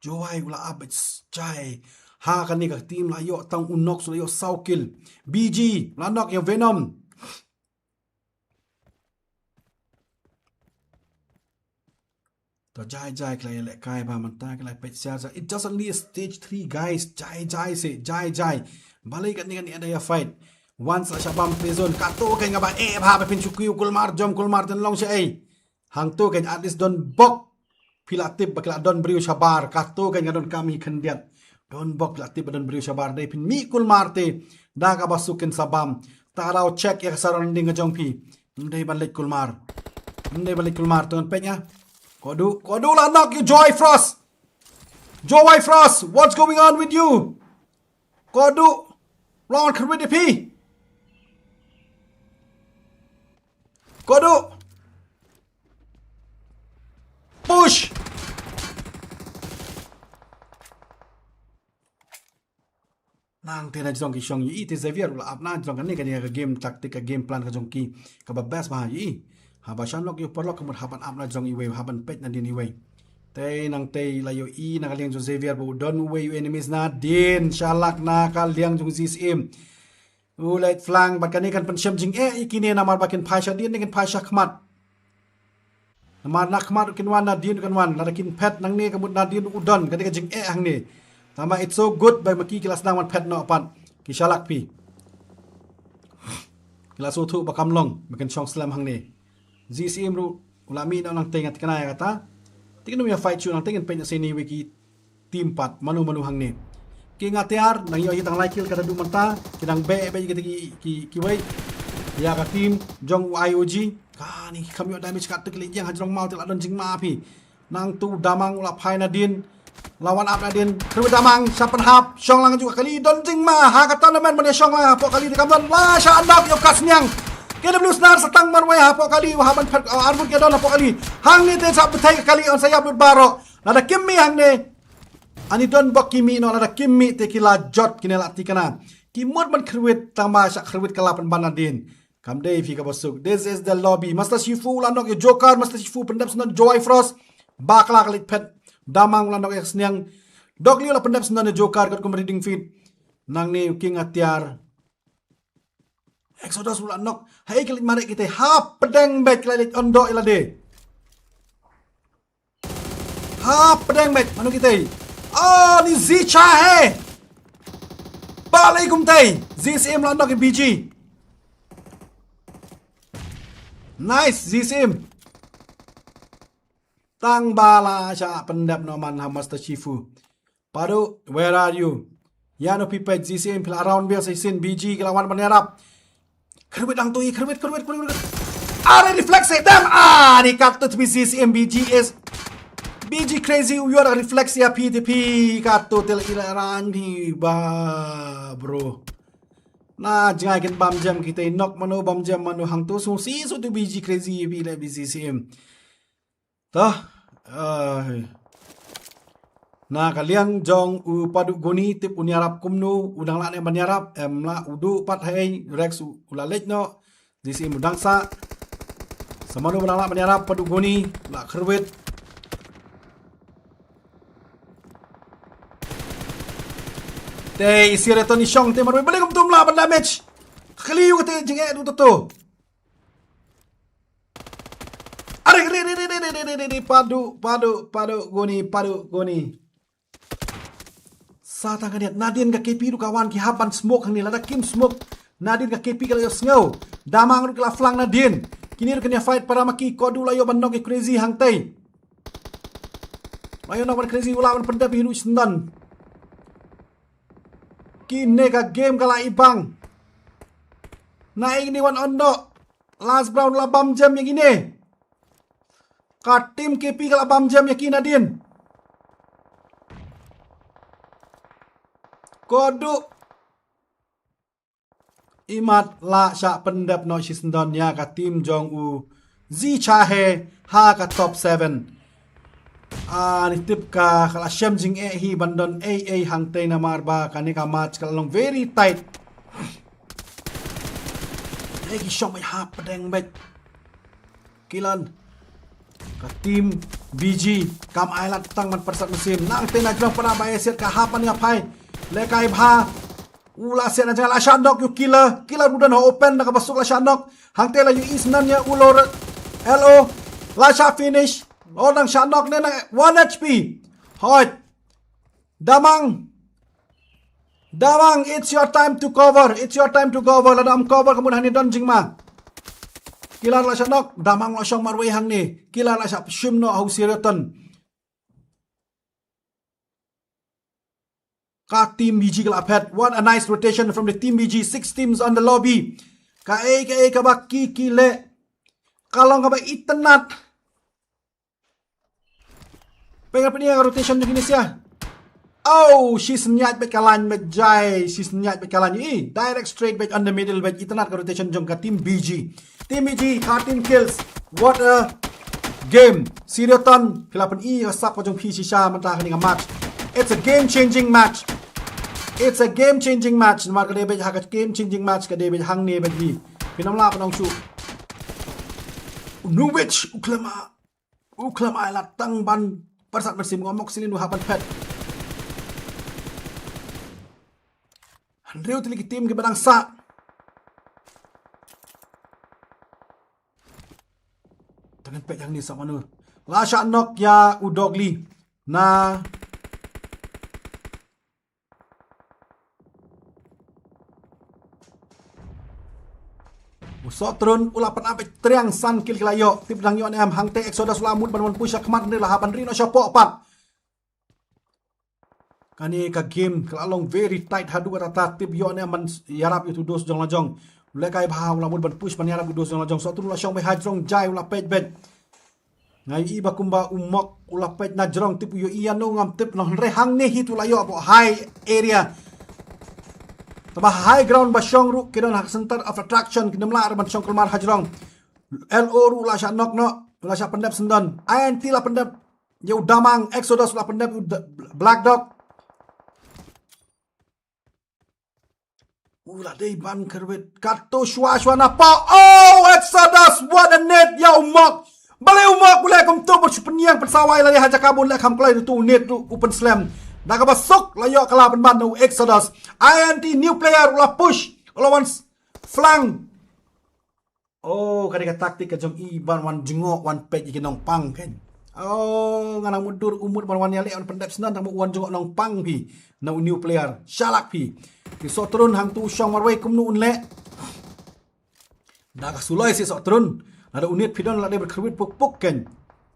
Jowai u la ap beit jai. Ha kane ka team la ïoh tang u Nox, u la ïoh saw kill. B G la knock ïa Venom. To jai jai, ki la ïalehkai bha mynta, ki la peit siar sa. It's just only a stage three, guys. Jai jai se, jai jai. Balei kane kane ada ïa fight. Once la sha bam phi zone, kato kein kaba eh bha ba phin shu kiew Kulmar, jom Kulmar, ten long shaei. Hangto kein at least don bok. Phi la tip ba ki la don briew shabar, kato kein ka donkam hi khyndiat. Don bok, phi la tip ba don briew shabar, dei phin mih Kulmar te da kaba suk kin sa bam. Ta daw check ïa ka surrounding ka jong phi. Ym dei ban leit Kulmar. Ym dei ban leit Kulmar, to ngan peit ïa. Kodu, Kodu la knock ïa Jowai Frost. Jowai Frost, what's going on with you? Kodu. Wan khyrwit ïa phi. Kodu. Push. Nangta na jong ki shong ïohi te Xavier u la ap na jong kane kane ka game tactic, ka game plan ka jong ki kaba best bha ïohi. Haba sha nok ïa u paralok ka mut hap ban ap na jong iwei, hap ban peit nadien iwei. Te nangta la ïohi na ka liang jong Xavier ba u don uwei u enemies nadien sha lak na ka liang jong Zee Syiem. U leit flank bad kane kan pynshem jingeh ïa kine namar ba kin phai shadien ne kin phai shakhmat. Namar na khmat ruh kin wan, nadien ruh kan wan, lada kin phet nangne ka mut nadien ruh u don, ka dei ka jingeh hangne. Tangba it's so good ba ma ki ki la sdang ban phet noh pat. Ki shalak phi. Ki la sngewthuh ba kam long ba kin shong slem hangne. Zee Syiem ruh u la mih noh nangta, nga thikna ïa kata. Te kin ym ïa fight shuh nangta, kin peit noh seni wei ki team pat, mano mano hangne. Ki nga tiar, nang ïoh hi tang lai kill ka da duh mynta, ki dang beh beh kita ki, ki, kiwei. Ïa ka team jong u I O G. Kane ki kham ïoh damage katto, ki leit ïeng ha jrong maw, te la don jingma phi. Nangta u Damang u la phai nadien. La wan ap nadien. Khyrwit Damang, sha pynhap, shong lang ju ka kali, don jingma ha ka tournament ban ïa shong lang hapoh kali, te kam don, la shah knock ïa u Kasniang. K W Snar sa tang marwei hapoh kali, u hap ban phet, uh, armut ki don hapoh kali. Hangne te sa bthei ka kali, yn sa ïap lut baroh. Lada kim mih hangne. Ani don bok ki mih noh, lada kim mih te ki la jot, kine la thikna. Ki mut ban khyrwit, tangba shah khyrwit ka la pynban nadien. Kam dei phi kaba suk. This is the lobby. Master Shifu u la knock ïa u Joker, Master Shifu pyndep syndon Joy Frost. Bakla ka leit phet. Damang u la knock ïa u Kasniang. Dok Liu la pyndep syndon ïa u Joker katkum reading feed. Nangne u King Atiar. Exodus u la knock. Haei ki leit mareh kita, hapdeng beit ki la leit yndoh ïa lade. Hapdeng beit, mano kita. Oh, ni Zee Cha Hei. Balei kumta. Zee Syiem la knock ïa u B G. Nice, Zee Syiem. Tangba la shah pyndep noh man ha Master Shifu. Padu, where are you? Ïa no phi peit, Zee Syiem phi la around biang sa shisien, B G ki la wan ban ïarap. Khyrwit lang tu, khyrwit, khyrwit, khyrwit, khyrwit. Are reflex eh, damn! Ah, ni katto te phi Zee Syiem, B G is. B G Crazy, u ïoh reflex ïa phi te phi katto te la ila rang phi ba, bro. Na jngai kin bam jam kita, knock mano bam jam mano, hangto sngewsih shuh tu B G Crazy, phi la B G Syiem. Tah, ai. Na ka liang jong u Padu Goni, tip un ïarap kumno, u dang lah ne ban ïarap, em lah u duh pat, hei, Rex u, u la leit noh, Zee Syiem u dang sah. Sa mano ba dang lah ban ïarap, Padu Goni, la khyrwit. Te i Sheraton i shong te marwei, balei kumta ym lah ban damage. Ka kali ïa u kata jingeh duh toto. Are, re, re, re, Padu, Padu, Padu Goni, Padu Goni. Sa tang ka niat, nadien ka K P ruh ka wan, ki hap ban smoke hangne, lada kim smoke. Nadien ka K P ka la ïohsngew. Damang ruh ka la flank nadien. Kine ruh kin ïa fight para ma ki, Kodu la ïoh ban knock ïa u Crazy hangtei. La ïoh knock ban Crazy, u la wan pyndep hi ruh shisyndon. Kine ka game ka la i bang. Na ïa kine wan yndoh. Last round la bam jam ïa kine. Ka team K P ka la bam jam ïa ki nadien. Kodu. Imat la shah pyndep noh shisyndon ïa ka team jong u Zee Cha Hei ha ka top seven. Ah, ni tip ka, ka la shem jingeh hi ban don ei ei hangtei namar ba kane ka match ka la long very tight. Ei ki shong beit hapdeng beit. Ki la, ka team B G kam ai lad tang ban pyrsad mynsiem. Nangtei na jrong para ba ïa siat ka hap ban ïa phai. Lehkai bha. U la siat na jngai, la shah knock ïa u Killer. Killer u don ha open na kaba suk, la shah knock. Hangtei la ïohi syndon ïa u Lor-, L O. La shah finish. Lor dang shah knock ne na one H P. Hoi. Damang. Damang, it's your time to cover. It's your time to cover. Lada ym cover ka mut hangne don jingma. Killer la shah knock. Damang la shong marwei hangne. Killer la shah shim noh ha u Sheraton. Ka team B G ka la phet. What a nice rotation from the team B G. Six teams on the lobby. Kaei kaei kaba ki ki leh. Ka long kaba itynnad. Pynban pynïa ka rotation jong kine sha. Oh, shi synñiat bad ka line bad jai, shi synñiat bad ka line. I direct straight bad on the middle bad itynnad ka rotation jong ka team B G. Team B G, thirteen kills. What a game. Syrioton, phi la pyni ka sap ka jong phi shisha mynta kane ka match. It's a game changing match. It's a game changing match. Namar ka dei bad ha ka game changing match ka dei bad hangne bad hi. Phin ym lah ban ong shuh. Nowitch u khlem, u khlem ai lad tang ban pyrsad mynsiem, nga mok silin u hap ban phet. Hynriew tylli ki team kiba dang sah. Te ngan peit hangne sa mano. La shah knock ïa u Dogly na u Sohtrun, u la pynap beit triang, san kill ki la ïoh. Tip dang ïoh ne em, hangta Exodus u la mut ban wan push shakhmat, hynriew la hap ban ri noh shapoh pat. Kane ka game ka la long very tight haduh katta, tip ïoh ne em ban ïarap ïa utu u dos jong la jong. U lehkai bha, u la mut ban push ban ïarap u dos jong la jong. Sohtrun u la shong beit hajrong, jai u la peit beit. Nga ïohi ba kumba u Mok u la peit na jrong, tip u ïohi ïano ngam tip noh, hynrei hangne hi tu la ïoh hapoh high area. Te ba high ground ba shong ruh ki don ha ka center of attraction, kim lah ruh ban shong kulmar hajrong. L O ruh u la shah knock noh, u la shah pyndep syndon. I N T la pyndep ïa u Damang, Exodus u la pyndep ïa u Da-, Black Dog. U la dei ban kyrwit. Katto shuwa shuwa na pau. Oh, Exodus, what a nade ïa u Mok. Balei u Mok u leh kumto, bad shu pynïeng pynsawai lade ha jaka bun leh kham kloi, tu u nade ruh u pynslem. Da kaba suk la ïoh ka la pynban na u Exodus. I N T new player u la push, u la wan s-, flank. Oh, ka dei ka taktik ka jong i ban wan jngoh wan peit ïa ki nongpang kan. Oh, nga nang mutdur u mut ban wan ïaleh wan pyndep syndon, tang ba u wan jngoh nongpang phi na u new player. Shalak phi. Ki Sohtrun hangtu u shong marwei, kumno un leh. Da ka suloi shi Sohtrun. Lada u nade phi don la dei ban kyrwit puk puk kan.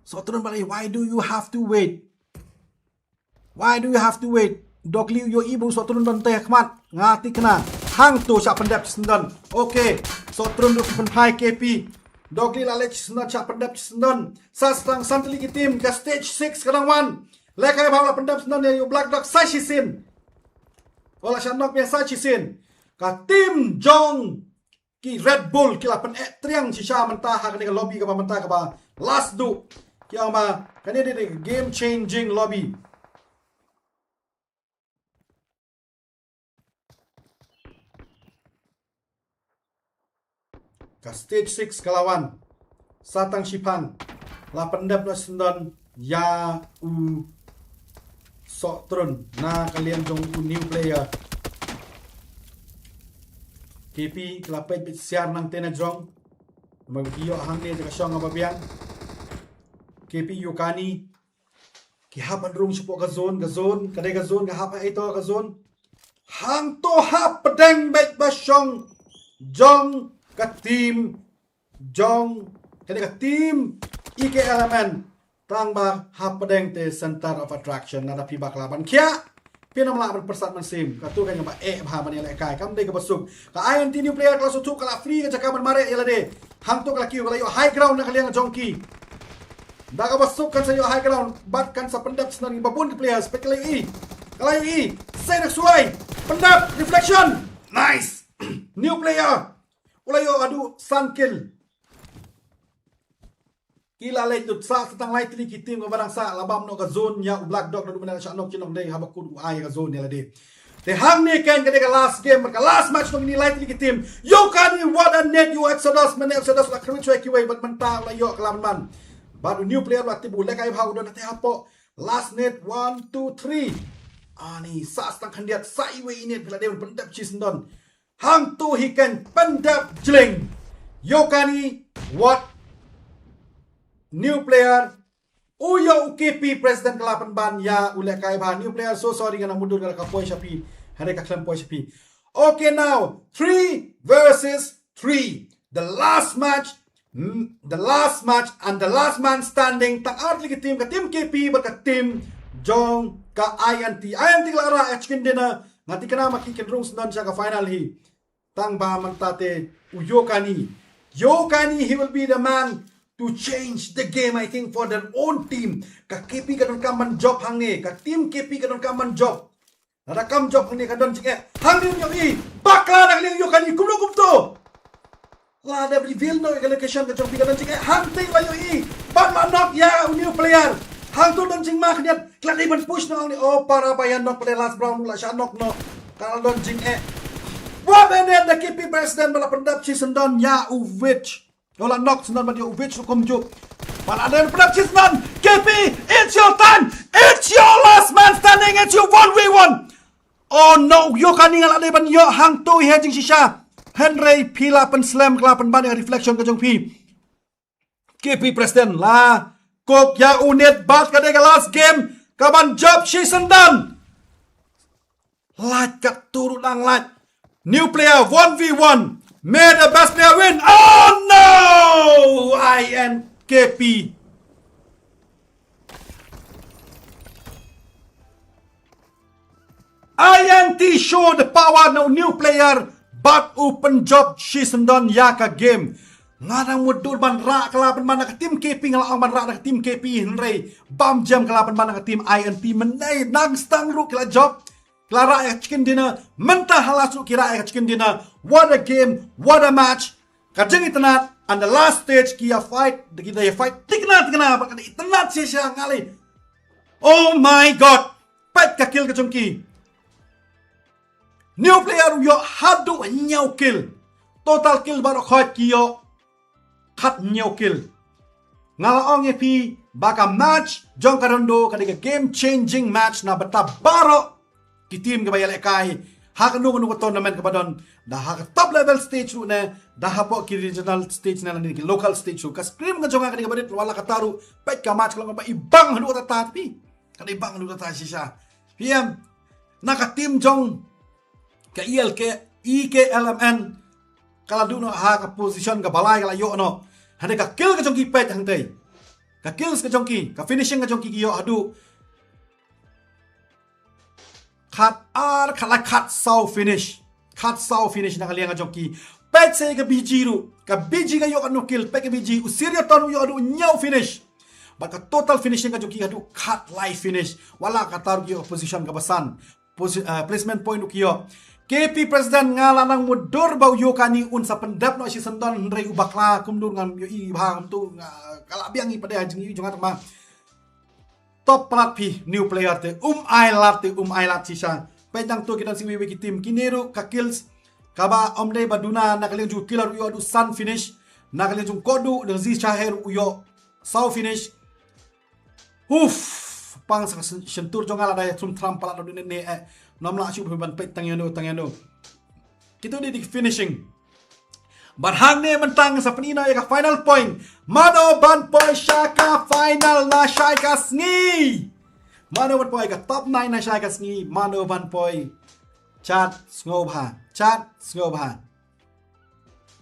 Sohtrun, balei, why do you have to wait? Why do you have to wait? Dogly u ïohi ba u Sohtrun don tei ha khmat. Nga thikna. Hangto shah pyndep shisyndon. Okay. Sohtrun ruh pynphai K P. Dogly la leh shisyndon, shah pyndep shisyndon. Sa stang san tylli ki team, ka stage six ka dang wan. Lehkai bha, la pyndep shisyndon ïa u Black Dog sa shisien. Wala shah knock ïa sa shisien. Ka team jong ki Red Bull ki la pyneh triang shisha mynta ha kane ka lobby kaba mynta kaba last duh. Ki ong ba kane dei ka game changing lobby. Ka stage six ka la wan. Sa tang shiphang. La pyndep noh shisyndon ïa u Sohtrun na ka liang jong u new player. K P ki la peit beit siar nangta na jrong. Namar ki ïoh hangne jaka shong kaba biang. K P, Yokani ki hap ban rung shapoh ka zone, ka zone, ka dei ka zone, ka hap ha ito ka zone. Hangto hapdeng beit ba shong jong ka team jong, ka dei ka team E K L M N. Tang ba hapdeng te center of attraction, lada phi bakla ban khiah, phin ym lah ban pyrsad mynsiem. Kato kaba eh bha ban ïalehkai, kam dei kaba suk. Ka I N T new player ka la sngewthuh, ka la free ka jaka ban mareh ïa lade. Hangto ka la kiew, ka la ïoh high ground na ka liang jong ki. Da kaba suk kan sa ïoh high ground bad kan sa pyndep shisyndon, ba bun ki players, peit ka la ïohi. Ka la ïohi. Sa da ka suloi. Pyndep, reflection. Nice. New player. U la ïoh haduh san kill. Ki la leit lut, sa tang lai tylli ki team kaba dang sah, la bam noh ka zone ïa u Black Dog, naduh mynne la shah knock shi nong dei haba kut u ai ka zone ïa lade. Te hangne kan ka dei ka last game bad ka last match jong kine lai tylli ki team. Yokani, what a nade ïa u Exodus, mynne Exodus la kyrwit shuwa kiwei bad mynta la ïoh ka la pynban. Bad u new player la tip, u lehkai bha, u don te hapoh last nade, one, two, three. Ani sa tang khyndiat, sa iwei i nade, phi la dei ban pyndep shisyndon. Hangto hi kan pyndep jleng. Yokani, what? New player. U ïoh u K P, president ka la pynban ïa u lehkai bha. New player, so sorry, nga nang mutdur, ka la ka poi sha phi. Hynrei ka khlem poi sha phi. Okay, now three versus three. The last match, mm, the last match and the last man standing. Tang ar tylli ki team, ka team K P bad ka team jong ka I N T. I N T ka la rah ïa chicken dinner. Nga thikna ma ki kin rung shisyndon sha ka final hi. Tang ba mynta te u Yokani. Yokani, he will be the man to change the game, I think, for their own team. Ka K P ka donkam ban jop hangne, ka team K P ka donkam ban jop. Lada kam jop hangne ka don jingeh. Hangne ïohi, bakla na ka liang ïoh kane kumno kumto. La dep reveal noh ïa ka location ka jong phi, ka don jingeh. Hangtei la ïohi, bad la knock ïa u new player. Hangto don jingma khyndiat, ka la dei ban push noh hangne. Oh para, ba ïa knock pdeng last round la shah knock noh. Ka la don jingeh. Wat ïa ne da K P president ba la pyndep shisyndon ïa u Witch. Ïa la knock shisyndon bad ïa u Witch ruh kumjuh. Ba la dei ban pyndep shisyndon. K P, it's your time. It's your last man standing. It's your one v one. Oh no, ïoh kane nga la dei ban ïoh hangto hi ha jingshisha. Hynrei phi la pynslem, ka la pynban ïa ka reflection ka jong phi. K P president la cook ïa u Nate bad ka dei ka last game ka ban jop shisyndon. Lait katto ruh dang lait. New player one v one. May the best player win. Oh no! I N K P. I N T show the power na u new player bad u pynjop shisyndon ïa ka game. Nga dang mutdur ban rah, ka la pynban na ka team K P, nga la ong ban rah na ka team K P, hynrei bam jem, ka la pynban na ka team I N T. Mynne nangstang ruh ki la jop, ki la rah ïa ka chicken dinner. Mynta ha last ruh ki rah ïa ka chicken dinner. What a game, what a match. Ka jingitynnad, and the last stage ki ïa fight, ki ïa fight thikna thikna bad ka dei itynnad shisha ngali. Oh my God. Peit ka kill ka jong ki. New player u ïoh haduh hynñiew kill. Total kill baroh khoit ki ïoh khathynñiew kill. Nga la ong ïa phi ba ka match jong ka round two ka dei ka game changing match na bynta baroh ki team kiba ïalehkai ha kano kano ka tournament kaba don, da ha ka top level stage ruh ne, da hapoh ki regional stage ne lane ki local stage ruh. Ka scrim ka jong nga ka dei kaba rit, wat la katta ruh, peit ka match ka long kaba ibang haduh katta katta phi. Ka dei ibang haduh katta katta shisha. Phi em, na ka team jong ka E L K, E K L M N, ka la duh noh ha ka position kaba lai, ka la ïoh noh. Hynrei ka kill ka jong ki, peit hangtei. Ka kills ka jong ki, ka finishing ka jong ki, ki ïoh haduh khatar, khatlai, khatsaw finish. Khatsaw finish na ka liang ka jong ki. Peit sa ïa ka B G ruh. Ka B G ka ïoh katno kill, peit ka B G, u Siriathon u ïoh haduh hynñiew finish. Bad ka total finishing ka jong ki haduh khatlai finish. Wat la katta ruh ki ïoh position kaba san. Posi-, ah, placement point ruh ki ïoh. K P president, nga la nang mutdur ba u ïoh kane un sa pyndep noh shisyndon, hynrei u bakla kumno ngam ïohi bha kumto, nga, ka la biang hi pat de ha jingïohi jong nga tang ba. Top palat phi, new player te um ai lad, te um ai lad shisha. Peit nangto ki don sa iwei iwei ki team, kine ruh ka kills kaba ym dei ba duna. Na ka liang jong u Killer u ïoh haduh san finish. Na ka liang jong u Kodu, na ka Zi Shaher u ïoh saw finish. Uf, pang sa ka shyn-, shyntur jong nga lada ïa thrum thram palat haduh ne ne eh. Ngam lah shuh ban peit tang ïano tang ïano. Kito dei ki finishing. Bad hangne mynta sa pyni noh ïa ka final point. Mano ban poi sha ka final na shai ka sngi. Mano ban poi ka top nine na shai ka sngi. Mano ban poi. Chat sngewbha. Chat sngewbha.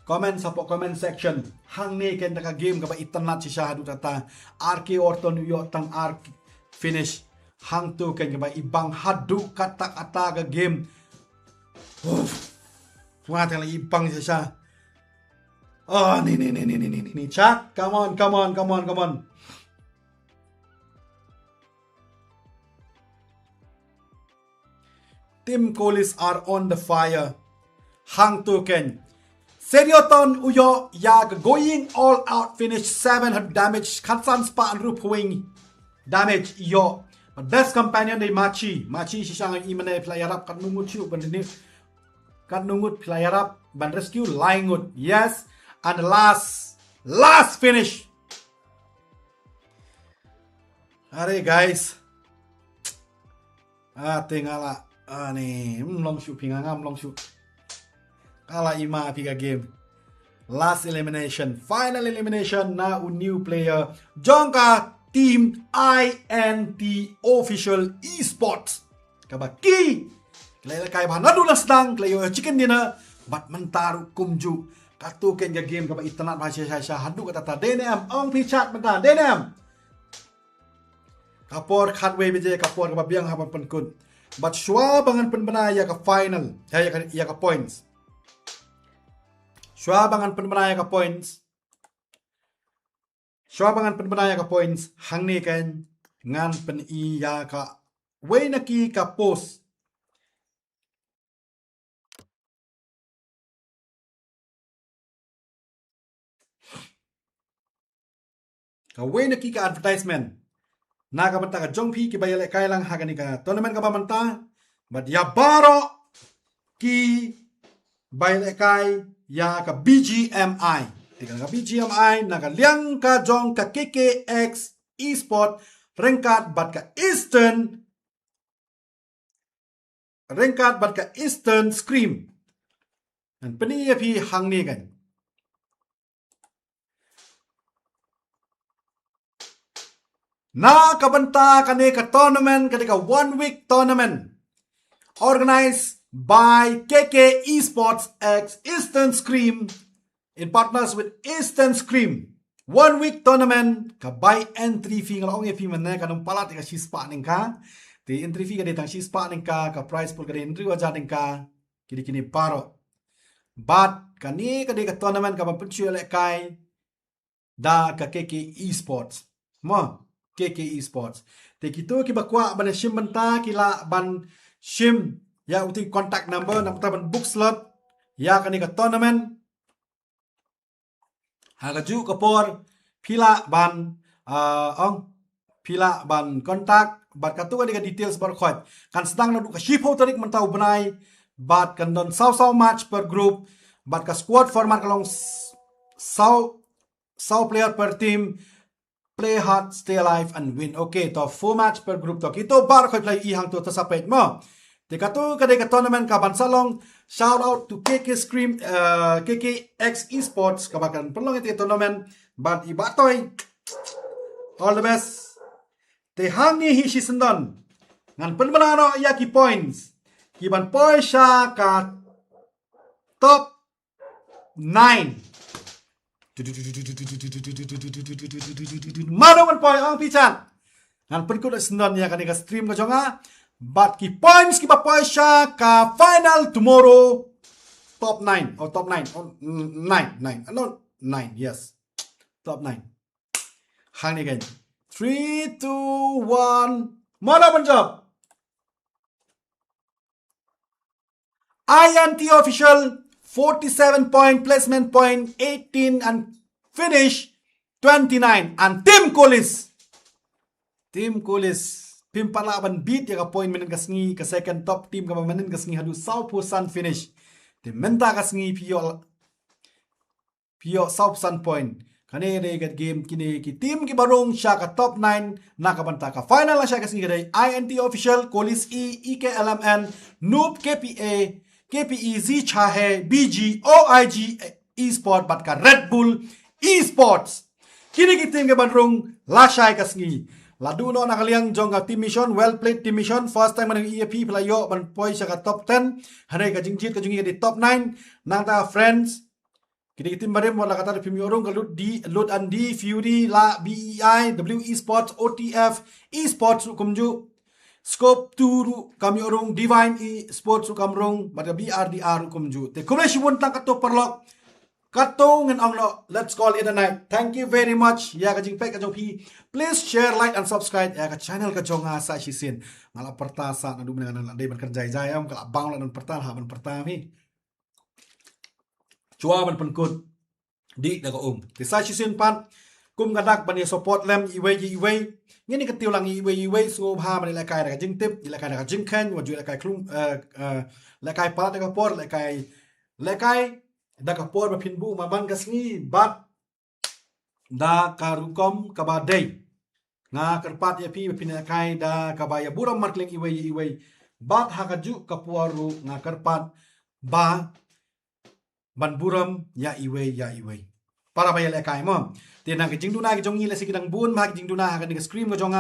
Comment hapoh comment section. Hangne keiñ da ka game kaba itynnad shisha haduh katta. R K Orton u ïoh tang ar finish. Hangto keiñ kaba ibang haduh katta katta ka game. Uff. Nga tang la ibang shisha. Oh, ni, ni, ni. Chat, come on, come on, come on, come on. Team Kolis are on the fire. Hangto keiñ. Serioton u ïoh ïa ka going all out finish, seven damage, khatsan spah hynriewphew wei damage ïoh. But best companion dei Machi. Machi shisha nga i mynne phi la ïarap katno ngut shuh ban ni. Katno ngut phi la ïarap ban rescue, lai ngut. Yes. And the last, last finish. Are guys. Ah, te nga la. Ah, ni, mm, long shuh phi nga, ngam long shuh. Ka la i ma phi ka game. Last elimination, final elimination na u new player jong ka team I N T Official Esports. Kaba ki, ki la ïalehkai bha naduh la sdang, ki la ïoh chicken dinner, bad mynta ruh kumjuh. Kato keiñ ka game kaba itynnad bha shisha shisha haduh katta katta. Dei ne em, ong phi chat mynta, dei ne em. Ka por khatwei baje, ka por kaba biang haba pynkut. Bad shuwa ba ngan pynbna ïa ka final, ïa, ïa ka, ïa ka points. Shuwa ba ngan pynbna ïa ka points. Shuwa ba ngan pynbna ïa ka points hangne kan ngan pyni ïa ka wei na ki ka post. Ka wei na ki ka advertisement na ka bynta ka jong phi kiba ïalehkai lang ha kane ka tournament kaba mynta. Bad ïa baroh kiba ïalehkai ïa ka B G M I. Te ka B G M I na ka liang ka jong ka K K X Esport ryngkat bad ka Eastern ryngkat bad ka Eastern Scream. Ngan pyni ïa phi hangne kan. Na ka bynta kane ka tournament, kane ka one week tournament organized by K K Esports X Eastern Scream in partners with Eastern Scream. One week tournament, ka buy entry fee nga la ong ïa phi mynne ka nang palat ka shispah tyngka. Te entry fee ka dei tang shispah tyngka, ka prize pool ka dei hynriew hajar tyngka. Kine kine baroh. Bad kane ka dei ka tournament kaba pynshu ïalehkai da ka K K Esports. Mo, K K Esports. Te kito kiba kwah ban shim bynta ki lah ban shim ïa uti contact number na bynta ban book slot ïa kane ka tournament. Ha kajuh ka por phi lah ban, ah, ong, phi lah ban contact bad kato ka dei ka details baroh khoit. Kan sdang naduh ka shiphew tarik mynta u bnai bad kan don saw saw match per group bad ka squad format ka long s-, saw, saw player per team. Play hard, stay alive and win. Okay, to four match per group to. Kito baroh khoit phi la ïohi hangto, to sa peit mo. Te kato ka dei ka tournament kaban sa long. Shout out to K K Scream, uh, K K X Esports kaba kan pynlong ïa te tournament. Bad i Bah Toi, all the best. Te hangne hi shisyndon ngan pynbna noh ïa ki points kiban poi sha ka top nine. Mano ngan poi, ong phi chan. Ngan pynkut syndon ïa kane ka stream ka jong nga. Bad ki points kiba poi sha ka final tomorrow. Top nine. Oh, top nine. Oh, mm, nine, nine. No, nine, yes. Top nine. Hangne kan. Three, two, one. Mano ban jop. I N T Official, forty-seven point, placement point eighteen and finish twenty-nine. And Team Kolis. Team Kolis. Phim pat lah ban beat ïa ka point mynhynnin ka sngi, ka second top team kaba mynhynnin ka sngi haduh sawphew san finish. Te mynta ka sngi phi ïoh phi ïoh sawphew san point. Kane dei ka game, kine ki team kiba rung sha ka top nine na ka bynta ka final lashai ka sngi ka dei I N T Official, Kolis E, E K L M N, Noob, K P A, K P E, Zi Chahe, B G, O I G Esport bad ka Red Bull Esports. Kine ki team kiban rung lashai ka sngi. La duh noh na ka liang jong ka Team Mission, well played Team Mission, first time ban ïohi ïa phi, phi la ïoh ban poi sha ka top ten. Hynrei ka jingjied ka jong ngi ka dei top nine. Nangta friends, kine ki team barim wat la katta phim ïoh rung ka Lut D, Lut and D, Fury, la B E I, W Esports, O T F Esports ruh kumjuh. Scope two ruh kam ïoh rung, Divine Esports ruh kam rung, bad ka B R D R ruh kumjuh. Te khublei shibun tang katto paralok. Katto ngin ong noh, let's call it a night. Thank you very much ïa ka jingpeit ka jong phi. Please share, like and subscribe ïa ka channel ka jong nga sa shisien. Nga la pyrta sa naduh mynne, nga la dei ban kren jai jai, em, ka la bang la ban pyrta, la ban pyrta phi. Shuwa ban pynkut, dih da ka um. Te sa shisien pat, kum ka dak ban ïa support lem iwei ïa iwei. Ngin ïa kyntiew lang iwei ïa iwei, sngewbha ban ïalehkai da ka jingtip, ïalehkai da ka jingkheiñ, wat ju ïalehkai khlum, eh, eh, lehkai palat da ka por, lehkai, lehkai da ka por ba phin buh man ka sngi, bad da ka rukom kaba dei. Nga kyrpad ïa phi ba phin ïalehkai da kaba ïa burom markylliang iwei ïa iwei. Bad ha kajuh ka por ruh nga kyrpad ba ban burom ïa iwei ïa iwei. Para ba ïalehkai mo. Te na ka jingduna ka jong ngi lehse ki dang bun ma ka jingduna ha kane ka stream ka jong nga.